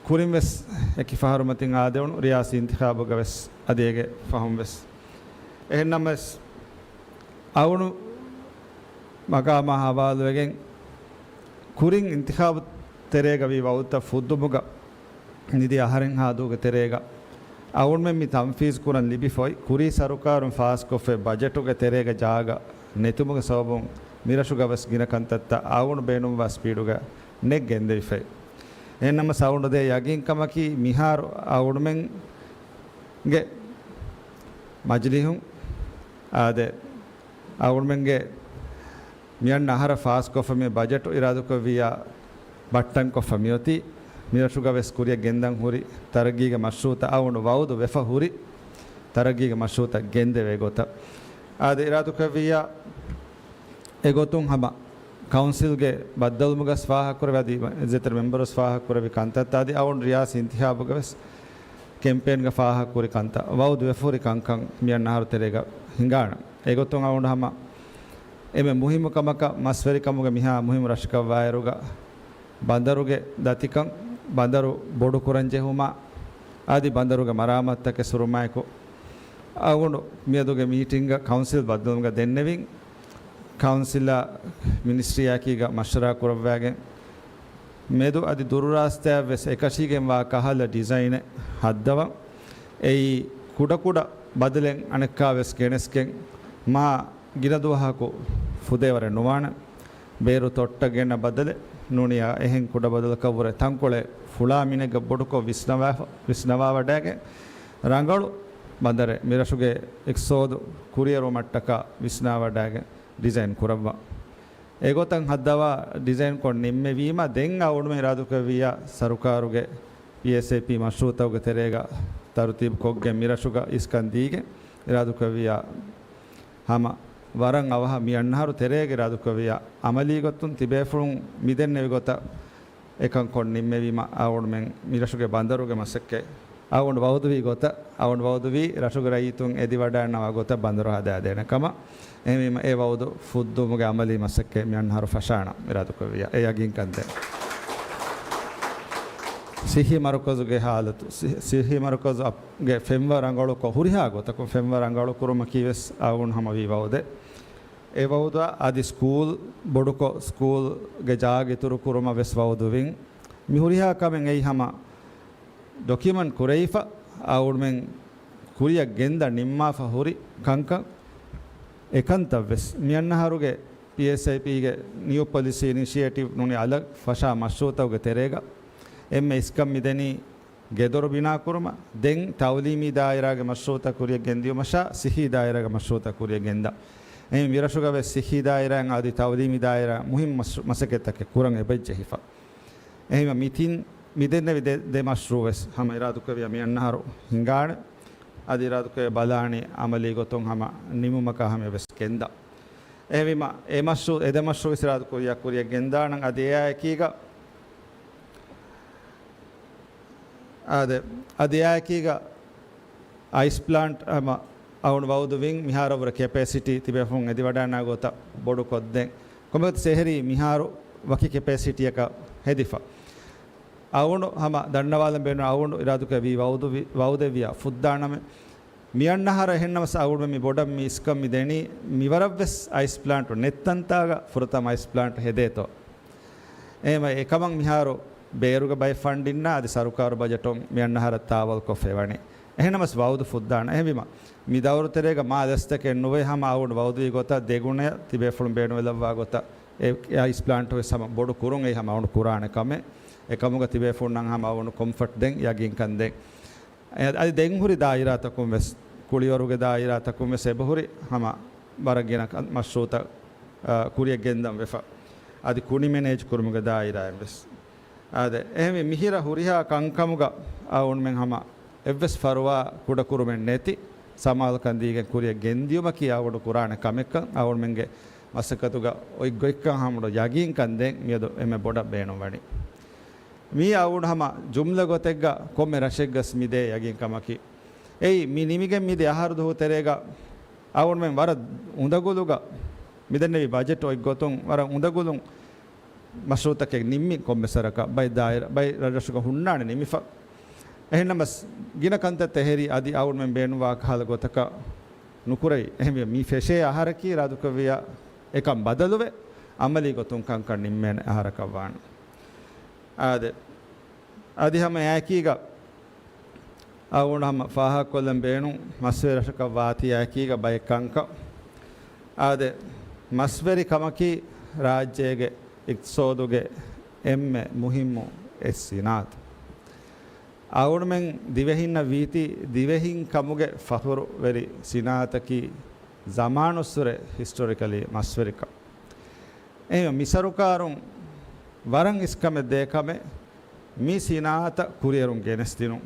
ކުރިން ވެސް އެކި ފަހަރު މަތިން އާދެވުނު ރިޔާސީ އިންތިޚާބުގަ ވެސް އަދި އޭގެ ފަހުން ވެސް. އެހެންނަމަވެސް، އަޅުގަނޑު މަގާމާ ހަވާލުވެގެން ކުރިން އިންތިޚާބު ތެރޭގަ ވީ ވައުދުތައް ފުއްދުމުގަ މިދިޔަ އަހަރެއްހާ ދުވަހުގެ ތެރޭގަ އަޅުގަނޑުމެން މި ތަންފީޒު ކުރަން ލިބިފައި، ކުރީ ސަރުކާރުން ފާސްކޮށްފައި ބަޖެޓުގެ ތެރޭގަ ޖާގަ ނެތުމުގެ ސަބަބުން މިރަށުގަ ވެސް ގިނަ ކަންތައްތައް އަޅުގަނޑު ބޭނުންވާ ސްޕީޑުގަ ނެތް ގެންދެވިފައި. އެހެންނަމަ އަޅުގަނޑު ދޭ ޔަގީންކަމަކީ މިހާރު އަޅުގަނޑުމެންގެ މަޖިލީހުން އާދެ، އަޅުގަނޑުމެންގެ މިއަންނަ އަހަރަށް ފާސްކޮށްފަ މި ބަޖެޓު އިރާދަކުރެއްވިއްޔާ ބައްޓަންކޮށްފަ މިއޮތީ، މިރަށުގަ ވެސް ކުރިއަށް ގެންދަން ހުރި ތަރައްގީގެ މަޝްރޫއުތައް އަޅުގަނޑު ވައުދު ވެފަ ހުރި ތަރައްގީގެ މަޝްރޫއުތައް ގެންދެވޭ ގޮތަށް. އާދެ، އިރާދަކުރެއްވިއްޔާ އެގޮތުން ހަމަ ކައުންސިލްގެ ބައްދަލުވުމުގަސް ފާހަގަކުރެވޭ، އަދި އިއްޒަތްތެރި މެމްބަރުވެސް ފާހަގަކުރެއްވި ކަންތައްތައް އަދި އަޅުގަނޑު ރިޔާސީ އިންތިޚާބުގަ ވެސް ކެމްޕޭންގަ ފާހަގަކުރި ކަންތައް ވައުދު ވެފަ ހުރި ކަންކަން މިއަންނަ އަހަރު ތެރޭގަ ހިނގާނެ. އެގޮތުން އަޅުގަނޑު ހަމަ އެންމެ މުހިއްމު ކަމަކަށް މަސްވެރިކަމުގެ މިހާ މުހިއްމު ރަށަކަށްވާއިރުގަ ބަނދަރުގެ ދަތިކަން، ބަނދަރު ބޮޑުކުރަން ޖެހުމާ، އަދި ބަނދަރުގެ މަރާމާތުތަކެއް ސުރުމާއެކު، އަޅުގަނޑު މިއަދުގެ މީޓިންގަ ކައުންސިލް ބައްދަލުވުމުގަ ދެންނެވިން، ކައުންސިލާ މިނިސްޓްރީއާއެކީގަ މަޝްވަރާކުރައްވާގެން، މެދު އަދި ދުރުރާސްތާއަށްވެސް އެކަށީގެންވާ ކަހަލަ ޑިޒައިނެއް ހައްދަވަން. އެއީ ކުޑަކުޑަ ބަދަލެއް އަނެއްކާވެސް ގެނެސްގެން، މާ ގިނަ ދުވަހަކު ފުދޭވަރެއް ނުވާނެ. ބޭރު ތޮއްޓަށް ގެންނަ ބަދަލެއް ނޫނިޔާ އެހެން ކުޑަ ބަދަލަކަށްވުރެ ތަންކޮޅެއް ފުޅާ މިނެއްގަ ބޮޑުކޮށް ވިސްނަވާ، ވިސްނަވާވަޑައިގެން، ރަނގަޅު ބަނދަރެއް މިރަށުގެ އިޤްތިޞާދު ކުރިއެރުމަށްޓަކާ ވިސްނާވަޑައިގެން ޑިޒައިން ކުރައްވާ. އެގޮތަށް ހައްދަވާ ޑިޒައިންކޮށް ނިންމެވީމަ، ދެން އަޅުގަނޑުމެން އިރާދުކުރެއްވިއްޔާ ސަރުކާރުގެ ޕީއެސްއޭޕީ މަޝްރޫއުތަކުގެ ތެރޭގަ ތަރުތީބުކޮށްގެން މިރަށުގަ އިސްކަން ދީގެން އިރާދުކުރެއްވިއްޔާ ހަމަ ވަރަށް އަވަހަށް މި އަންނަހަރު ތެރޭގަ އިރާދުކުރެއްވިއްޔާ އަމަލީ ގޮތުން ތިބޭފުޅުން މިދެންނެވި ގޮތަށް އެކަން ކޮށް ނިންމެވީމަ އަޅުގަނޑުމެން މިރަށުގެ ބަނދަރުގެ މަސައްކަތް އަޅުގަނޑު ވައުދުވީ ގޮތަށް، އަޅުގަނޑު ވައުދުވީ ރަށުގެ ރައްޔިތުން އެދިވަޑައިގަންނަވާ ގޮތަށް ބަނދަރު ހަދާދޭނެ ކަމަށް. އެހެންވީމަ އެ ވައުދު ފުއްދުވުމުގެ އަމަލީ މަސައްކަތް މި އަންނަހަރު ފަށާނަން އިރާދުކުރެއްވިއްޔާ އެ ޔަގީންކަން ދޭން. ޞިއްޙީ މަރުކަޒުގެ ހާލަތު، ޞި-، ޞިއްޙީ މަރުކަޒުގެ ފެންވަރު ރަނގަޅުކޮށް، ހުރިހާ ގޮތަކުން ފެންވަރު ރަނގަޅު ކުރުމަކީ ވެސް އަޅުގަނޑު ހަމަވީ ވައުދެއް. އެ ވައުދާ އަދި ސްކޫލް ބޮޑުކޮށް، ސްކޫލްގެ ޖާގަ އިތުރު ކުރުމަށް ވެސް ވައުދުވިން. މި ހުރިހާ ކަމެއް އެއީ ހަމަ ޑޮކިއުމަންޓް ކުރެވިފަ، އަޅުގަނޑުމެން ކުރިއަށް ގެންދަން ނިންމާފަ ހުރި ކަންކަން. އެކަންތައް ވެސް މިއަންނަހަރުގެ ޕީއެސްއޭޕީގެ ނިއު ޕޮލިސީ އިނިޝިއޭޓިވް ނޫނީ އަލަށް ފަށާ މަޝްރޫއުތަކުގެ ތެރޭގަ އެންމެ އިސްކަން މިދެނީ ގެދޮރު ބިނާކުރުމަށް. ދެން ތައުލީމީ ދާއިރާގެ މަޝްރޫއުތައް ކުރިއަށް ގެންދިޔުމަށާ ސިއްހީ ދާއިރާގެ މަޝްރޫއުތައް ކުރިއަށް ގެންދަން. އެހެން މިރަށުގަ ވެސް ސިއްހީ ދާއިރާއިން އަދި ތައުލީމީ ދާއިރާ މުހިންމު މަސް-، މަސައްކަތްތަކެއް ކުރަން އެބަޖެހިފަ. އެހެންވީމަ މި ތިން، މި ދެންނެވި ދެ، ދެ މަޝްރޫއު ވެސް ހަމަ އިރާދުކުރެއްވިޔާ މި އަންނަހަރު ހިނގާނެ. އަދި އިރާދުކުރެއްވިޔާ ބަލާނީ އަމަލީ ގޮތުން ހަމަ ނިމުމަކާ ހަމަ އެއްވެސް ގެންދާ. އެހެންވީމަ އެ މަޝްރޫއު، އެ ދެ މަޝްރޫއު ވެސް އިރާދުކުރިޔާ ކުރިއަށް ގެންދާނަން. އަދި އެއާއެކީގަ، އާދެ، އަދި އެއާއެކީގަ އައިސް ޕްލާންޓް ހަމަ އަޅުގަނޑު ވައުދުވިން މިހާރަށްވުރެ ކެޕޭސިޓީ ތިބޭފުޅުން އެދިވަޑައިގަންނަވާ ގޮތަށް ބޮޑުކޮށްދޭން. ކޮންމެވެސް އެހެރީ މިހާރު ވަކި ކެޕޭސިޓީއަކަށް ހެދިފަ. އަޅުގަނޑު ހަމަ ދަންނަވާލަން ބޭނުން އަޅުގަނޑު އިރާދުކުރެއްވި ވައުދުވި-، ވައުދެއްވިޔާ ފުއްދާނަމޭ. މިއަންނަހަރަށް އެހެންނަމަސް އަޅުގަނޑުމެން މި ބޮޑަށް މި އިސްކަން މި ދެނީ މިވަރަށްވެސް އައިސް ޕްލާންޓު ނެތް ތަންތާގަ ފުރަތަމަ އައިސް ޕްލާންޓު ހެދޭތޯ. އެހެންވެ އެކަމަށް މިހާރު ބޭރުގެ ބައެއް ފަންޑިންނާ އަދި ސަރުކާރު ބަޖެޓުން މިއަންނަހަރަށް ތާވަލްކޮށް ފެވަނީ. އެހެންނަމަސް ވައުދު ފުއްދާނަން. އެހެންވީމަ މި ދައުރު ތެރޭގަ މާ ލަސްތަކެއް ނުވެ ހަމަ އަޅުގަނޑު ވައުދުވި ގޮތަށް ދެގުނަޔަށް ތިބޭފުޅުން ބޭނުންވެލައްވާ ގޮތަށް އެ އައިސް ޕްލާންޓު ވެސް ހަމަ ބޮޑު ކުރުން އެއީ ހަމަ އަޅުގަނޑު ކުރާނެ ކަމެއް. އެކަމުގަ ތިބޭފުޅުންނަށް ހަމަ އަޅުގަނޑު ކޮންފަޓް ދޭން ޔަގީންކަން ދޭން. އެ، އަދި ދެން ހުރި ދާއިރާތަކުން ވެސް، ކުޅިވަރުގެ ދާއިރާތަކުން ވެސް އެބަހުރި ހަމަ ވަރަށް ގިނަ ކަ-، މަޝްރޫއުތައް، އާ، ކުރިއަށް ގެންދަން ވެފަ. އަދި ކުނި މެނޭޖް ކުރުމުގެ ދާއިރާއިން ވެސް. އާދެ، އެހެންވެ މިހިރަ ހުރިހާ ކަންކަމުގަ އަޅުގަނޑުމެން ހަމަ އެއްވެސް ފަރުވާ ކުޑަކުރުމެއް ނެތި، ސަމާލުކަން ދީގެން ކުރިއަށް ގެންދިޔުމަކީ އަޅުގަނޑު ކުރާނެ ކަމެއްކަން އަޅުގަނޑުމެންގެ މަސައްކަތުގަ އޮތް ގޮތްކަން ހަމަ ޔަގީންކަން ދޭން މިއަދު އެންމެ ބޮޑަށް ބޭނުންވަނީ. މީ އަޅުގަނޑު ހަމަ ޖުމްލަ ގޮތެއްގަ ކޮންމެ ރަށެއްގަސް މިދޭ ޔަގީންކަމަކީ. އެއީ މި ނިމިގެން މިދިޔަ އަހަރު ދުވަހު ތެރޭގަ އަޅުގަނޑުމެން ވަރަށް އުނދަގުލުގަ މިދެންނެވި ބަޖެޓް އޮތް ގޮތުން ވަރަށް އުނދަގުލުން މަޝްރޫއުތަކެއް ނިންމި ކޮންމެ ސަރަކަށް ބައެއް ދާއިރާ، ބައެއް ރަށްރަށުގަ ހުންނާނެ ނިމިފަ. އެހެންނަމަސް ގިނަ ކަންތައްތައް އެހެރީ އަދި އަޅުގަނޑުމެން ބޭނުންވާ ކަހަލަ ގޮތަކަށް ނުކުރެވި. އެހެންވެ މި ފެށޭ އަހަރަކީ އިރާދުކުރެއްވިޔާ އެކަން ބަދަލުވެ، އަމަލީ ގޮތުން ކަންކަން ނިންމޭނެ އަހަރަކަށް ވާނެ. އާދެ، އަދި ހަމަ އެއާއެކީގަ އަޅުގަނޑު ހަމަ ފާހަގަކޮށްލަން ބޭނުން މަސްވެރި ރަށަކަށް ވާތީ އެއާއެކީގަ ބައެއް ކަންކަން. އާދެ، މަސްވެރި ކަމަކީ ރާއްޖޭގެ އިޤްތިޞާދުގެ އެންމެ މުހިއްމު އެއް ސިނާއަތެއް. އަޅުގަނޑުމެން ދިވެހިންނަށް ވީތީ ދިވެހިން ކަމުގެ ފަޚުރުވެރި ސިނާއަތަކީ ޒަމާނުއްސުރެ ހިސްޓޮރިކަލީ މަސްވެރިކަން. އެހެންވެ މި ސަރުކާރުން ވަރަށް އިސްކަމެއް ދޭ ކަމެއް މި ސިނާއަތަށް ކުރިއެރުން ގެނެސްދިނުން.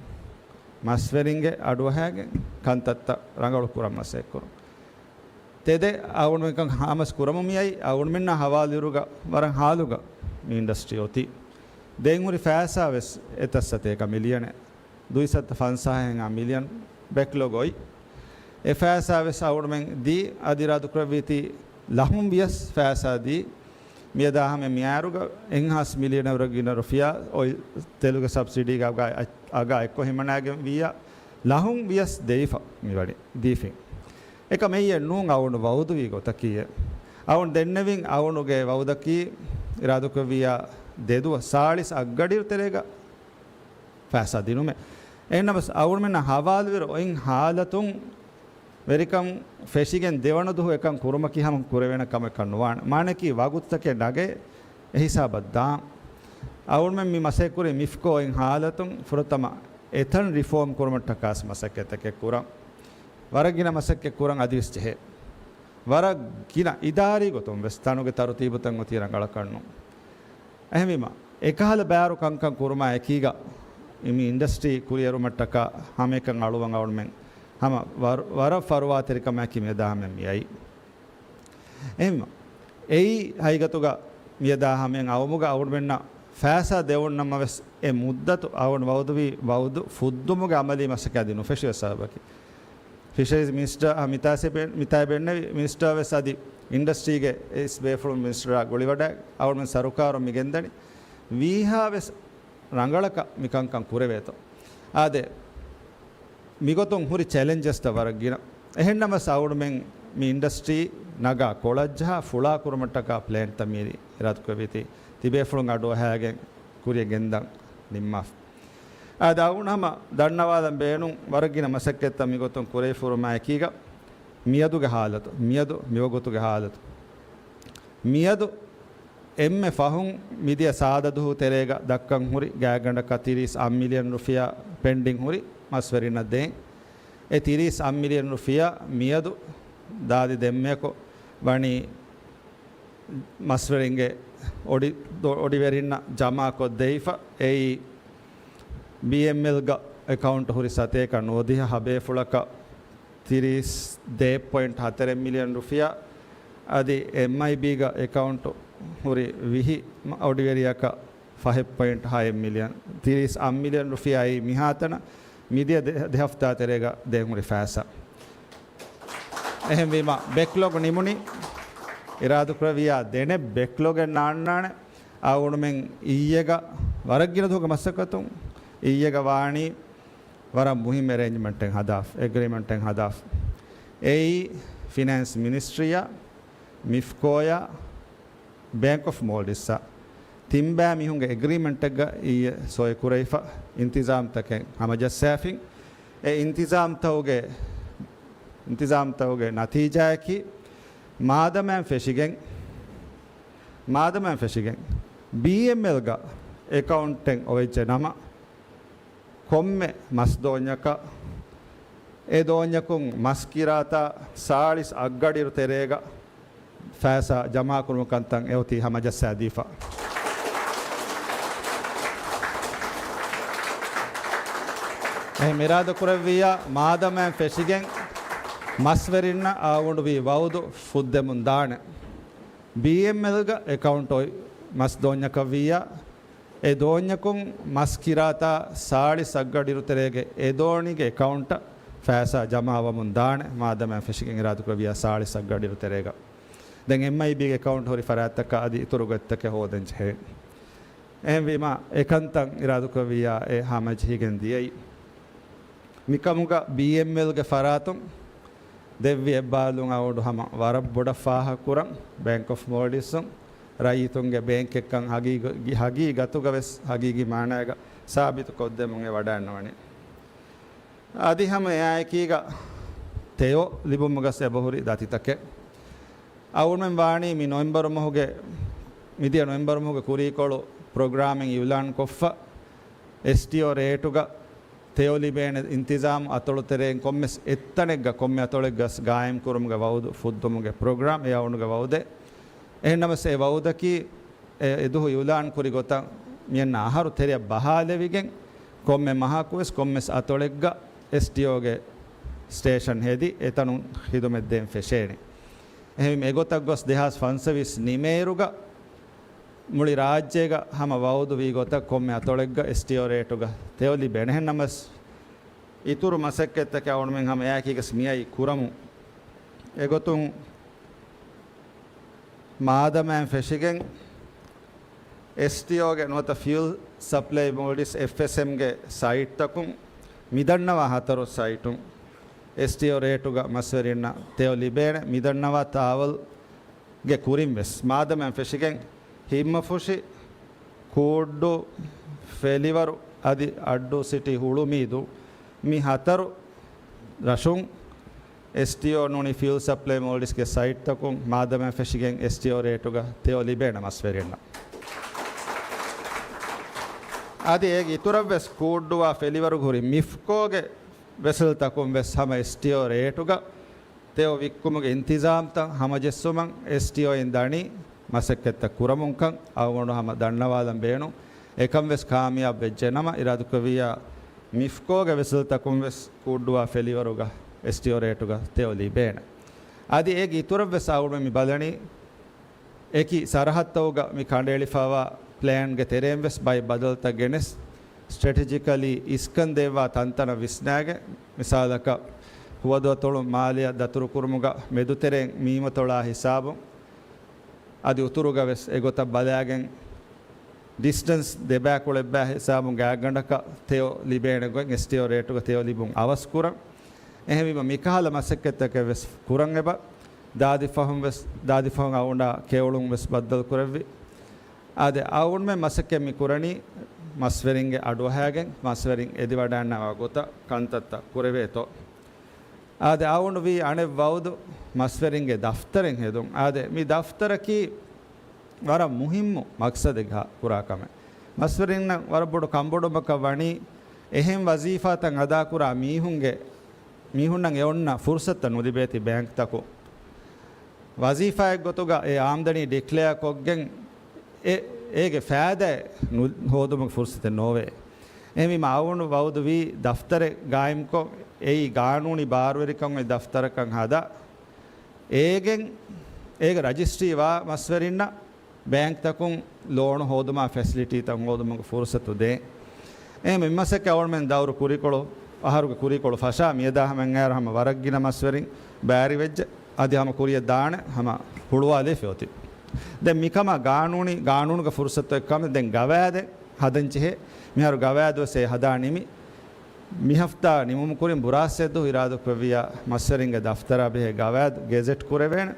މަސްވެރިންގެ އަޑުއަހައިގެން ކަންތައްތައް ރަނގަޅު ކުރަން މަސައްކަތްކުރުން. ތެދެއް އަޅުގަނޑުމެންކަން ހާމަސް ކުރަމުން މިއައީ އަޅުގަނޑުމެންނާ ހަވާލުވިއިރުގަ ވަރަށް ހާލުގަ މި އިންޑަސްޓްރީ އޮތީ. ދެން ހުރި ފައިސާ ވެސް އެތައް ސަތޭކަ މިލިއަނެއް. ދުއިސައްތަ ފަންސާހެއްހާ މިލިއަން ބެކްލޮގް އޮތް. އެ ފައިސާ ވެސް އަޅުގަނޑުމެން ދީ އަދި އިރާދުކުރެއްވީތީ ލަހުން ވިޔަސް ފައިސާ ދީ. މިއަދާ ހަމަ މިއާއިރުގަ އެއްހާސް މިލިއަނަށްވުރެ ގިނަ ރުފިޔާ އޮއިލް ތެލުގެ ސަބްސިޑީގެ އަގާ، އަގާ އެއްކޮށް ހިމަނައިގެން ވިއްޔާ ލަހުން ވިޔަސް ދެވިފަ މިވަނީ ދީފިން. އެކަމަށް އެއް ނޫން އަޅުގަނޑު ވައުދުވީ ގޮތަކީ އެ. އަޅުގަނޑު ދެންނެވިން އަޅުގަނޑުގެ ވައުދަކީ އިރާދަކުރެއްވިއްޔާ ދެދުވަސް ސާޅީސް އަށްގަޑިއިރު ތެރޭގަ ފައިސާ ދިނުމެއް. އެހެންނަމަސް އަޅުގަނޑުމެންނަށް ހަވާލުވިއިރު އޮތް ހާލަތުން ވެރިކަން ފެށިގެން ދެވަނަ ދުވަހު އެކަން ކުރުމަކީ ހަމަ ކުރެވޭނެ ކަމެއްކަން ނުވާނެ. މާނައަކީ ވަގުތުތަކެއް ނަގައި އެހިސާބަށް ދާން. އަޅުގަނޑުމެން މި މަސައްކަތް ކުރީ މިފްކޯ އޮތް ހާލަތުން ފުރަތަމަ އެތަން ރިފޯމް ކުރުމަށްޓަކާސް މަސައްކަތްތަކެއް ކުރަން. ވަރަށް ގިނަ މަސައްކަތް ކުރަން އަދިވެސް ޖެހޭ. ވަރަށް ގިނަ އިދާރީ ގޮތުން ވެސް ތަނުގެ ތަރުތީބުތައް އޮތީ ރަނގަޅަކަށް ނޫން. އެހެންވީމަ، އެކަހަލަ ބާރު ކަންކަން ކުރުމާ އެކީގަ، މި އިންޑަސްޓްރީ ކުރިއެރުމަށްޓަކާ ހަމައެކަން އަޅުވަން އަޅުމެން ހަމަ ވަރު-، ވަރަށް ފަރުވާތެރިކަމާއެކީ މިއަދާ ހަމައިން މިއައީ. އެހެންވީމަ، އެއީ ހަގީގަތުގަ މިއަދާ ހަމައިން އައުމުގަ އަޅުމެންނަށް ފައިސާ ދެވުން ނަމަވެސް، އެ މުއްދަތު އަޅުގަނޑު ވައުދުވީ ވައުދު ފުއްދުމުގެ އަމަލީ މަސައްކަތް އަދި ނުފެށިވެ ސަބަބަކީ. ފިޝަރީޒް މިނިސްޓަރ މިތާސެ ބެ-، މިތާ ބެންނެވި މިނިސްޓަރ ވެސް އަދި އިންޑަސްޓްރީގެ އިސް ބޭފުޅުން މިނިސްޓަރާ ގުޅިވަޑައި އަޅުމެން ސަރުކާރުން މި ގެންދަނީ ވީހާ ވެސް ރަނގަޅަކަށް މި ކަންކަން ކުރެވޭތޯ. އާދެ، މިގޮތުން ހުރި ޗެލެންޖަސްތައް ވަރަށް ގިނަ. އެހެންނަމަސް އަޅުމެން މި އިންޑަސްޓްރީ ނަގާ ކޮޅަށްޖަހާ ފުޅާ ކުރުމަށްޓަކާ ޕްލޭންތައް މިއިރީ އިރާދަކުރެއްވީތީ ތިބޭފުޅުން އަޑުއަހާގެން ކުރިއަށް ގެންދަން ނިންމާފަ. އާދެ، އަޅުގަނޑު ހަމަ ދަންނަވާލަން ބޭނުން ވަރަށް ގިނަ މަސައްކަތްތައް މިގޮތުން ކުރެވިފަ ހުރުމާ އެކީގަ މިއަދުގެ ހާލަތު، މިއަދު މިވަގުތުގެ ހާލަތު. މިއަދު އެންމެ ފަހުން މިދިޔަ ސާދަ ދުހު ތެރޭގަ ދައްކަން ހުރި ގާތްގަނޑަކަށް ތިރީސް އަށް މިލިއަން ރުފިޔާ ޕެންޑިން ހުރި މަސްވެރިންނަށް ދޭން. އެ ތިރީސް އަށް މިލިއަން ރުފިޔާ މިއަދު ދާދި ދެންމެއަކު ވަނީ މަސްވެރިންގެ އޮޑި-، ދޮ-، އޮޑިވެރިންނަށް ޖަމާކޮށްދެވިފަ. އެއީ ބީއެމްއެލްގަ އެކައުންޓް ހުރި ސަތޭކަ ނުވަދިހަ ހަބޭފުޅަކަށް ތިރީސް ދޭއް ޕޮއިންޓް ހަތަރެއް މިލިއަން ރުފިޔާ، އަދި އެމްއައިބީގަ އެކައުންޓް ހުރި ވިހި އޮޑިވެރިޔަކަށް ފަހެއް ޕޮއިންޓް ހައެއް މިލިއަން، ތިރީސް އަށް މިލިއަން ރުފިޔާއީ މިހާތަނަށް މިދިޔަ ދެ-، ދެ ހަފްތާ ތެރޭގަ ދޭން ހުރި ފައިސާ. އެހެންވީމަ، ބެކްލޮގް ނިމުނީ، އިރާދަކުރެއްވިއްޔާ ދެނެއް ބެކްލޮގެއް ނާންނާނެ. އަޅުގަނޑުމެން އިއްޔެގަ ވަރަށް ގިނަ ދުވަހުގެ މަސައްކަތުން އިއްޔެގަ ވާނީ ވަރަށް މުހިއްމު އެރޭންޖްމަންޓެއް ހަދާފަ، އެގްރިމަންޓެއް ހަދާފަ. އެއީ ފިނޭންސް މިނިސްޓްރީއާ، މިފްކޯއާ، ބޭންކް އޮފް މޯލްޑިވްސްއާ ތިން ބައި މީހުންގެ އެގްރިމަންޓެއްގަ އިއްޔެ ސޮއި ކުރެވިފަ، އިންތިޒާމްތަކެއް ހަމަޖައްސާފިން. އެ އިންތިޒާމްތަކުގެ، އިންތިޒާމްތަކުގެ ނަތީޖާއަކީ، މާދަމާއިން ފެށިގެން، މާދަމާއިން ފެށިގެން ބީއެމްއެލްގަ އެކައުންޓެއް އޮވެއްޖެ ނަމަ، ކޮންމެ މަސް ދޯންޏަކަށް، އެ ދޯންޏަކުން މަސް ކިރާތާ ސާޅީސް އަށްގަޑިއިރު ތެރޭގަ ފައިސާ ޖަމާކުރުމަށް ކަންތައް އެއޮތީ ހަމަޖައްސާދީފަ. އެހެން އިރާދަކުރެއްވިއްޔާ، މާދަމާއިން ފެށިގެން މަސްވެރިންނަށް އަޅުގަނޑު ވީ ވައުދު ފުއްދެމުން ދާނެ. ބީއެމްއެލްގަ އެކައުންޓް އޮތް މަސް ދޯންޏަކަށް ވިއްޔާ، އެ ދޯންޏަކުން މަސް ކިރާތާ ސާޅީސް އަށްގަޑިއިރު ތެރޭގެ އެ ދޯނިގެ އެކައުންޓަށް ފައިސާ ޖަމާވަމުން ދާނެ، މާދަމާއިން ފެށިގެން އިރާދަކުރެއްވިއްޔާ ސާޅީސް އަށްގަޑިއިރު ތެރޭގަ. ދެން އެމްއައިބީގެ އެކައުންޓް ހުރި ފަރާތްތަކަށް އަދި އިތުރު ގޮތްތަކެއް ހޯދަން ޖެހޭ. އެހެންވީމާ، އެކަންތައް އިރާދަކުރެއްވިއްޔާ އެ ހަމަޖެހިގެން ދިޔައީ. މިކަމުގަ ބީއެމްއެލްގެ ފަރާތުން ދެއްވި އެއްބާލުން އަޅުގަނޑު ހަމަ ވަރަށް ބޮޑަށް ފާހަގަކުރަން، ބޭންކް އޮފް މޯލްޑިވްސްއުން ރައްޔިތުންގެ ބޭންކެއްކަން ހަގީގަ-، ހަގީގަތުގަ ވެސް ހަގީގީ މާނައިގަ ސާބިތު ކޮށްދެމުން އެ ވަޑައިންނަވަނީ. އަދި ހަމަ އެއާއެކީގަ ތެޔޮ ލިބުމުގަސް އެބަހުރި ދަތިތަކެއް. އަޅުގަނޑުމެން ވާނީ މި ނޮވެމްބަރު މަހުގެ، މިދިޔަ ނޮވެމްބަރު މަހުގެ ކުރީކޮޅު ޕްރޮގްރާމެއް އިއުލާން ކޮށްފަ، އެސްޓީއޯ ރޭޓުގަ ތެޔޮ ލިބޭނެ އިންތިޒާމު އަތޮޅުތެރެއިން ކޮންމެސް އެއްތަނެއްގަ ކޮންމެ އަތޮޅެއްގަސް ގާއިމް ކުރުމުގެ ވައުދު ފުއްދުމުގެ ޕްރޮގްރާމް އެ އަޅުގަނޑުގެ ވައުދެއް. އެހެންނަމަސް އެ ވައުދަކީ އެ، އެދުހު އިއުލާން ކުރި ގޮތަށް މިއަންނަ އަހަރު ތެރެއަށް ބަހާލެވިގެން، ކޮންމެ މަހަކުވެސް ކޮންމެސް އަތޮޅެއްގަ އެސްޓީއޯގެ ސްޓޭޝަން ހެދި، އެތަނުން ޚިދުމަތް ދޭން ފެށޭނެ. އެހެންވީމަ އެގޮތަށް ގޮސް ދެހާސް ފަންސަވީސް ނިމޭއިރުގަ މުޅި ރާއްޖޭގަ ހަމަ ވައުދު ވީ ގޮތަށް ކޮންމެ އަތޮޅެއްގަ އެސްޓީއޯ ރޭޓުގަ ތެޔޮ ލިބޭނެ. އެހެންނަމަސް އިތުރު މަސައްކަތްތަކެއް އަޅުގަނޑުމެން ހަމަ އެއާއެކީގަސް މިއައީ ކުރަމުން. އެގޮތުން މާދަމާއިން ފެށިގެން އެސްޓީއޯގެ ނުވަތަ ފިއުލް ސަޕްލައި މޯލްޑިވްސް އެފްއެސްއެމްގެ ސައިޓްތަކުން މިދަންނަވާ ހަތަރު ސައިޓުން އެސްޓީއޯ ރޭޓުގަ މަސްވެރިންނަށް ތެޔޮ ލިބޭނެ. މިދަންނަވާ ތާވަލް ގެ ކުރިން ވެސް މާދަމާއިން ފެށިގެން ހިތްމަފުށި، ކޫއްޑޫ، ފެލިވަރު އަދި އައްޑޫ ސިޓީ ހުޅުމީދޫ މި ހަތަރު ރަށުން އެސްޓީއޯ ނޫނީ ފިއުލް ސަޕްލައި މޯލްޑިވްސްގެ ސައިޓްތަކުން މާދަމާއިން ފެށިގެން އެސްޓީއޯ ރޭޓުގަ ތެޔޮ ލިބޭނެ މަސްވެރިންނަށް. އަދި އޭގެ އިތުރަށް ވެސް ކޫއްޑޫއާ ފެލިވަރުގަ ހުރި މިފްކޯގެ ވެސަލްތަކުން ވެސް ހަމަ އެސްޓީއޯ ރޭޓުގަ ތެޔޮ ވިއްކުމުގެ އިންތިޒާމްތައް ހަމަޖެއްސުމަށް އެސްޓީއޯއިން ދަނީ މަސައްކަތްތައް ކުރަމުންކަން އަޅުގަނޑު ހަމަ ދަންނަވާލަން ބޭނުން. އެކަން ވެސް ކާމިޔާބު ވެއްޖެ ނަމަ، އިރާދަކުރެއްވިއްޔާ މިފްކޯގެ ވެސަލްތަކުން ވެސް ކުއްޑުވާ ފެލިވަރުގަ އެސްޓީއޯ ރޭޓުގަ ތެޔޮ ލިބޭނެ. އަދި އޭގެ އިތުރަށް ވެސް އަޅުގަނޑު މި ބަލަނީ، އެކި ސަރަހައްދަށް މި ކަނޑައެޅިފައިވާ ޕްލޭންގެ ތެރެއިން ވެސް ބައެއް ބަދަލުތައް ގެނެސް، ސްޓްރެޓެޖިކަލީ އިސްކަން ދެއްވާ ތަންތަނަށް ވިސްނާގެން، މިސާލަކަށް، ހުވަދުއަތޮޅު މާލެއަށް ދަތުރުކުރުމުގަ މެދުތެރެއިން މީމަތޮޅާ ހިސާބުން، އަދި އުތުރުގަ ވެސް އެގޮތަށް ބަލާގެން، ޑިސްޓެންސް ދެބައިކުޅަ އެއްބައި ހިސާބުން ގާތްގަނޑަކަށް ތެޔޮ ލިބޭނެ ގޮތް، އެސްޓީއޯ ރޭޓުގަ ތެޔޮ ލިބުން އަވަސް ކުރަން. އެހެންވީމަ، މިކަހަލަ މަސައްކަތްތަކެއް ވެސް ކުރަން އެބަ. ދާދި ފަހުން ވެސް، ދާދި ފަހުން އަޅުގަނޑާ ކެޔޮޅުން ވެސް ބައްދަލު ކުރެއްވި. އާދެ، އަޅުގަނޑުމެން މަސައްކަތް މި ކުރަނީ މަސްވެރިންގެ އަޑުއަހާގެން، މަސްވެރިން އެދިވަޑައިގަންނަވާ ގޮތަށް ކަންތައްތައް ކުރެވޭތޯ. އާދެ، އަޅުގަނޑު ވީ އަނެއް ވައުދު މަސްވެރިންގެ ދަފްތަރެއް ހެދުން. އާދެ، މި ދަފްތަރަކީ ވަރަށް މުހިއްމު މަގްސަދެއްގަ ކުރާ ކަމެއް. މަސްވެރިންނަށް ވަރަށް ބޮޑު ކަންބޮޑުވުމަކަށް ވަނީ، އެހެން ވަޒީފާތައް އަދާކުރާ މީހުންގެ، މީހުންނަށް އެ އޮންނަ ފުރުސަތުތައް ނުލިބޭތީ ބޭންކްތަކުން. ވަޒީފާއެއް ގޮތުގަ އެ އާމްދަނީ ޑިކްލެއާ ކޮށްގެން އެ، އޭގެ ފައިދާއެއް ނު، ހޯދުމުގެ ފުރުސަތެއް ނޯވޭ. އެހެންވީމަ އަޅުގަނޑު ވައުދުވީ ދަފްތަރެއް ގާއިމްކޮށް، އެއީ ގާނޫނީ ބާރުވެރިކަން އޮތް ދަފްތަރަކަށް ހަދާ، އޭގެން، އޭގެ ރަޖިސްޓްރީ ވާ މަސްވެރިންނަށް ބޭންކްތަކުން ލޯނު ހޯދުމާ ފެސިލިޓީތައް ހޯދުމުގެ ފުރުސަތު ދޭ. އެހެން މި މަސައްކަތް އަޅުމެން ދައުރު ކުރިކޮޅު، އަހަރުގެ ކުރިކޮޅު ފަށާ މިއަދާ ހަމަ އެނގޭއިރު ހަމަ ވަރަށް ގިނަ މަސްވެރިން ބައިވެރިވެއްޖެ. އަދި ހަމަ ކުރިއަށް ދާނެ ހަމަ ހުޅުވާލެވި އޮތީ. ދެން މިކަމާ ގާނޫނީ، ގާނޫނުގެ ފުރުސަތު އެއްކަމެއް. ދެން ގަވާއިދެއް ހަދަން ޖެހޭ. މިހާރު ގަވާއިދު ވެސް އެ ހަދާ ނިމި. މި ހަފްތާ ނިމުމު ކުރިން ބުރާސް އެއްދު އިރާދަކުރެއްވިއްޔާ މަސްވެރިންގެ ދަފްތަރާ ބެހޭ ގަވާއިދު ގެޒެޓް ކުރެވޭނެ.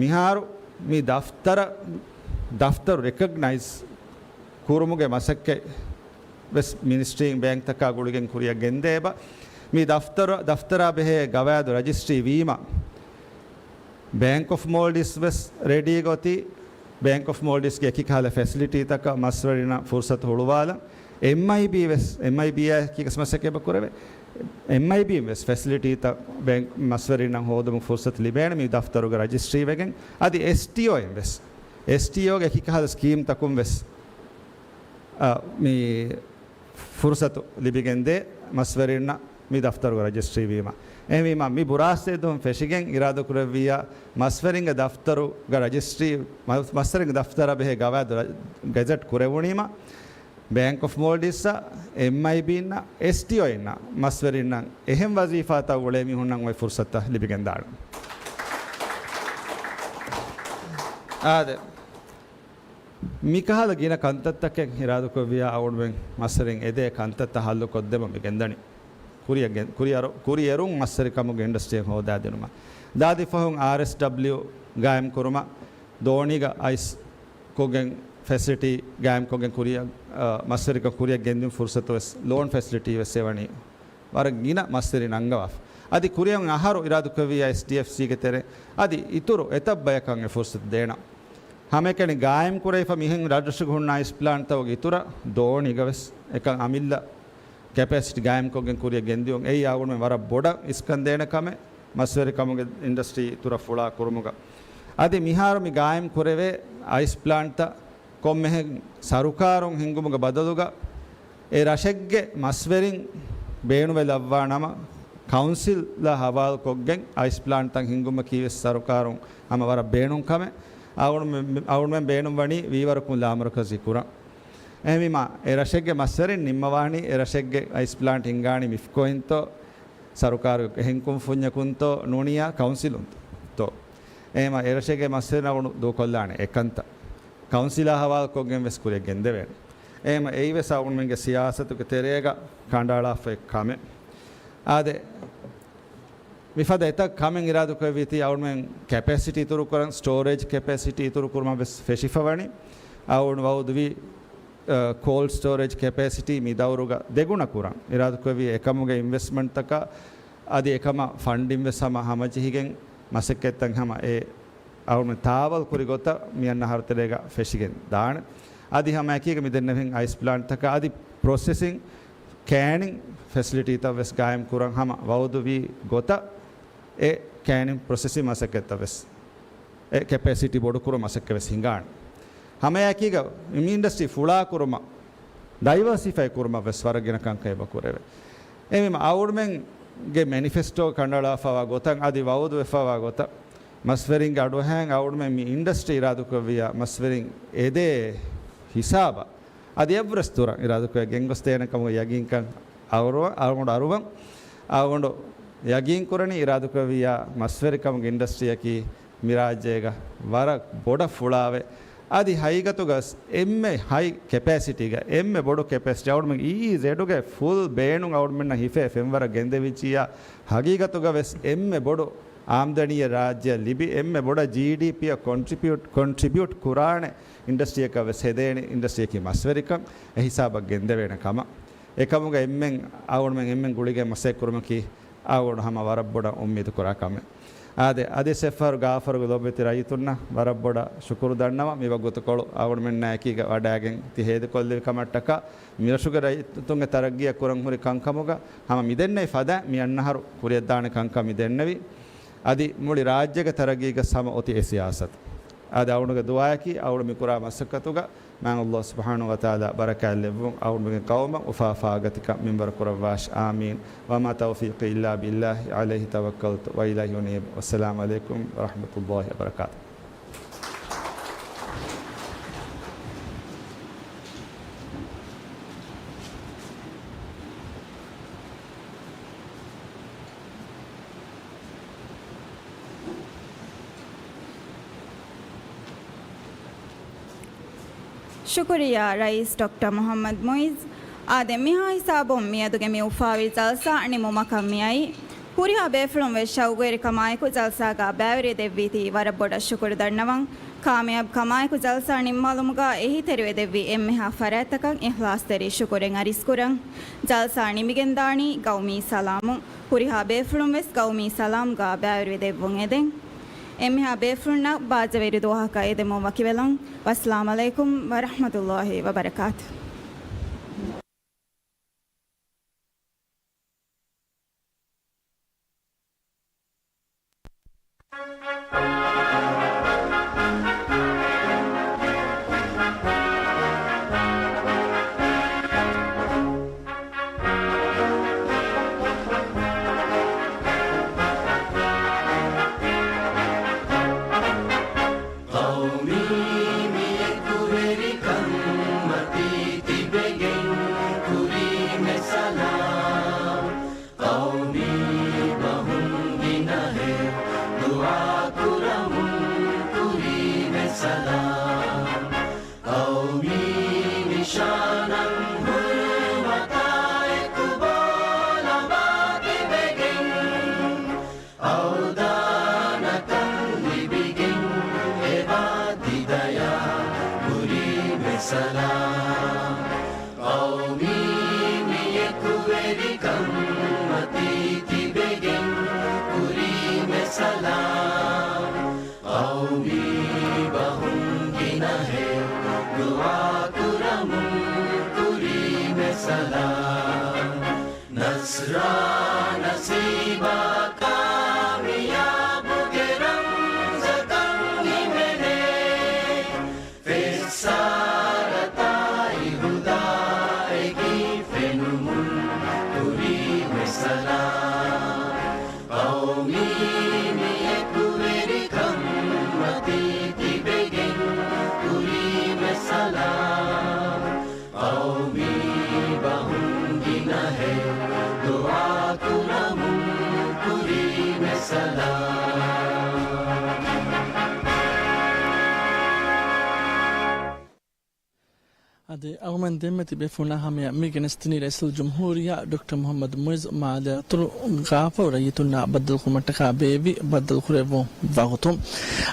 މިހާރު މި ދަފްތަރަށް، ދަފްތަރު ރެކޮގްނައިޒް ކުރުމުގެ މަސައްކަތް ވެސް މިނިސްޓްރީން ބޭންކްތަކާ ގުޅިގެން ކުރިއަށް ގެންދޭ އެބަ. މި ދަފްތަރު، ދަފްތަރާ ބެހޭ ގަވާއިދު ރަޖިސްޓްރީ ވީމަ، ބޭންކް އޮފް މޯލްޑިވްސް ވެސް ރެޑީގަ އޮތީ. ބޭންކް އޮފް މޯލްޑިވްސްގެ އެކި ކަހަލަ ފެސިލިޓީތަކަށް މަސްވެރިންނަށް ފުރުސަތު ހުޅުވާލަން. އެމްއައިބީ ވެސް، އެމްއައިބީއާ އެކީގަސް މަސައްކަތް ކުރެވޭ. އެމްއައިބީން ވެސް ފެސިލިޓީތައް ބޭންކް މަސްވެރިންނަށް ހޯދުމުގެ ފުރުސަތު ލިބޭނެ މި ދަފްތަރުގެ ރަޖިސްޓްރީ ވެގެން. އަދި އެސްޓީއޯއިން ވެސް، އެސްޓީއޯގެ އެކި ކަހަލަ ސްކީމްތަކުން ވެސް، އަ، މި ފުރުސަތު ލިބިގެންދޭ މަސްވެރިންނަށް މި ދަފްތަރުގެ ރަޖިސްޓްރީ ވީމަ. އެހެންވީމަ، މި ބުރާސް އެއްދުވަހުން ފެށިގެން އިރާދަކުރެއްވިއްޔާ މަސްވެރިންގެ ދަފްތަރުގެ ރަޖިސްޓްރީ، މަ، މަސްވެރިންގެ ދަފްތަރާ ބެހޭ ގަވާއިދު ރަ، ގެޒެޓް ކުރެވުނީމަ، ބޭންކް އޮފް މޯލްޑިވްސްއަށް، އެމްއައިބީންނަށް، އެސްޓީއޯއިންނަށް މަސްވެރިންނަށް އެހެން ވަޒީފާތައް އުޅޭ މީހުންނަށް އޮތް ފުރުސަތުތައް ލިބިގެންދާނެ. އާދެ. މިކަހަލަ ގިނަ ކަންތައްތަކެއް އިރާދަކުރެއްވިއްޔާ އަޅުގަނޑުމެން މަސްވެރިން އެދޭ ކަންތައްތައް ހައްލުކޮށްދެމުން މި ގެންދަނީ. ކުރިއަށް ގެން، ކުރިއަރު، ކުރިއެރުން މަސްވެރިކަމުގެ އިންޑަސްޓްރީއެއް ހޯދާދިނުމަށް. ދާދި ފަހުން އާރްއެސްޑަބްލިޔު ގާއިމްކުރުމަށް ދޯނީގަ އައިސް ކޮށްގެން ފެސިލިޓީ ގާއިމްކޮށްގެން ކުރިއަށް، އަ، މަސްވެރިކަން ކުރިއަށް ގެންދިން ފުރުސަތު ވެސް، ލޯން ފެސިލިޓީ ވެސް އެވަނީ ވަރަށް ގިނަ މަސްވެރިން އަންގަވާފަ. އަދި ކުރިއަށް އަހަރު އިރާދަކުރެއްވިއްޔާ އެސްޑީއެފްސީގެ ތެރެ އަދި އިތުރު އެތައް ބަޔަކަށް އެ ފުރުސަތު ދޭނަން. ހަމައެކަނި ގާއިމް ކުރެވިފަ މިހެން ރަށްރަށުގަ ހުންނަ އައިސް ޕްލާންޓްތަކުގެ އިތުރަށް ދޯނީގަ ވެސް އެކަން އަމިއްލަ ކެޕޭސިޓީ ގާއިމްކޮށްގެން ކުރިއަށް ގެންދިޔުން. އެއީ އަޅުގަނޑުމެން ވަރަށް ބޮޑަށް އިސްކަން ދޭނެ ކަމެއް، މަސްވެރިކަމުގެ އިންޑަސްޓްރީ އިތުރަށް ފުޅާ ކުރުމުގަ. އަދި މިހާރު މި ގާއިމް ކުރެވޭ އައިސް ޕްލާންޓްތައް ކޮންމެހެން ސަރުކާރުން ހިންގުމުގެ ބަދަލުގަ، އެ ރަށެއްގެ މަސްވެރިން ބޭނުންވެލައްވާ ނަމަ، ކައުންސިލްއާ ހަވާލުކޮށްގެން އައިސް ޕްލާންޓްތައް ހިންގުމަކީ ވެސް ސަރުކާރުން ހަމަ ވަރަށް ބޭނުން ކަމެއް. އަޅުގަނޑުމެން، އަޅުގަނޑުމެން ބޭނުންވަނީ ވީވަރަކުން ލާމަރުކަޒީ ކުރަން. އެހެންވީމާ، އެ ރަށެއްގެ މަސްވެރިން ނިންމަވާނީ، އެ ރަށެއްގެ އައިސް ޕްލާންޓް ހިންގާނީ މިފްކޯއިންތޯ، ސަރުކާރުގެ އެހެން ކުންފުންޏަކުންތޯ، ނޫނިއްޔާ ކައުންސިލުންތޯ. އެހެންވީމާ، އެ ރަށެއްގެ މަސްވެރިން އަޅުގަނޑު ދޫކޮށްލާނެ އެކަންތައް. ކައުންސިލާ ހަވާލުކޮށްގެން ވެސް ކުރިއަށް ގެންދެވޭނެ. އެހެންވީމާ، އެއީ ވެސް އަޅުގަނޑުމެންގެ ސިޔާސަތުގެ ތެރޭގަ ކަނޑައަޅާފައި ކަމެއް. އާދެ، މިފަދަ އެތައް ކަމެއް އިރާދަކުރެއްވީތީ އަޅުގަނޑުމެން ކެޕޭސިޓީ އިތުރުކުރަން، ސްޓޯރޭޖް ކެޕޭސިޓީ އިތުރުކުރުމަށް ވެސް ފެށިފަވަނީ. އަޅުގަނޑު ވައުދުވީ، އަ، ކޯލްޑް ސްޓޯރޭޖް ކެޕޭސިޓީ މި ދައުރުގަ ދެގުނަ ކުރަން. އިރާދަކުރެއްވީ އެކަމުގެ އިންވެސްޓްމަންޓްތަކާ އަދި އެކަމަށް ފަންޑިން ވެސް ހަމަ ހަމަޖެހިގެން މަސައްކަތްތައް ހަމަ އެ އަޅުގަނޑު ތާވަލް ކުރި ގޮތަށް މި އަންނަ އަހަރު ތެރޭގަ ފެށިގެން ދާނެ. އަދި ހަމައެކީގަ މި ދެންނެވިހެން އައިސް ޕްލާންޓްތަކާ އަދި ޕްރޮސެސިން ކޭނިން ފެސިލިޓީތައް ވެސް ގާއިމް ކުރަން ހަމަ ވައުދުވީ ގޮތަށް އެ ކޭނިން ޕްރޮސެސިން މަސައްކަތްތައް ވެސް، އެ ކެޕޭސިޓީ ބޮޑުކުރުމަށް މަސައްކަތް ވެސް ހިނގާނެ. ހަމައެކީގަ މި އިންޑަސްޓްރީ ފުޅާކުރުމަށް، ޑައިވާސިފައި ކުރުމަށް ވެސް ވަރަށް ގިނަ ކަންކަން އެބަ ކުރެވޭ. އެހެންވީމަ އަޅުގަނޑުމެންގެ މެނިފެސްޓޯ ކަނޑައަޅާފައިވާ ގޮތަށް، އަދި ވައުދުވެފައިވާ ގޮތަށް، މަސްވެރިންގެ އަޑުއެހާން އަޅުގަނޑުމެން މި އިންޑަސްޓްރީ އިރާދަކުރެއްވިއްޔާ، މަސްވެރިން އެދޭ ހިސާބަށް އަދި އެއްވުރެސް ދުރަށް އިރާދަކުރެ ގެންގޮސްދޭނެ ކަމުގެ ޔަގީންކަން އަޅުގަނޑު އަރުވަން. އަޅުގަނޑު ޔަގީންކުރަނީ އިރާދަކުރެއްވިއްޔާ، މަސްވެރިކަމުގެ އިންޑަސްޓްރީއަކީ މި ރާއްޖޭގަ ވަރަށް ބޮޑަށް ފުޅާވެ، އަދި ހަގީގަތުގަ އެންމެ ހައި ކެޕޭސިޓީގަ، އެންމެ ބޮޑު ކެޕޭސިޓީ އަޅުގަނޑުމެން އީއީޒެޑުގެ ފުލް ބޭނުން އަޅުގަނޑުމެންނަށް ހިފޭ ފެންވަރަށް ގެންދެވިއްޖިއްޔާ، ހަގީގަތުގަ ވެސް އެންމެ ބޮޑު އާމްދަނީއެއް ރާއްޖެއަށް ލިބި، އެންމެ ބޮޑަށް ޖީޑީޕީއަށް ކޮންޓްރިބިއުޓް، ކޮންޓްރިބިއުޓް ކުރާނެ އިންޑަސްޓްރީއަކަށް ވެސް ހެދޭނެ އިންޑަސްޓްރީއަކީ މަސްވެރިކަން އެ ހިސާބަށް ގެންދެވޭނެ ކަމަށް. އެކަމުގަ އެންމެން އަޅުގަނޑުމެން އެންމެން ގުޅިގެން މަސައްކަތް ކުރުމަކީ އަޅުގަނޑު ހަމަ ވަރަށް ބޮޑަށް އުއްމީދު ކުރާ ކަމެއް. އާދެ، އަދި އެއްފަހަރު ގާފަރުގެ ލޯބިވެތި ރައްޔިތުންނަށް ވަރަށް ބޮޑަށް ޝުކުރު ދަންނަވަން، މި ވަގުތުކޮޅު އަޅުގަނޑުމެންނާ އެކީގަ ވަޑައިގެން ތި ހޭދަކޮށްލެވި ކަމަށްޓަކާ، މިރަށުގެ ރައްޔިތުންގެ ތަރައްގީއަށް ކުރަން ހުރި ކަންކަމުގަ ހަމަ މިދެންނެވި ފަދަ މި އަންނަ އަހަރު ކުރިއަށްދާނެ ކަންކަން މި ދެންނެވި. އަދި މުޅި ރާއްޖޭގެ ތަރައްގީގަ ހަމަ އޮތީ އެ ސިޔާސަތު. އަދި އަޅުގަނޑުގެ ދުޢާއަކީ އަޅުގަނޑު މި ކުރާ މަސައްކަތުގަ މާތް ﷲ ސުބްޙާނަހޫ ވަތަޢާލާ ބަރަކާތް ލެއްވުން، އަޅުގަނޑުމެންގެ ޤައުމަށް އުފާ ފާގަތިކަން މިންވަރު ކުރައްވާށި. އާމީން. وما توفيقي إلا بالله عليه توكلت وإليه أنيب. والسلام عليكم ورحمة الله وبركاته. ޝުކުރިއްޔާ ރައީސް ޑޮކްޓަރ މުޙައްމަދު މުޢިއްޒު. އާދެ، މިހާ ހިސާބުން މިއަދުގެ މި އުފާވި ޖަލްސާ ނިމުމަކަށް މިއައީ. ހުރިހާ ބޭފުޅުން ވެސް ޝައުގުވެރިކަމާއެކު ޖަލްސާގަ ބައިވެރިވެދެއްވީތީ ވަރަށް ބޮޑަށް ޝުކުރު ދަންނަވަން. ކާމިޔާބު ކަމާއެކު ޖަލްސާ ނިންމާލުމުގަ އެހީތެރިވެދެއްވި އެންމެހާ ފަރާތްތަކަށް އިޚްލާޞްތެރި ޝުކުރެއް އަރިސްކުރަން. ޖަލްސާ ނިމިގެންދާނީ ގައުމީ ސަލާމުން. ހުރިހާ ބޭފުޅުން ވެސް ގައުމީ ސަލާމްގަ ބައިވެރިވެދެއްވުން އެދެން. އެންމެހާ ބޭފުޅުންނަށް ބާއްޖަވެރި ދުވަހަކަށް އެދެމުން ވަކިވެލަން. ވައްސަލާމް ޢަލައިކުމް ވަރަޙްމަތުﷲ ވަބަރަކާތު. ޤައުމީ މި އެކުވެރިކަން މަތީ ތިބެގެން ކުރީމެ ސަލާމް. ޤައުމީ ބަހުން ގިނަހެއް ދުޢާ ކުރަމުން ކުރީމެ ސަލާމް. ޤައުމީ ނިޝާނަށް ހުރުމަތާ އެކުބޯ ލަބާ ތިބެގެން، އަވަދާނަކަން ލިބިގެން އެބާ ތި ދަޔާ ކުރީމެ ސަލާމް. ޤައުމީ މި އެކުވެރިކަން މަތީ ތިބެގެން ކުރީމެ ސަލާމް. ޤައުމީ ބަހުން ގިނަހެއް ދުޢާ ކުރަމުން ކުރީމެ ސަލާމް. ނަޞްރާ ނަސީބާ ކާމިޔާބުގެ ރަމްޒަކަށް ހިމެނޭ. ފެއްސާރަތާއި ހުދާއެކީ ފެނުމުން ކުރީމެ ސަލާމް. ޤައުމީ މި އެކުވެރިކަން މަތީ ތިބެގެން ކުރީމެ ސަލާމް. ޤައުމީ ބަހުން ގިނަހެއް ދުޢާ ކުރަމުން ކުރީމެ ސަލާމް. އަދި އަޅުގަނޑުމެން ދެންމެ ތިބޭފުޅުންނާ ހަމަޔަށް މި ގެނެސްދިނީ ރައީސުލްޖުމްހޫރިއްޔާ ޑޮކްޓަރ މުޙައްމަދު މުޢިއްޒު މާލެ އަތޮޅު ގާފަރު ރައްޔިތުންނާ ބައްދަލުކުރުމަށްޓަކާ ބޭއްވި ބައްދަލުކުރެއްވުން ވަގުތު.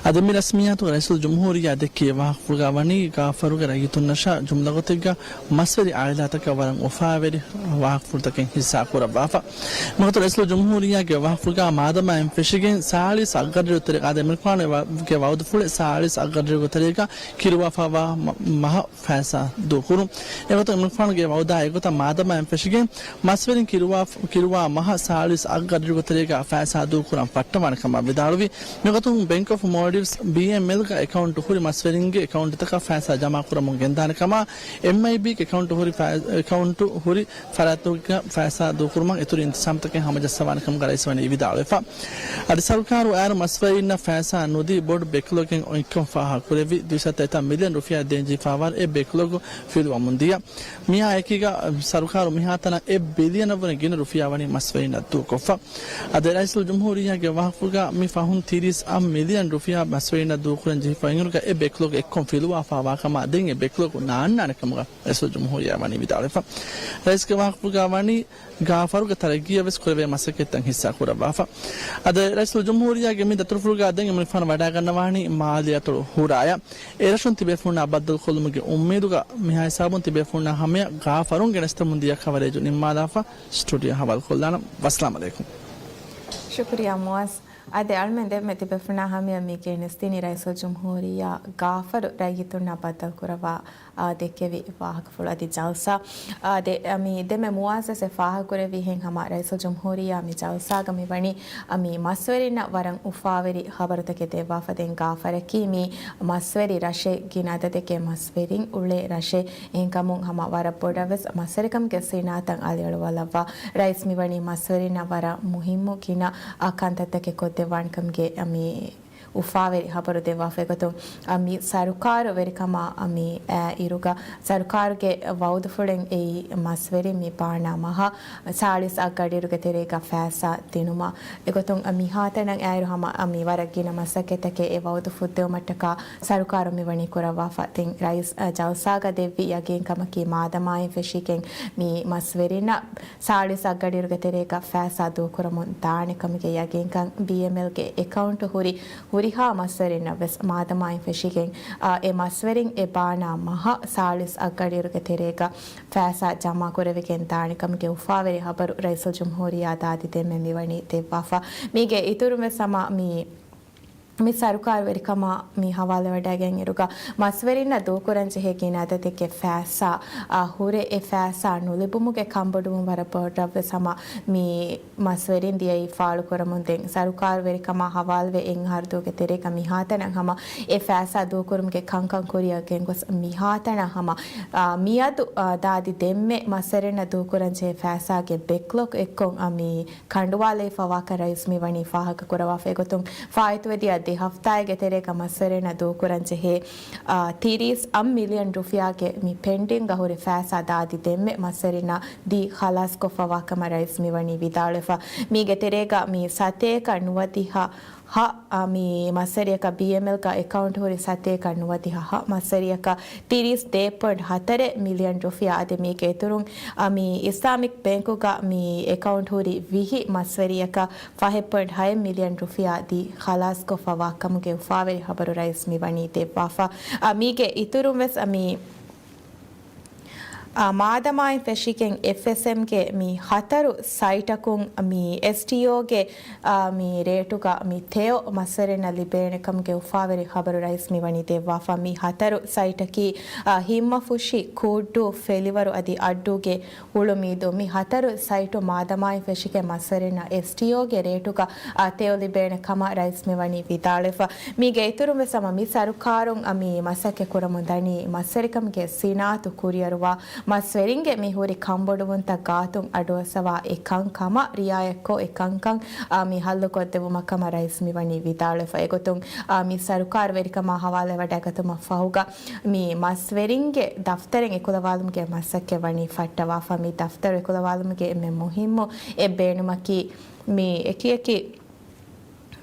އަދި މި ރަސްމިއްޔާތުގަ ރައީސުލްޖުމްހޫރިއްޔާ ދެއްކި ވާހަކަފުޅުގަ ވަނީ ގާފަރުގެ ރައްޔިތުންނަށާ ޖުމްލަ ގޮތެއްގަ މަސްވެރި އާއިލާތަކަށް ވަރަށް އުފާވެރި ވާހަކަފުޅުތަކެއް ހިއްސާ ކުރައްވާފަ. މިގޮތުން ރައީސުލްޖުމްހޫރިއްޔާގެ ވާހަކަފުޅުގަ މާދަމާއިން ފެށިގެން ސާޅީސް އަށްގަޑިއިރު ތެރޭގަ އާދެ އެމެރިކާގެ ވަ-، ގެ ވައުދުފުޅެއް ސާޅީސް އަށްގަޑިއިރުގެ ތެރޭގަ ކިރުވާފައިވާ މަ-، މަހަށް ފައިސާ ދޫކުރުން. އެގޮތަށް އިމްރާން ޚާންގެ ވައުދާ އެގޮތަށް މާދަމާއިން ފެށިގެން މަސްވެރިން ކިރުވާ، ކިރުވާ މަހަށް ސާޅީސް އަށް ގަޑިއިރުގެ ތެރޭގަ ފައިސާ ދޫކުރަން ފައްޓަވާނެ ކަމަށް ވިދާޅުވި. މިގޮތުން ބެންކް އޮފް މޯލްޑިވްސް، ބީއެމްއެލް، ގަ އެކައުންޓް ހުރި މަސްވެރިންގެ އެކައުންޓްތަކަށް ފައިސާ ޖަމާކުރަމުން ގެންދާނެ ކަމަށް، އެމްއައިބީގެ އެކައުންޓް ހުރި ފައި-، އެކައުންޓް ހުރި ފަރާތްތަކުގަ ފައިސާ ދޫކުރުމަށް އިތުރު އިންތިޒާމްތަކެއް ހަމަޖައްސަވާނެ ކަމުގަ ރައީސް ވަނީ ވިދާޅުވެފަ. އަދި ސަރުކާރު އައިރު މަސްވެރިންނަށް ފައިސާ ނުދީ ބޮޑު ބެކްލޮގެއް އޮތްކަން ފާހަގަކުރެއްވި. ދުއިސައްތަ މިލިއަން ރުފިޔާ ދޭންޖެހިފާވާ އެ ބެކްލޮގު ފިލުވަމުންދިޔަ. މިއާ އެކީގަ ސަރުކާރު މިހާތަނަށް އެއް ބިލިއަނަށްވުރެ ގިނަ ރުފިޔާ ވަނީ މަސްވެރިންނަށް ދޫކޮށްފަ. އަދި ރައީސުލްޖުމްހޫރިއްޔާގެ ވާހަކަފުޅުގަ މި ފަހުން ތިރީސް އަށް މިލިއަން ރުފިޔާ މަސްވެރިންނަށް ދޫކުރަން ޖެހިފައި އިންއިރުގަ އެ ބެކްލޮގް އެއްކޮށް ފިލުވާފާވާ ކަމަށް ދެން އެ ބެކްލޮގް ނާންނާނެ ކަމުގަ ރައީސުލްޖުމްހޫރިއްޔާ ވަނީ ވިދާޅުވެފަ. ރައީސްގެ ވާހަކަފުޅުގަ ވަނީ ގާފަރުގެ ތަރައްގީއަށް ވެސް ކުރެވޭ މަސައްކަތްތައް ހިއްސާ ކުރައްވާފަ. އަދި ރައީސުލްޖުމްހޫރިއްޔާގެ މި ދަތުރުފުޅުގަ ދެން އިމްރާން ވަޑައިގަންނަވާނީ މާލީ އަތޮޅު ހުރާޔަށް. އެރަށުން ތިބޭފުޅުންނާ ބައްދަލުކޮށްލުމުގެ އުއްމީދުގަ މިހާ ހިސާބުން ތިބޭފުޅުންނާ ހަމަޔަށް ގާފަރުން ގެނެސްދެމުން ދިޔަ ކަވަރޭޖު ނިންމާލާފަ. ސްޓޫޑިއޯ ހަވާލުކޮށްލާނަން. ވައްސަލާމް އަލައިކުމް. ޝުކުރިއްޔާ މުއައްޒަ. އާދެ، އަޅުމެން ދެންމެ ތިބޭފުޅުންނާ ހަމަޔަށް މި ގެނެސްދިނީ ރައީސުލްޖުމްހޫރިއްޔާ ގާފަރު ރައްޔިތުންނާ ބައްދަލުކުރައްވާ، އާ، ދެއްކެވި ވާހަކަފުޅު އަދި ޖަލްސާ. އާދެ، މި ދެންމެ މުއައްޒަޒެއް ފާހަގަކުރެއްވިހެން ހަމަ ރައީސުލްޖުމްހޫރިއްޔާ މި ޖަލްސާގަ މި ވަނީ، އަ، މި މަސްވެރިންނަށް ވަރަށް އުފާވެރި ޚަބަރުތަކެއް ދެއްވާފަ. ދެން ގާފަރަކީ މި މަސްވެރި ރަށެއް، ގިނަ އަދަދެއްގެ މަސްވެރިން އުޅޭ ރަށެއް. އެހެންކަމުން ހަމަ ވަރަށް ބޮޑަށް ވެސް މަސްވެރިކަމުގެ ސިނާއަތަށް އަލިއަޅުވާލައްވާ. ރައީސް މިވަނީ މަސްވެރިންނަށް ވަރަށް މުހިއްމު ގިނަ އަ ކަންތައްތަކެއް ކޮށްދެއްވާނެ ކަމުގެ އަ މި އުފާވެރި ޚަބަރު ދެއްވާފަ. އެގޮތުން އަ މި ސަރުކާރު ވެރިކަމާ އަ މި އައި އިރުގަ ސަރުކާރުގެ ވައުދުފުޅެއް އެއީ މަސްވެރިން މި ބާނާ މަހަށް ސާޅީސް އަށް ގަޑިއިރުގެ ތެރޭގަ ފައިސާ ދިނުމަށް. އެގޮތުން އަ މިހާތަނަށް އައިރު ހަމަ އަ މި ވަރަށް ގިނަ މަސައްކަތްތަކެއް އެ ވައުދު ފުއްދެވުމަށްޓަކާ ސަރުކާރު މިވަނީ ކުރައްވާފަ. ދެން ރައީސް އަ، ޖަލްސާގަ ދެއްވި ޔަގީންކަމަކީ މާދަމާއިން ފެށިގެން މި މަސްވެރިންނަށް ސާޅީސް އަށް ގަޑިއިރުގެ ތެރޭގަ ފައިސާ ދޫކުރަމުން ދާނެ ކަމުގެ ޔަގީންކަން ބީއެމްއެލްގެ އެކައުންޓު ހުރި ހުރިހާ މަސްވެރިންނަށް ވެސް މާދަމާއިން ފެށިގެން އަ، އެ މަސްވެރިން އެ ބާނާ މަހަށް ސާޅީސް އަށް ގަޑިއިރުގެ ތެރޭގަ ފައިސާ ޖަމާކުރެވިގެން ދާނެ ކަމުގެ އުފާވެރި ޚަބަރު ރައީސުލްޖުމްހޫރިއްޔާ ދާދި ދެންމެ މިވަނީ ދެއްވާފަ. މީގެ އިތުރުން ވެސް ހަމަ މި މި ސަރުކާރު ވެރިކަމާ މި ހަވާލުވެވަޑައިގެން އިރުގަ، މަސްވެރިންނަށް ދޫކުރަން ޖެހޭ ގިނަ އަދަދެއްގެ ފައިސާ، އާ، ހުރެ އެ ފައިސާ ނުލިބުމުގެ ކަންބޮޑުވުން ވަރަށް ބޮޑަށްވެސް ހަމަ މި މަސްވެރިން ދިޔައީ ފާޅުކުރަމުން. ދެން ސަރުކާރު ވެރިކަމާ ހަވާލުވެ އެއް އަހަރުދުވަހުގެ ތެރޭގަ މިހާތަނަށް ހަމަ އެ ފައިސާ ދޫކުރުމުގެ ކަންކަން ކުރިއަށް ގެންގޮސް މިހާތަނަށް ހަމަ، އާ، މިއަދު، އާ، ދާދި ދެންމެ މަސްވެރިންނަށް ދޫކުރަން ޖެހޭ ފައިސާގެ ބެކްލޮގް އެއްކޮށް އަ މި ކަނޑުވާލައިފަވާކަން ރައީސް މިވަނީ ފާހަގަކުރައްވާފަ. އެގޮތުން ފާއިތުވެދިޔަ ދެ ހަފްތާއެއްގެ ތެރޭގަ މަސްވެރިންނަށް ދޫކުރަން ޖެހޭ، އާ، ތިރީސް އަށް މިލިއަން ރުފިޔާގެ މި ޕެންޑިންގ ހުރި ފައިސާ ދާދި ދެންމެ މަސްވެރިންނަށް ދީ ޚަލާސްކޮށްފަވާކަމަށް ރައީސް މިވަނީ ވިދާޅުވެފަ. މީގެ ތެރޭގަ މި ސަތޭކަ ނުވަދިހަ ހަ، އާ، މި މަސްވެރިޔަކަށް ބީއެމްއެލްގަ އެކައުންޓް ހުރި ސަތޭކަ ނުވަދިހަ ހަ މަސްވެރިޔަކަށް ތިރީސް ދޭއް ޕޮއިންޓް ހަތަރެއް މިލިއަން ރުފިޔާ. އަދި މީގެ އިތުރުން، އަ، މި އިސްލާމިކް ބޭންކުގަ މި އެކައުންޓް ހުރި ވިހި މަސްވެރިޔަކަށް ފަހެއް ޕޮއިންޓް ހައެއް މިލިއަން ރުފިޔާ ދީ ޚަލާސްކޮށްފަވާ ކަމުގެ އުފާވެރި ޚަބަރު ރައީސް މިވަނީ ދެއްވާފަ. އަ، މީގެ އިތުރުން ވެސް، އަ، މި އާ، މާދަމާއިން ފެށިގެން އެފްއެސްއެމްގެ މި ހަތަރު ސައިޓަކުން މި އެސްޓީއޯގެ، އާ، މި ރޭޓުގަ މި ތެޔޮ މަސްވެރިންނަށް ލިބޭނެ ކަމުގެ އުފާވެރި ޚަބަރު ރައީސް މިވަނީ ދެއްވާފަ. މި ހަތަރު ސައިޓަކީ، އާ، ހިންމަފުށި، ކޫއްޑޫ، ފެލިވަރު އަދި އައްޑޫގެ އުޅުމީދޫ. މި ހަތަރު ސައިޓު މާދަމާއިން ފެށިގެން މަސްވެރިންނަށް އެސްޓީއޯގެ ރޭޓުގަ، އާ، ތެޔޮ ލިބޭނެ ކަމަށް ރައީސް މިވަނީ ވިދާޅުވެފަ. މީގެ އިތުރުން ވެސް ހަމަ މި ސަރުކާރުން އަ، މި މަސައްކަތް ކުރަމުން ދަނީ މަސްވެރިކަމުގެ ސިނާއަތު ކުރިއަރުވާ މަސްވެރިންގެ މި ހުރި ކަންބޮޑުވުންތައް ގާތުން އަޑުއައްސަވާ އެ ކަންކަމަށް ރިއާޔަތްކޮށް، އެ ކަންކަން، އާ، މި ހައްލުކޮށްދެއްވުމަށް ކަމަށް ރައީސް މިވަނީ ވިދާޅުވެފަ. އެގޮތުން، އާ، މި ސަރުކާރު ވެރިކަމާ ހަވާލުވެވަޑައިގަތުމަށް ފަހުގަ މި މަސްވެރިންގެ ދަފްތަރެއް އެކުލަވާލުމުގެ މަސައްކަތް ވަނީ ފައްޓަވާފަ. މި ދަފްތަރު އެކުލަވާލުމުގެ އެންމެ މުހިއްމު އެއް ބޭނުމަކީ، މި އެކިއެކި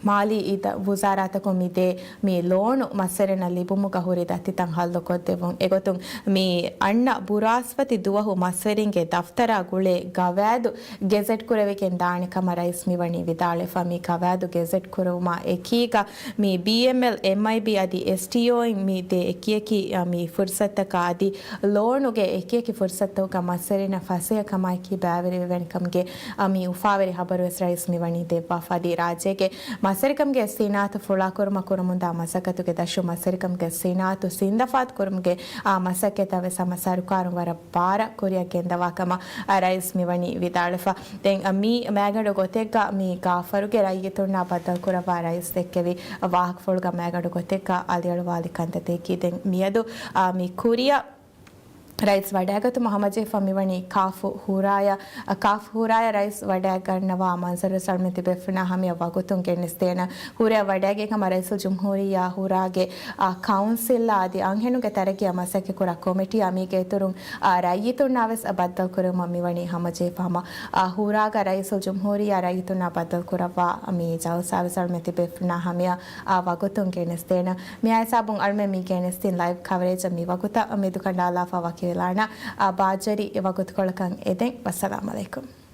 މާލީ އިދާ ވުޒާރާތަކުން މިދޭ މި ލޯނު މަސްވެރިންނަށް ލިބުމުގަ ހުރި ދަތިތައް ހައްލުކޮށްދެއްވުން. އެގޮތުން މި އަންނަ ބުރާސްފަތި ދުވަހު މަސްވެރިންގެ ދަފްތަރާ ގުޅޭ ގަވާއިދު ގެޒެޓް ކުރެވިގެން ދާނެ ކަމަށް ރައީސް މިވަނީ ވިދާޅުވެފަ. މި ގަވާއިދު ގެޒެޓް ކުރެވުމާ އެކީގަ މި ބީއެމްއެލް، އެމްއައިބީ އަދި އެސްޓީއޯއިން މި ދޭ އެކިއެކި، އަ، މި ފުރުސަތުތަކާ އަދި ލޯނުގެ އެކިއެކި ފުރުސަތުތަކުގަ މަސްވެރިންނަށް ފަސޭހަކަމާއެކީ ބައިވެރިވެވޭނެ ކަމުގެ، އަ، މި އުފާވެރި ޚަބަރުވެސް ރައީސް މިވަނީ ދެއްވާފަ. އަދި ރާއްޖޭގެ މަސްވެރިކަމުގެ ސިނާއަތު ފުޅާކުރުމަށް ކުރަމުންދާ މަސައްކަތުގެ ދަށުން މަސްވެރިކަމުގެ ސިނާއަތު ސިންދަފާތު ކުރުމުގެ އާ މަސައްކަތަށް ވެސް ހަމަ ސަރުކާރުން ވަރަށް ބާރަށް ކުރިއަށް ގެންދަވާ ކަމަށް އާ ރައީސް މިވަނީ ވިދާޅުވެފަ. ދެން މި މައިގަނޑު ގޮތެއްގަ މި ގާފަރުގެ ރައްޔިތުންނާ ބައްދަލުކުރައްވާ ރައީސް ދެއްކެވި ވާހަކަފުޅުގަ މައިގަނޑު ގޮތެއްގަ އަލިއަޅުވާލި ކަންތައްތަކީ ދެން މިއަދު އާ މި ކުރިއަށް ރައީސް ވަޑައިގަތުމަށް ހަމަޖެހިފަ މިވަނީ ކާފު ހޫރާޔަށް، ކާފު ހޫރާޔަށް ރައީސް ވަޑައިގަންނަވާ މަންޒަރުވެސް އަޅުމެން ތިބޭފުޅުންނާ ހަމަޔަށް ވަގުތުން ގެނެސްދޭނަން. ހޫރާޔަށް ވަޑައިގެން ހަމަ ރައީސުލްޖުމްހޫރިއްޔާ ހޫރާގެ އާ ކައުންސިލްއާ އަދި އަންހެނުންގެ ތަރައްގީއާ މަސައްކަތްކުރާ ކޮމިޓީއާ މީގެ އިތުރުން އާ ރައްޔިތުންނާވެސް ބައްދަލުކުރުމަށް މިވަނީ ހަމަޖެހިފަ ހަމަ އާ ހޫރާގަ ރައީސުލްޖުމްހޫރިއްޔާ ރައްޔިތުންނާ ބައްދަލުކުރައްވާ މި ޖަލްސާވެސް އަޅުމެން ތިބޭފުޅުންނާ ހަމަޔަށް އާ ވަގުތުން ގެނެސްދޭނަން. މިއާ ހިސާބުން އަޅުމެން މި ގެނެސްދިން ލައިވް ކަވަރޭޖަށް މި ވަގުތަށް މެދުކަނޑާލާފަ ވަކިވެލާނަން. އާ ބާއްޖަވެރި ވަގުތުކޮޅަކަށް އެދެން. ވައްސަލާމް އަލައިކުމް.